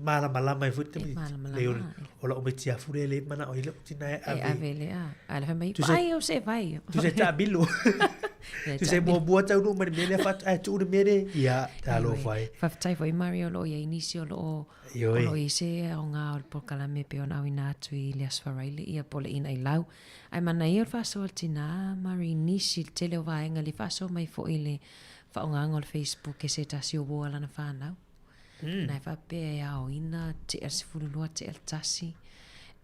malamalama ai foi le tamaitiiti. Le o, o lau metiafu lea le manao ai lou tina e ave. E ave le a. A le fai mai, ai o se vai. Tusa e taamilo. Tusa e muamua taunuu mai le mea lea faatu, ae tuu le mea le, ia, talofa e. Faafetai foi Mari o lo o i ai nisi o lo o Ioe. O lo o i ai se aoga o le polokalame e pei ona auina atu i le Aso Faraile ia po o le Ina i Lau. Ae manaia o le faasoa a le tina Mari nisi i le tele o vaega le faasoa mai foi i le faaaogaina o le Facebook e se tasi o uo a lana fanau. Na e faapea e aoina tea le 12 tea le 1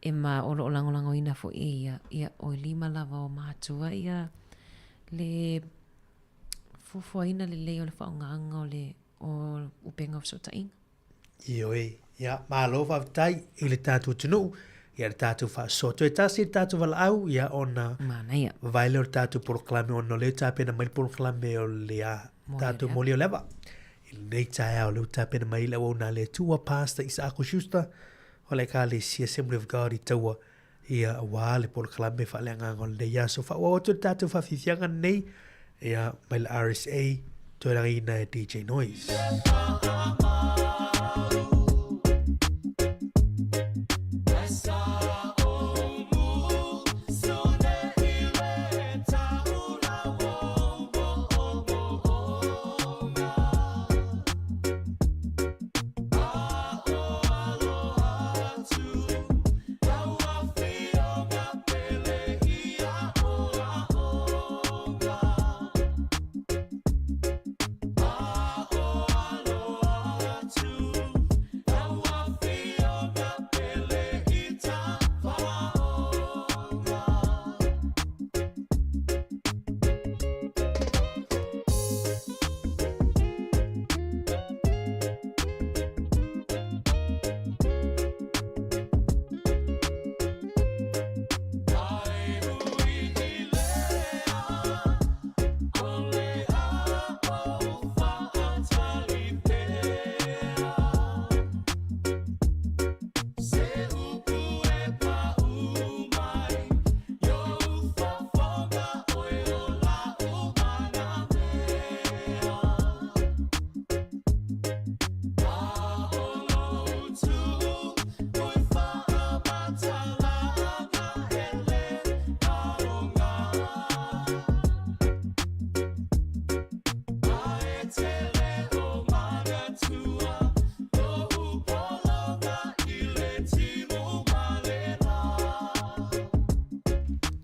e ma o lo o lagolagoina foi e ia, ia o i lima lava o matua ia le fuafuaina lelei o le faaaogaina o le o upega o fesootaiga. Ioe, ia, malo faafetai i le tatou atunuu, ia le tatou faasoa. Toe tasi le tatou valaau, ia ona Manaia. vavae lea o le tatou polokalame ona o lea ua tapena mai le polokalame o le a tatou moli o le ava. I lenei taeao lea ua tapena mai le auauna a le Atua, Pastor Isaako Schuster o le Ekalesia Assembly of God i Taua, ia aua le polokalame faaleagaga o lenei aso. Faaauau atu le tatou faafiafiaga lenei, ia mai le RSA, toe lagiina e DJ Noise.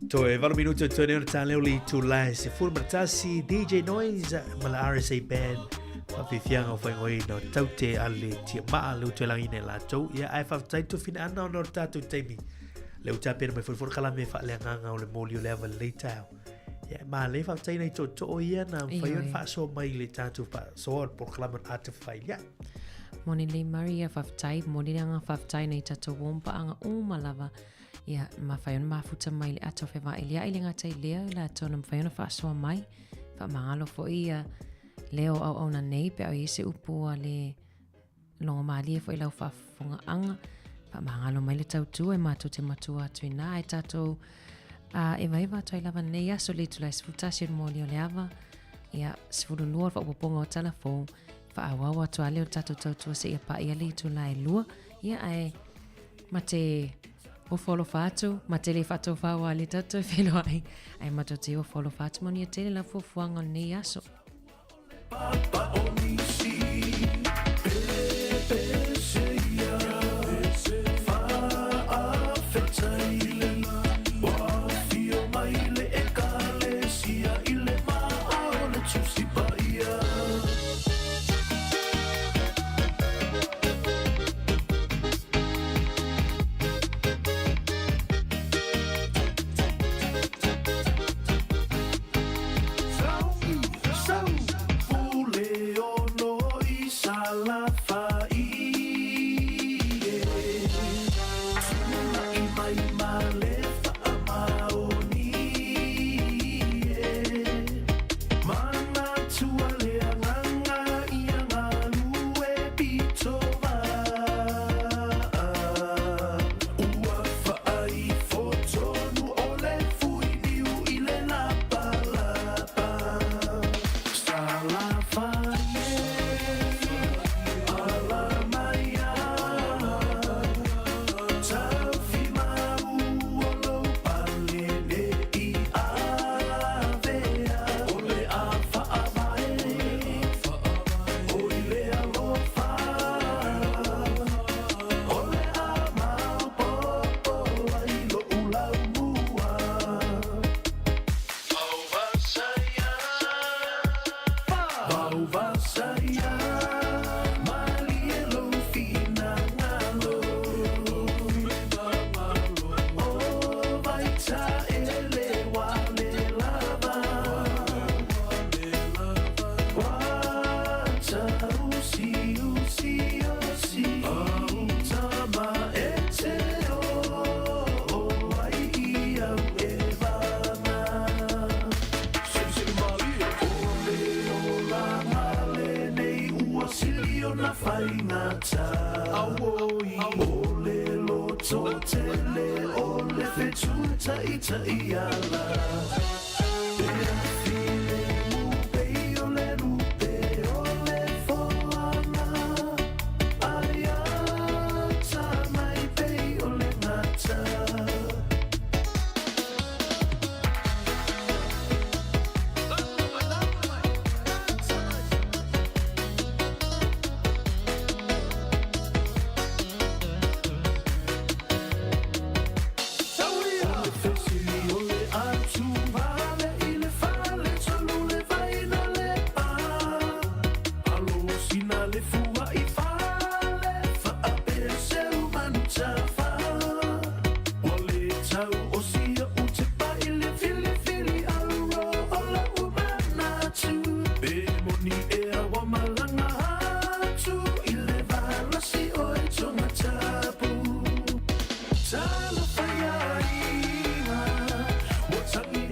Toe 8 minuti o toe nei ona tāleo le itula e 11 DJ Noise ma le RSA Band Faafiafiaga o faaigoaina o taute a le tiamaa le utu e lagiina e latou. Ia, ae faafetai tofina ana ona o le tatou taimi. Le ua tapena mai foi le polokalame faaleagaga o le moli o le ava i lenei taeao. Ia, malē faafetai nai tootoo ia na mafai ona faasoa mai i le tatou faasoa o le polokalame o le ata faifailia. Moni lelei Murray, ia faafetai, momoli le agaga faafetai nai tatou uo ma paaga uma lava. Ia, mafai ona mafuta mai i le ata o fevailia'i le gata i lea, i latou na mafai ona faasoa mai. Faamagalo foi ia leo auauna nei pe a o i ai se upu ua le Logo malie foi lau faafofogaaga. Faamagalo mai le tautua e matou te matua atu ina e tatou a evaeva atu ai lava nei aso le itula e 11 o le moli o le ava. Ia, 12 o le faaopoopoga o tala fou. Faaauau atu a lea o le tatou tautua seia paia le itula e 2. Ia, ae ma te ofo alofa atu, ma te le faatofau a le tatou feiloai. Ae matou te ofo alofa atu manuia tele lau fuafuaga o lenei aso.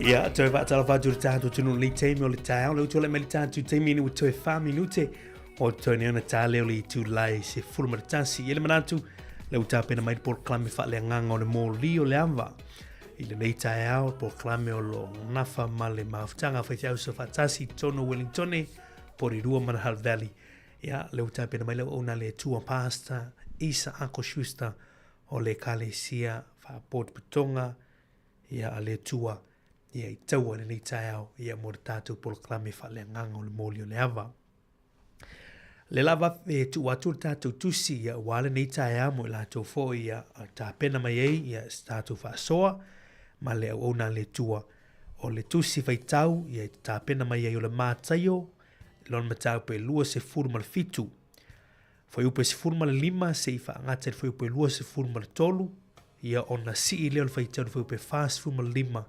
Ia, toe faatalofa atu i le tatou atunuu i lenei taimi o le taeao. Lea ua tulai mai le tatou taimi ina ua toe 4 minute o totoe nei ona ta lea o le itula e 11. I le manatu, lea ua tapena mai le polokalame faaleagaga o le moli o le ava. I lenei taeao, le polokalame o lo o nafa ma le mafutaga a faifeau soofaatasi i totonu o Wellingtone, Porirua ma Hutt Valley. Ia, lea ua tapena mai le auauna a le Atua Pastor Isa Ako Schuster o le Ekalesia Faapotopotoga ia a le Atua ia i taua i lenei taeao ia mo le tatou polokalame faaleagaga o le moli o le ava. Le lava e tuu atu le tatou tusi ia aua lenei taeao mo i latou foi ia tapena mai ai ia se tatou faasoa ma le auauna a le Atua. O le tusi faitau ia i te tapena mai ai o le Mataio lona mataupu e 27. Fuaiupu e 15 seia faagata i le fuaiupu e 23, ia ona sii lea o le faitau i le fuaiupu e 45.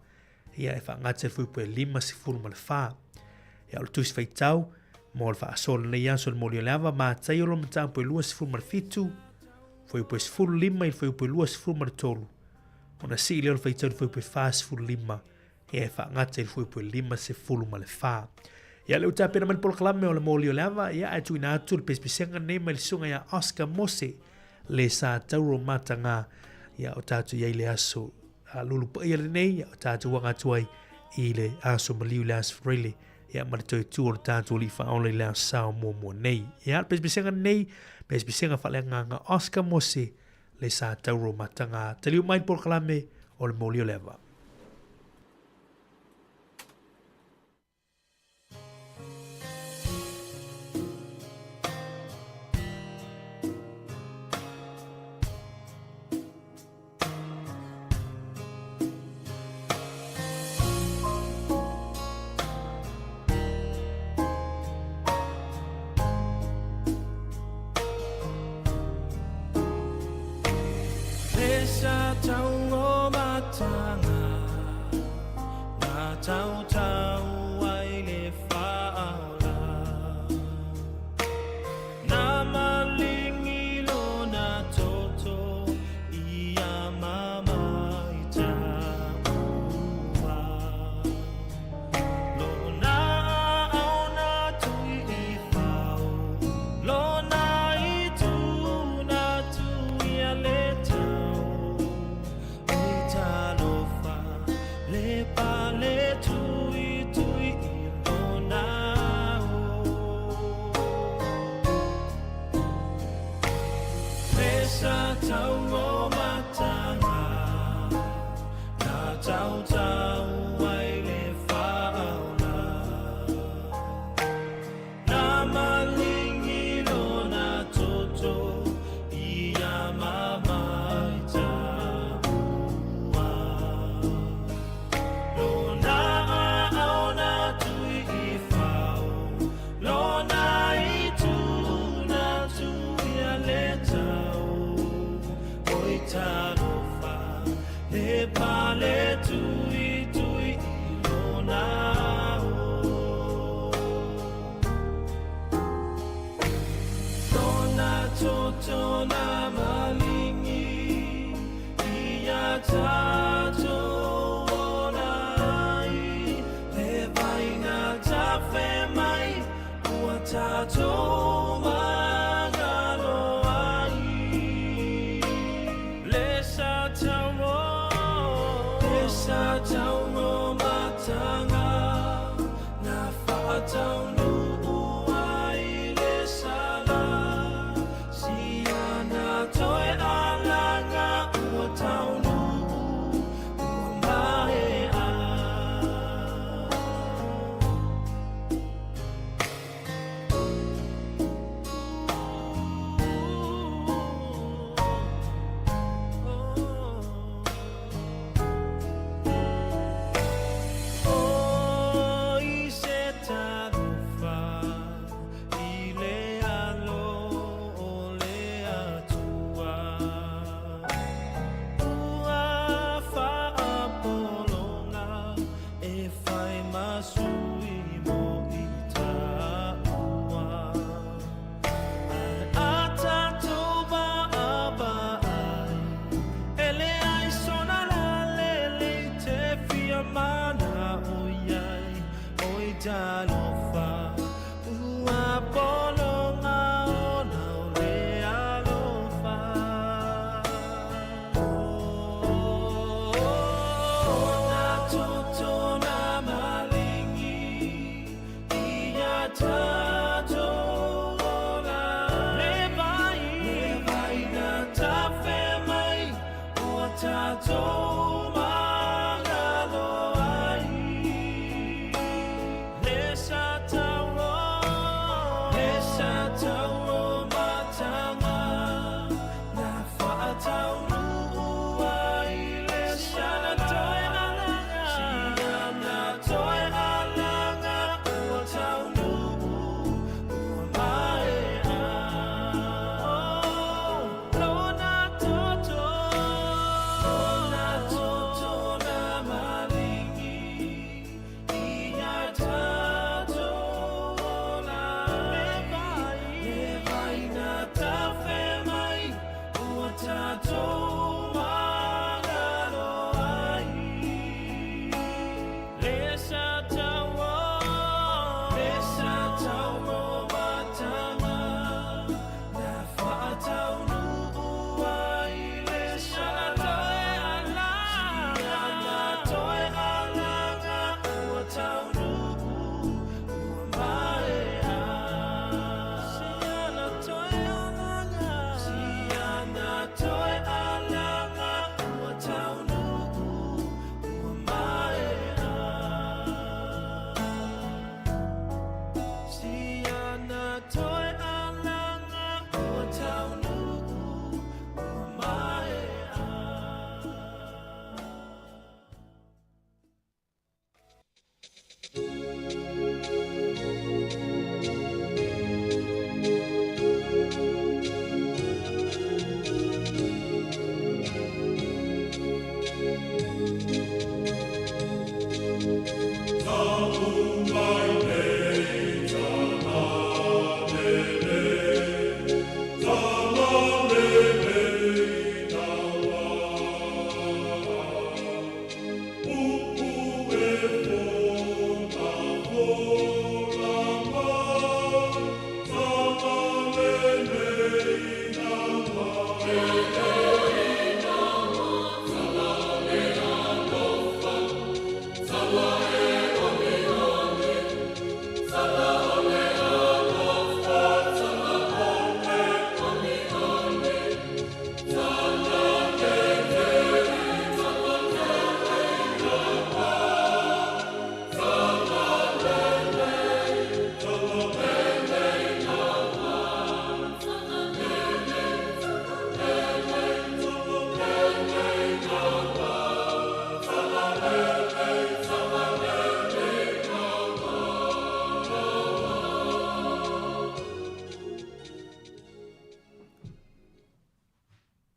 ia e faagata i le fuaiupu e 54. Ia o le tusi faitau mo le faasoa o lenei aso i le moli o le ava, Mataio lona mataupu e 27, fuaiupu e 15 i le fuaiupu e 23, ona sii lea o le faitau i le fuaiupu e 45, ia e faagata i le fuaiupu e 54. Ia lea ua tapena mai le polokalame o le moli o le ava, ia ae tuuina atu le pesepesega nei mai le susuga ia Oscar Mose, le sa tauro mataga, ia o tatou i ai le aso a lulu paia lenei, ia o tatou aga atu ai i le aso maliu le aso Friday, ia ma le toe tu o le tatou alii faaola i le aso sao muamua nei. Ia le pesepesega nei, pesepesega faaleagaga Oscar Mose, le sa tauro mataga. Taliu mai le polokalame o le moli o le ava.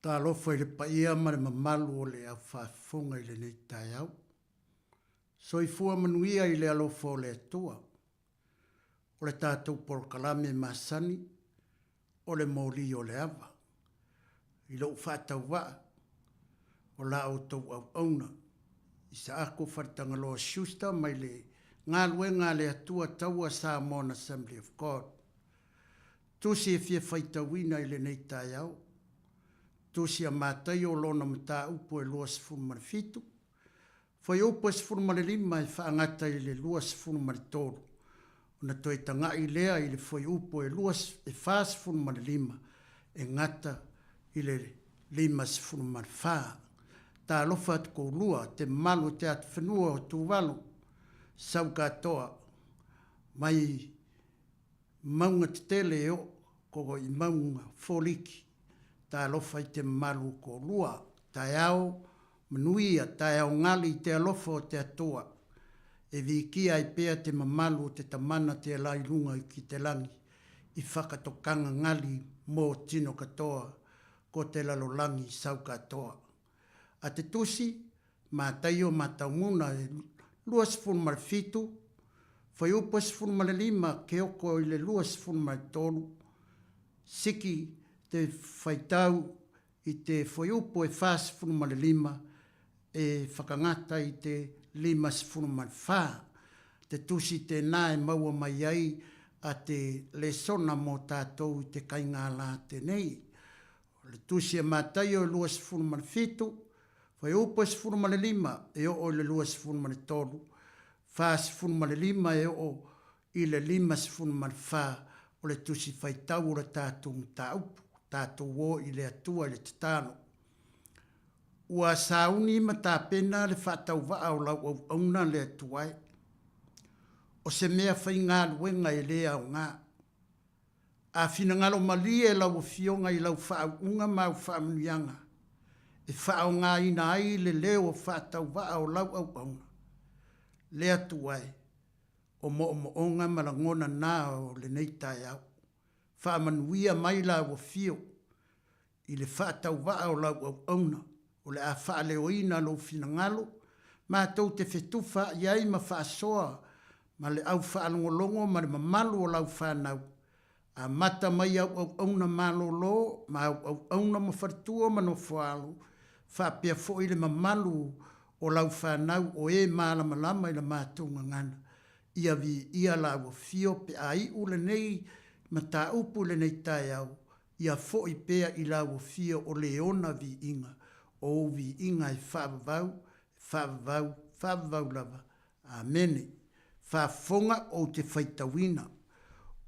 Talofa i le paia ma le mamalu o le au faafofoga i lenei taeao. Soifua manuia i le alofa o le Atua. O le tatou polokalame masani o le moli o le ava. I lou faatauvaa o la outou auauna Isaako Faletagaloa Schuster mai le galuega a le Atua Taua Samoan Assembly of God. Tusi e fia faitauina i lenei taeao, Tusi a Mataio lona mataupu e 27, fuaiupu e 15 e faagata i le 23, ona toe taga'i lea i le fuaiupu e 45 e gata i le 54. Talofa atu koulua, te mamalu o te atuwhenua o Tuvalu, sau katoa mai mauga tetele e oo ko i mauga foliki. Talofa i te mamalu o koulua, taeao manuia, taeao gali i te alofa o te Atua, e vikia ai pea te mamalu o te Tamana te la i lunga ki te langi, i whakatokanga gali mō tino katoa, ko te lalolangi sau katoa. A te tusi, Mataio Mataumuna e 27, fuaiupu e 15 Keoko i le 23, siki te whaitau i te fuaiupu e 45 e whakangata i te 54. Te tusi tēnā e maua mai ai a te lesona mō tātou i te kaingālā tenei. O le tusi a Mataio e 27, fuaiupu e 15 e oo i le 23, 45 e oo i le 54 o le tusi faitau o le tatou mataupu, tatou o i le Atua i le tatalo. Ua sauni ma tapena le faatauvaa o lau auauna le Atua e. O se mea faigaluega e le aoga. A finagalo malie lau Afioga i lau faauuga ma au faamanuiaga e faaaogaina ai le leo faatauvaa o lau auauna, le Atua e, o moomooga ma lagona na o lenei taeao. Faamanuia mai lau Afio i le faatauvaa o lau auauna, o le a faaleoina lou finagalo, matou te fetufaai ai ma faasoa ma le au faalogologo ma le mamalu o lau fanau, amata mai au auauna malolo ma au auauna ma faletua ma nofoaalo, faapea foi le mamalu o lau fanau o e malamalama i la matou gagana, ia viia lau afio pe a iu lenei mataupu i lenei taeao, ia foi pea i lau afio o le ona viiga, o ou viiga e faavavau, e faavavau, faavavau lava. Amene. Faafofoga ou te faitauina.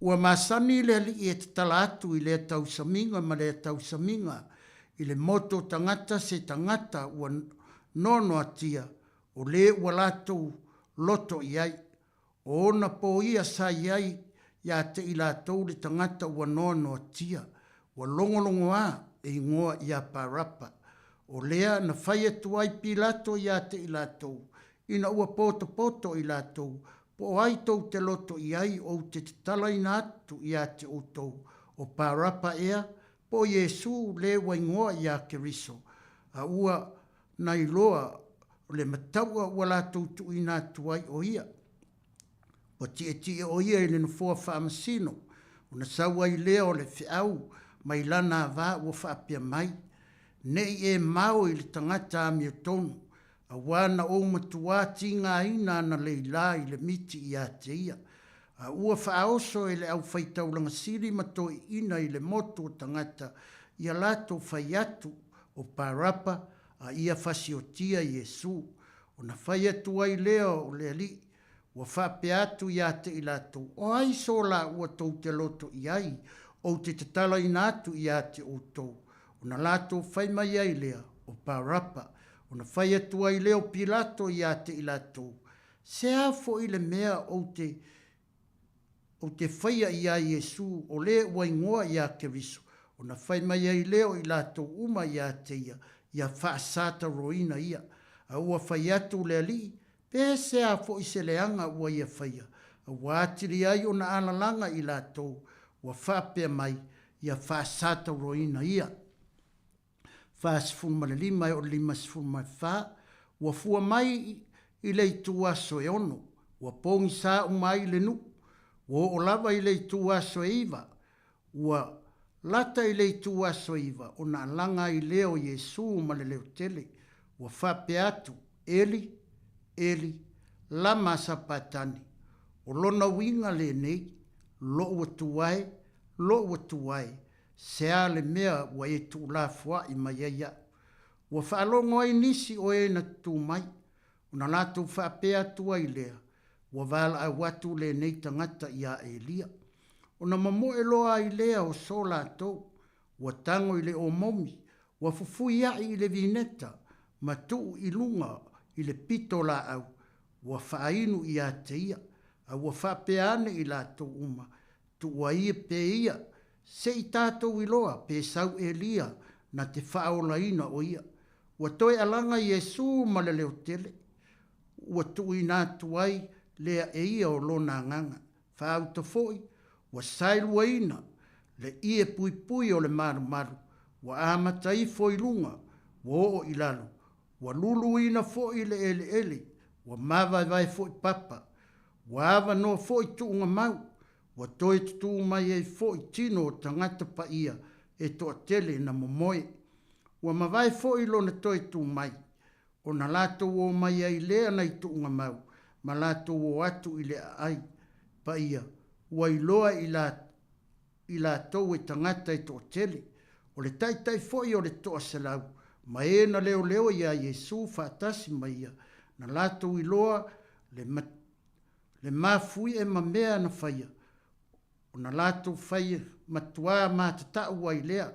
Ua masani le Alii e tatala atu i lea tausamiga ma lea tausamiga i le moto o tagata se tagata ua noanoatia o le ua latou loto i ai. O ona po ia sa i ai iā te i latou le tagata ua noanoatia, ua logologoā e igoa iā Parapa. O lea na fai atu ai Pilato iā te i latou, ina ua potopoto i latou, po o ai tou te loto i ai ou te tatalaina atu iā te outou, o Parapa ea, po o Iesū le ua igoa iā Keriso, a ua na iloa o le mataua ua latou tuuina atu ai o ia. Ua tietie o ia i le nofoa faamasino, ona sau ai lea o le feau mai lana avā ua faapea mai, Ne i e mao i le tagata amiotonu, auā na ou matuā tīgāina ana leilā i le miti iā te ia, a ua faaoso e le aufaitaulaga sili ma toeaiina i le motu o tagata ia latou fai atu o Parapa a ia fasiotia Iesu, ona fai atu ai lea o le Alii, ua faapea atu ia te i latou, O ai so laua tou te loto i ai, ou te tatalaina atu ia te outou? Ona latou fai mai ai lea, O Parapa. Ona fai atu ai lea o Pilato ia te i latou, Se a foi le mea ou te ou te faia iā Iesū, o le ua igoa iā Keriso, ona fai mai ai lea o i latou uma iā te ia, ia faasataroina ia. A ua fai atu le Alii, Pe sea foi se leaga ua ia faia, a ua atili ai ona alalaga i latou, ua faapea mai, ia faasataroina ia. 45 e oo i le 54, ua fua mai i le itu aso e 6, ua pogisā uma ai le nuu, ua oo lava i le itu aso e 9, ua lata i le itu aso e 9 ona alaga ai lea o Iesu ma le leo tele, ua faapea atu, Eli, Eli, lama sapatani? O lona uiga lenei, Lo'u Atua e, Lo'u Atua e, se a le mea ua e tuulafoa'i mai ai a'u? Ua faalogo ai nisi o e na tutū mai, ona latou faapea atu ai lea, Ua valaau atu lenei tagata iā Elia. Ona momoe loa ai lea o so latou, ua tago i le omomi, ua fufui a'i i le vineta, ma tuu i luga i le pito laau, ua faainu iā te ia, a ua faapea ane i latou uma, Tuua ia pe ia, se i tatou iloa pe sau Elia na te faaolaina o ia. Ua toe alaga Iesū ma le leo tele, ua tuuina atu ai lea e ia o lona agaga. Faauta foi, ua saeluaina le ie puipui o le malumalu, ua amata ifo i luga, ua oo i lalo, ua luluina foi le eleele, ua mavaevae foi papa, ua avanoa foi tuuga mau, ua toe tutū mai ai foi tino o tagata paia e toatele na momoe. Ua mavae foi lona toe tū mai, ona latou o mai ai lea nai tuuga mau ma latou o atu i le aai paia, ua iloa i la i latou e tagata e toatele, o le taitai foi o le 100, ma e na leoleo iā Iesū faatasi ma ia, na latou iloa le le mafuie ma mea na faia, ona latou fai matuā matatau ai lea,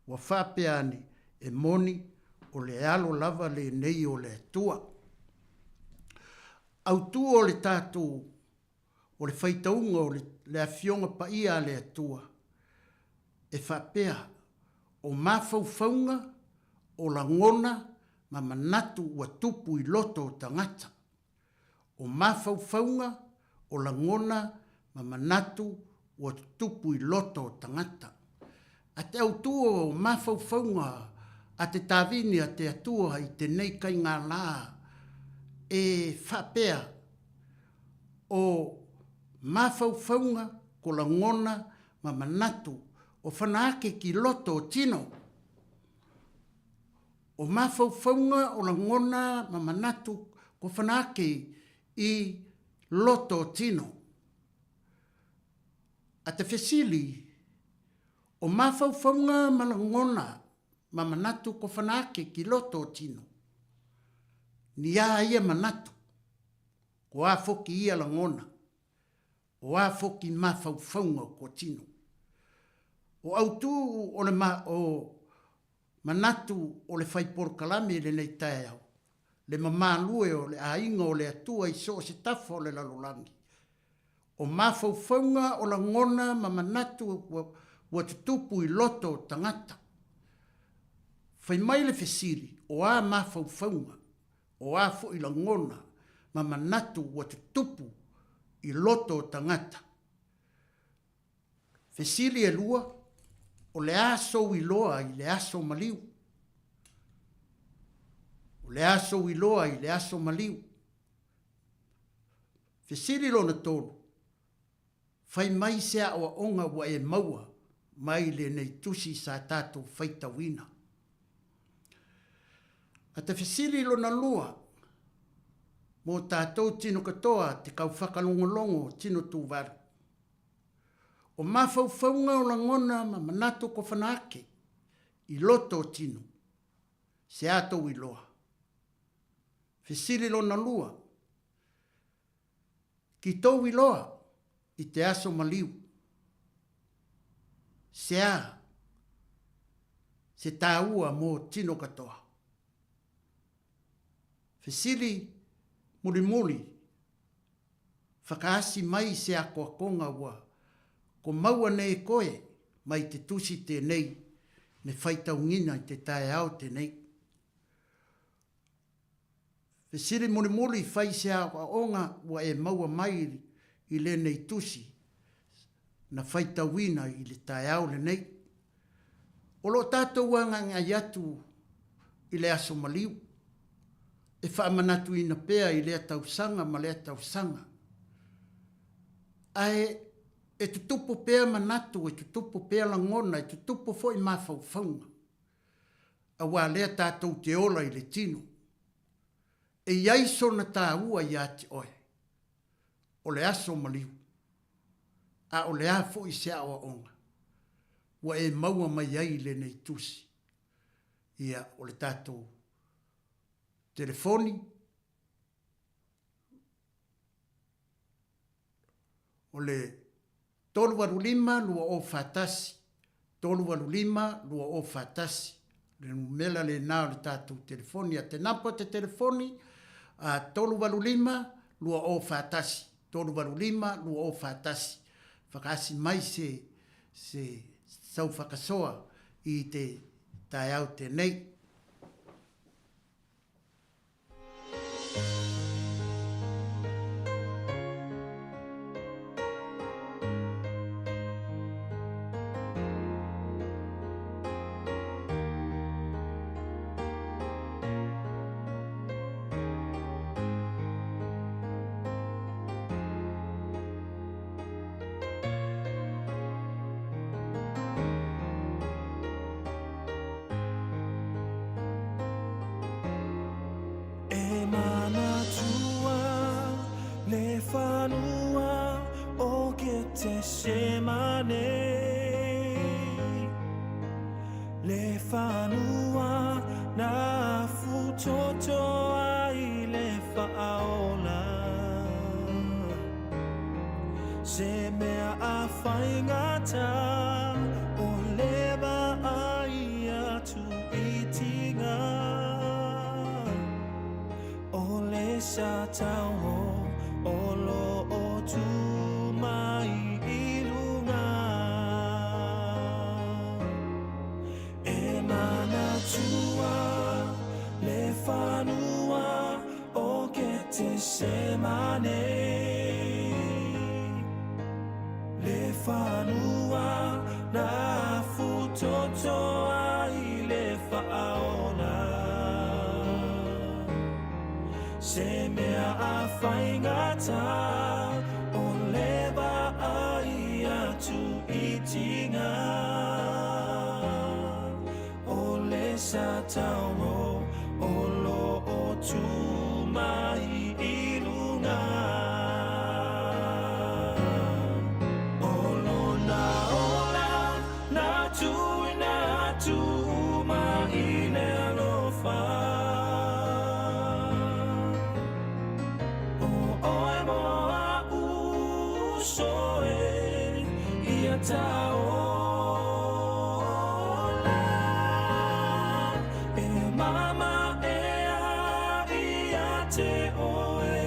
ua faapea ane, e moni, o le Alo lava lenei o le Atua. Autū o le tatou, o le faitauga o le, le Afioga Paia a le Atua, e faapea, o mafaufauga, o lagona ma manatu ua tupu i loto o tagata. O mafaufauga, o lagona ma manatu ua tutupu i loto o tagata. A te autū o mafaufauga a te tāvini a te Atua i tenei kaingā lā, e faapea, o mafaufauga ko lagona ma manatu o whana ake ki loto o tino. O mafaufauga o lagona ma manatu ko whana ake i loto o tino. A te fesili, o mafaufauga ma lagona ma manatu ko whana ake ki loto o tino. Ni a ia manatu, ko a foki ia lagona, o a foki mafaufauga o ko tino. O autū o le ma, o manatu o le fai polokalame i lenei taeao, le mamalue o le aiga o le Atua i so o se tafa o le lalolagi. O mafaufauga o lagona ma manatu ua, ua tutupu i loto o tagata. Fai mai le fesili, o a mafaufauga, o a foi lagona ma manatu ua tutupu i loto o tagata? Fesili e lua, o le a sou iloa i le aso maliu? O le a sou iloa i le aso maliu? Fesili lona tolu, fai mai se aoaoga ua e maua mai lenei tusi sa tatou faitauina. A te fesili lona lua, mō tātou tino katoa te kau whakalongolongo tino tūvalu. O mafaufauga o lagona ma manatu ko whana ake i loto o tino, se a tou iloa. Fesili lona lua, ki tou iloa i te aso maliu, se a se tāua mō tino katoa. Fesili mulimuli, whakaasi mai se akoakonga ua ko maua nei koe mai te tusi tēnei me whaitaungina i te taeao tēnei. Fesili mulimuli whai se aoaoga ua e maua mai i lenei tusi na whaitauina i le taeao lenei. O lo o tatou agaigai atu. i le aso maliu, e faamanatuina pea i lea tausaga ma lea tausaga. Ae e tutupu pea manatu, e tutupu pea lagona, e tutupu foi mafaufauga, auā lea tatou te ola i le tino. E i ai sona taua ia te oe, o le aso maliu, a o le a foi se aoaoga ua e maua mai ai i lenei tusi. Ia, o le tatou telefoni, o le 385 2041, 385 2041, le numera lena o le tatou telefoni. A te napa te telefoni, a 385 2041, 385 2041. Whakaasi mai se, se sau whakasoa i te taeao tēnei. E manatua le whanua o ke te semane Le whanua na futoto ai le whaola Se mea a whaingata o leva ai atu i tinga O le sa tau o lo o tu mai i lunga E manatua le whanua o ke te semane Le whanua na futoto ai le whaola Se mea a whaingata o leva ai atu i tinga O le sa tau o lo o tu mai i lunga O lona ola na tuina atu mai le alofa O oe mo a uso e ia taola E mama e a ia te oe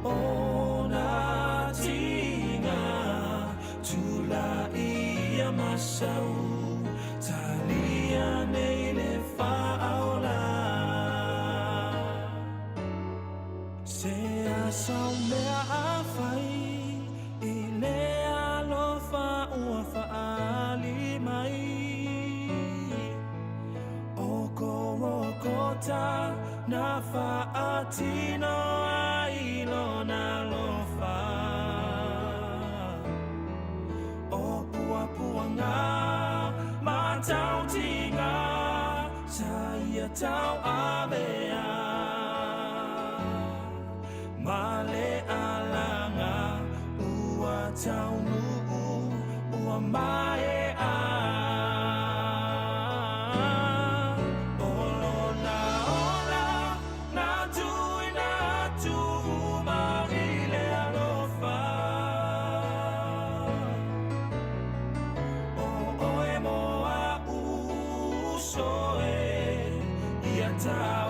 o nā tinga Tula ia masau Talia nei le whaola Se aso mea a whai i le alofa ua whaali mai O korokota na whaatino ai lona alofa O puapuanga matautinga sa ia tau avea Ma le alanga ua taunuu ua mae a O lona ola na tuina atu mai le alofa O oe mo a uso e ia taola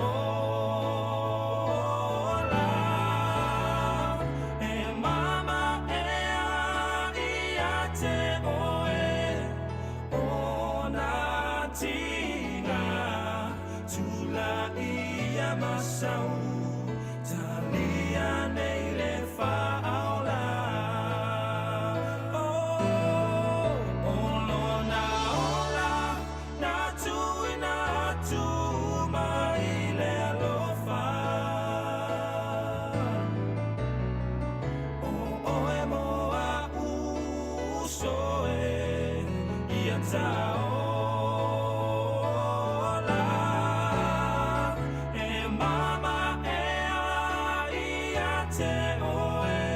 Taola E mama e ala ia te oe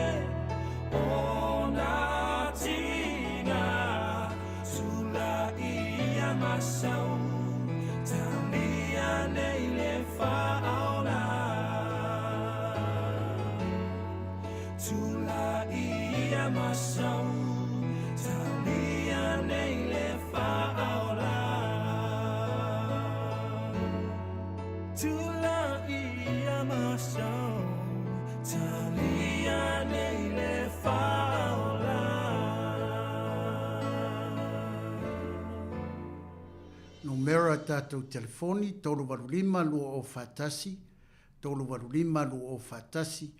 O nā tina Tula ia masau Talia nei le whaola Tula ia masau Talia nei le whaola Tula ia masau Talia nei le whaola Numera o tatou telefoni, 385 2041, 385 2041,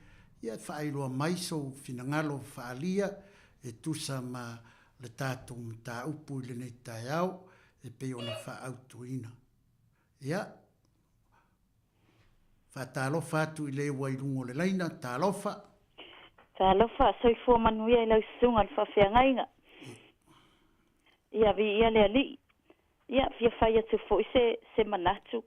ia e faailoa mai sou finagalo faaalia e tusa ma le tatou mataupu i lenei taeao e pei ona faaautuina. Ia, faatalofa atu i le ua i luga o le laina, talofa. Talofa, soifua manuia i lau susuga i le faafeagaiga. Ia, viia le Alii. Ia, fia fai atu foi se, se manatu,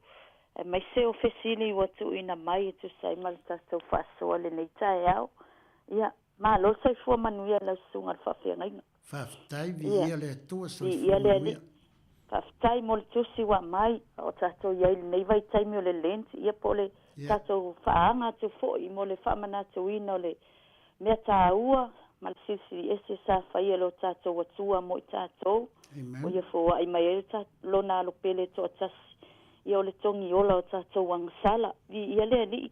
aemaise o fesili ua tuuina mai e tusa ai ma le tatou faasoa i lenei taeao. Ia, malo le soifua manuia i lau susuga i le faafeagaiga. Faafetai, viia le Atua, soifua Viia le manuia. Alii. Faafetai mo le tusi ua aumai, a o tatou i ai i lenei vaitaimi o le Lent, ia po o le tatou faaaga atu foi mo le faamanatuina o le mea taua ma le silisili ese sa faia e lo tatou Atua mo i tatou, o ia foai mai ai Lona Alo Pele toatasi, ia o le togi ola o tatou agasala. Viia le Alii,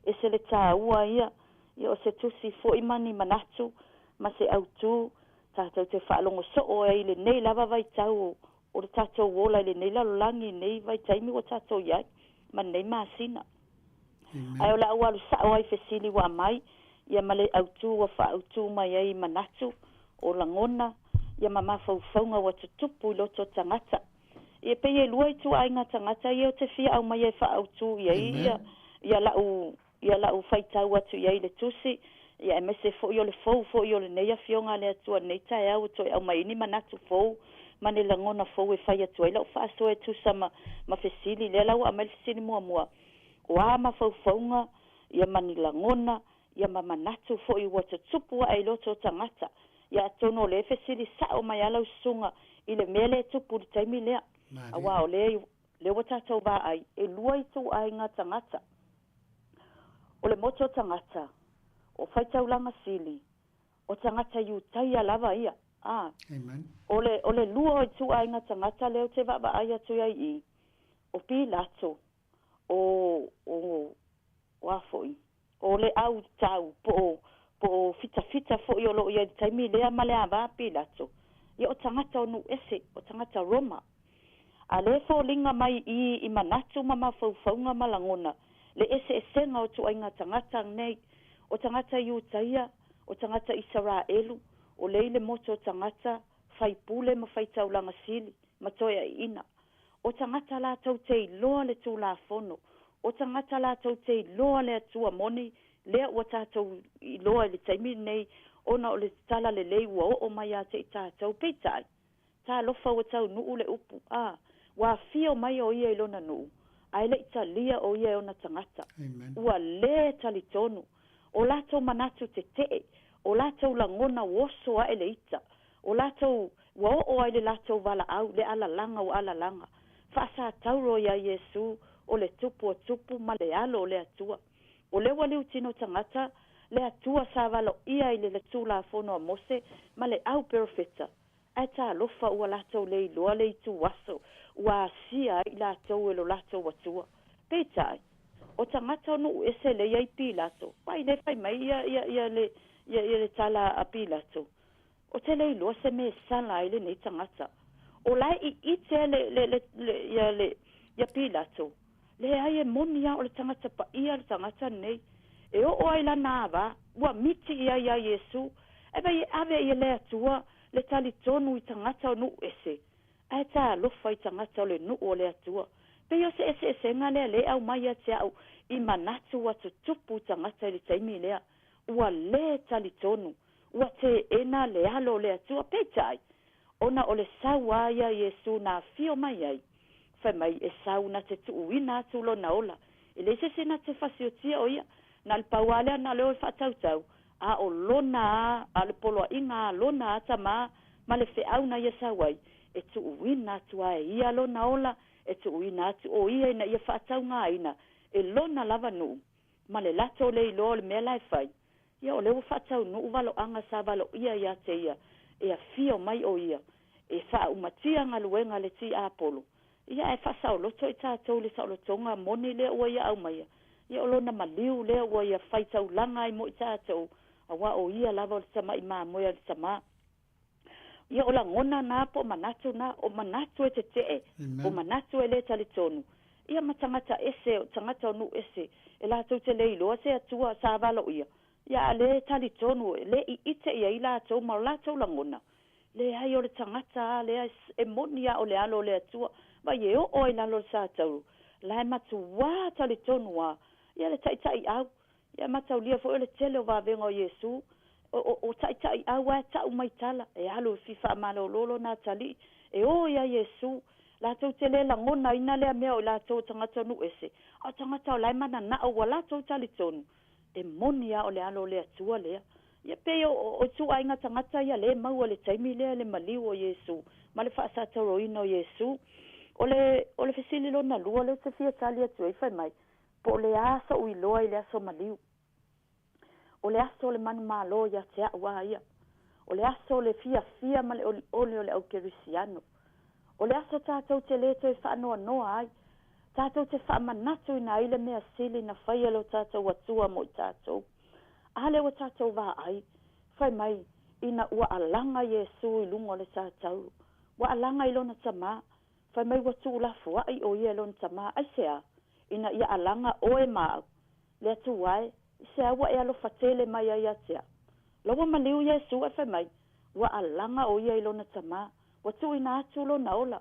ese le taua ia, ia o se tusi foi ma ni manatu ma se autu tatou te faalogo soo ai i lenei lava vaitau o le tatou ola i lenei lalolagi i lenei vaitaimi ua tatou i ai ma lenei masina. Ae o le a ou alu sao ai i fesili ua aumai, ia ma le autu ua faaautu mai ai i manatu, o lagona, ia ma mafaufauga ua tutupu i loto o tagata. Ia e pei e lua ituaiga tagata ia ou te fia aumaia e faaautu i ai ia, ia lau, ia lau faitau atu i ai i le tusi, ia aemaise foi o le fou foi o lenei Afioga a le Atua i lenei taeao ua toe aumai ai ni manatu fou ma ni lagona fou e fai atu ai lau faasoa e tusa ma, ma fesili. Lea la ua aumai le fesili muamua, O a mafaufauga, ia ma ni lagona, ia ma manatu foi ua tutupu ae i loto o tagata? Ia atonu o lea e fesili sao mai a lau susuga i le mea lea e tupu i le taimi lea. Aua o lea, lea ua tatou vaai, e lua ituaiga tagata. O le motu o tagata, o faitaulaga sili, o tagata Iutaia lava ia. A. O le, o le lua o ituaiga tagata lea ou te vaavaai atu ai i i, o Pilato, o, o, o a foi, o le au tau po o, po o fitafita foi o lo o i ai i le taimi lea ma le ava a Pilato, ia o tagata o nuu ese, o tagata Roma. A lea e foliga mai i i manatu ma mafaufauga ma lagona le eseesega o ituaiga tagata nei, o tagata Iutaia, o tagata Isaraelu, o lea i le motu o tagata faipule ma faitaulaga sili ma toeaiina. O tagata latou te iloa le Tulafono, o tagata latou te iloa le Atua moni, lea ua tatou iloa i le taimi lenei, ona o le talalelei ua oo mai ia te i tatou. Peitai, talofa ua taunuu le upu, a, ua afio mai o ia i lona nuu, a e le i talia o ia e ona tagata. Ua le talitonu. O latou manatu tetee, o latou lagona oso ae le ita, O latou, ua oo ai le latou valaau, le alalaga ua alalaga. Faasatauro iā Iesu, o le Tupu o tupu ma le Alo o le Atua. O lea ua liutino tagata, le Atua sa valoia i le Tulafono a Mose ma le au perofeta, ae talofa ua latou le iloa le itu aso ua asia ai i latou e lo latou Atua. Peitai, o tagata o nuu ese lea i Pilato, vai le fai mai ia, ia, ia le, ia, ia le tala a Pilato, Ou te le iloa se mea e sala ai lenei tagata. O la e iite le, le, le, le, ia, le, ia Pilato, Leai, e moni lava o le tagata paia le tagata lenei. E oo ai lana ava, ua miti i ai iā Iesu, e vai e ave i le Atua le talitonu i tagata o nuu ese, ae talofa i tagata o le nuu o le Atua. Pei o se eseesega lea le aumai ia te au i manatu ua tutupu i tagata i le taimi lea. Ua le talitonu, ua teena le alo o le Atua. Peitai, Ona o le sau a ia Iesu na afio mai ai, fai mai e sau na te tuuina atu lona ola. E leai se isi na te fasiotia o ia, na o le pau lava lea na o le o e faatautau, a o lona a, a o le poloaiga a lona a Tama ma le feau na ia sau ai, e tuuina atu lava e ia lona ola, e tuuina atu o ia ina ia faataugaina e lona lava nuu ma le latou le iloa o le mea la e fai. Ia o lea ua faataunuu valoaga sa valoia ia te ia e afio mai o ia e faaumatia galuega a le tiapolo, ia ae faasaoloto i tatou i le saolotoga moni lea ua ia aumaia, ia o lona maliu lea ua ia faitaulaga ai mo i tatou, auā o ia lava o le tama'i mamoe a le Tamā. Ia o lagona na po o manatu na, o manatu e tete'e, o manatu e lē talitonu, ia ma tagata ese, o tagata o nuu ese, e latou te le iloa se Atua sa valoia, ia a lē talitonu, e le i'ite i ai latou ma o latou lagona. Leai, o le tagata a lea e moni a o le Alo o le Atua, vaai e oo ai i lalo o le satauro, la e matuā talitonu a, ia le taitai'au, Ia e mataulia foi o le tele o vavega o Iesu, o, o, o taitai'au lava e ta'u mai tala, e alu e fia faamalolo lona atalii, e o iā Iesu, latou te le lagonaina lea mea o i latou o tagata nuu ese, a o tagata o la e manana'o ua latou talitonu, e moni lava o le Alo o le Atua lea. Ia pei o, o, o ituaiga tagata ia lea e maua i le taimi lea le maliu o Iesu ma le faasatauroina o Iesu. O le, o le fesili lona lua lea ou te fia tali atu ai fai mai, Po o le a so'u iloa i le aso maliu. O le aso o le manumalo ia te a'u a ia. O le aso o le fiafia ma le olioli o le aukerisiano. O le aso tatou te lē toe faanoanoa ai, tatou te faamanatuina ai le mea sili na faia e lo tatou Atua mo i tatou. A lea ua tatou vaai, fai mai, ina ua alaga Iesu i luga o le satauro, ua alaga i lona Tamā, Fai mai ua tuulafoaʻi ʻo ia e lona Tamā, aisea? Ina ia alaga ʻoe ma au. Le Atua e, i se a ua e alofa tele mai ai ia te aʻu? La ua maliu Iesū ae fai mai, ua alaga ʻo ia i lona Tamā, ua tuuina atu lona ola.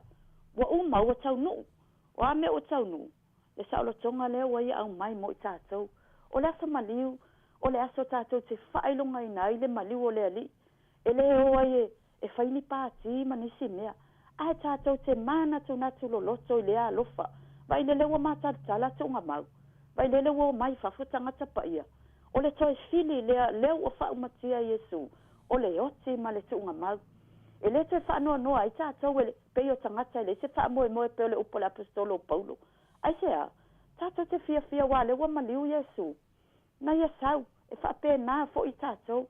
Ua uma, ua taunuu. O a mea ua taunuu? Le saolotoga lea ua ia aumai mo i tatou. O le aso maliu, o le aso tatou te faailogaina ai le maliu o le Alii, e lē o ai e e fai ni pātī ma nisi mea, ae tatou te mānatunatu loloto i lea alofa. Vailele ua mātalatala tuugamau. Vailele ua omai i fafo tagata paia. O le toe fili lea, lea ua faaumatia e Iesu, o le oti ma le tuugamau. E lē toe faanoanoa ai tatou e le, pei o tagata e leai se faamoemoe pei o le upu a le Aposetolo o Paulo. Aisea? Tatou te fiafia aua lea ua maliu Iesu. Na ia sau, e faapena foi tatou,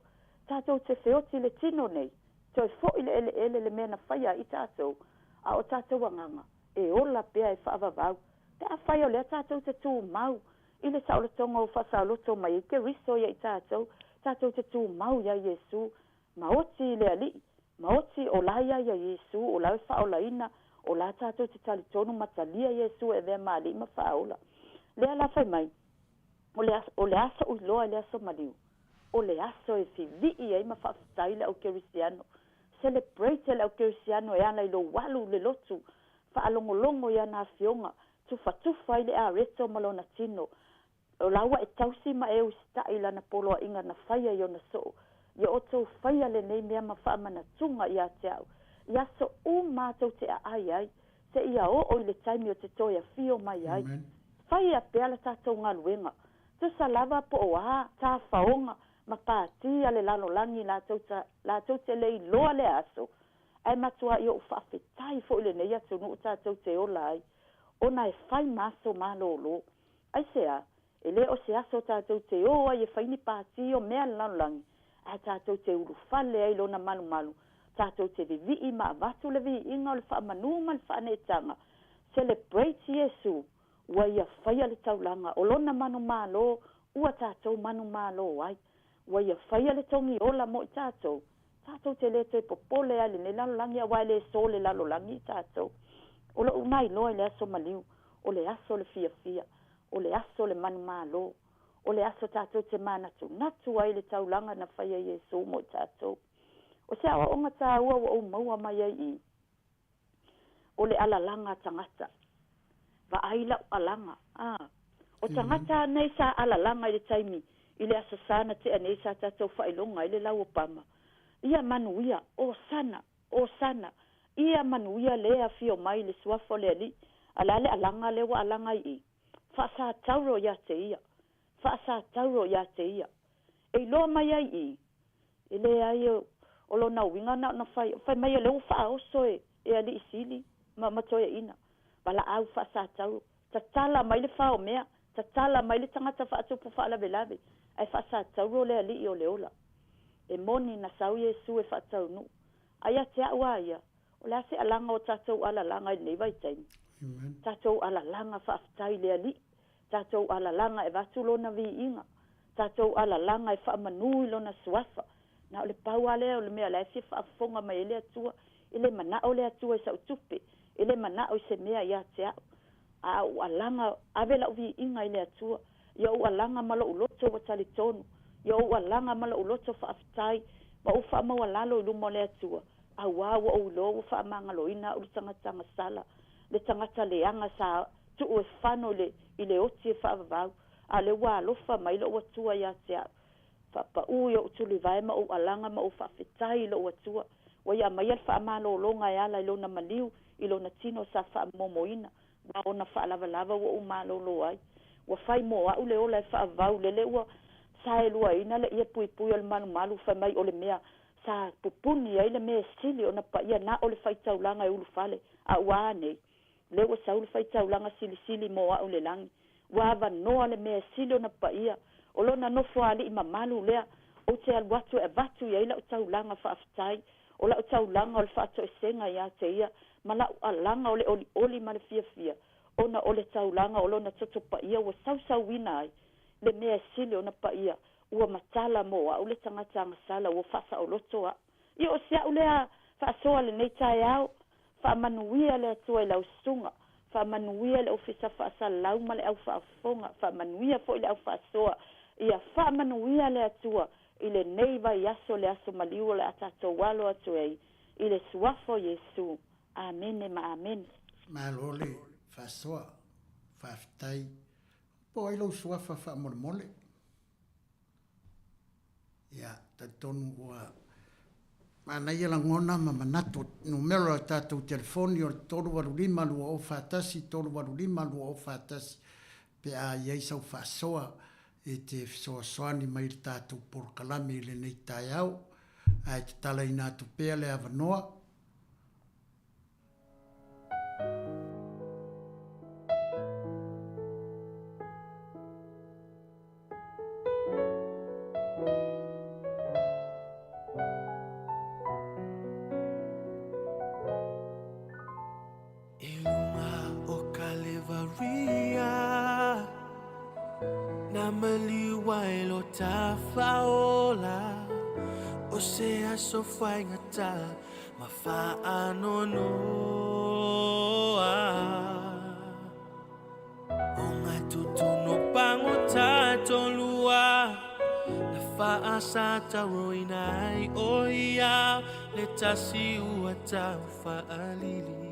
tatou te feoti i le tino nei, toe foi le eleele le mea na faia ai tatou, a o tatou agaga, e ola pea e faavavau, pe afai o lea tatou te tumau i le saolotoga ua faasaoloto mai ai Keriso ia i tatou, tatou te tumau iā Iesu, maoti i le Alii, maoti o la ia ia Iesu, o la e faaolaina, o la tatou te talitonu ma talia Iesu e avea ma Alii ma Faaola. Lea la fai mai, O le aso, o le a soʻu iloa i le aso maliu? O le aso e fivii ai ma faafetai le au kerisiano. Celebrate le au kerisiano e ala i lou alu i le lotu, faalogologo i ana afioga, tufatufa ai le areto ma lona tino. O la ua e tausi ma e usitaʻi i lana poloaiga na faia i ona soo. Ia outou faia lenei mea ma faamanatuga ia te au, i aso uma tou te aai ai, seia oo i le taimi o te toe afio mai ai. Faia pea la tatou galuega. Tusa lava po o a tafaoga ma pātī a le lalolagi latou ta, latou te le iloa lea aso, ae matuaʻi oʻu faafetai foi lenei atunuu tatou te ola ai, ona e fai ma aso malōlō. Aisea? E le o se aso tatou te o ai e fai ni pātī o mea a le lalolagi, ae tatou te ulufale ai i lona malumalu, tatou te vivii ma avatu le viiga o le faamanū ma le faaneetaga. Celebrate Iesu, ua ia faia le taulaga o lona manumalo ua tatou manumalo ai. Ua ia faia le togi ola mo i tatou. Tatou te le toe popole ai i lenei lalolagi auā e le sō le lalolagi i tatou. O loʻu nailoa i le aso maliu, o le aso o le fiafia, o le aso o le manumalo, o le aso tatou te manatunatu ai i le taulaga na faia e Iesu mo i tatou. O se aoaoga tāua ua ou maua mai ai i o le alalaga a tagata. Vaai lau alaga, a. O tagata nei sa alalaga i le taimi i le Aso Sa na tea nei sa tatou faailoga ai le lau o Pama. Ia manuia, Osana! Osana, ia manuia le e afio mai i le Suafa o le Alii, a o le a le alaga lea ua alaga ai i i? Faasatauro ia te Ia! Faasatauro ia te Ia! E iloa mai ai i i, e leai o lona uiga na ona fai, fai mai o lea ua faaoso e, e alii sili ma, ma toeaiina. Valaau faasatauro, tatala mai le faomea, tatala mai le tagata faatupu faalavelave, ae faasatauro le Alii o le ola. E moni na sau Iesu e faataunuu. A ia te a'u a ia, o le a se alaga o tatou alalaga i lenei vaitaimi? Tatou alalaga faafetai i le Alii, tatou alalaga e avatu Lona viiga, tatou alalaga e faamanu i Lona Suafa. Na o le pau lava lea o le mea o la e fia faafofoga mai ai le Atua. E le manao le Atua i sa'u tupe, e le manao i se mea ia te a'u, a ou alaga, ave la'u viiga i le Atua, ia ou alaga ma lo'u loto ua talitonu, ia ou alaga ma lo'u loto faafetai, ma ou faamaualalo i luma o le Atua, auā ua ou iloa ua faamagaloina a'u le tagata agasala, le tagata leaga sa tuu e fano i le i le oti e faavavau, a o lea ua alofa mai lo'u Atua ia te a'u. Faapaū i o'u tulivae ma ou alaga ma ou faafetai i lo'u Atua, ua ia aumaia le faamalologa e ala i Lona maliu i Lona tino sa faamomoina ma ona faalavalava ua ou malolo ai. Ua fai mo a'u le ola e faavavau lele ua saeluaina le ie puipui o le malumalu fai mai o le mea sa pupuni ai le mea e sili ona paia na o le faitaulaga e ulufale a ua a nei? Lea ua sau le faitaulaga silisili mo a'u i le lagi. Ua avanoa le mea e sili ona paia o lona nofoalii mamalu lea ou te alu atu e avatu i ai la'u taulaga faafetai, o la'u taulaga o le faatoesega ia te ia, ma la'u alaga o le olioli ma le fiafia, ona o le taulaga o lona toto paia ua sausauina ai le mea e sili ona paia, ua matala mo a'u le tagata agasala ua faasaoloto a'u. Ia o si a'u lea faasoa lenei taeao, faamanuia le Atua i lau susuga, faamanuia le Ofisa Faasalalau ma le au faafofoga, faamanuia foi le au faasoa, ia faamanuia le Atua i lenei vaiaso le aso maliu o le a tatou alo atu ai i le Suafa o Iesu. Amene ma amene. Malo le faasoa. Faafetai. Po o ai lou suafa faamolemole? Ia, talitonu ua manaia lagona ma manatu. Numera o le tatou telefoni o le 385 2041, 385 2041 pe a i ai sau faasoa e te fesoasoani mai i le tatou polokalame i lenei taeao. Ae tatalaina atu pea le avanoa. I luga o Kalevaria Na maliu ai lo tafaola O se aso faigata ma faanoanoa O ngā tutono pagota tolua Na faasatauroina ai o ia Le tasi ua tau faalili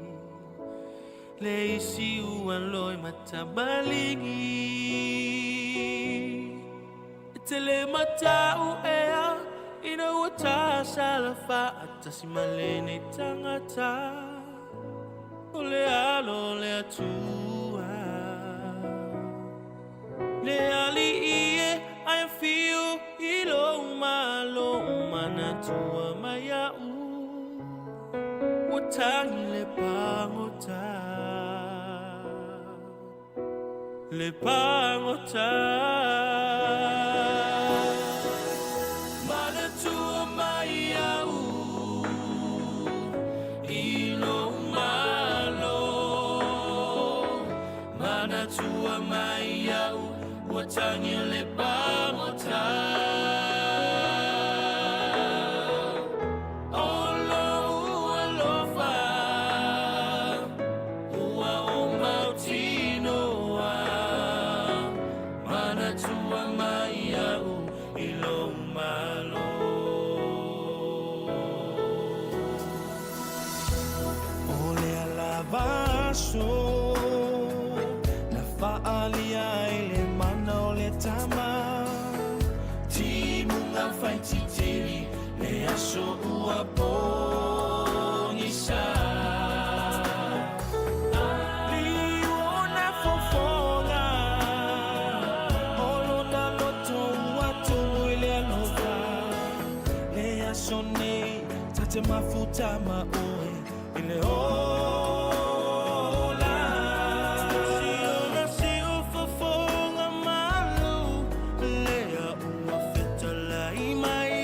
Le isi ua loi matamaligi E tele matau ea Ina ua tasala faatasi ma lenei tagata O le alo o le Atua Le Alii e ai afio i lou malo Manatua mai a'u Ua tagi le pagota Le pagota Manatua mai a'u I lou malo Manatua mai a'u Ua tagi le pagota O lou alofa Ua ou mautinoa Manatua mai a'u i lou malo. O lea lava aso na faaalia ai le mana o le Tama, Timuga faititili le aso ua po. fagota ma oe i le ola. Siona si ufofoga malu, lea ua fetalai mai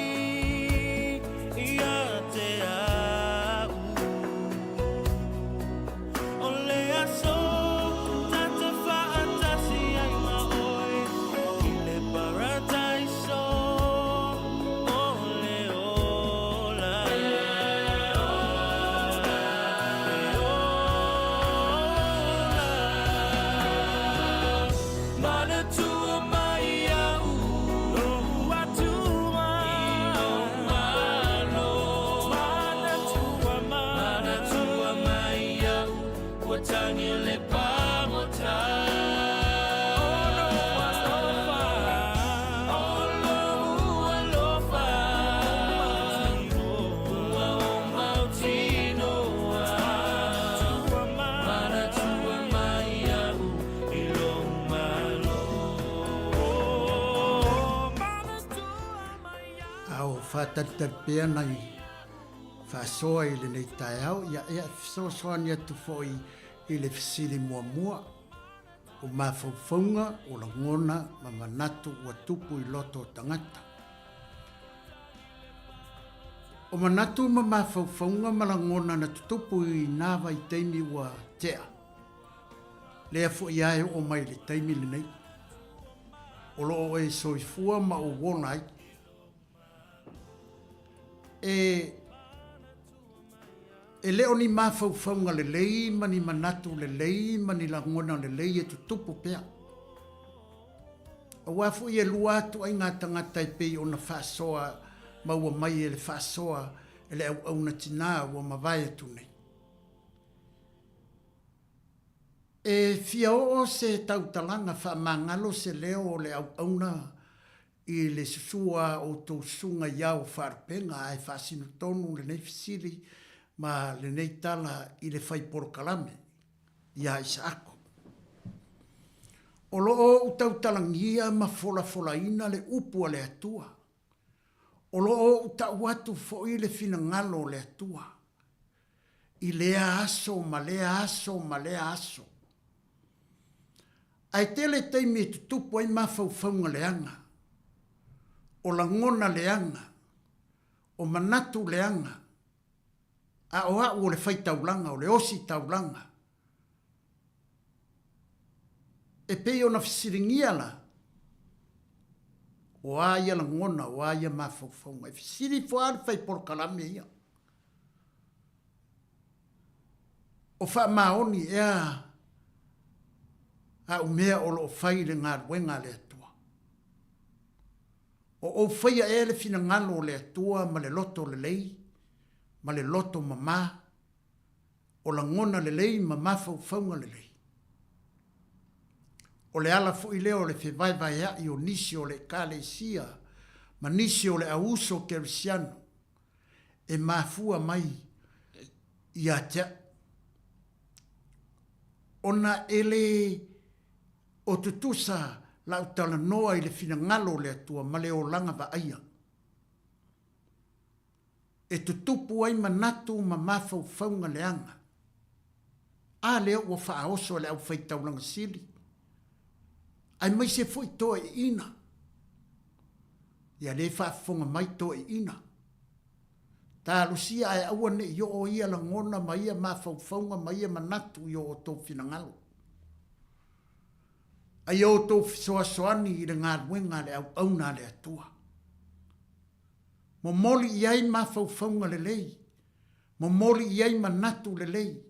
ia te au. O le aso ta te faatasi ai ma oe i le paradaiso o le ola. Manatua mai au lou atua i lou malo. Manatua mai, manatua mai au ua tagi le pagota. O lou alofa, o lou alofa, ua ou mautinoa. Manatua mai au i lou malo. A o faatalitali pea nai faasoa i lenei taeao, ia ea e fesoasoani atu foi i le fesili muamua, o mafaufauga, o lagona ma manatu ua tupu i loto o tagata. O manatu ma mafaufauga ma lagona na tutupu i nā vaitaimi ua tea, lea foi lava e oo mai i le taimi lenei, o lo o e soifua ma ou ola ai. E, e le o ni mafaufauga lelei ma ni manatu lelei ma ni lagona lelei e tutupu pea. Aua foi e lua atu ai ngā tagata e pei ona faasoa maua mai e le faasoa e le auauna tinā ua mavae atu nei. E fia oo se tautalaga faamagalo se leo o le auauna i le susu a outou susuga i ao faalupega ae faasino tonu lenei fesili ma lenei tala i le fai polokalame iā Isaako. O lo o ou tautalagia ma folafolaina le upu a le Atua. O lo o ou tau atu foi le finagalo o le Atua i lea aso ma lea aso ma lea aso. Ae tele taimi e tutupu ai mafaufauga leaga, o lagona leaga, o manatu leaga, a o a'u o le faitaulaga, o le ositaulaga. E pei ona fesiligia la, o a ia lagona, o a ia mafaufauga. E fesili ifo lava le fai polokalame ia. O faamaoni ea a'u mea o lo o fai i le galuega a le Atua? O ou faia ea le finagalo o le Atua ma le loto lelei, ma le loto mamā, o lagona lelei ma mafaufauga lelei? O le ala foi lea o le fevaevaea'i o nisi o le Ekalesia ma nisi o le au uso kerisiano e mafua mai ia te a'u, ona e lē o tutusa la'u talanoa i le finagalo o le Atua ma le olaga vaaia, e tutupu ai manatu ma mafaufauga leaga. A lea ua faaoso e le aufaitaulaga sili, aemaise foi toeaiina. Ia lea e faafofoga mai toeaiina. Talosia ae aua ne i oo ia lagona ma ia mafaufauga ma ia manatu i o outou finagalo. A ia outou fesoasoani i le galuega a le auauna a le Atua. Momoli i ai mafaufauga lelei, momoli i ai manatu lelei,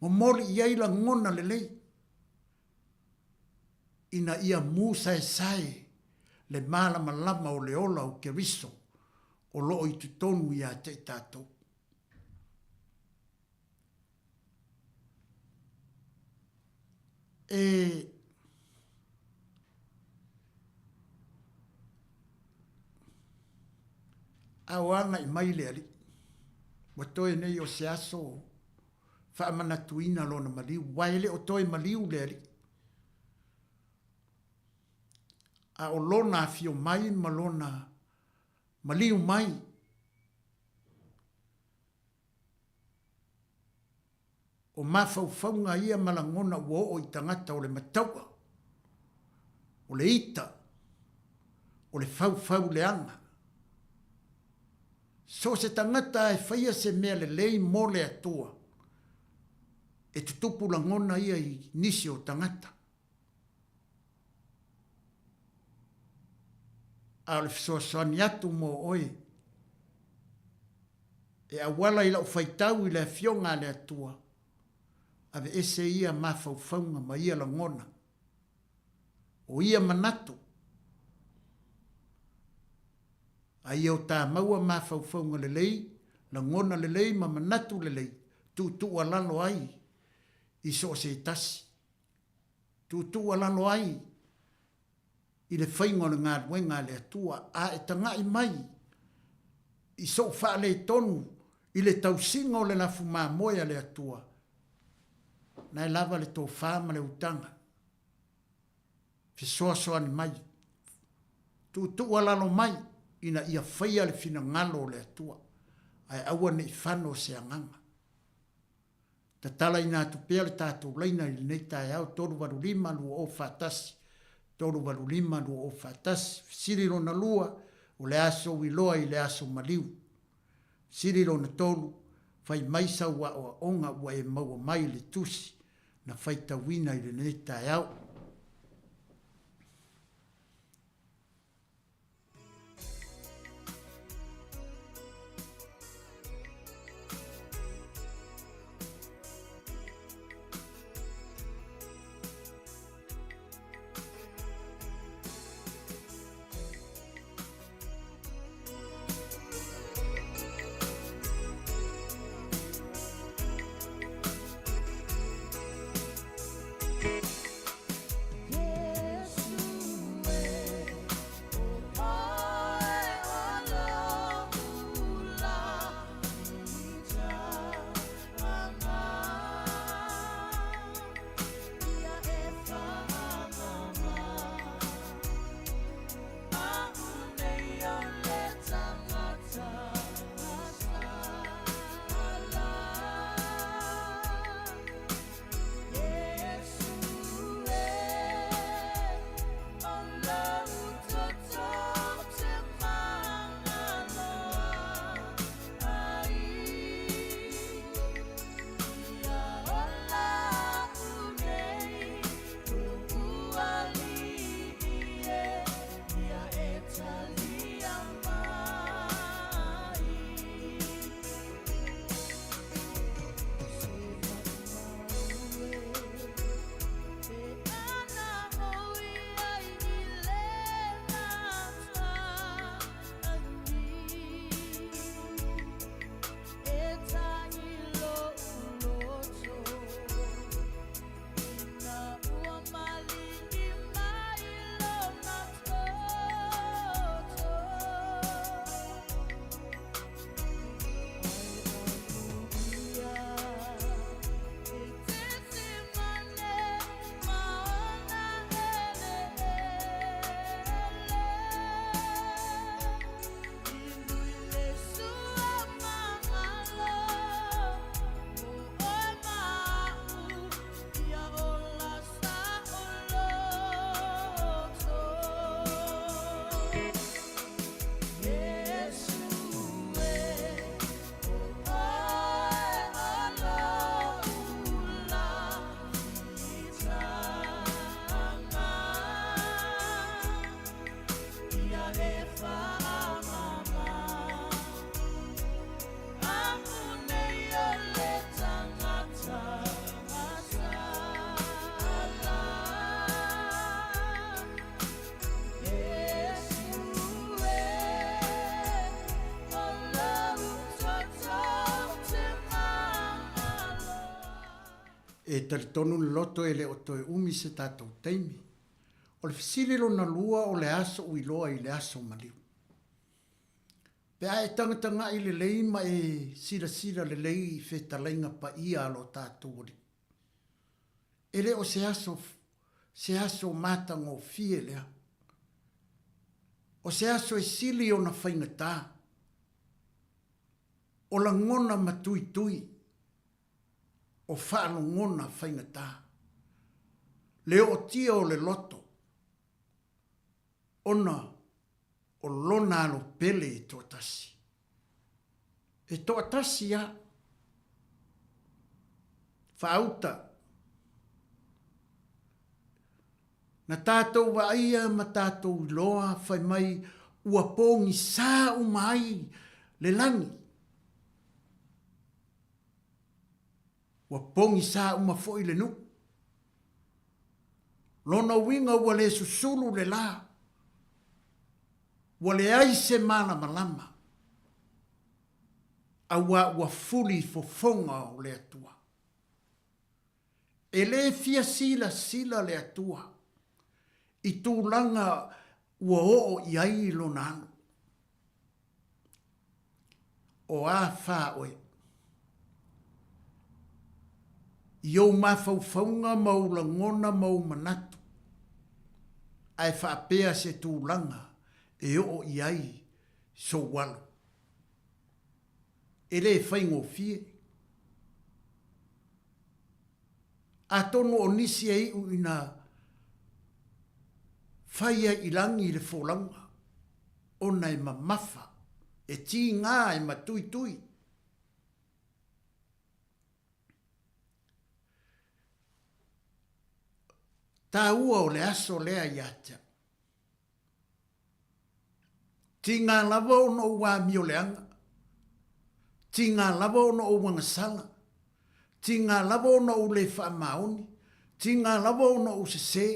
momoli i ai lagona lelei, ina ia musaesae le malamalama o le ola o Keriso o lo o i totonu ia te i tatou. E a o agai mai le Alii, ua toe nei o se aso faamanatuina lona maliu, aua e le o toe maliu le Alii, a o lona afio mai ma lona maliu mai. O mafaufauga ia ma lagona ua oo i tagata o le mataua, o le ita, o le faufau leaga. So o se tagata e faia se mea lelei mo le Atua, e tutupu lagona ia i nisi o tagata. A o le fesoasoani atu mo oe, e auala i lau faitau i le Afioga a le Atua, aveese ia mafaufauga ma ia lagona, o ia manatu, a ia o ta maua mafaufauga lelei, lagona lelei ma manatu lelei, tuutuualalo ai i so o se tasi. Tuutuualalo ai i le faiga o le galuega a le Atua, a e taga'i mai i so'u faaletonu i le tausiga o le lafu mamoe a le Atua, na e lava le tofa ma le utaga. Fesoasoani mai, tuutuualalo mai ina ia faia le finagalo o le Atua, ae aua ne i fano se agaga. Tatalaina atu pea le tatou laina i lenei taeao 385 2041, 385 2041. Fesili lona lua, o le a sou iloa i le aso maliu? Fesili lona tolu, fai mai sau aoaoga ua e maua mai i le tusi na faitauina i lenei taeao. E talitonu le loto e le o toe umi se tatou taimi. O le fesili lona lua o le a so'u iloa i le aso maliu? Pe a e tagataga'i lelei ma e silasila lelei i fetalaiga paia a lo tatou Alii, e le o se aso se aso matagofie lea. O se aso e sili ona faigatā, o lagona ma tuitui. o faalogona faigata, le ootia o le loto, ona o lona alo pele e toatasi. E toatasi a. Faauta. Na tatou vaaia ma tatou iloa fai mai ua pogisā uma ai le lagi. Ua pogisā uma foi le nuu. Lona uiga ua le susulu le la. Ua leai se malamalama, auā ua fuli fofoga o le Atua. E le fia silasila le Atua i tulaga ua oo i ai lona alo. O a fā oe? I ou mafaufauga ma ou lagona ma ou manatu, ae faapea se tulaga e oo i ai sou alo. E le faigofie. Atonu o nisi e iu ina fai ai i lagi le folauga, ona e mamafa, e tīgā, e matuitui. Tāua o le aso lea ia te au. Tīgā lava ona ou amioleaga, tīgā lava ona ou agasala, tīgā lava ona ou le faamaoni, tīgā lava ona ou sesē,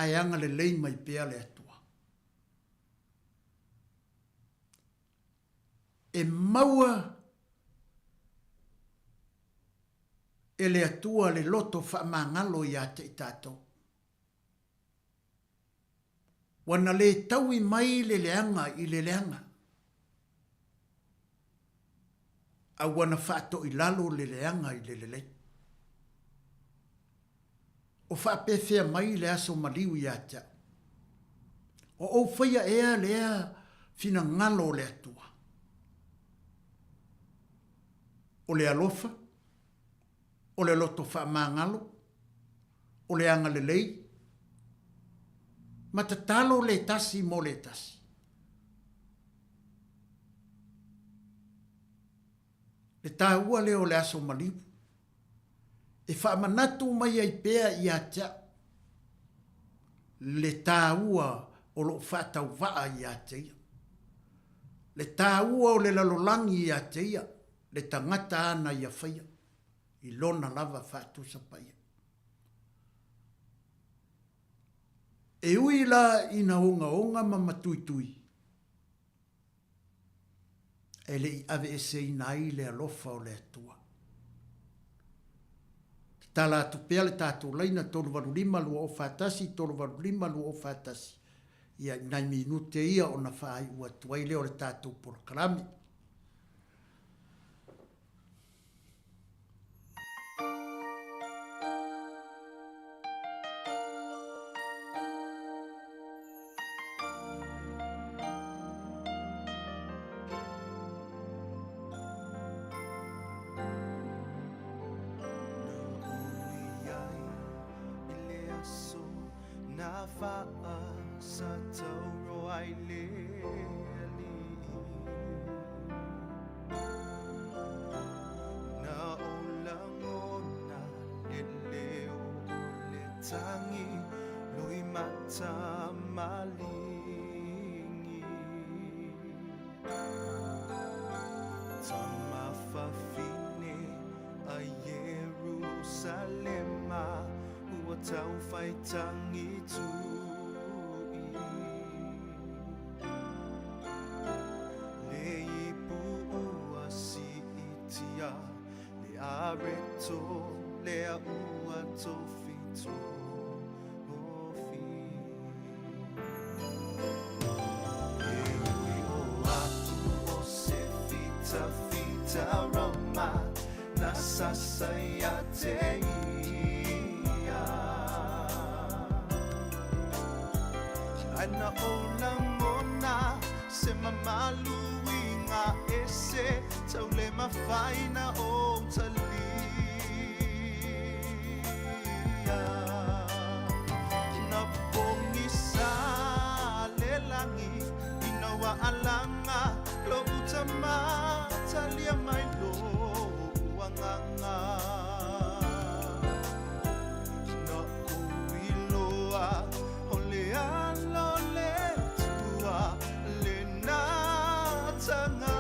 ae agalelei mai pea le Atua. E maua e le Atua le loto faamagalo ia te i tatou. Ua na le taui mai le leaga i le leaga, a ua na faatoilalo le leaga i le lelei. O faapefea mai le aso maliu ia te au? O ou faia ea lea finagalo o le Atua? O le alofa, o le loto faamagalo, o le agalelei, ma tatalo le tasi mo le tasi. Le taua lea o le aso maliu, e faamanatu mai ai pea ia te au le taua o lou faatauvaa ia te ia, le taua o le lalolagi ia te ia, le tagata āna ia faia i lona lava faatusa paia. E ui la ina ogaoga ma matuitui, e le i aveeseina ai le alofa o le Atua. Tatala atu pea le tatou laina 385 2041 385 2041 ia i nai minute ia ona faaiu atu ai lea o le tatou polokalame. Taule mafai na ou talia. Na pogisa le lagi ina ua alaga lo'u tamā talia mai lo'u agaga. Na ou iloa o le alo o le Atua lena tagata.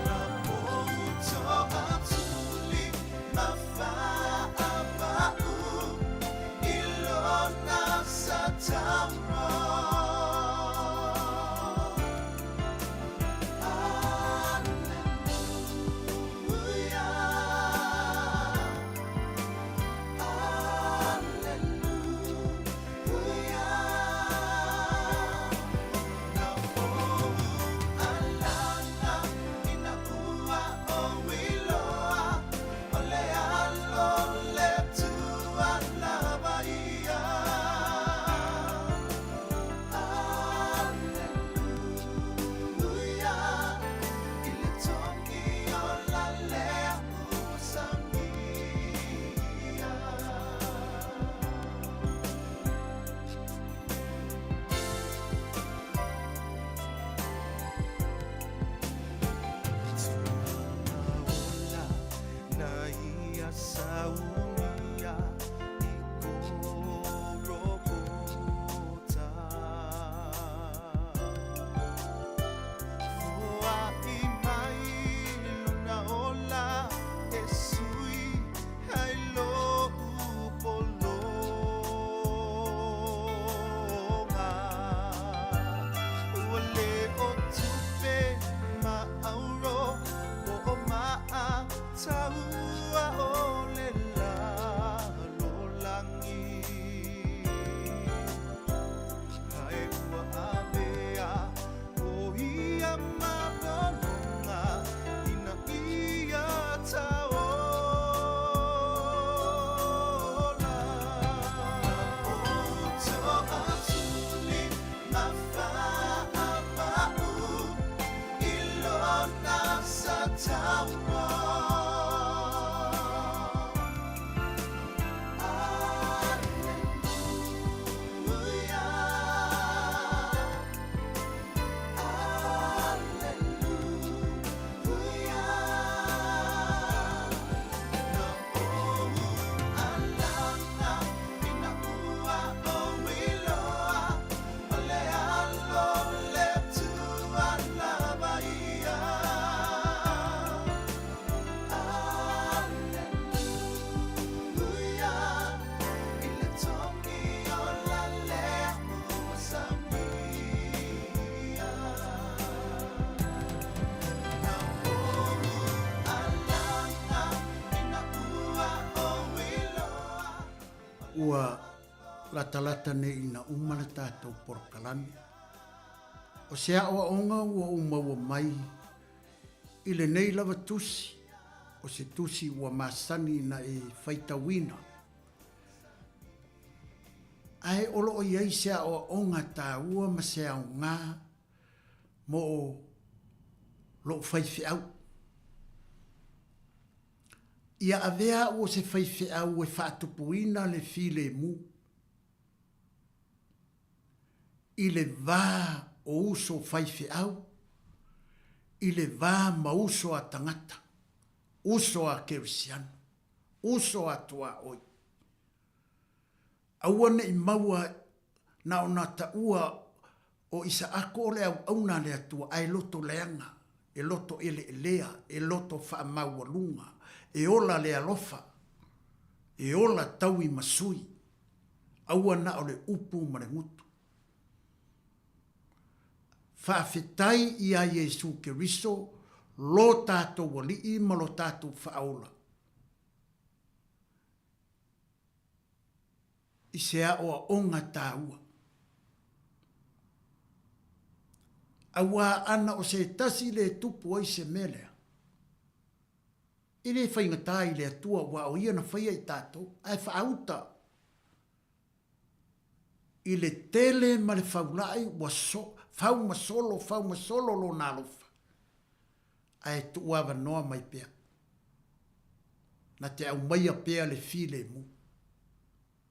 Na ou toatuli ma faapa'u i lona satauro. Aleluia, Aleluia. Na ou alaga ina ua ou iloa o le alo o le Atua lava ia. Aleluia, i le togi ola lea ua saunia. Tulaga ola na ia saunia i Kolokota. Foa'i mai lona ola e sui ai lo'u pologa. Ua le o tupe ma auro po o ma'a taua o le lalolagi. Ae ua avea o ia ma pologa ina ia taola. Na ou toatuli ma faapa'u i lona satauro. Aleluia, Aleluia. Na ou alaga ina ua ou iloa o le alo o le Atua lava ia. Aleluia, i le togi ola lea ua saunia. Na ou alaga ina ua ou iloa. Ua latalata nei ina uma le tatou polokalame. O se aoaoga ua ou maua mai i lenei lava tusi, o se tusi ua masani ona e faitauina. Ae o lo o i ai se aoaoga taua ma se aoga mo lou faifeau. Ia avea au o se faifeau e faatupuina le filemu i le va o uso faifeau, i le va ma uso a tagata, uso a kerisiano, uso a tuaoi. Aua ne i maua na ona taua o Isaako o le auauna a le Atua, ae loto leaga, e loto eleelea, e loto faamaualuga, e ola le alofa, e ola taui ma sui, aua na o le upu ma le gutu. Faafetai iā Iesu Keriso lo tatou Alii ma lo tatou Faaola. I se aoaoga taua. Auā ana o se tasi le tupu ai se mea lea, e le faigata i le Atua aua o Ia na faia i tatou, ae faauta i le tele ma le faulai ua so, fau ma solo, fau ma solo Lona alofa, ae tuuavanoa mai pea. Na te aumaia pea le filemu.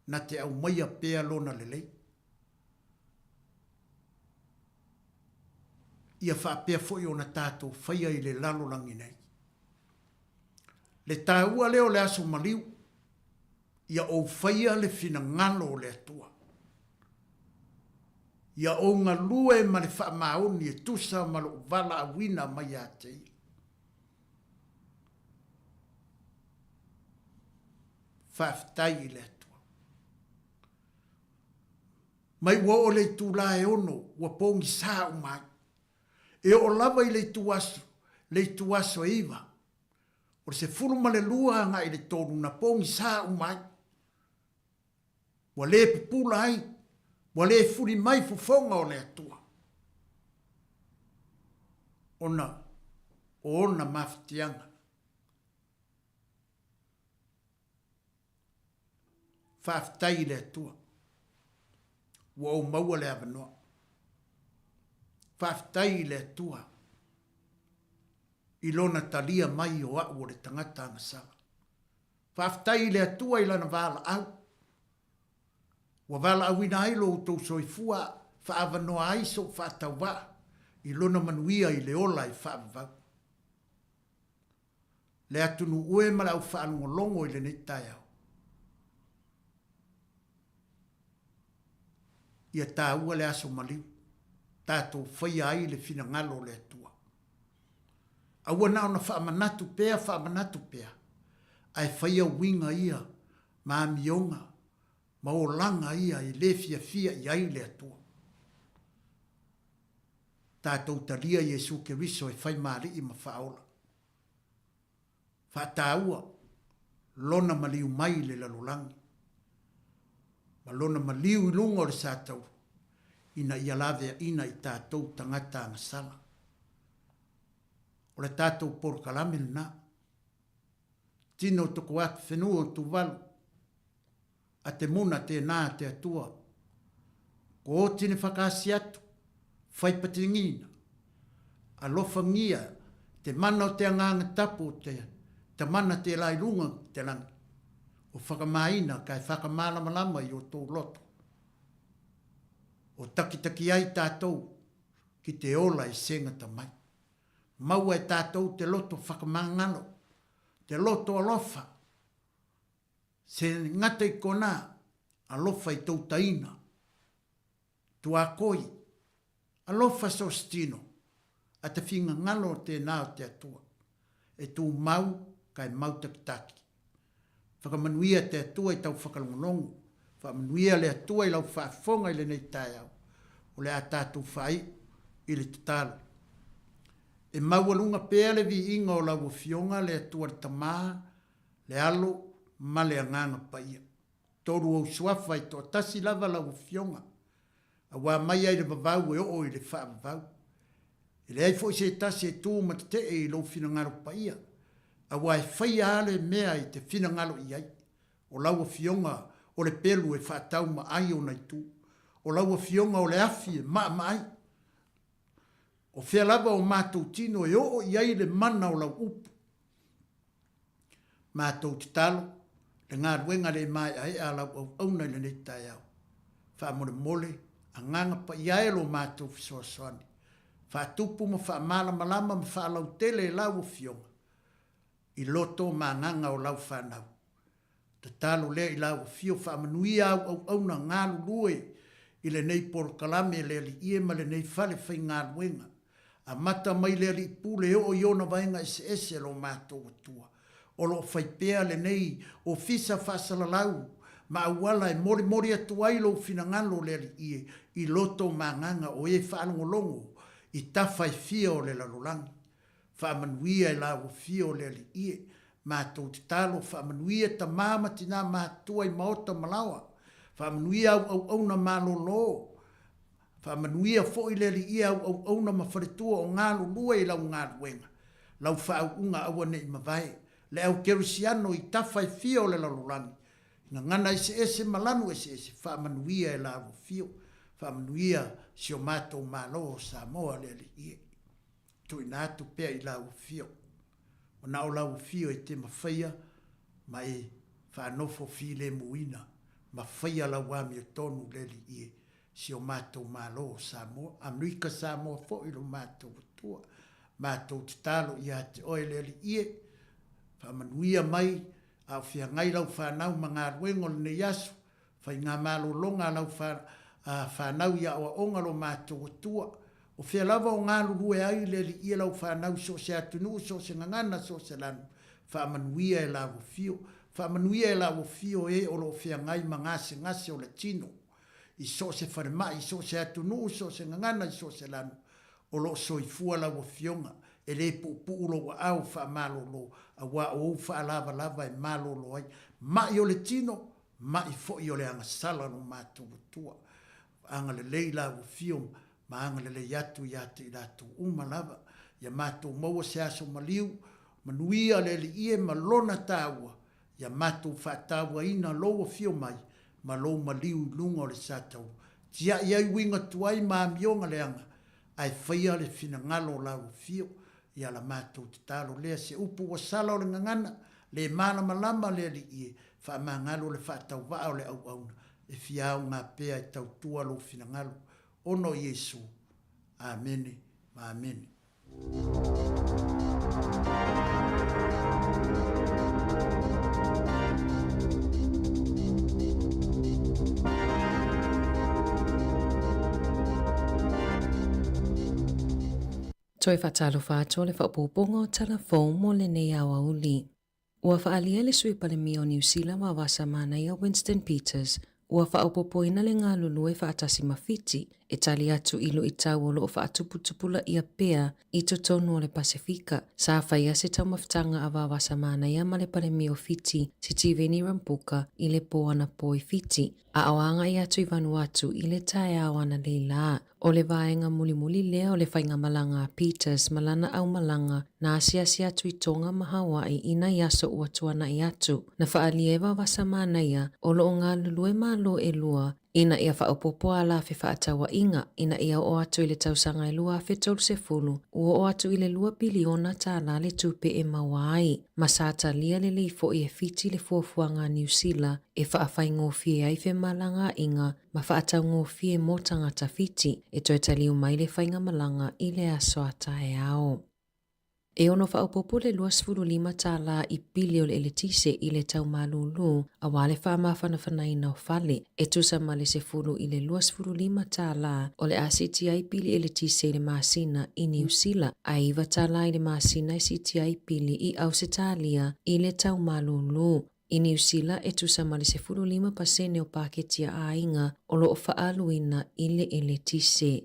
Na te aumaia pea Lona lelei. Ia faapea foi ona tatou faia i le lalolagi nei. Le taua lea o le aso maliu, ia ou faia le finagalo o le Atua. Ia ou galue ma le faamaoni e tusa ma lou valaauina mai ia te Ia. Faafetai i le Atua. Mai ua oo i le itulā e ono, ua pogisa uma ai. E oo lava i le ituaso, le ituaso e iva, o le 12 agai i le tolu na pogisa uma ai. Ua le pupula ai, ua le fuli mai fofoga o le Atua, ona o ona mafatiaga. Faafetai i le Atua ua ou maua le avanoa. Faafetai i le Atua i Lona talia mai o a'u o le tagata agasala. Faafetai i le Atua i Lana valaau ua valaauina ai lo outou soifua faaavanoa ai so'u faatauvaa i Lona manuia i le ola e faavavau. Le atunuu e ma le au faalogologo i lenei taeao. Ia taua le aso maliu, tatou faia ai le finagalo o le Atua. Aua na ona faamanatu pea, faamanatu pea, ae faia uiga ia ma amioga ma olaga ia e le fiafia i ai le Atua. Tatou talia Iesu Keriso e fai ma Alii ma Faaola. Faataua Lona maliu mai i le lalolagi, ma Lona maliu i luga o le satauro, ina ia laveaina i tatou tagata agasala. O le tatou polokalame lena. Tino toko atu whenua o Tuvalu, a te muna tēnā a te Atua. Ko ō tine whakaasi atu, whai patingina, alofangia te mana o te Agaga Tapu o te Tamana tērā i runga ki te rangi, o whakamāina ka e whakamālamalama i ō tōu loto, o takitaki ai tātou ki te ola e sengata mai. Maua e tātou te loto whakamāngalo, te loto alofa, Se ngata i konā, alofa i tou taina. Tuakoi, alofa Sostino, a te whingangalo o tēnā o te Atua, e tū mau ka e mau takitaki. Whakamanuia te Atua i tau whakalongolongo, whaamanuia le Atua i lau faafofoga i lenei taeao, o le a tātou whaaiu i le tatalo. E maualunga pea le viiga o lau Afioga le Atua le Tamā, le Alo ma le Agaga Paia. Tolu ou suafa e toatasi lava lau Afioga, auā mai ai le vavau e oo i le faavavau. E leai foi se tasi e tu ma tetee i lou finagalo paia, auā e faia a le mea i te finagalo i ai. O lau Afioga o le pelu e faatau ma ai ona itu. O lau Afioga o le afi e maamaai. O fea lava o matou tino e oo i ai le mana o lau upu. Matou tatalo, le galuega le maeaea a lau auauna i lenei taeao. Faamolemole, agaga paia e lo matou fesoasoani. Faatupu ma faamalamalama ma faalautele e lau Afioga i loto ma agaga o lau fanau. Tatalo lea i lau afio faamanuia au auauna galulue i lenei polokalame le Alii e ma lenei fale faigaluega. Amata mai le Alii Pule e oo i ona vaega eseese lo matou Atua. O lo o fai pea lenei ofisa faasalalau ma auala e molimoli atu ai lou finagalo le Alii e i loto ma agaga o e faalogologo i tafa e fia o le lalolagi. Faamanuia e lau afio o le Alii e. Matou tatalo, faamanuia tama ma tina matutua i maota ma laoa. Faamanuia au auauna malolo. Faamanuia foi le Alii e au auauna ma faletua o galulue i lau galuega. Lau faauuga aua ne i mavae. Le au kerisiano i tafa e fia o le lalolagi. Gagana eseese ma lanu eseese, faamanuia e lau afio. Faamanuia si o matou Malo o Samoa le Alii e. Tuuina atu pea i lau afio. Ua na o lau afio e te mafaia ma e faanofo filemuina ma faia lau amiotonu le Alii e si o matou Malo o Samoa. Amerika Samoa foi lo matou Atua. Matou tatalo ia te oe le Alii e, faamanuia mai a o feagai lau fanau ma galuega o lenei aso, faigamalologa a lau fanau i aoaoga lo matou Atua. O fea lava o galulue ai le Alii e lau fanau i so o se atunuu, so o se gagana, so o se lanu, faamanuia e lau afio. Faamanuia e lau afio e o lo o feagai ma gasegase o le tino. I so o se falemai, i so o se atunuu, so o se gagana, i so o se lanu, o lo o soifua lau Afioga, e le puupuu lou aao faamalolo, aua o ou faalavalava e malolo ai. Ma'i o le tino, ma'i foi o le agasala lo matou Atua. Agalelei lau Afio ma agalelei atu ia te i latou uma lava. Ia matou maua se aso maliu, manuia le Alii e ma Lona taua, Ia matou faatauaina lou afio mai ma lou maliu i luga o le sataua. Tiai ai uiga tuai ma amioga leaga, ae faia le finagalo o lau afio. Ia la matou tatalo lea, se upu ua sala o le gagana, le malamalama le Alii e, faamagalo le faatauvaa o le auauna, e fia aoga pea e tautua lou finagalo, ona o Iesu. Amene ma amene. Toe faatalofa atu o le faaopoopoga o tala fou mo lenei aoauli. Ua faaalia le Sui Palemia o Niu Sila Vavasa Manaia Winston Peters ua faaopoopoina le galulue faatasi ma Fiti e tali atu i luitau o lo o faatuputupulaia pea i totonu o le Pasefika. Sa faia se taumafataga a Vavasa Manaia ma le Palemia o Fiti Sitiveni Rambuka i le pō anapo i Fiti, a o agai atu i Vanuatu i le taeao analeila. O le vaega mulimuli lea o le faigamalaga a Peters ma lana aumalaga na asiasi atu i Tonga ma Hawaii i nai aso ua tuanai atu. Na faaalia e Vavasa Manaia o lo o galulue malo ʻelua ina ia faaopoopo ala fefaatauaiga ina ia oo atu i le tausaga e 2030, ua oo atu i le $2 piliona tālā le tupe e maua ai, ma sa talia lelei foi e Fiti le fuafuaga a Niu Sila e faafaigofie ai femalagaaiga ma faataugofie mo tagata Fiti e toe taliu mai le faigamalaga i le aso a taeao. E ono faaopoopo le $25 i pili o le eletise i le tau malūlū aua le faamafanafanaina o fale, e tusa ma le 10 i le $25 o le a siitia ai pili eletise i le masina i Niu Sila, ae $9 i le masina e siitia ai pili i Ausetalia i le tau malūlū. I Niu Sila, e tusa ma le 15% o paketi a aiga o lo o faaaluina i le eletise.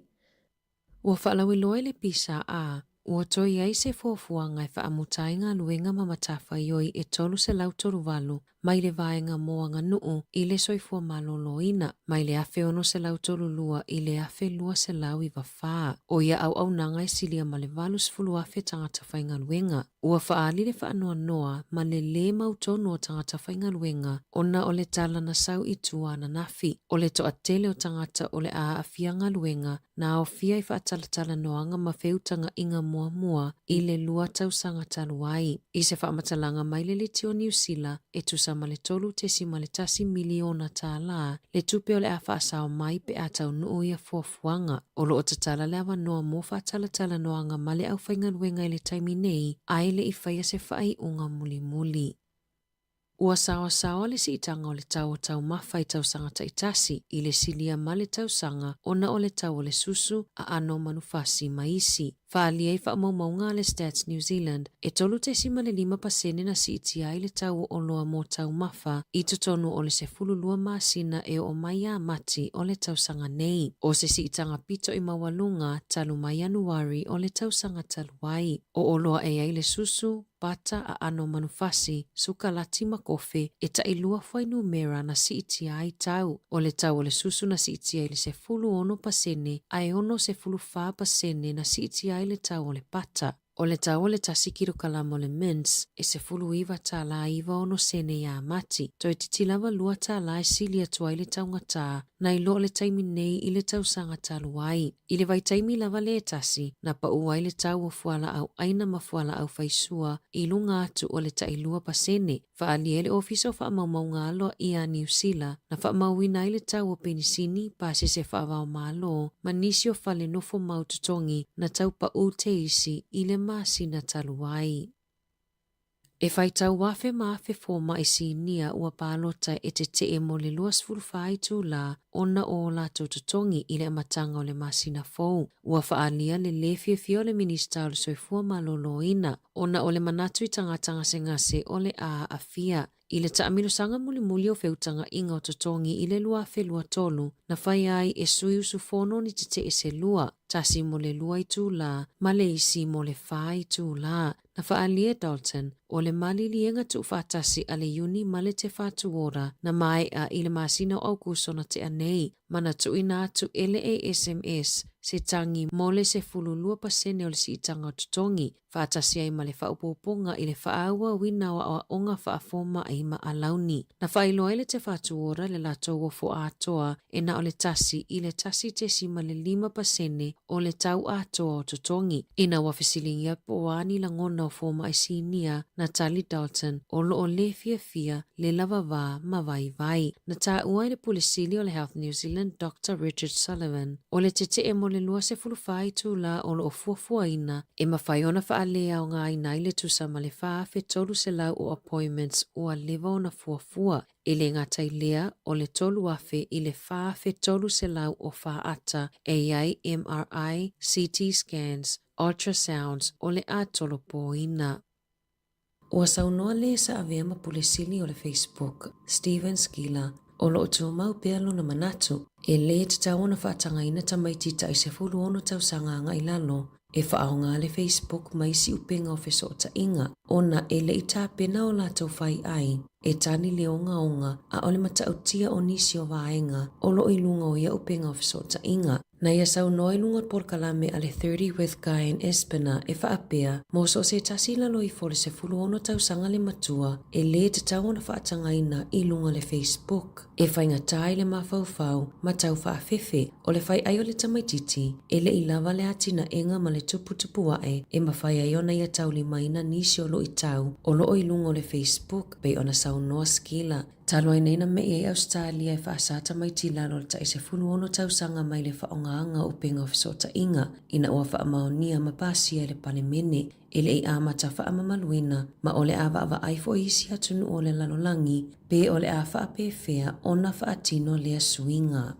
Ua faalauiloa i le PSA, ua toe i ai se fuafuaga e faamuta ai galuega ma matafaioi e 338 mai le vaega mo aganuu i le soifua maloloina mai le 1632 i le 1294. O ia auaunaga e silia ma le 80,000 tagata faigaluega. Ua faaali le faanoanoa ma le lē mautonu o tagata faigaluega ona o le tala na sau i tua ananafi, o le toatele o tagata o le a aafia galuega na aofia i faatalatalanoaga ma feutagaʻiga muamua i le lua tausaga talu ai. I se faamatalaga mai le Leti o Niu Sila, e tusa ma le $3.1 miliona tālā le tupe o le a faasao mai pe a taunuu ia fuafuaga. O lo o tatala le avanoa mo faatalatalanoaga ma le aufaigaluega i le taimi nei, ae le i faia se faaiuga mulimuli. Ua saoasaoa le siitaga o le tau o taumafa i tausaga taitasi i le silia ma le tausaga ona o le tau o le susu, aano manufasi ma isi. Faaalia i faamaumauga a le Stats New Zealand, e 3.5% na siitia ai le tau o oloa mo taumafa i totonu o le 12 masina e oo mai ia Mati o le tausaga nei. O se siitaga pito i maualuga talu mai Ianuari o le tausaga talu ai. O oloa e ai le susu, pata, aano manufasi, sukalati ma kofe, e tailua fuainumera na siitia ai tau. O le tau o le susu na siitia i le 16% ae 64% na siitia ai le tau o le pata. O le tau o le tasi kilokalama o le mince e 19 tālā 96 sene iā Mati, toeitiiti lava lua tālā e sili atu ai le taugatā nai lo le taimi nei i le tausaga talu ai. I le vaitaimi lava lea e tasi, na pa'u ai le tau o fualaau ʻaina ma fualaau faisua i luga atu o le tailua pasene. Faaalia ai le Ofisa o Faamaumauga Aloaia a Niu Sila na faamauina ai le tau o penisini, pasese faava-o-Malo ma nisi o fale nofo mau totogi na tau pa'u te isi i le masina talu ai. E faitau afe ma afe fomaʻi sinia ua palota e teteʻe mo le 24 itulā ona o o latou totogi i le amataga o le masina fou. Ua faaalia le lē fiafia o le Minisita o le Soifua Maloloina ona o le manatu i tagata gasegase o le a aafia i le taamilosaga mulimuli o feutagaʻiga o totogi i le 2023 na faia ai e sui usufono ni teteʻe se lua, tasi mo le lua itulā ma le isi mo le fā itulā. Na faaalia e Dalton, o le maliliega tuufaatasi a le Iuni ma le Te Whatu Ora na maeʻa i le masina o Aukuso na tea nei, ma na tuuina atu e le ASMS se tagi mo le 12% o le siitaga o totogi, faatasi ai ma le faaopoopoga i le faaauauina o aoaoga faafomaʻi ma alauni. Na faailoa ai le Te Whatu Ora le latou ofo atoa e na o le 1 i le 1.5% o le tau atoa o totogi. Ina ua fesiligia po o a ni lagona o fomaʻi sinia na tali Dalton o loo le fiafia, le lavavā ma vaivai. Na taua ai le Pule Sili o le Health New Zealand Doctor Richard Sullivan o le teteʻe mo le 24 itulā o loo fuafuaina e mafai ona faaleaogaina ai le tusa ma le 4,300 o appointments ua leva ona fuafua. E le gata i lea, o le 3,000 i le 4,300 o faata e i ai MRI, CT scans, ultrasounds o le a tolopoina. Ua saunoa le sa avea ma Pule Sili o le Facebook, Stephen Skila, o loo tumau pea lona manatu, e lē tatau ona faatagaina tamaiti taʻi 16 tausaga agai lalo e faaaoga le Facebook ma isi upega o fesootaiga, ona e le i tapena o latou faiʻai e tali le ogaoga a o le matautia o nisi o vaega o loo i luga o ia upega o fesootaiga. Na ia saunoa i luga o le polokalame a le 30 with Guy and Espiner e faapea, mo so o se tasi i lalo ifo o le 16 tausaga le matua, e lē tatau ona faatagaina i luga o le Facebook. E faigata i le mafaufau ma tau faafefe o le faiʻai o le tamaititi, e le i lava le atinaega ma le tuputupu aʻe e mafai ai ona ia taulimaina nisi o luitau o loo i luga o le Facebook, pei ona saunoa Skila. Talu ai nei na meʻi ai Ausetalia e faasā tamaiti i lalo o le taʻi 16 tausaga mai le faaaogaga o upega o fesootaiga ina ua faamaonia ma pasia e le Palemene e le i amata faamamaluina ma o le a vaavaai foi isi atunuu o le lalolagi pe o le a faapefea ona faatino lea suiga.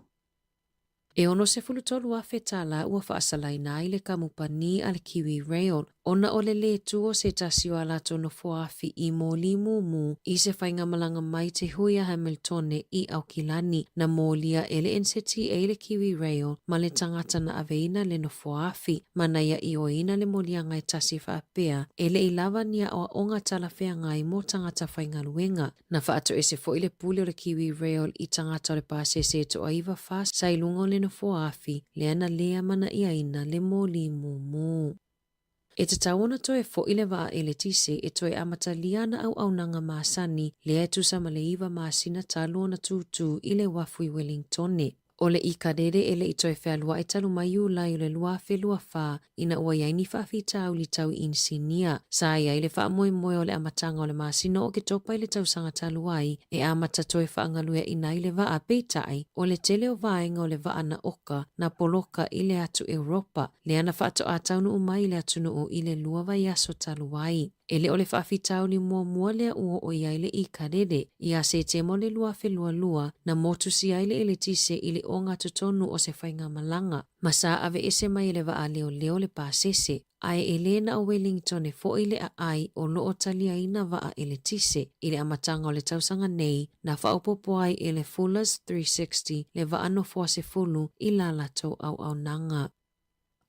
E 63 afe tālā ua faasalaina ai le kamupani a le Kiwi Rail ona o le lē tū o se tasi o a latou nofoaafi i mōlī mūmū i se faigamalaga mai te hui a Hamiltone i Aukilani. Na mōlia e le NZTA le Kiwi Rail ma le tagata na aveina le nofoaafi ma na ia ioeina le moliaga e tasi faapea e le i lava ni aoaoga talafeagai mo tagata faigaluega. Na faatoese foi le pule o le Kiwi Rail i tagata o le pasese e toaiva fa sa i luga o le nofoa afi lea na lē amanaiaina le mōlī mūmū. E tatau ona toe foʻi le vaa eletise e toe amatalia ana auaunaga masani lea e tusa ma le iva masina talu ona tūtū i le uafu i Wellingtone. O le ikalele e le i toe fealuaʻi talu mai Iulai o le 2024 ina ua i ai ni faafitauli tau i inisinia. Sa i ai le faamoemoe o le amataga o le masina o Oketopa i le tausaga talu ai e amata toe faagalueaʻina ai le vaa, peitai, o le tele o vaega o le vaa na oka na poloka i le atu Europa, lea na faatoā taunuu mai i le atunuu i le lua vaiaso talu ai. E le o le faafitauli muamua lea ua oo i ai le ikalele. Iā Setema o le 2022, na motusia ai le eletise i le ogatotonu o se faigamalaga, ma sa aveese mai e le vaa leoleo le pasese, ae e lē na o Wellingtone foʻi le aai o loo taliaina vaa eletise. I le amataga o le tausaga nei, na faaopoopo ai e le Fullers 360 le vaa nofoa sefulu i la latou auaunaga.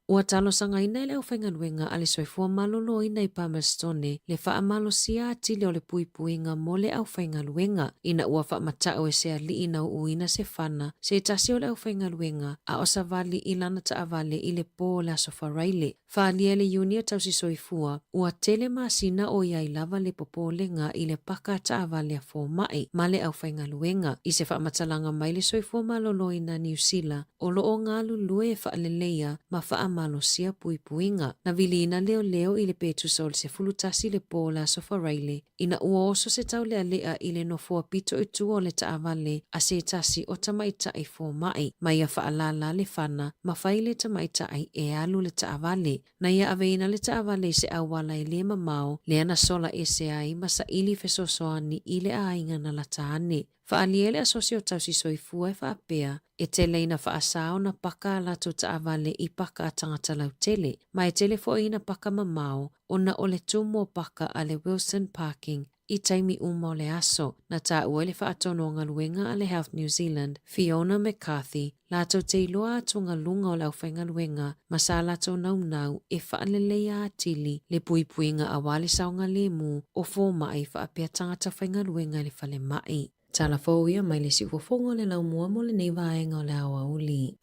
Ua talosagaina e le aufaigaluega a le Soifua Maloloina i Palmerstone le faamalosia atili o le puipuiga mo le aufaigaluega ina ua faamata'u e se alii na uuina se fana se tasi o le aufaigaluega a o savali i lana taavale i le po o le Aso Faraile. Faaalia e le Iuni Tausi Soifua, ua tele masina o i ai lava le popolega i le paka taavale a fomai ma le aufaigaluega. I se faamatalaga mai le Soifua Maloloina Niu Sila, o lo o galulue e faaleleia ma faamalosia puipuiga. Na viliina leoleo i le petusa o le 11 le po o le Aso Faraile, ina ua oso se taulealea i le nofoa pito i tua o le taavale a se tasi o tamaitai fomai. Ma ia faalala le fana ma fai le tamaitai e alu le taavale. Na ia aveina le taavale i se auala e le mamao, lea na sola ese ai ma saili fesoasoani i le aiga na lata ane. Faaalia e le Asosi o Tausi Soifua e faapea, e tele ina faasā ona paka a latou taavale i paka a tagata lautele, ma e tele foi ina paka mamao ona o le tumu o paka a le Wilson Parking i taimi uma o le aso. Na taua i le faatonu o galuega a le Health New Zealand, Fiona McCarthy, latou te iloa atugaluga o le aufaigaluega ma sa latou naunau e faaleleia atili le puipuiga aua le saogalemu o fomai faapea tagata faigaluega i le falemai. Tala fou ia mai le siufofoga o le laumua mo lenei vaega o le aoauli.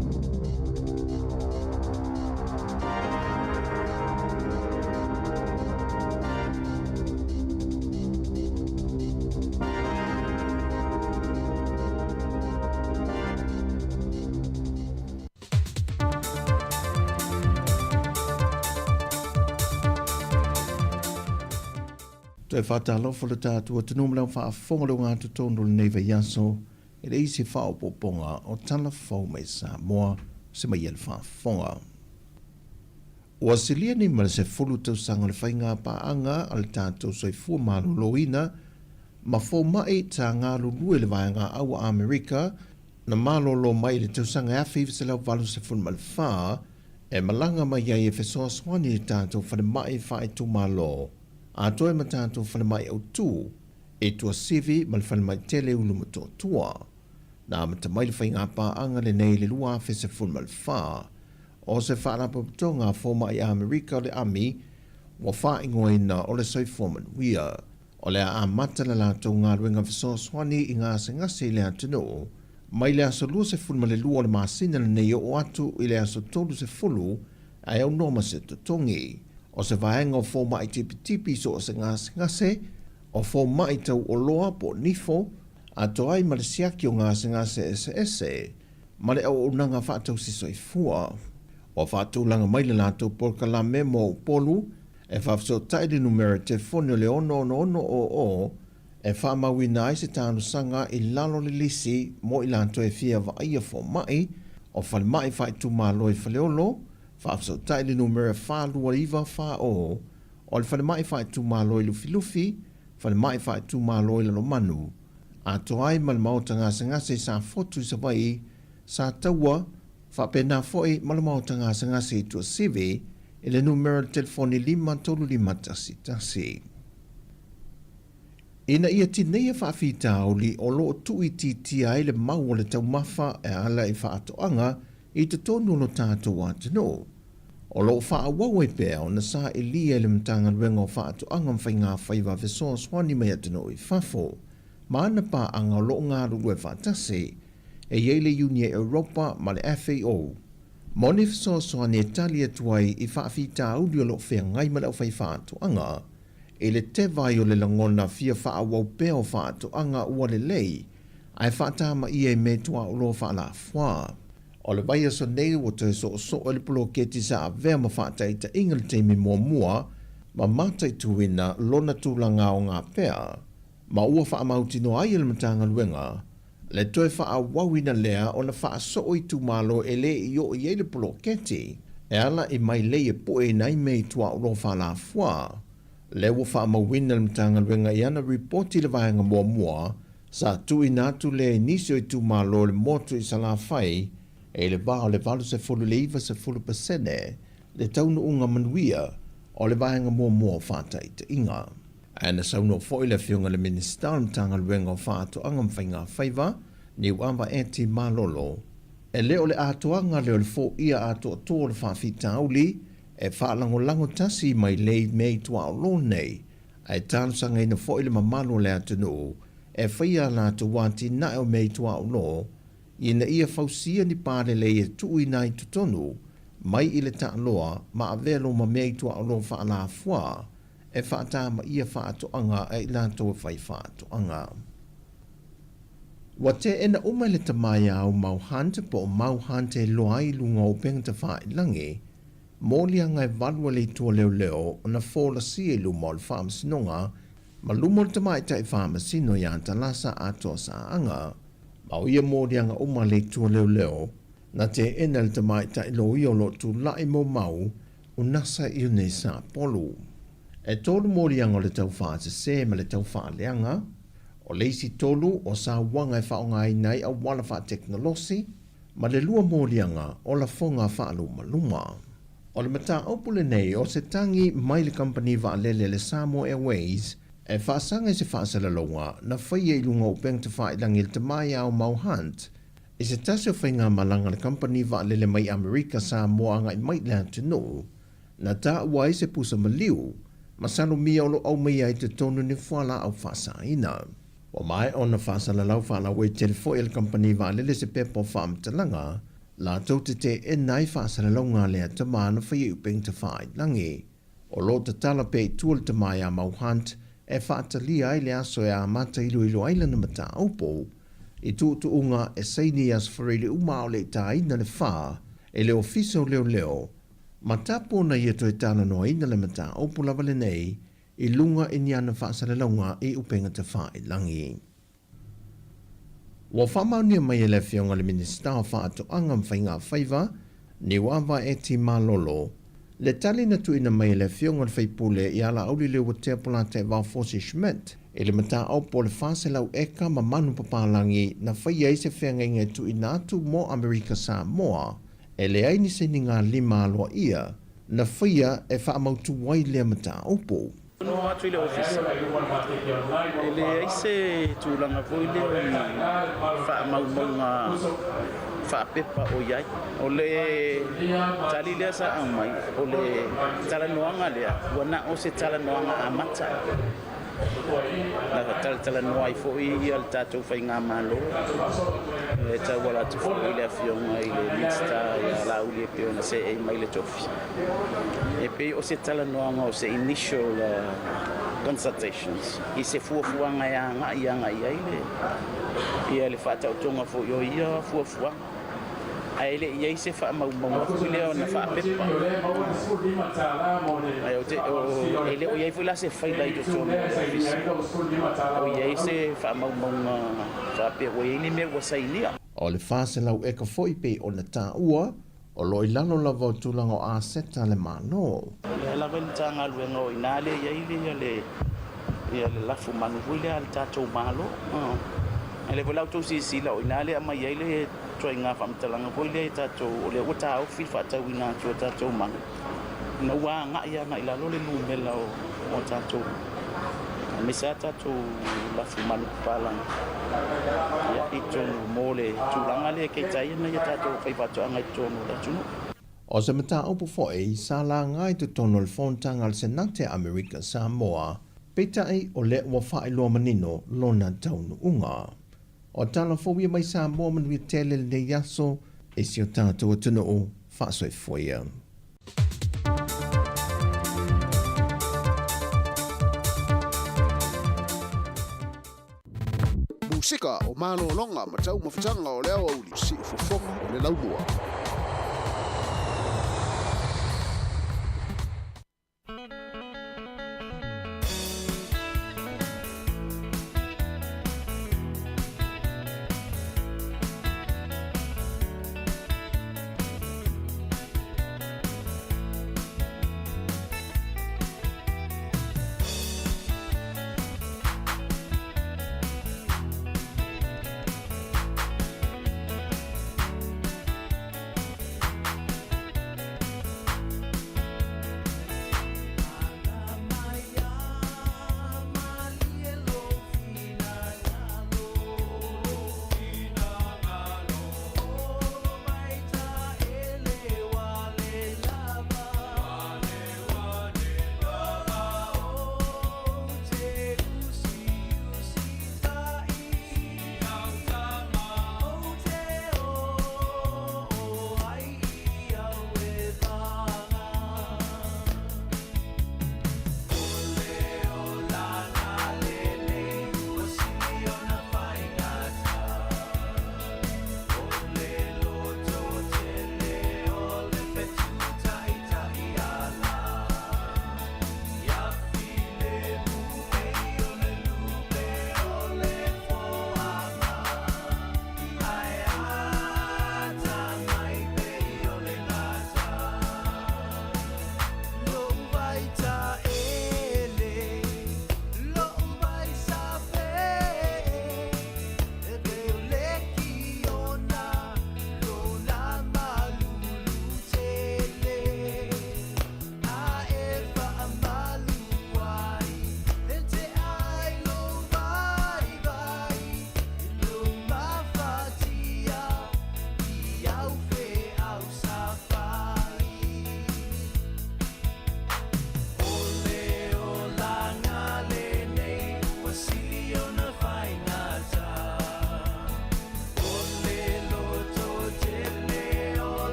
Toe faatalofa le tatou atunuu ma le faafofoga le ogatotonu o lenei vaiaso e leai se faaopoopoga o tala fou mai Samoa se mai le faafofoga. Ua silia nei ma le 10 tausaga o le faiga paaga a le tatou soifua maloloina ma fomaʻi sa galulue i le vaega au a Amerika na malolo mai i le tausaga 1984 e malaga mai ai e fesoasoani i le tatou falemai faaitumalo atoa ma tatou falemai autū i Tuasivi ma le falemai tele i Ulumotootua. Na amata mai le faiga paaga lenei i le 2014 o se faalapotopotoga a fomaʻi Amerika o le AMI ua faaigoaina o le Soifua Manuia. O le a amata le latou galuega fesoasoani i gasegase i le atunuu mai le aso 22 o le masina lenei oo atu i le aso 30 ae aunoa ma se totogi. O se vaega o fomaʻi tipitipi so o se gasegase, o fomaʻi tauoloa po o nifo, atoa ai ma le siaki o gasegase eseese ma le auaunaga faatausi soifua. Ua faatulaga mai le latou polokalame mo Upolu e faafesootai le numera telefoni o le 66600 e faamauina ai se talosaga i lalo o le lisi mo i latou e fia vaaia fomaʻi o falemai faaitumalo i Faleolo, faafesootai le numera 42940 o le falemai faaitumalo i Lufilufi, falemai faaitumalo i Lalomanu, atoa ai ma le maota gasegase i Safotu i Savaii, Sataua, faapena foi ma le maota gasegase i Tuasivi i le numera telefoni 53511. Ina ia tineia faafitauli o lo o tuuitiitia ai le mau o le taumafa e ala i faatoaga i totonu o lo tatou atunuu. O lo o faaauau ai pea ona sailia e le Matagaluega o Faatoaga ma Faigafaiva fesoasoani mai atunuu i fafo ma ana paaga o lo o galulue faatasi e i ai le Iuni Europa ma le FAO. Mo ni fesoasoani e tali atu ai i faafitauli o lo o feagai ma le aufaifaatoaga, i le teva ai o le lagona fia faaauau pea o faatoaga ua lelei ae faatamaia i mea tuaoloa faalafuā. O le vaiaso nei ua toe soosoo i le poloketi sa avea ma faataitaiga le taimi muamua ma mataituina lona tulaga aoga pea ma ua faamautinoa ai e le Matagaluega le toe faaauauina lea ona faasoo itumalo e le i oo i ai le poloketi e ala i mailei e pueina ai mea i tuaoloa faalafuā. Lea ua faamauina le Matagaluega i ana ripoti i le vaega muamua sa tuuina atu lea i nisi o itumalo o le motu i Salafai e i le va o le 80 i le 90% le taunuuga manuia o le vaega muamua o faataitaiga. Ae na saunoa foi le Afioga i le Minisita o le Matagaluega o Faatoaga ma Faigafaiva, Niuava Eti Malolo. E le o le atoaga lea o le foia atoatoa o le faafitauli e faalagolago tasi mai lei mea i tuaolo nei, ae talosagaina foi le mamalu o le atunuu e faia a latou atinae o mea i tuaolo ina ia fausia ni pa lelei e tuuina ai totonu mai i le taaloa ma avea loma mea i tuaolo faalafua e faatamaia faatoaga a i latou e fai faatoaga. Ua teena uma e le tama ia Aumau Hunt po o Mau Hunt e iloa ai i luga o upega tafailagi, moliaga e valu a le itu o leoleo ona folasia i luma o le faamasinoga ma luma o le tamaitai faamasino ia Talasa Atoa Saaga. Ma o ia moliaga uma a le itu o leoleo, na teena e le tamaitai loia o lo o tulai mo Mau o Nasa Ione Sapolu. E tolu moliaga o le tau faasese ma le tau faaleaga. O le isi tolu o sauaga e faaaogaina ai auala faatekonolosi ma le lua moliaga o lafoga faalumaluma. O le mataupu lenei o se tagi mai le kamupani vaalele le Samoa Airways e faasaga i se faasalalauga na faia i luga o upega tafailagi i le tama ia Aumau Hunt i se tasi o faigamalaga a le kamupani vaalele mai Amerika Samoa agai mai i le atunuu na taua ai se pusa maliu masalomia o lo o aumaia ai totonu ni fualaau faasaina. Ua maea ona faasalalau faalauaitele foi e le kamupani vaalele se pepa o faamatalaga latou te teena ai faasalalauga a lea tama na faia i upega tafailagi. O lo o tatala pea i tua le tama ia Mau Hunt e faatalia ai le aso e amata iloilo ai lana mataupu i tuutuuga e saini i Aso Faraile uma a o le i tāina le fā e le Ofisa o Leoleo ma tapu ona ia toe talanoaina le mataupu lava lenei i luga i ni ana faasalalauga i upega tafailagi. Ua faamaonia mai e le Afioga i le Minisita o Faatoaga ma Faigafaiva, Niuava Eti Malolo, le tali na tuuina mai e le Afioga i le Faipule ia Laauli Leuatea Polataivao Fosi Schmidt i le mataupu o le 400 eka ma manu papalagi na faia ai se feagaiga e tuuina atu mo Amerika Samoa e leai ni sainiga lima aloaia na faia e faamautu ai lea mataupu. Noho atu i le ofisa, e leai se tulaga foi lea o ni faamaumauga faapepa o i ai. O le tali lea sa aumai, o le talanoaga lea, ua na o se talanoaga amata. Na talatalanoa ai foi le tatou faigamalo e tauala atu foi i le Afioga i le Minisita ia Laauli e pei ona seei mai le tofi. E pei o se talanoaga o se initial consultations i se fuafuaga e agai agai i ai le ia le faataotoga foi o ia fuafuaga. Ae le i i ai se faamaumauga foi lea ona faapepa. Ae ou te, e le o i ai foi la se faila i totonu o le ofisa o i ai se faamaumauga faapea ua i ai ni mea ua sainia. O le 400 eka foi pei ona taua, o lo o i lalo lava o tulaga o aseta a le Malo. O lea lava i le Matagaluega o i ina lea e i ai le ia le lafu manu foi lea a le tatou Malo. A o lea foi la outou silasila o i ina lea e aumai ai le ituaiga faamatalaga foi lea i tatou, o lea ua taofi le faatauina atu o tatou manu, ina ua agai agai i lalo le numera o tatou, aemaise lava tatou lafu manu papalagi i totonu mo le tulaga lea e keita ai nai a tatou faifaatoaga i totonu o le atunuu. O se mataupu foi sa laga i totonu o le Fonotaga a le Senate a Amerika Samoa, peitai o lea ua faailoa manino lona taunuuga. O tala fou ia mai Samoa manuia tele lenei aso i si o tatou atunuu faasoifua ia. Musika o malologa ma taumafataga o le aoauli, siufofoga o le laumua.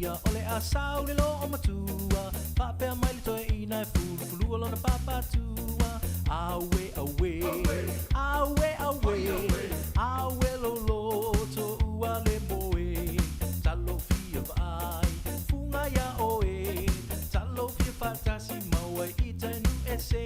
ia o le a sau le loo matua. Faapea mai le toeaina e fulufulua lona papatua. Aue, aue, aue, aue, aue loloto ua le moe. Talofia vaai, fuga iā oe. Talofia faatasi mau ai i tai nuu ese.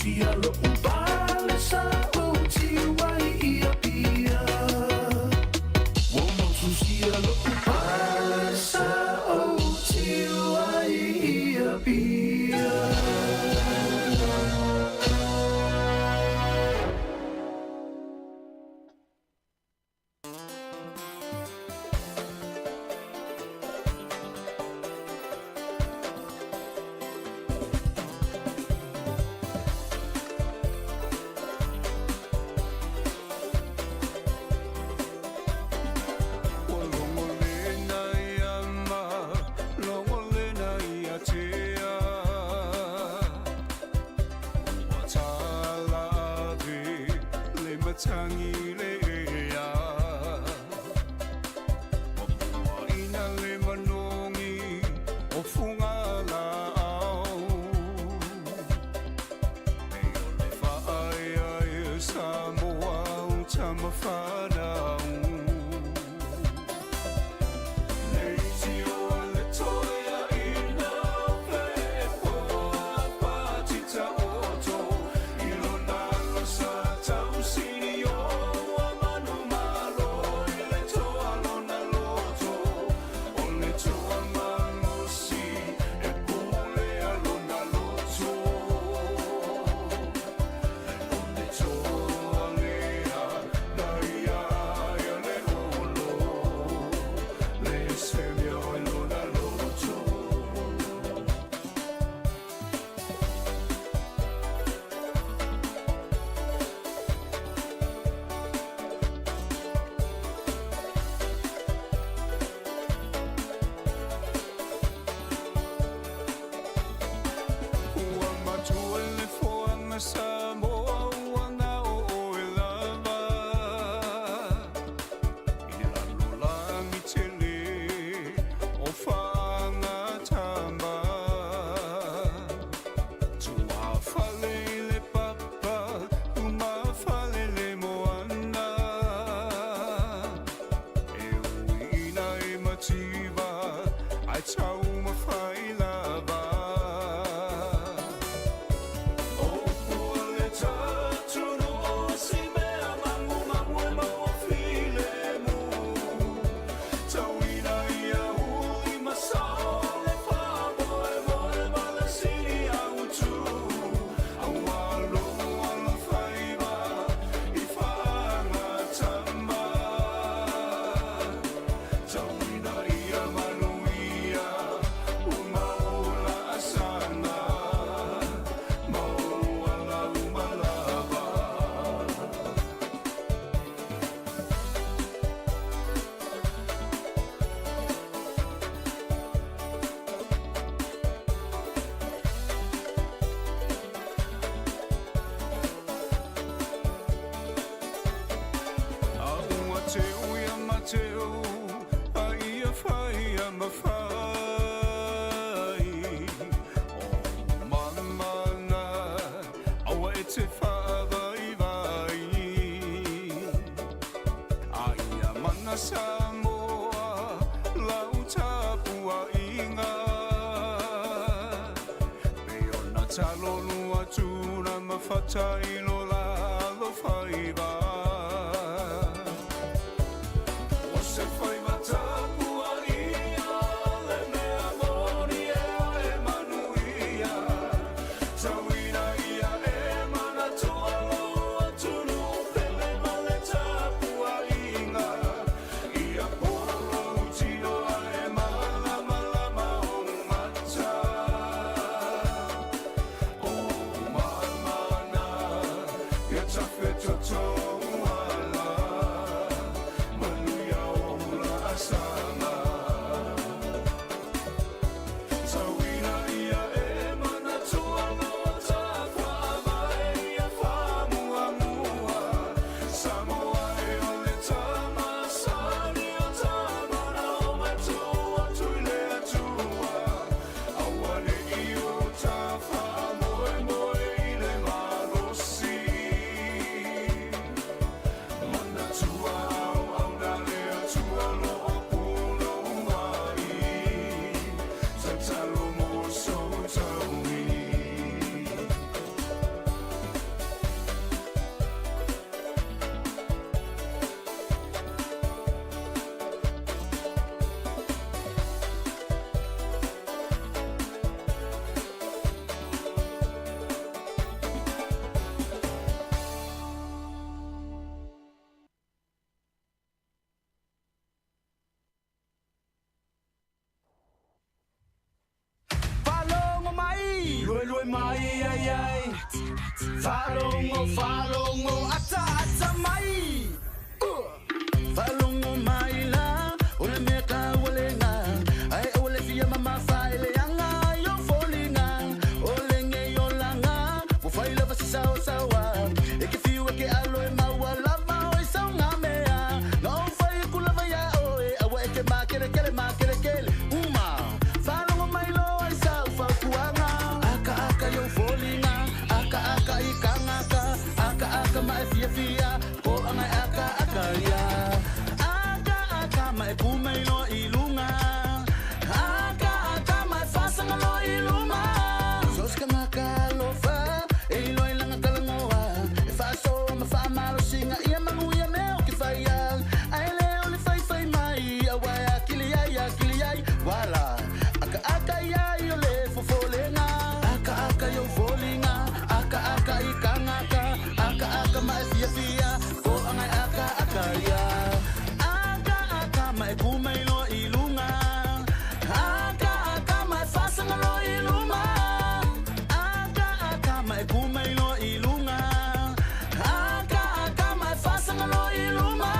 Motusia lo upale sa o tiwai ia pia. Ua motusia lo upale sa o tiwai ia pia. Ua logolena ia ma logolena ia tea. Ua talave le matagi le ea. Ua puaina le manogi o fuga laau. E o le faaeaea Samoa o tamafanau. Ua matua le foaga Samoa ua gao e lava. I le lalolagi tele o faagatama. Tuafale i le papa, umafale le moana. E uiina e mativa, ae taumafai lava. O pua le tatunu o si mea magumagu e maua filemu. Tauina ia uli masao le faamoemoe ma le sili autu. Aua logo alofaiva i faagatama. Tauina ia manuia uma ola asaga. Maua uma lava. A ua teu ia Mateo, a ia fai ia mafai. O mamana, aua e te faavaivai. A ia mana Samoa, lau tapuaiga. Pe ona talolu atu na mafata i lo la alofaiva. O se faiva tapuaia le mea moni ea e manuia. Tauina ia e manatua lo atunuu pele ma le tapuaiga. Ia polo tino ae malamalama o mata. O mamana, ia tafetoto. aloe mai ai ai. Faalogo faalogo ata ata mai. Faalogo mai la o le mea taualega ae o le fia mamafa i le aga i o foliga o lege olaga ua fai lava se saosaoa e ke fiu e ke alo e maua lava o i saugamea na ou fai aku lava iā oe aua e ke makelekele makelekele uma faalogo mai loa i sau fautuaga akaaka i ou foliga akaaka i kagaka akaaka ma e fiafia poaga e akaaka ia akaaka ma e kumailoa i luga akaaka ma e fasagaloa i luma so se kagaka alofa e iloa i laga talanoa e faasoa ma faamalosiga ia manuia mea o ke faia ae lē o le faifai mai auā e akili ai akili ai wala akaaka ia i o le fofolega akaaka i ou foliga akaaka i kagaka akaaka ma e fiafia poaga e akaaka ia akaaka ma e kumailoa i luga akaaka ma e fasagaloa i luma akaaka ma e kumailoa i luga akaaka ma e fasagaloa i luma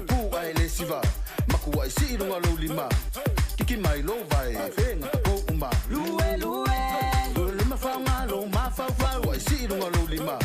Pu ai le siva makuai si lunga lo lima kiki mai lo vai fenga ko uma lue lue lo ma fa nga lo ma fa fa wai si lunga lo lima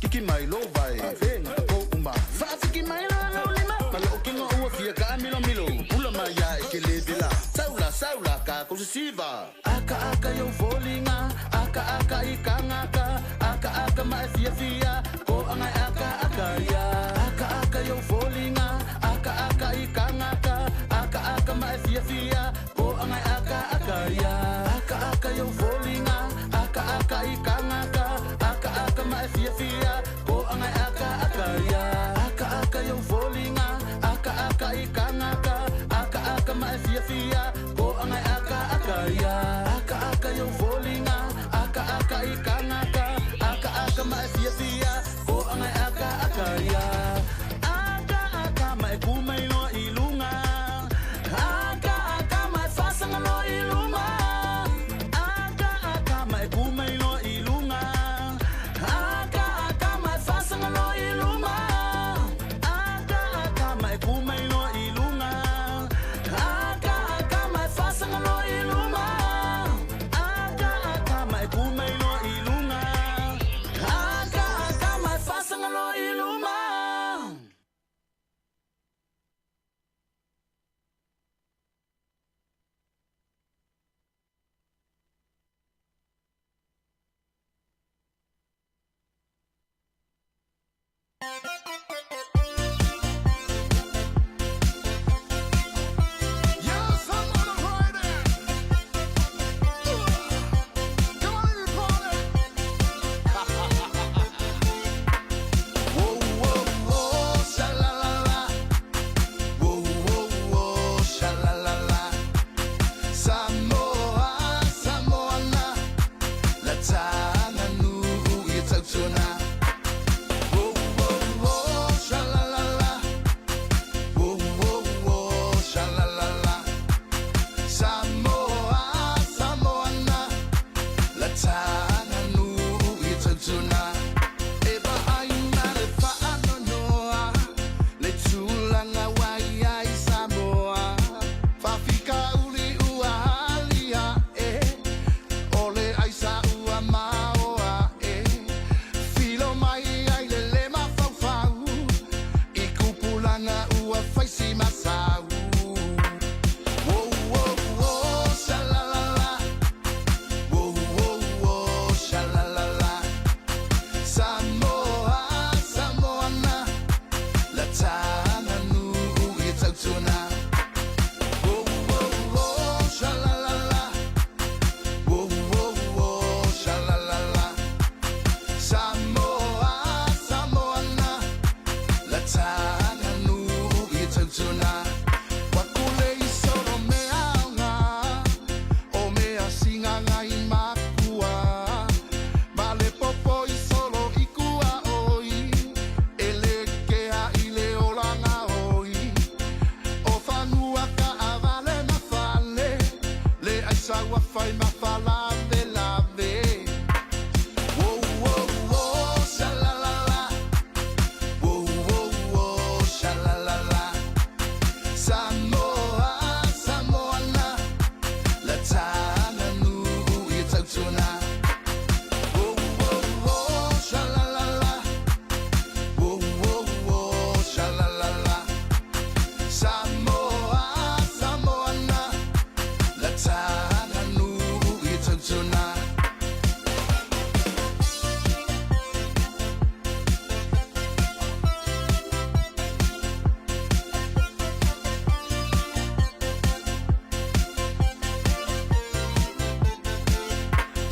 kiki mai lo vai fenga ko uma fa fiki mai lo lo lima ma lo kinga ua fia ka milo milo pula mai ya e ke le vela saula saula ka ko siva aka aka yo folinga aka aka i kangaka aka aka ma e fia fia ko anga aka aka ya aka aka yo folinga aka aka i kangaka aka aka ma e fia fia ko anga aka aka ya aka aka yo folinga aka aka i kangaka aka aka ma e fia fia ko anga aka aka ya aka aka yo folinga aka aka i kangaka aka aka ma e fia fia ko anga aka aka ya aka aka yo folinga aka aka i kangaka aka aka ma e fia fia ko anga aka aka ya aka aka ma e kumailoa i luga aka aka ma e fasagaloa i luma aka aka ma e kumailoa i luga aka aka ma e fasagaloa i luma aka aka ma e kumailoa i luga aka aka ma e fasagaloa i luma aka aka ma e kumailoa i luga aka aka ma e fasagaloa i luma. Yes, I'm on a rider. Come on, you party. Whoa, whoa, whoa, sha la la la. Whoa, whoa, whoa, sha la la la. Samoa, Samoana, la tanga nu i tautuna. Whoa, whoa, ua fai ma faalavelave. Uou, uou, uou, xalalala. Uou, uou, uou, xalalala. Samoa, Samoana, la tānganuu i tautuna. Uou, uou, uou, xalalala. Uou, uou, uou, xalalala. Samoa, Samoana, la tānganuu i tautuna.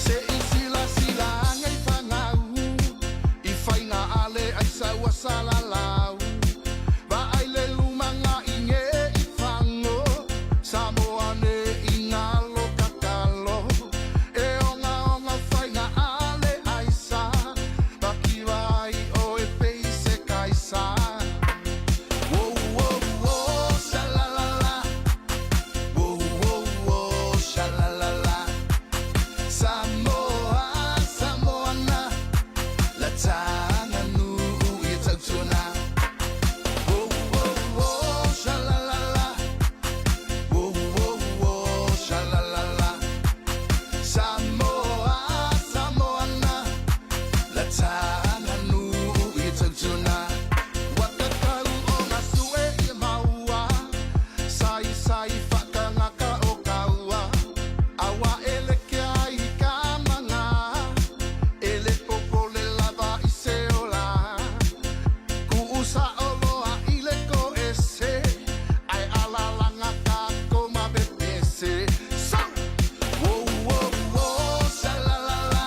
Se i sila sila anga i whangau, i whainga ale ai saua salalau. Va ai le lumanga i nge i whango, Samoa ne i ngalo kakalo. E onga onga whainga ale ai sa, Makiwa ai o e peise kaisa. Uou, uou, uou, xalalala. Uou, uou, uou, xalalala. Samoa, Samoana, la tānganuu i tautuna. Uou, uou, uou, xalalala. Uou, uou, uou, xalalala. Samoa, Samoana, la tānganuu i tautuna. Wakakau o ngā sue i maua, sai sai whakangaka o kaua. Awa ele ke ai ka manga, ele popo le lava i se ola. Ku'u sa oloa i le ko ese, ai alalanga ka ko ma pepese. So! Uou, uou, uou, xalalala.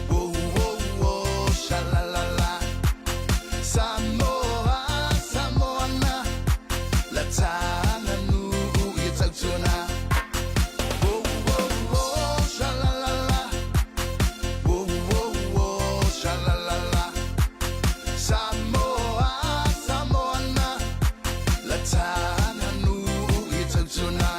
Uou, uou, uou, xalalala. Samoa, Samoana, la tānganuu i tautuna. Uou, uou, uou, xalalala. Uou, uou, uou, xalalala. Samoa, Samoana, la tānganuu i tautuna.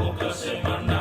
O ka se mana.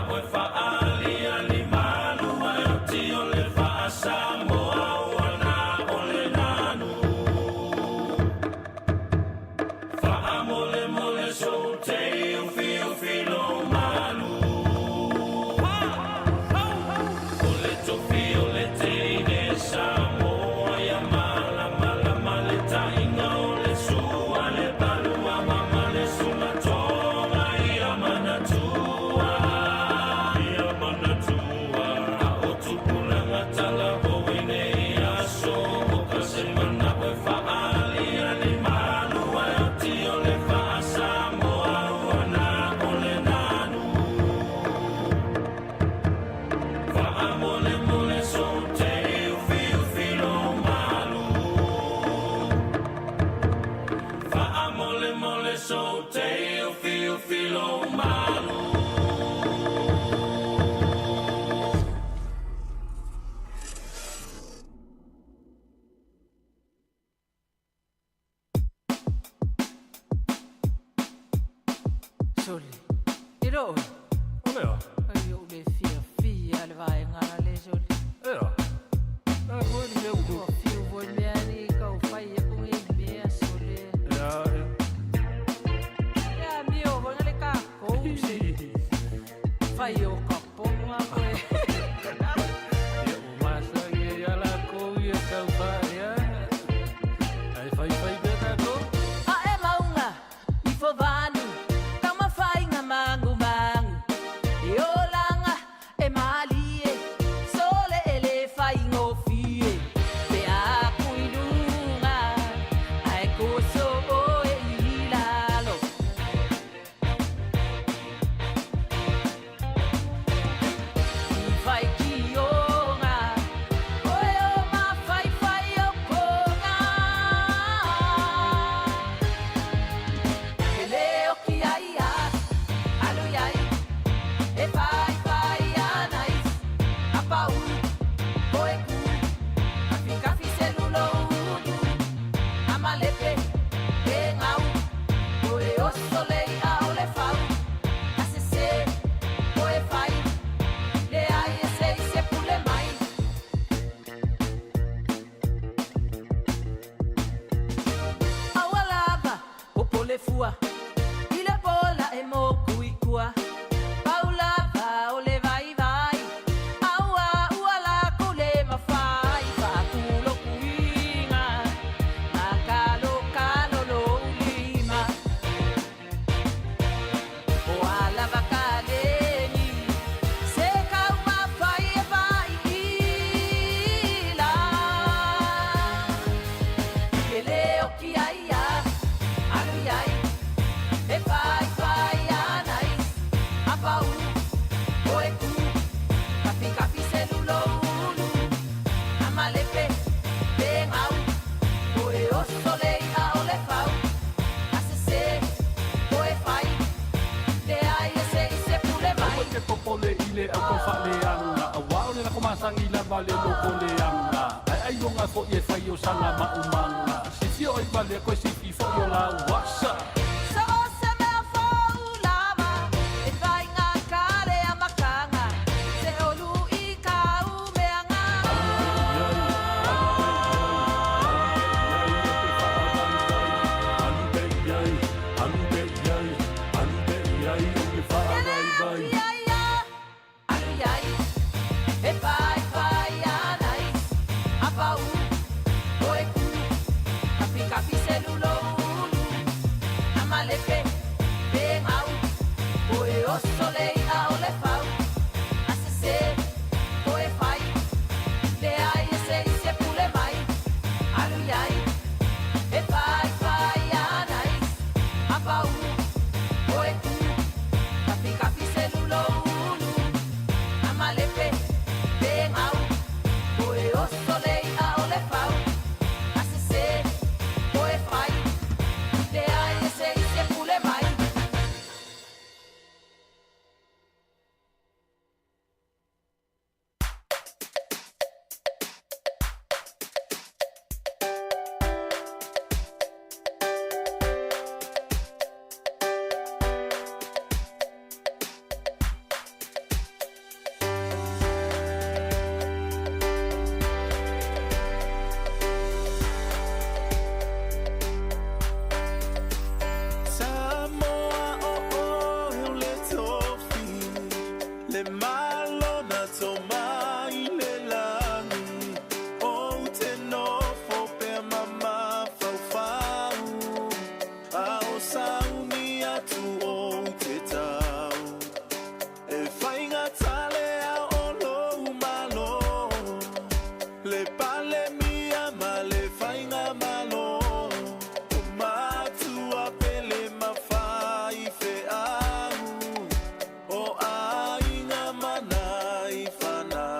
Sole. E lo oe. O lea. Ai ou le fiafia le vaega la le sole. Ea. A koe ni mea ua. Ua fiu foi mea ni kau fai aku ngi mea sole. Ea, ea. Ea mio foi le ka kou se. Fai o ka ponga koe. Ia o masangi ia la kou ia kau whaea. Ai fai fai pea tātou. A e maunga, i fo vanu, taumafaiga magumagu. E olaga e malie, sole e lē faigofie. Pe aku i luga, ae koso oe i lalo. I faitioga, oe o mafaifai o koga. E lē oki ai a, alu iai, e faifai ana isi, apaulu, oe ku, kafikafi selulo ulu, amalepe, e gau, oe oso le i'a o le fau, asese, oe fai, leai e se i se pule mai. Aua lava o polefua i le pola e moku i kua. Pau lava o le vaivai, aua ua lakou le mafai. Faakulokuiga, makalokalo lou lima. O alava kaleni, se kaumafai e faaila. E lē oki ai ia, alu iai, e faifai ana isi, apaulu, oe ku, kafikafi seluloulu, amalepe, pe gau, oe oso le i'a o le fau, asese, oe fai, leai e se i se pule mai. Aua te popole i le au tau faaleaga, auā o le lako masangi lava le loko leaga. Ai ai loga fo'i e fai o sana maumaga. Sifia oi ma lea koe sifi fo'i o lau asa. So o se mea fou lava, e faiga kale a makanga, se olu i kau meanga. Alu pe iai, alu pe iai, alu pe iai, o le whaavaivai. Ia ia, alu iai, e faifai ana isi, apaulu, oe ku, kafikafi seluloulu, amalepe, pe gau, oe oso le i'a o le fau, asese, oe fai, leai e se i se pule mai. Alu iai, e faifai ana isi, apaulu, oe ku, kafikafi seluloulu, amalepe, pe gau, oe oso le i'a o le fau, asese, oe fai, leai e se i se pule mai. Samoa o oe o le tofi, le malo na tomai le lagi. O te nofo pea mamafaufau, a o sauni atu o te tau. E faigatale a o lou malo, le pale mia ma le faigamalo. O matua pele mawhai wheau, o aiga mana i whanau.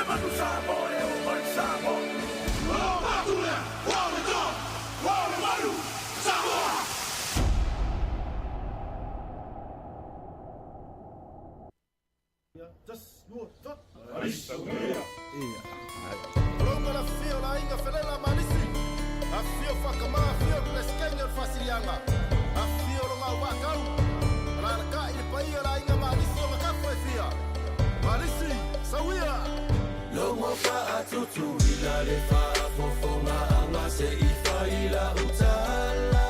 manu Samoa e o mai Samoa. O patu lea, o le to, o le manu, Samoa! Tulou la afifio o le aiga Felela ma Alisi, afifio Faakama, afio le Peresetene o le Faasiliaga, afifio Logauvaatau, alaalatai le paia o le aiga Maalisi o Gakafa e fia. Maalisi, sauia! Logo faatutuila le faafofogaaga se i fai lau tala.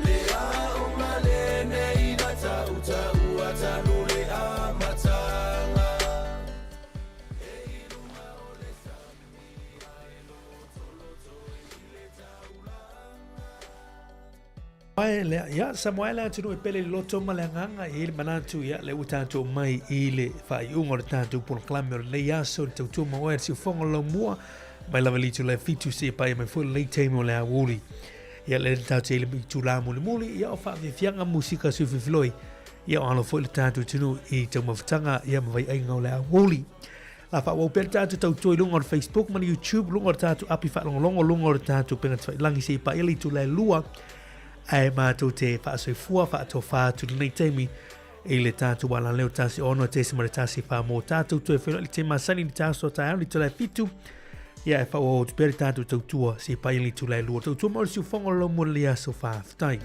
Le aoga lenei na tautaua talu le amataga. Mai le, ia, Samoa e le atunuu e pele i le loto ma le agaga, e i ai le manatu, ia, lea ua tatou mai i le faaiuga o le tatou polokalame o lenei aso, le tautua ma oe, le siufofoga o le laumua, mai lava i le itula e 7 seia paia mai foi lenei taimi o le aoauli. Ia, lea na tatou i ai le itula mulimuli, ia, o faafiafiaga musika suifilifiloi, ia, o alo foi le tatou atunuu i taumafataga, ia, ma vaiaiga o le aoauli. La faaauau pea le tatou tautua i luga o le Facebook ma le YouTube, luga o le tatou api faalogologo, luga o le tatou upega tafailagi seia paia le itula e 2, ae matou te faasoifua faatofa atu i lenei taimi i le tatou alaleo 106.14 mō tātou toe whenua i le te masani i le tāsoa taeao i le itula e 7. Ia e faaauau atu pea le tatou tautua seia paia le itula e 2. Tautua ma o le siufofoga o le laumua lenei aso faafetai.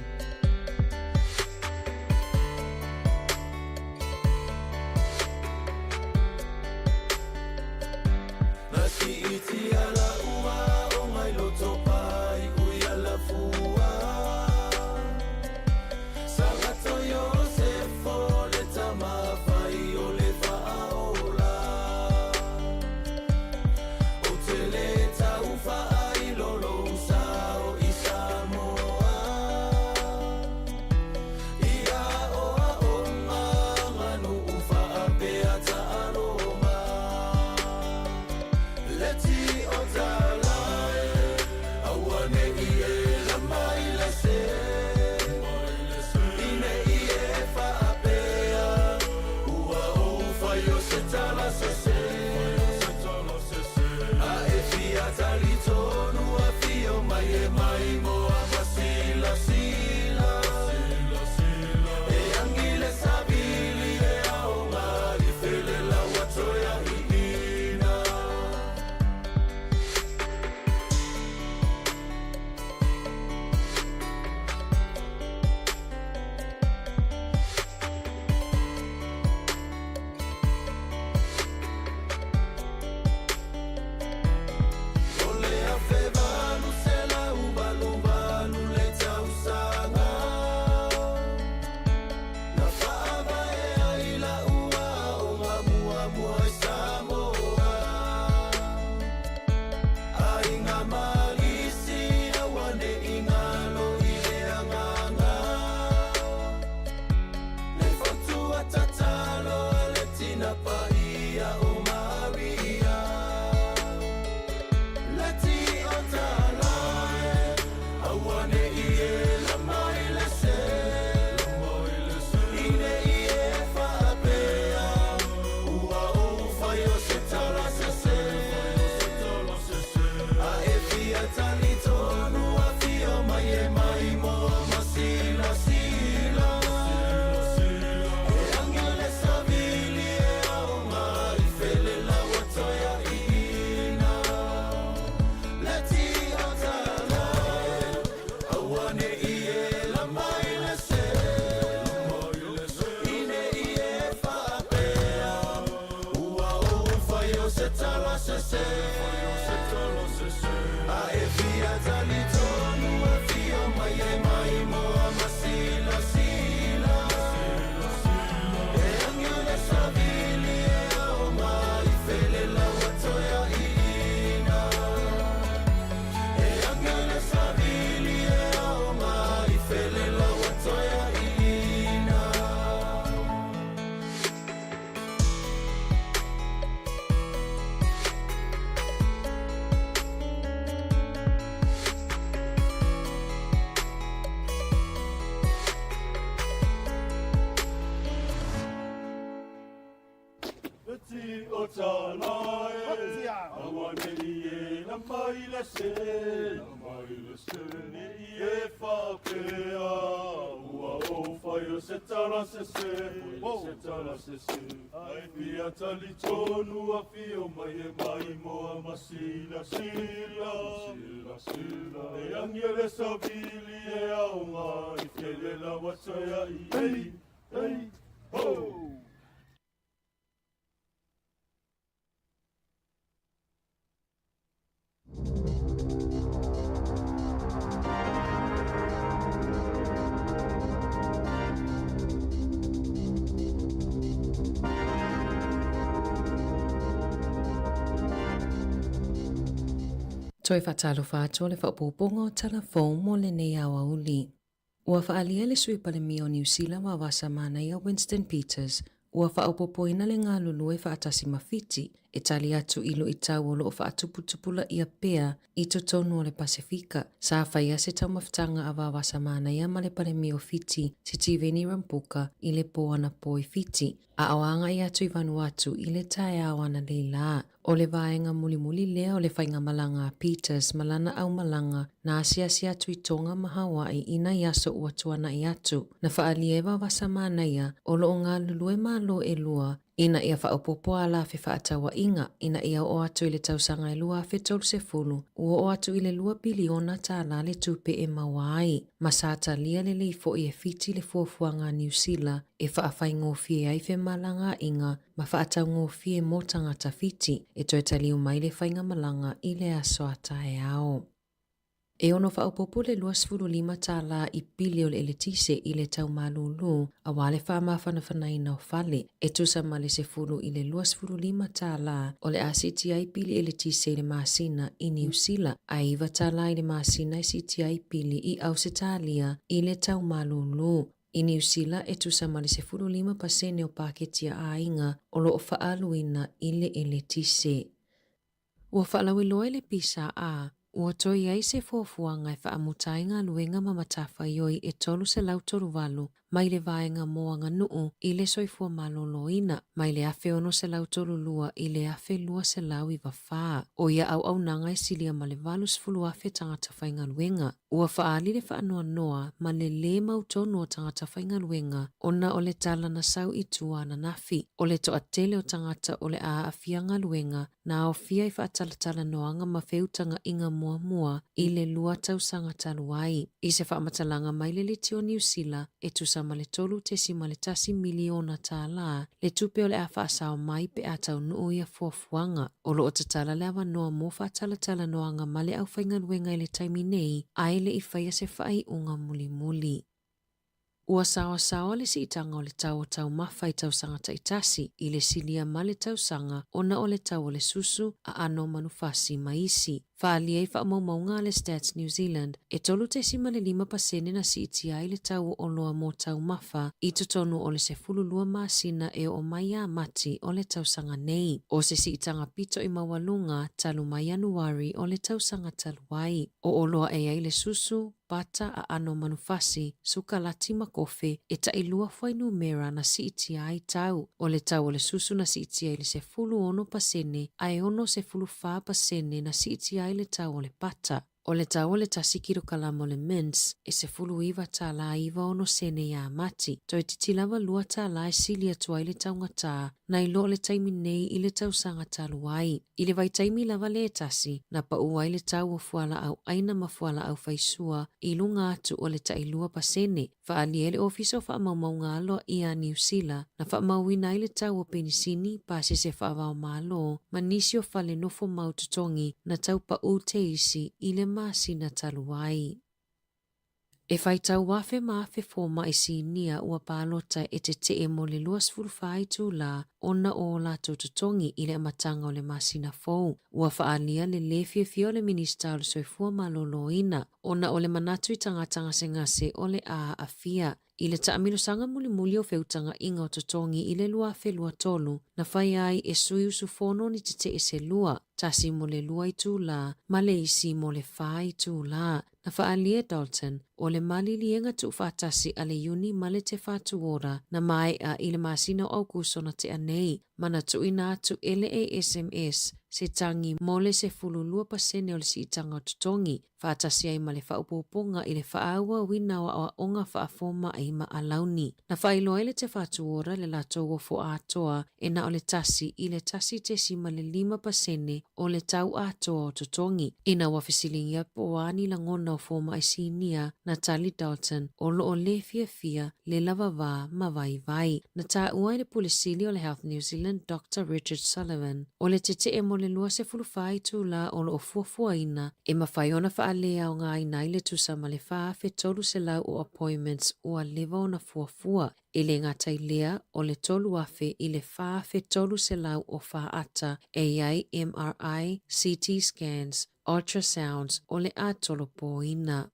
E ti o tala e, aua ne i e na mai le se, na mai le se, ne i e whapea, ua o whai o se tala se se, se tala se se, ai pia tali tonu a fio mai e mai moa masila sila, sila sila, e angi savili e aonga, i fele la wataya i ei, ei, ho! Toe faatalofa atu o le faaopoopoga o Tala Fou mo lenei aoauli. Ua faaalia le Sui Palemia o Niu Sila Wawasa Manaia Winston Peters ua faaopoopoina le galulue faatasi ma Fiti e tali atu i luitau o loo faatuputupulaia pea i totonu o le Pasefika. Sa faia se taumafataga a Wawasa Manaia ma le Palemia o Fiti Sitiveni Rambuka i le pō anapo i Fiti, a o agai atu i Vanuatu i le taeao analeila. O le vaega mulimuli lea o le faigamalaga a Peters ma lana aumalaga na asiasi atu i Tonga ma Hawaii i nai aso ua tuanai atu. Na faaalia e Wawasa Manaia o loo galulue malo e lua ina ia faaopoopo ala fefaatauaiga ina ia oo atu i le tausaga e 2030 ua oo atu i le 2 piliona tālā le tupe e maua ai. Ma sa talia lelei foi e Fiti le fuafuaga a Niu Sila e faafaigofie ai femalagaaiga ma faataugofie mo tagata Fiti e toe taliu mai le faigamalaga i le aso a taeao. E ono faaopoopo le 25 tālā i pili o le eletise i le tau malūlū auā le faamafanafanaina o fale e tusa ma le 10 i le 25 tālā o le a siitia ai pili eletise i le masina i Niu Sila ae 9 tālā i le masina e siitia ai pili i Ausetalia i le tau malūlū. I Niu Sila e tusa ma le 15% o paketi a aiga o loo faaaluina i le eletise. Ua faalauiloa e le PSA ua toe i ai se fuafuaga e faamuta ai galuega ma matafaioi e 338 mai le vaega mo aganuu i le soifua malōlōina mai le 1632 i le 1294. O ia auaunaga e silia ma le 80,000 tagata faigaluega. Ua faaali le faanoanoa ma le lē mautonu o tagata faigaluega ona o le tala na sau i tua ananafi. O le toatele o tagata o le a aafia galuega na aofia i faatalatalanoaga ma feutagaiga muamua i le lua tausaga talu ai. I se faamatalaga mai le Leitio Niu Sila e tusa ma le 3.1 miliona tālā le tupe o le a faasao mai pe a taunuu ia fuafuaga. O loo tatala le avanoa mo faatalatalanoaga ma le aufaigaluega i le taimi nei ae le i faia se faaiuga mulimuli. Ua saoasaoa le siitaga o le tau o taumafa i tausaga taitasi i le silia ma le tausaga ona o le tau o le susu, aano o manufasi ma isi. Faaalia i faamaumauga a le Stats New Zealand, e 3.5% na siitia ai le tau o oloa mo taumafa i totonu o le 12 masina e oo mai ia Mati o le tausaga nei. O se siitaga pito i maualuga talu mai Ianuari o le tausaga talu ai. O oloa e ai le susu, pata, aano o manufasi, sukalati ma kofe, e tailua fuainumera na siitia ai tau. O le tau o le susu na siitia i le 16% ae 64% na siitia ai le tau o le pata. O le tau o le 1 kilokalama o le mince e 19 tālā 96 sene ia Mati, toeitiiti lava 2 tālā e sili atu ai le taugatā nai lo le taimi nei i le tausaga talu ai. I le vaitaimi lava le tasi, na paʻu ai le tau o fualaau ʻaina ma fualaau faisua i luga atu o le 2%. Faaalia e le Ofisa o Faamaumauga Aloaia a Niu Sila na faamauina ai le tau o penisini, pasese faava-o-Malo ma nisi o fale nofo mau totogi na tau paʻu teisi i le masina talu ai. E faitau afe ma afe fomai sinia ua palota e tetee mo le 24 itulā ona o o latou totogi i le amataga o le masina fou. Ua faaalia le lē fiafia o le Minisita o le Soifua Malōlōina ona o le manatu i tagata gasegase o le a aafia i le taamilosaga mulimuli o feutagaiga o totogi i le 2023 na faia ai e sui usufono ni tetee se lua. tasi mo le lua itulā ma le isi mo le whā itulā. Na faaalia e Dalton, o le maliliega tuufaatasi a le Iuni ma le Te Whatu Ora na mae'a i le masina o Aukuso na tea nei, ma na tuuina atu e le ASMS se tagi mo le 12% o le siitaga o totogi, faatasi ai ma le faaopoopoga i le faaauauina o aoaoga faafoma'i ma alauni. Na faailoa ai le Te Whatu Ora le latou ofo atoa e na o le 1 i le 1.5% o le tau atoa o totogi. Ina ua fesiligia po o a ni lagona o fomai sinia na tali Dalton o lo o lē fiafia le lava vā ma vaivai. Na taua e le Pule Sili o le Health New Zealand Doctor Richard Sullivan o le tete'e mo le 24 itulā o lo o fuafuaina e mafai ona faaleaogaina ai le tusa ma le 4,300 o appointments ua leva ona fuafua. E le gata i lea, o le 3,000 i le 4,300 o faata e i ai MRI, CT scans, ultrasounds o le a tolopoina.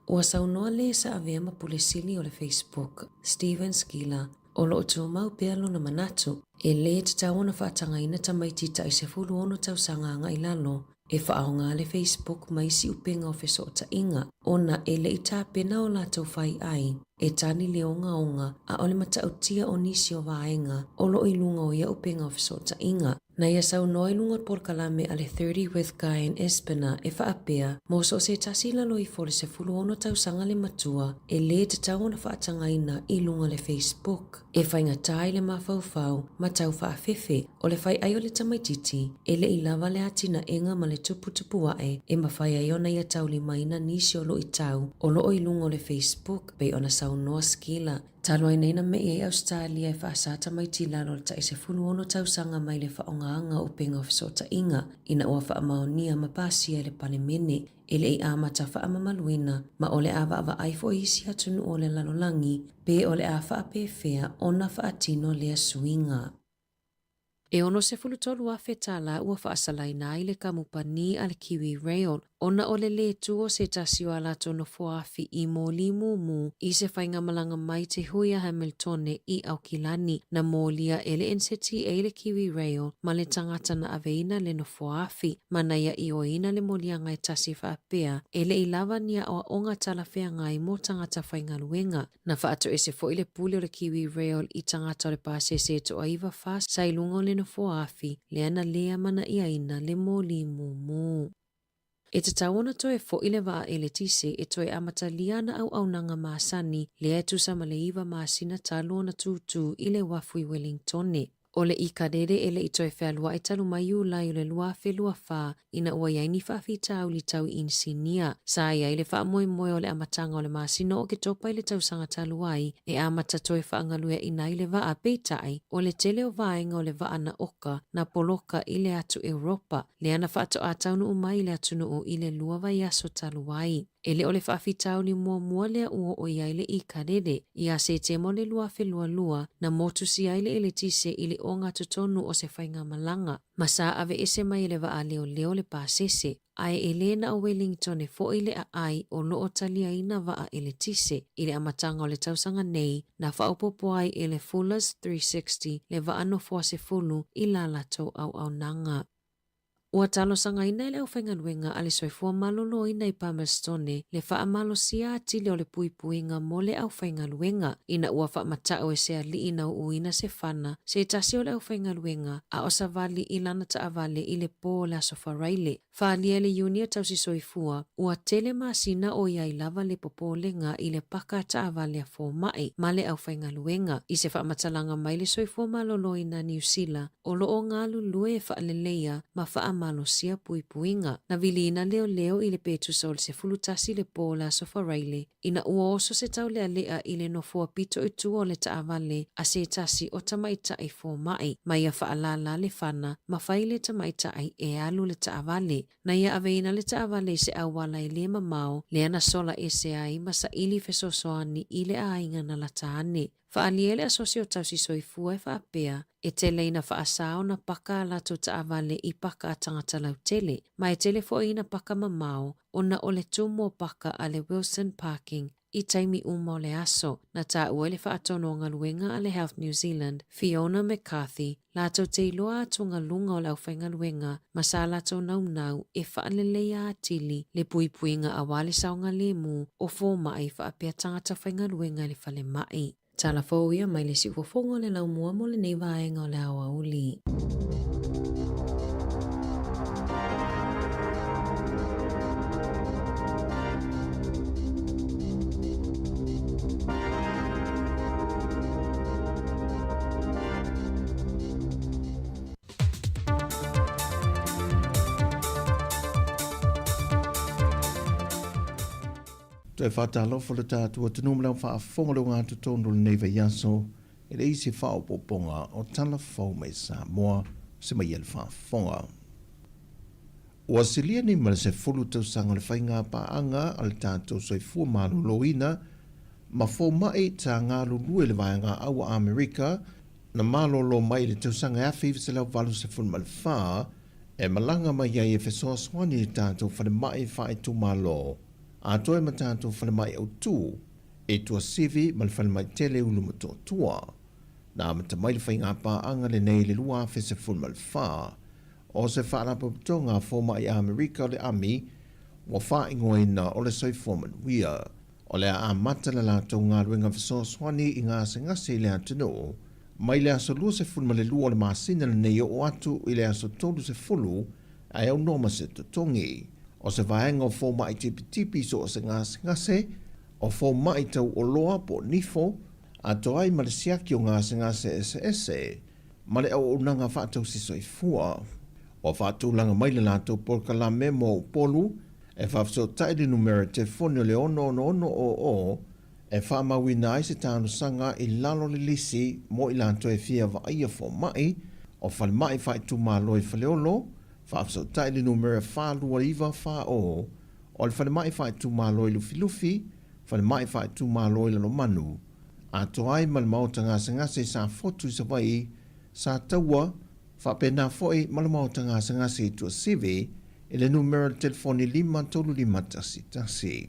Ua saunoa le sa avea ma Pule Sili o le Facebook, Stephen Skila, o lo o tumau pea lona manatu, e lē tatau ona faatagaina tamaiti tai 16 tausaga agai lalo e faaaoga le Facebook ma isi upega o fesootaiga, ona e le i tapena o latou fai ai e tali le ogaoga a o le matautia o nisi o vaega o lo o i luga o ia upega o fesootaiga. Na ia saunoa i luga o le polokalame a le 30 with Guy and Espiner e faapea, mo so o se tasi i lalo ifo o le 16 tausaga le matua, e lē tatau ona faatagaina i luga o le Facebook. E faigata ai le mafaufau ma tau faafefe o le fai ai o le tamaitiiti, e le i lava le atinaega ma le tuputupu ae e mafai ai ona ia taulimaina nisi o luitau o lo o i luga o le Facebook, pei ona saunoa Skila. Talu ai nei na me'i ai Ausetalia e faasā tamaiti i lalo o le tai 16 tausaga mai le faaaogaga o upega o fesootaiga ina ua faamaonia ma pasia e le Palemene e le i amata faamamaluina ma o le a vaavaai foi isi atunuu o le lalolagi pe o le a faapefea ona faatino lea suiga. E $63,000 tālā ua faasalaina ai le kamupani a le Kiwi Rail ona o le lē tū o se tasi o a latou nofoaafi i mōlī mūmū i se faigamalaga mai te hui a Hamiltone i Aukilani. Na mōlia e le NZTA le Kiwi Rail ma le tagata na aveina le nofoaafi ma na ia ioeina le moliaga e tasi faapea e le i lava ni aoaoga talafeagai mo tagata faigaluega. Na faatoese foi le pule o le Kiwi Rail i tagata o le pasese e toaiva fa sa i luga o le nofoa afi lea na lē amanaiaina le moli mūmū. E tatau ona toe foʻi le vaa eletise e toe amatalia ana auaunaga masani lea e tusa ma le iva masina talu ona tūtū i le uafu i Wellingtone. O le ikalele e le i toe fealuaʻi talu mai Iulai o le 2024 ina ua i ai ni faafitauli tau i inisinia. Sa i ai le faamoemoe o le amataga o le masina o Oketopa i le tausaga talu ai e amata toe faagalueaʻina ai le vaa, peitai, o le tele o vaega o le vaa na oka, na poloka i le atu Europa, lea na faatoa taunuu mai i le atunuu i le lua vaiaso talu ai. E le o le faafitauli muamua lea ua oo i ai le ikalele. Iā Setema o le 2022, na motusia ai le eletise i le ogatotonu o se faigamalaga, ma sa aveese mai e le vaa leoleo le pasese, ae e lē na o Wellingtone foʻi le aai o lo o taliaina vaa eletise. I le amataga o le tausaga nei, na faaopoopo ai e le Fullers 360 le vaa nofoa sefulu i la latou auaunaga. Ua talosagaina e le aufaigaluega a le Soifua Maloloina i Palmerstone le faamalosia atili o le puipuiga mo le aufaigaluega ina ua faamata'u e se alii na uuina se fana se tasi o le aufaigaluega a o savali i lana taavale i le pō o le Aso Faraile. Faaalia e le Iuni a Tausi Soifua, ua tele masina o i ai lava le popolega i le paka taavale a fomai ma le aufaigaluega. I se faamatalaga mai le Soifua Maloloina Niu Sila, o lo o galulue e faaleleia ma faamalosia puipuiga. Na viliina leoleo i le petusa o le 11 le pō o le Aso Faraile ina ua oso se taulealea i le nofoa pito i tua o le taavale a se tasi o tamaitai fomai ma ia faalālā le fana ma fai le tamaitai e alu le taavale. Na ia aveina le taavale i se auala e lē mamao lea na sola ese ai ma saili fesoasoani i le aiga na lata ane. Faaalia e le Asosi o Tausi Soifua e faapea, e tele ina faasā ona paka a latou taavale i paka a tagata lautele, ma e tele foi ina paka mamao ona o le tumu o paka a le Wilson Parking. i taimi uma o le aso, na taua i le faatonu o galuega a le Health New Zealand, Fiona McCarthy, latou te iloa atugaluga o le aufaigaluega ma sa latou naunau e faaleleia atili le puipuiga aua le saogalemu o fomai faapea tagata faigaluega i le falemai. Tala fou ia mai le siufofoga o le laumua mo lenei vaega o le aoauli. Toe faatalofa lo tatou atunuu ma le faafofoga o le ogatotonu o lenei vaiaso e le isi faaopoopoga o tala fou mai Samoa se mai le faafofoga. Ua silia nei ma le 10 tausaga o le faiga paaga a le tatou soifua maloloina ma fomai sa galulue i le vaega au a Amerika na malolo mai i le tausaga e 1984 e malaga mai ai e fesoasoani i le tatou falemai faaitumalo atoa ma tatou falemai autū i Tuasivi ma le falemai tele i Ulumotootua. Na amata mai le faiga paaga lenei i le 2014 o se faalapotopotoga a fomai Amerika o le AMI ua faaigoaina o le Soifua Manuia. O le a amata le latou galuega fesoasoani i gasegase i le atunuu mai le aso 22 o le masina lenei oo atu i le aso 30 ae aunoa ma se totogi. O se vaega o fomai tipitipi i so o se gasegase, o fomai tauoloa po o nifo, atoa ai ma le siaki o gasegase eseese ma le auaunaga faatausi soifua. Ua faatulaga mai le latou polokalame mo Upolu e faafesootai le numera telefoni o le 66600 e faamauina ai se talosaga i lalo o le lisi mo i latou e fia vaaia fomai o falemai faaitumalo i Faleolo, faafesootai le numera 42940 o le falemai faaitumalo i Lufilufi, falemai faaitumalo i Lalomanu, atoa ai ma le maota gasegase i Safotu i Savaii, Sataua, faapena foi ma le maota gasegase i Tuasivi i le numera o le telefoni 53511.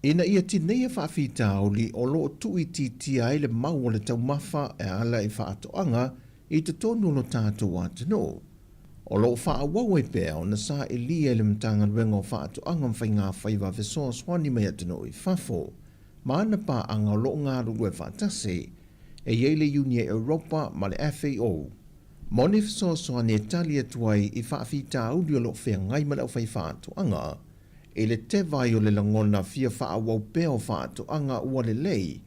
Ina ia tineia faafitauli o lo o tuuitiitia ai le mau o le taumafa e ala i faatoaga i totonu o lo tatou atunuu. O lo o faaauau ai pea ona sailia e le Matagaluega o Faatoaga ma Faigafaiva fesoasoani mai atunuu i fafo ma ana paaga o lo o galulue faatasi e i ai le Iuni Europa ma le FAO. Mo ni fesoasoani e tali atu ai i faafitauli o lo o feagai ma le aufaifaatoaga i le teva ai o le lagona fia faaauau pea o faatoaga ua lelei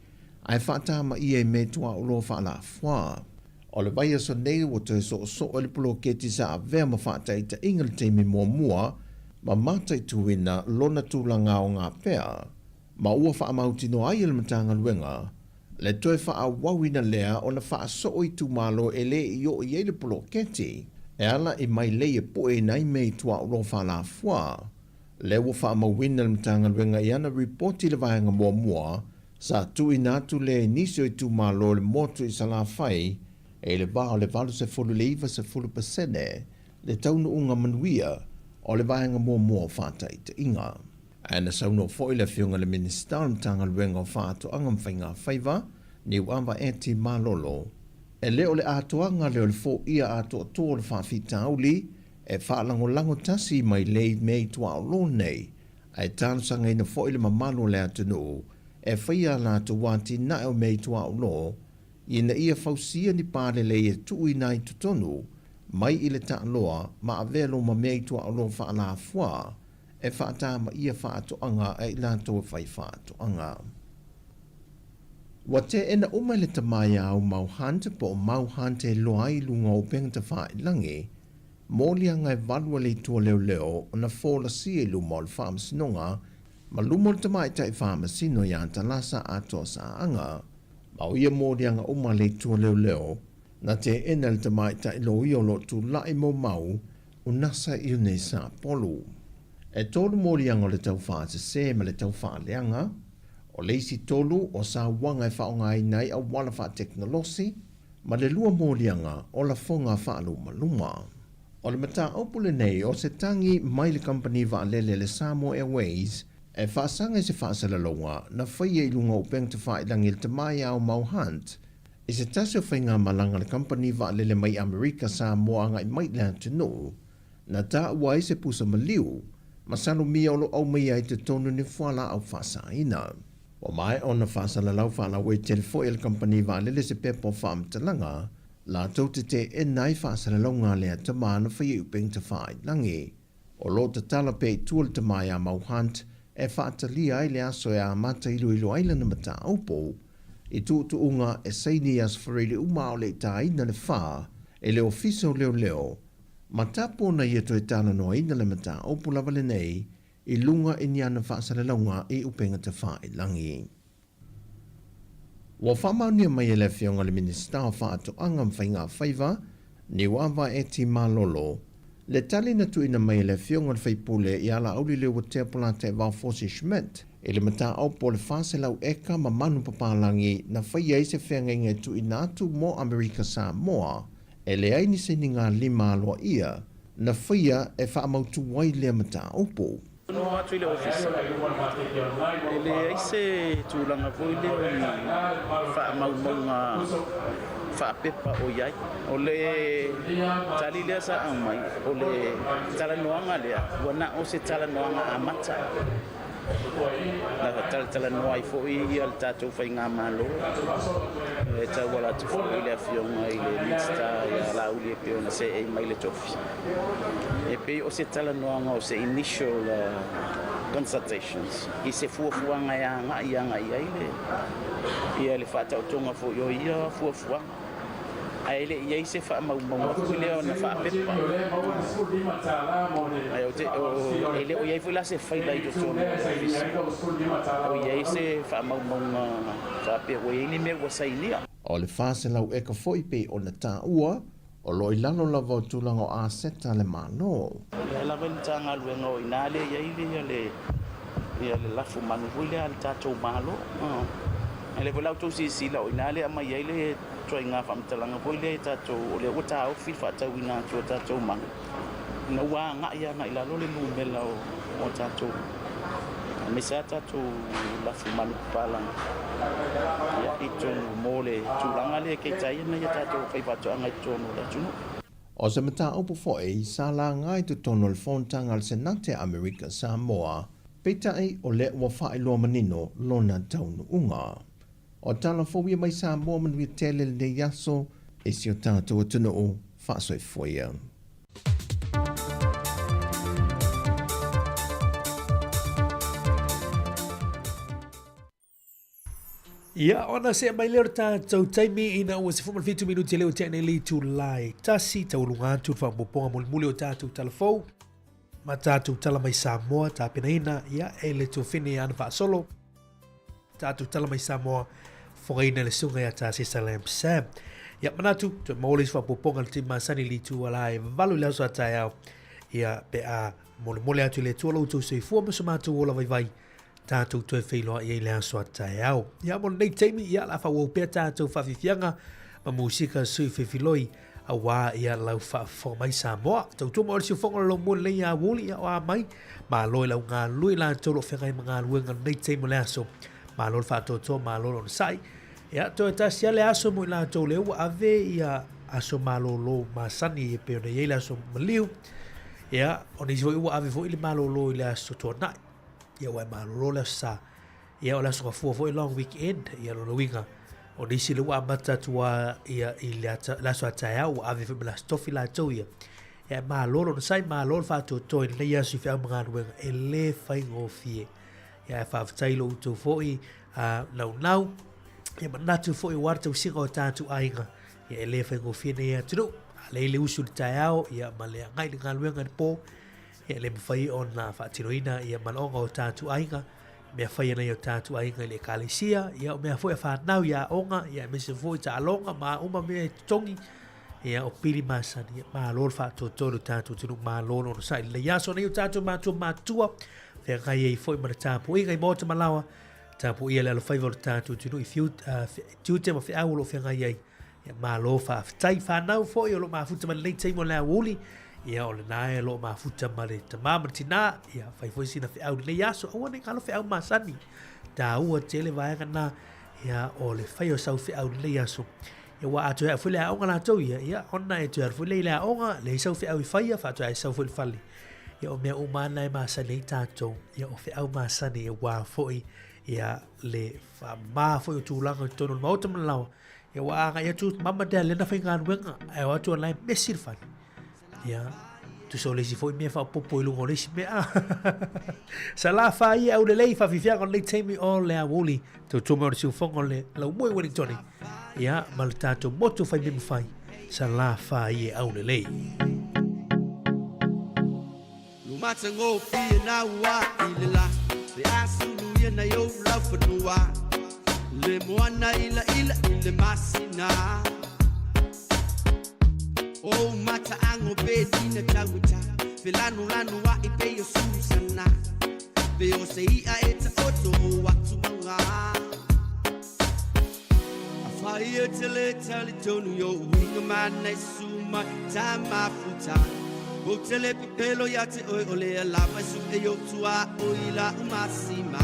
ae faatamaia i metuaoloa faalafuā. O le vaiaso nei ua toe soosoo i le poloketi sa avea ma faataitaiga le taimi muamua ma mataituina lona tulaga aoga pea ma ua faamautinoa ai e le Matagaluega le toe faaauauina lea ona faasoo itumalo e le i oo i ai le poloketi e ala i mailei e pueina ai mea i tuaoloa faalafuā. Lea ua faamauina le Matagaluega i ana ripoti i le vaega muamua sa tuuina atu lea i nisi o itumalo o le motu i Salafai e i le va o le 80 i le 90% le taunuuga manuia o le vaega muamua o faataitaiga. Ae na saunoa foi le Afioga i le Minisita o le Matagaluega o Faatoaga ma Faigafaiva, Niuava Eti Malolo, e le o le atoaga lea o le foia atoatoa o le faafitauli e faalagolago tasi mai lei mea i tuaolo nei, ae talosagaina foi le mamalu o le atunuu e faia a latou atinae o mea i tuaolo ina ia fausia ni pā lelei e tuuina ai totonu mai i le taaloa ma avea loma mea i tuaolo faalafuā e faatamaia faatoaga a i latou e fai faatoaga. Ua teena uma e le tama iā au mau Hunt po o mau Hunt e loa ai i luga o upega tafailangi, moliaga e valu a le itu leoleo ona folasia i luma o le faamasinoga ma luma o le tamaitai faamasino iā Talasa Atoa Saaga. Ma o ia moliaga uma a le itu leoleo na teena e le tamaitai loia o lo o tula'i mo mau o Nasa Iune Sapolu. E tolu moliaga o le tau faasese ma le tau faaleaga, o le isi tolu o sauaga e faaaogaina ai auala faatekonolosi, ma le lua moliaga o lafoga faalumaluma. O le mataupu lenei o se tagi mai le kamupani vaalele le Samoa Airways E faasaga i se faasalalauga na faia i luga o upega tafailagi a le tama ia Aumau Hunt i se tasi o faigamalaga a le kamupani vaalele mai Amerika Samoa agai mai i le atunuu, na taua ai se pusa maliu masalomia o lo o aumaia ai totonu ni fualaau faasaina. Ua maea ona faasalalau faalauaitele foi e le kamupani vaalele se pepa o faamatalaga latou te teena ai faasalalauga a lea tama na faia i upega tafailagi. O lo o tatala pea i tua le tama ia Mau Hunt e faatalia ai le aso e amata iloilo ai lana mataupu i tuutuuga e saini i aso Faraile uma a o le i tāina le fā e le Ofisa o Leoleo ma tapu ona ia toe talanoaina le mataupu lava lenei i luga i ni ana faasalalauga i upega tafailagi. Ua faamaonia mai e le Afioga i le Minisita o Faatoaga ma Faigafaiva, Niuava Eti Malolo, le tali na tuuina mai e le Afioga i le Sui Usufono ia Laauli Leuatea Polataivao Fosi Schmidt i le mataupu o le 400 eka ma manu papalagi na faia ai se feagaiga e tuuina atu mo Amerika Samoa e leai ni sainigalima aloaia na faia e faamautu ai lea mataupu. Noho atu i le ofisa, e leai se tulaga foi lea o ni faamaumauga faapepa o i ai. O le tali lea sa aumai, o le talanoaga lea, ua na o se talanoaga amata. Na talatalanoa ai foi le tatou faigamalo e tauala atu foi i le Afioga i le Minisita ia Laauli e pei ona seei mai le tofi. E pei o se talanoaga o se initial consultations i se fuafuaga e agai agai i ai le ia le faataotoga foi o ia fuafuaga. Ae le i i ai se faamaumauga foi lea ona faapepa. Ae ou te, e le o i ai foi la se faila i totonu o le ofisa o i ai se faamaumauga faapea ua i ai ni mea ua sainia. O le 400 eka foi pei ona taua, o lo o i lalo lava o tulaga o aseta a le Malo. O lea lava i le Matagaluega o i ina lea e i ai le, ia le lafu manu foi lea a le tatou Malo. A lea foi la outou silasila o i ina lea e aumai ai le ituaiga faamatalaga foi lea e tatou, o lea ua taofi le faatauina atu o tatou manu, ina ua agai agai i lalo le numera o tatou, aemaise lava tatou lafu manupapalagi i totonu mo le tulaga lea e keita ai nai a tatou faifaatoaga i totonu o le atunuu. O se mataupu foi sa laga i totonu o le Fonotaga a le Senate a Amerika Samoa, peitai o lea ua faailoa manino lona taunuuga. O tala fou ia mai Samoa manuia tele lenei aso i si o tatou atunuu faasoifua ia. Ia, ona see mai lea o le tatou taimi ina ua 17 minuti lea ua tea nei le itula e tasi, taualuga atu le faaopoopoga mulimuli o tatou tala fou ma tatou tala mai Samoa tapenaina ia e le tuafine ia Ana Faasolo. Tatou tala mai Samoa fogaina le susuga ia Tasesa Lamb Sam. Ia manatu, toe maua le isi faaopoopoga i le taimi masani i le itu ala e 8 i le aso a taeao. Ia pe a molemole atu i le Atua lo outou soifua ma so matou ola vaivai tatou toe feiloai ai i le aso a taeao. Ia mo lenei taimi, ia la faaauau pea tatou faafiafiaga ma musika sui fefiloi auā ia lau faafofoga mai Samoa. Tautua mai o le siufofoga o le lomua lenei ia auli, ia o a mai, malo i lau galulue i latou o lo o feagai ma galuega lenei taimi o le aso. Malo le faatoatoa, malo le onosai. Ia, toe tasi lava le aso mo i latou lea ua ave ia aso malolo masani e pei ona i ai le aso maliu. Ia, o nisi foi ua ave foi le malolo i le aso tuanai. Ia, ua e malolo le aso Sa. Ia, o le aso Gafua foi long weekend. Ia, lona uiga, o nisi lea ua amata atu lava ia i le aso a taeao, ua ave foi ma le aso tofi latou ia. Ia, e malo le onosai, malo le faatoatoa i lenei aso i feau ma galuega, e le faigofie. Ia, ae faafetai i lo outou foi naunau, ia manatu foi aua le tausiga o tatou aiga, ia e le faigofie nei atunuu. A leai le usu i le taeao, ia ma le agai i le galuega i le po, ia e le mafai ona faatinoina ia manaoga o tatou aiga, mea fai a nai o tatou aiga i le ekalesia, ia o mea foi a fanau i aoga, ia aemaise foi taaloga ma a uma mea e totogi, ia o pili masani, ia malo le faatoatoa i lo tatou atunuu, malo le onosai i lenei aso, nai o tatou matua matutua, feagai ai foi ma le tapuaiga i maota ma laoa, tapuaia le alofaiva o le tatou atunuu i tiute ma feau o lo o feagai ai. Ia malo faafetai. Fanau foi o lo o mafuta mai lenei taimi o le aoauli. Ia, o lena e o lo o mafuta ma le tamā ma le tinā, ia, fai foi sina feau i lenei aso, aua ne i galo feau masani. Taua tele vaega na, ia, o le fai o sau feau i lenei aso. Ia, ua a toe ae foi le aoga latou ia, ia, ona e toe alu foi lea i le aoga, leai sau feau i faia, faatoa e sau foi i le fale. Ia, o mea uma lava na e masani ai tatou, ia, o feau masani aua foi, ia, le faamama foi o tulaga i totonu o le maota ma le laoa. Ia, ua agai atu mama dad lena faigaluega, ae o atu o la e mesi le fale. Ia, tusa o le isi foi mea faaopoopo i luga o le isi mea. Sala whai e aulelei whawhiwhianga o lenei taimi o le aoauli. Tautua mai o le siufoga o le laumoe Wellingtone. Ia, ma le tātou motu whai mea mawhai. Sala whai e aulelei. Lumatagofie na ua i le la Pe a sulu ia nai ou laufanua Le moana ilaila i le masina O mataago pe tina tauata Pe lanulanu a'i pei o Susana Pe o se i'a e taoto o atumauga Afai e te le talitonu i o'u uiga mana e susu mai ta mafuta Ou te le pepelo ia te oe o lea lava e su'e i ou tuaoi la'u masima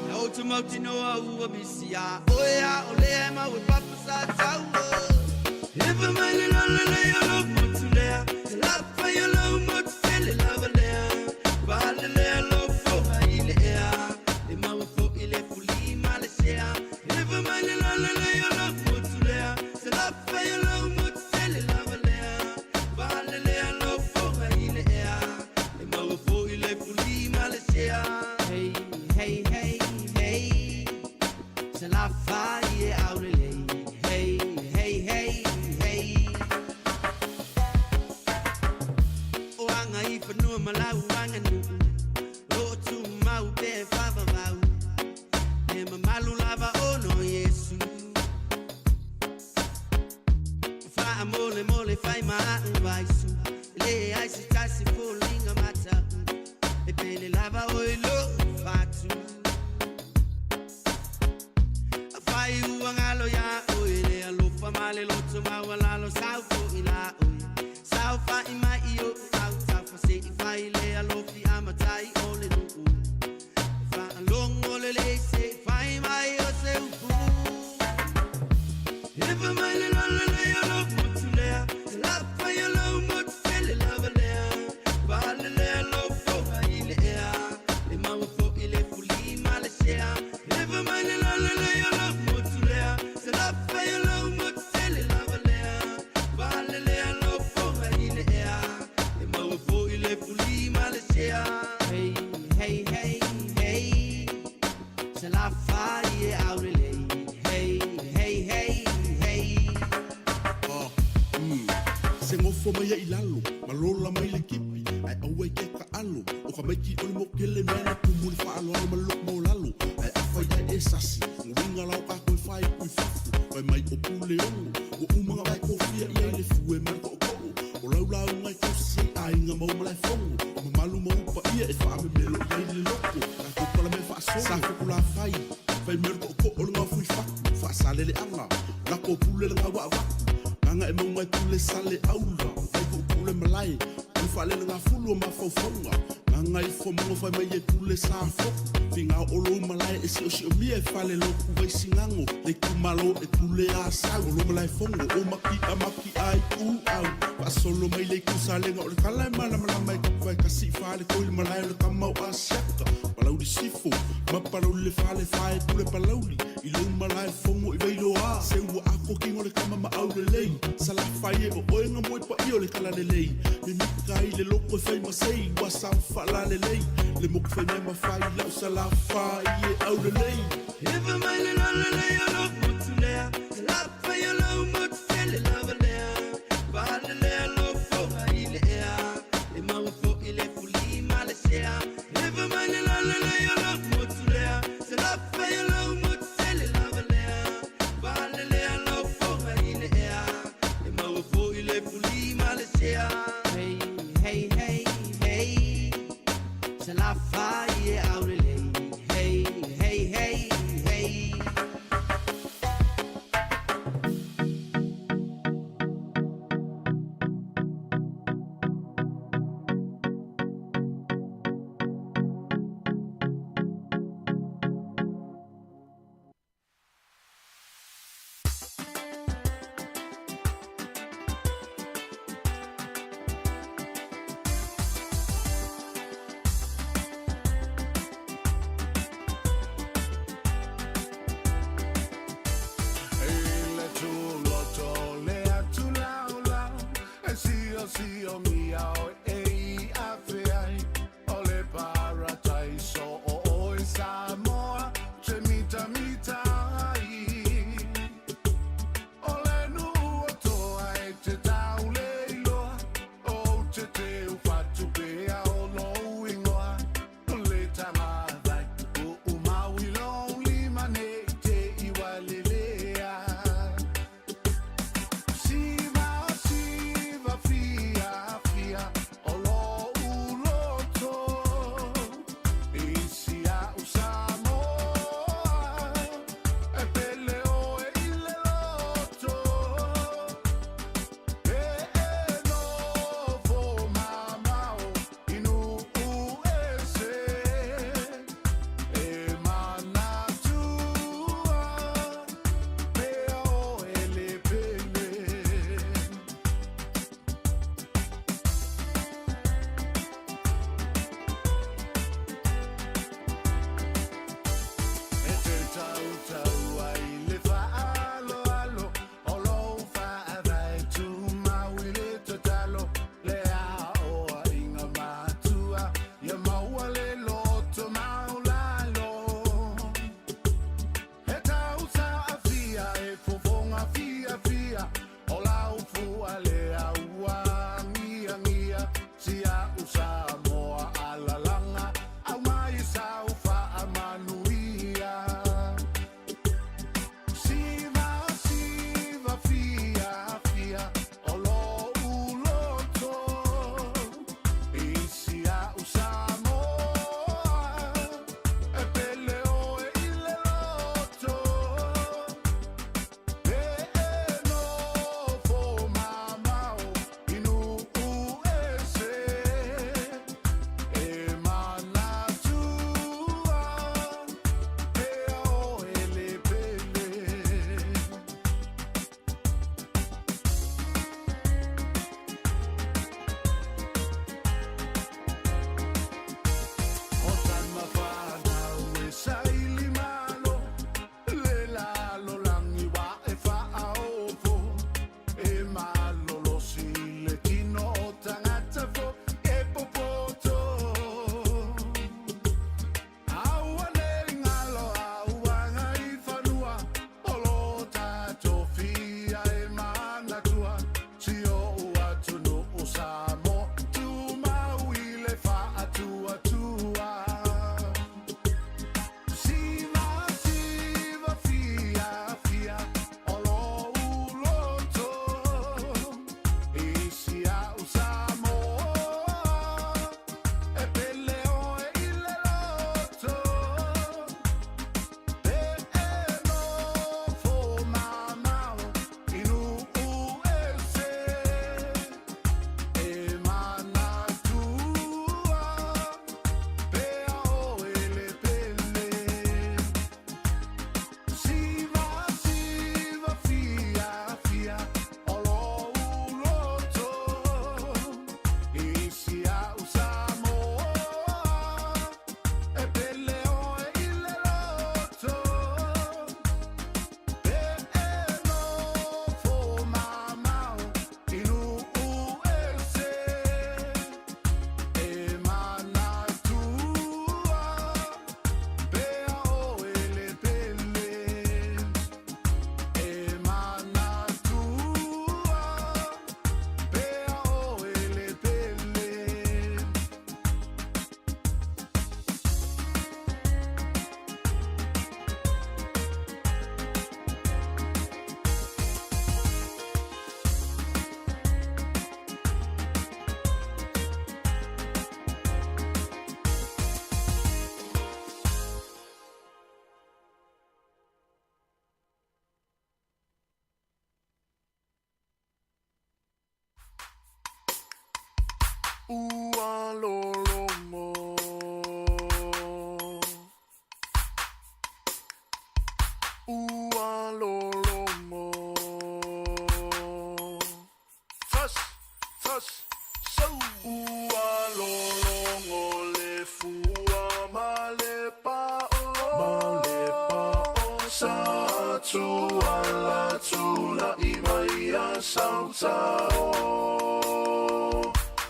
Ia ou te mautinoa ua misi iā oe a o lea e mau e papa sa taua Ewa mai le lalelei o lou motu lea Te lafai o lou motu tele lava lea Faalelea lou foga i le ea E maua foi le fuli ma le sea Ewa mai le lalelei o lou motu lea Te lafai o lou motu tele lava lea Faalelea lou foga i le ea E maua foi le fuli ma le sea Hey, hey, hey, hey Salafai e aulelei Hey, hey, hey, hey O aga i fanua ma lau aganuu O lo o tumau pea e faavavau E mamalu lava ona o Iesu Faamolemole fai ma a'u vaisu E leai se tasi foliga mata'u E pele lava oe i lo'u fatu Afai ua galo iā oe le alofa ma le loto maualalo Sau fo'i la oe Saofa'i mai i o'u autafa Se i fai le alofi a matai o le nu'u E faalogo lelei se i fai mai o se upu Ewa mai le lalelei o lou motu lea Te lafai o lou motu tele lava lea Faalelea lou foga i le ea E maua foi le fuli ma le sea Ewa mai le lalelei o lou motu lea Te lafai o lou motu tele lava lea Faalelea lou foga i le ea E maua foi le fuli ma le sea Hey, hey, hey, hey Salafai e aulelei Hey, hey, hey, hey Ah, mm. Se gofo mai ai i lalo, ma lola mai le kipi, ae aua i ke kaʻalo, o ka maiki o le mokele mea na kumu i le faaaloalo ma le loko maualalo, ae afai ae e sasi, uiga la o kākou e faaiku i fafo, fai mai o Puleono, ua uma nga vae kofia ia i le fue ma le koʻokoʻo, o lau lauga e tausi ai aiga ma Malaefono, o mamalu ma upa ia e faamemelo i ai le loko, kākou pala mea faasolo, sa Fokulāfai, fai mai o le koʻokoʻo o le gaofo i fatu, faasaleleaga, lako pule le gaua avatu, gaga e mauga e pule sale aula, vai puupuu le malae, o le faalele gafulu o mafaufauga, gaga ifo mogo fai mai e pule sa foku, figao o lou malae e siosiomia e fale loku vai sigago, le itumalo e pule a sau, o lou malae fogo o maki'a maki'a i ku au, faasolo mai le itu salega o le kala e malamalama e kapu vai kasi i fale koi le malae o le kama o Asiata, Palauli Sifo, ma Palauli le fale fae pule Palauli, i lou malae fogo i Vailoa, se ua ako kingo le kama ma aulelei, Salafai e o oe nga moe paia o le kala lelei, mimika i le loko e fai ma sei, ua sau faalalelei, le moku fai mea ma fai lau Salafai e aulelei. Ewa mai le lalelei o lou motu lea, Salafai o lou motu tele lava lea, Faalelea lou foga i le ea, E maua foi le fuli ma le sea, Ewa mai le lalelei o lou motu lea, Salafai o lou motu tele lava lea, Faalelea lou foga i le ea, E maua foi le fuli ma le sea. Hey, hey, hey, hey, Salafai e aulelei. Hey, hey, hey, hey. Ua lologo. Ua lologo. Tas, tas, sau. Ua lologo le fua ma le pa'o. Ma le pa'o. Sa tuala tula'i mai a sautao.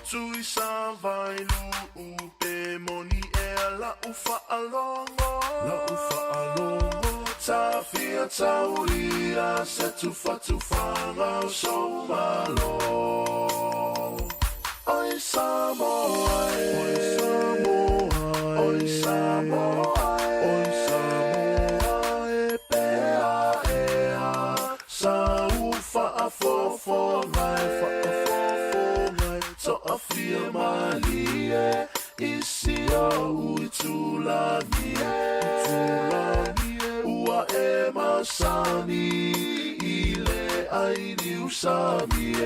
Tui sa vai lu'u pe moni ea la'u fa'alogo. La'u fa'alogo. Tafia taulia se tufatufaga o sou malo. Oi Samoa e. Oi Samoa e. Oi Samoa e. Oi Samoa e pea ea. Sa u faafofoga e faafofoga e toafia malie i si ou itulagi e itulagi e ua e masani i le ai niusami e.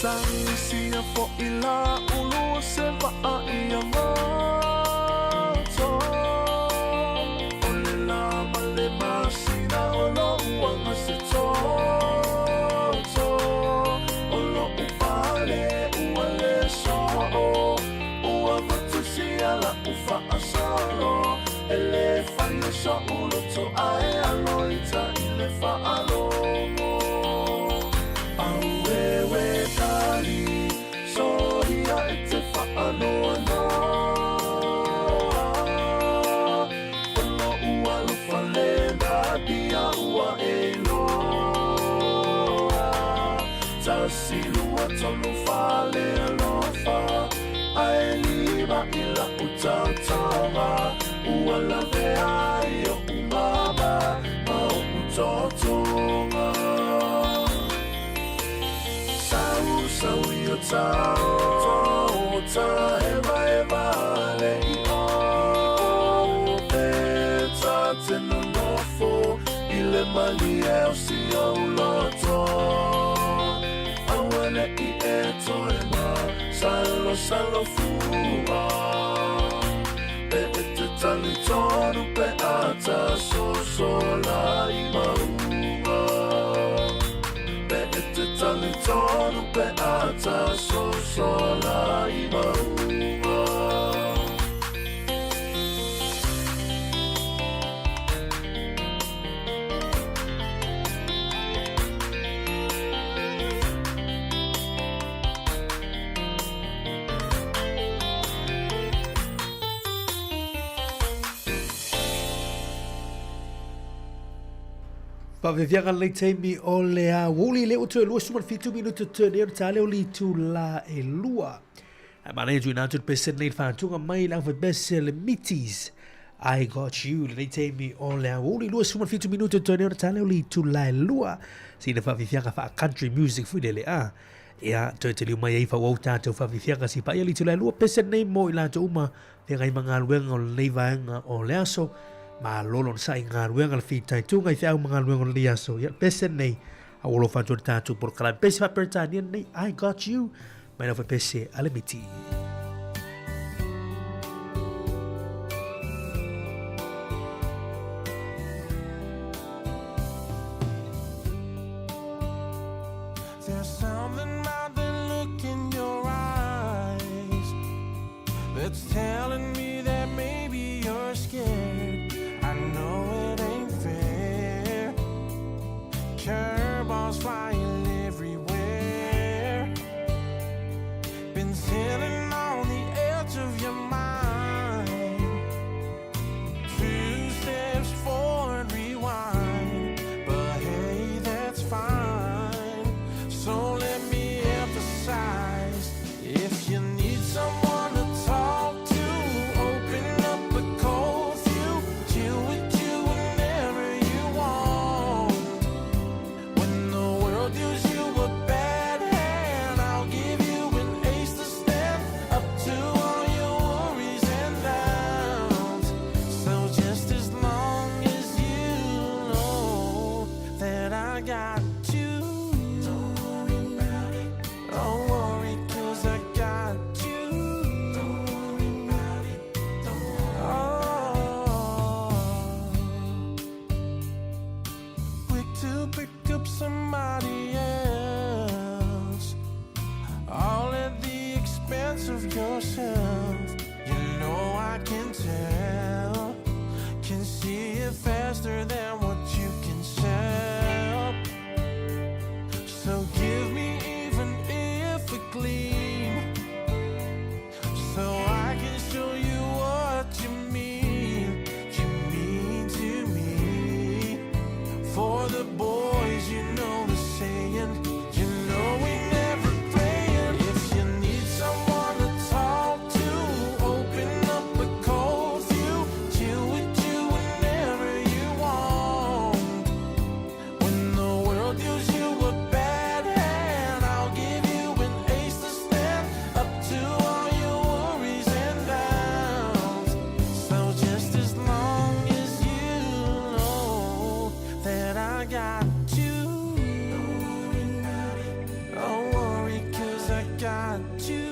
Tagisia fo'i la ulu se va'a ia goto. O le la ma le masina o lo'u aga se toto. O lo'u pale ua le so'o. Ua matusia la'u fa'asolo. E lē fai o so'u loto ae alo ita i le fa'alogo. Auewe tali soia e te fa'anoanoa. O lo'u alofa le natia ua e iloa. Tasi lua tolu fa le alofa. Ae lima i la'u taotaoga. Ua lavea ai o'u mama ma o'u totoga. Sau sau i o tao ta hevaheva le i'o. Pe ta te nonofo i le malie o si ou loto. Aua ne'i e toe masalosalo fua. Pe e te talitonu pe a ta sosola i mauga. Pe e te talitonu pe a ta sosola i mauga. Faaviaviaga lenei taimi o le aoauli lea ua toe 27 minute toe nei o le tale o le itula e lua. Ae manaia tuuina atu le pese lenei i le faatuga mai le aufaipese le Mitties. I got you lenei taimi o le aoauli 27 minute toe nei o le tale o le itula e lua. Sina faaviaviaga faa-country music foi lele a. Ia, toe taliu mai ai faaauau tatou faaviaviaga si paia le itula e lua pese lenei mo i latou uma feagai ma galuega o lenei vaega o le aso. Malo lona sa'i galuega le fitaituga i feau ma galuega o lenei aso. Ia, le pese lenei a ua alofa atu ai le tatou polokalame. Pese faa-Peretania lenei, I got you, mai lau faipese a le Miti. There's something about the look in your eyes that's telling me that maybe you're scared. I know it ain't fair. Curveballs flying everywhere. Been sitting somebody else, all at the expense of yourself. You know I can tell, can see it faster than what you can sell. So give me even if a gleam, so I can show you what you mean. You mean to me. For the boys, you know the saying. You know we never playing. If you need someone to talk to, open up a cold view. Chill with you whenever you want. When the world deals you a bad hand, I'll give you an ace to stand up to all your worries and doubts. So just as long as you know that I got you, don't worry, 'cause I got you.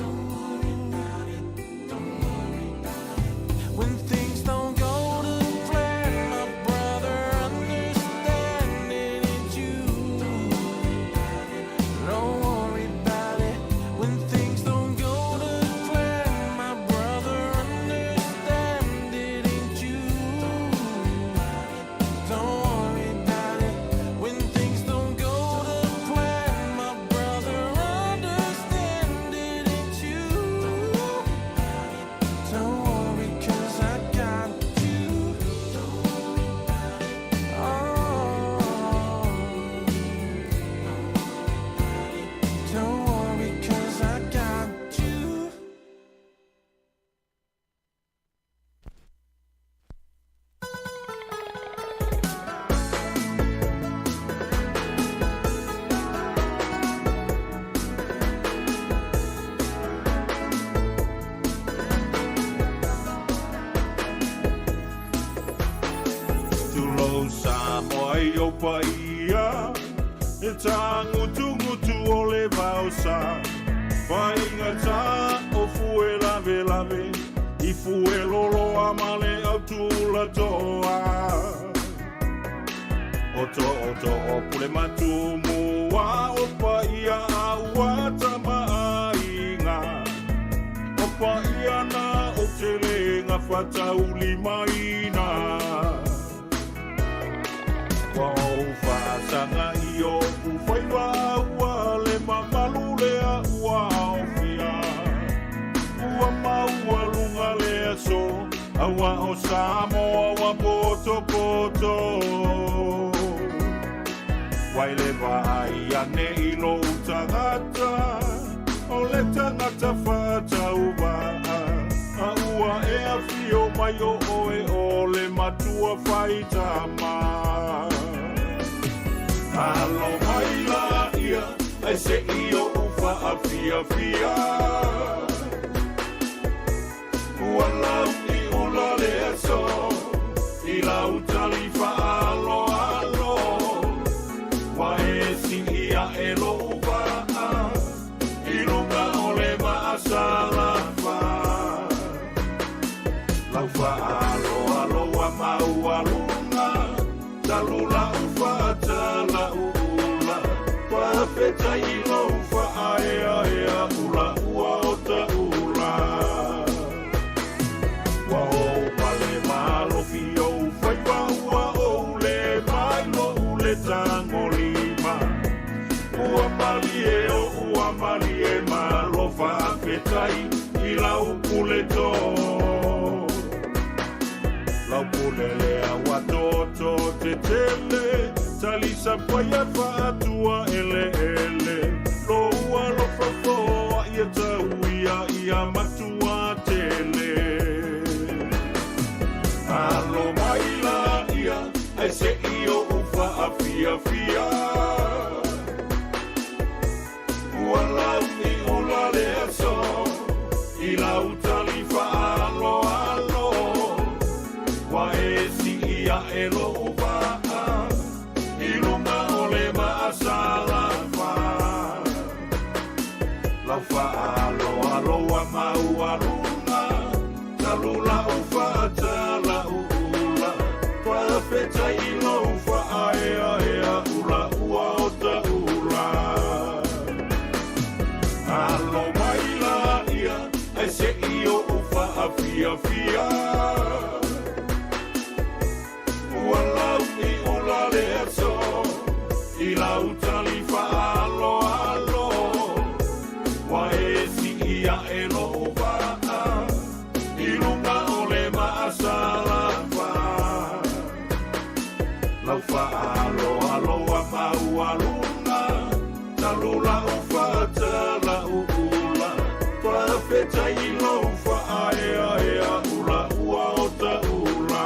Don't worry about it, don't worry about it. When things don't go to plan, my brother, understand it ain't you. Don't worry about it. When things don't go to plan, my brother, understand it ain't you. Don't worry about it. When things don't go to plan, my brother, understand it ain't you. Don't worry, 'cause I got you. Oh. Don't worry, 'cause I got you. Tulou Samoa i ou paia, E tāgutugutu o le vaosa, Faigata o fue lavelave, I fue loloa ma le autulatoa. O tootoo pule matumua, O paia a ua tamaaiga, O paia na ou te le gafataulimaina. Ua ou faasaga i oʻu faiva ua le mamalu lea ua aofia. Ua maualuga le aso, auā o Samoa ua potopoto. Ua i le vaai ane i lou tagata, o le tagata faatauvaa, a ua e afio mai o oe o le matua faitama. Alo mai laia, ae se i oʻu faafiafia. Ua lauiula le aso, i lau tali faaaloalo. Ua e sii aʻe loʻu vaa, i luga o le vaa salafa. Lau faaaloalo ua maualuga, talu lau faatalauula. Faafetai i lou faaeaea ula ua o taula. Ua ou pale malofi ou faiva ua ou le mai loʻu le tagolima. Ua malie o ua malie malo faafetai i lau pule tō. Lau pule lea ua toto tetele, talisa paia faatua eleele. Lou alofa foa ia tauia ia matua tele. Alo mai laia, ae se i oʻu faafiafia. Ua lauiula le aso, i lau tali faaaloalo. Ua e sii aʻe loʻu vaa, i luga o le vaa salafa. Lau faaaloalo ua maualuga, talu lau faatalauula. Faafetai i lou faaeaea ula I lau tali faaaloalo Ua e sii aʻe loʻu vaʻa I luga o le maʻasalafa Lau faaaloalo ua maualuga Talu lau faatalauula Faafetai i lou faaeaea ula ua o taula.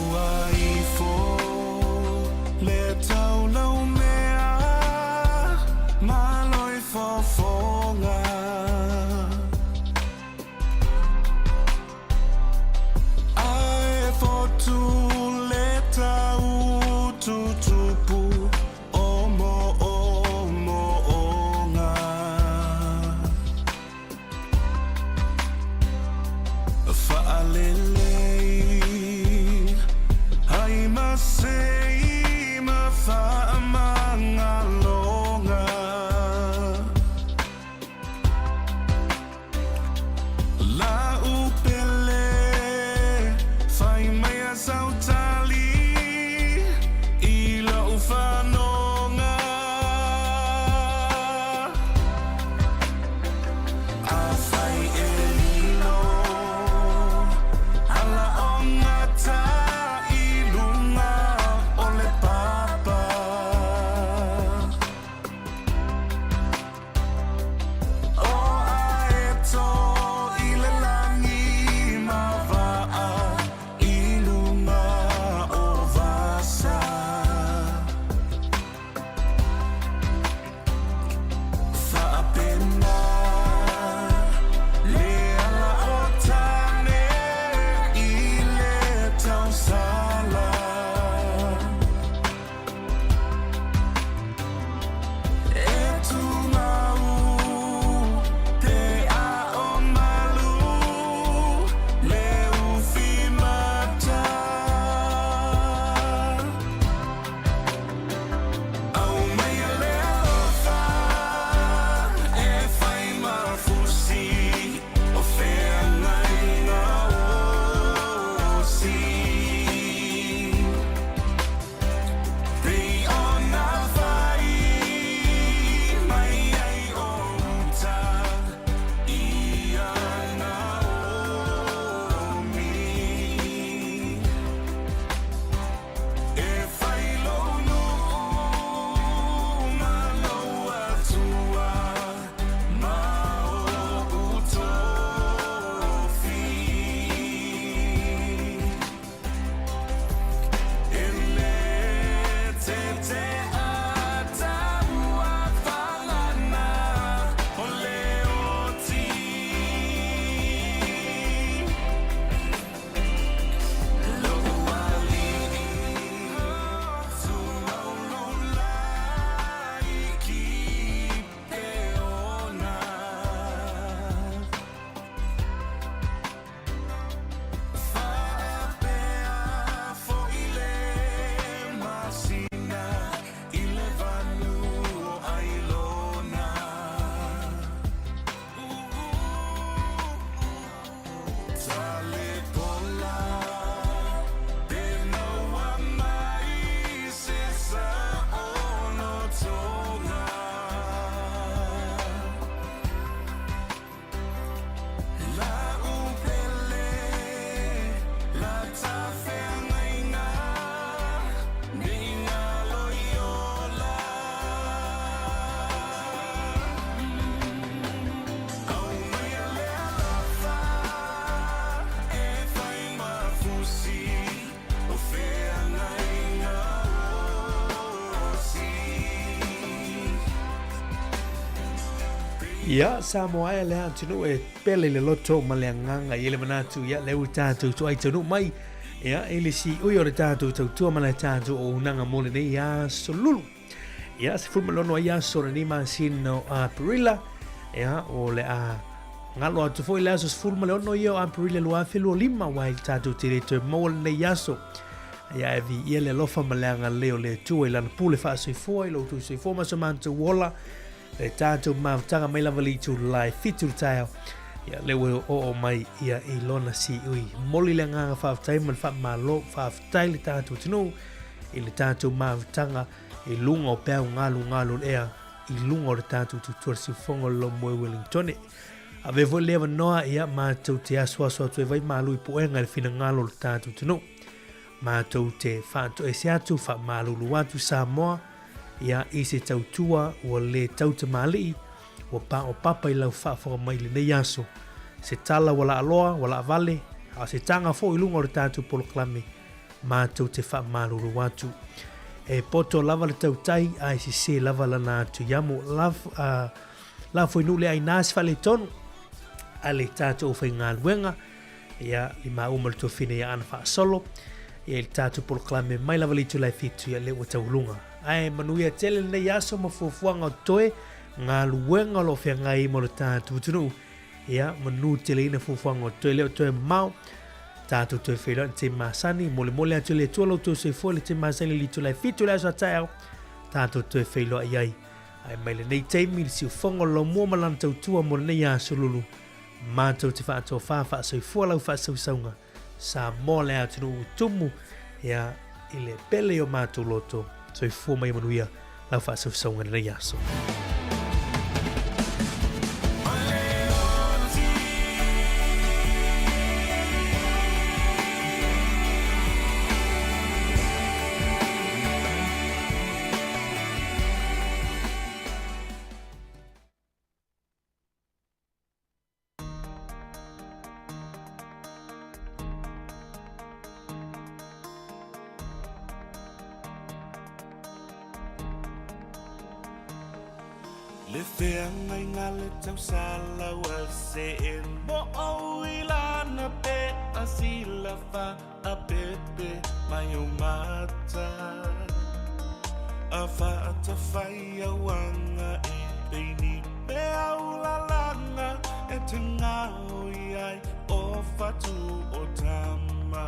Ua ifo le taulaumea malo i fofoga. Ae fotu le tau tutupu o moomooga. Ia, Samoa e le atunuu e pele i le loto ma le agaga i le manatu, ia lea ua tatou toai taunuu mai, ia, i le siui o le tatou tautua ma le tatou auaunaga mo lenei aso lulu. Ia, 16 ai aso o lenei masina o Aperila, ia, o le a galo atu foi le aso 16 ia o Aperila 2025, aua e tatou te le toe maua lenei aso. Ia, e viia le alofa ma le agalelei o le Atua i lana pule faasoifua i lo outou soifua ma so matou ola, le tatou mafutaga mai lava le itula e 7 le taeao, ia lea ua oo mai ia i lona siui. Momoli le agaga faafetai ma le faamalo, faafetai le tatou atunuu i le tatou mafutaga i luga o peau galugalu o le ea i luga o le tatou tautua le siufofoga o le Lomoe Wellingtone. Avea foi le avanoa ia matou te asuasu atu ai vai malu i puega i le finagalo o le tatou atunuu. Matou te faatoese atu, faamalulu atu Samoa, ia, i se tautua ua lē tautamalii, ua paopapa i lau faafofoga mai i lenei aso. Se tala ua laaloa, ua laavale, a o se taga foi i luga o le tatou polokalame, matou te faamalulu atu. E poto lava le tautai, ae sese lava lana atu iamo. Laf, uh, lafoinuu le aina se faaletonu a le tatou aufaigaluega, Ia, i maua ma le tuafine ia ana faasolo, ia i le tatou polokalame mai lava le itula e 7, ia lea ua tauluga. Ae manuia tele lenei aso ma fuafuaga o totoe, galuega o lo o feagai mo le tatou atunuu. Ia, manu teleina fuafuaga o totoe, le o toe mamao. Tatou toe feiloai i le taimi masani, molemole atu e le Atua lo outou soifua i le taimi masani i le itula e 7 le aso a taeao, tatou toe feiloai ai. Ae mai lenei taimi i le siufofoga o le laumua ma lana tautua mo lenei aso lulu. Matou te faatofa faasoifua lau faasausauga Samoa le atunuu tumu ia i le pele i o matou loto. Soifua ma ia manuia lau faasausauga i lenei aso. Le feagaiga le tausala ua see mo ou i lana pe a sila fa a pepe mai o mata a faatafai auanga e peini pe au lalanga e te ngao i ai o fatu o tama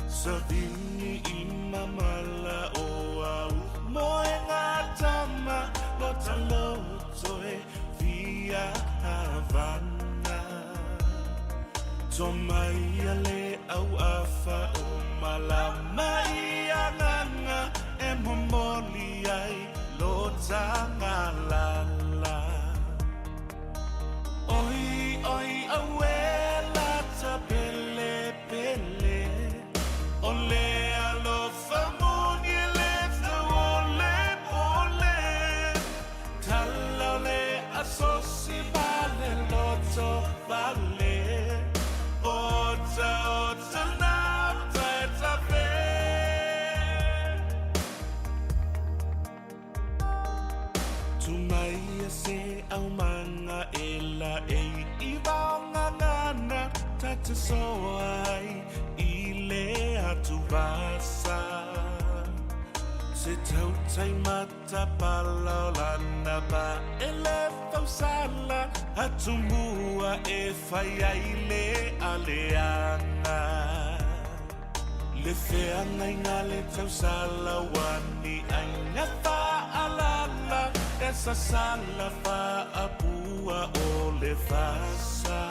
Savini i mamala o au moe ngā tama lo taloto e fia havana To mai a le au afa o malama i anganga e momoli ai lo tangalala Oi oi aue lata pele pele O le alofa moni e le tau o le pole Tala o le aso si vale loto vale Ota ota na ota e tafe Tu mai a se au manga e la e i vaonga ngana ta te soa ai i le atu vasa Se tautai matapala o lana pa e le fausala Atumua e fai ai le aleaga Le feagaiga le tausala ua ni aiga faalala E sasala faapua o le fasa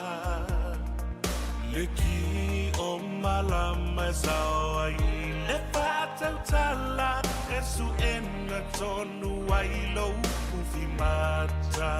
Le ki o malama e sao ai i le faatautala E suena tonu ai lou ufi mata.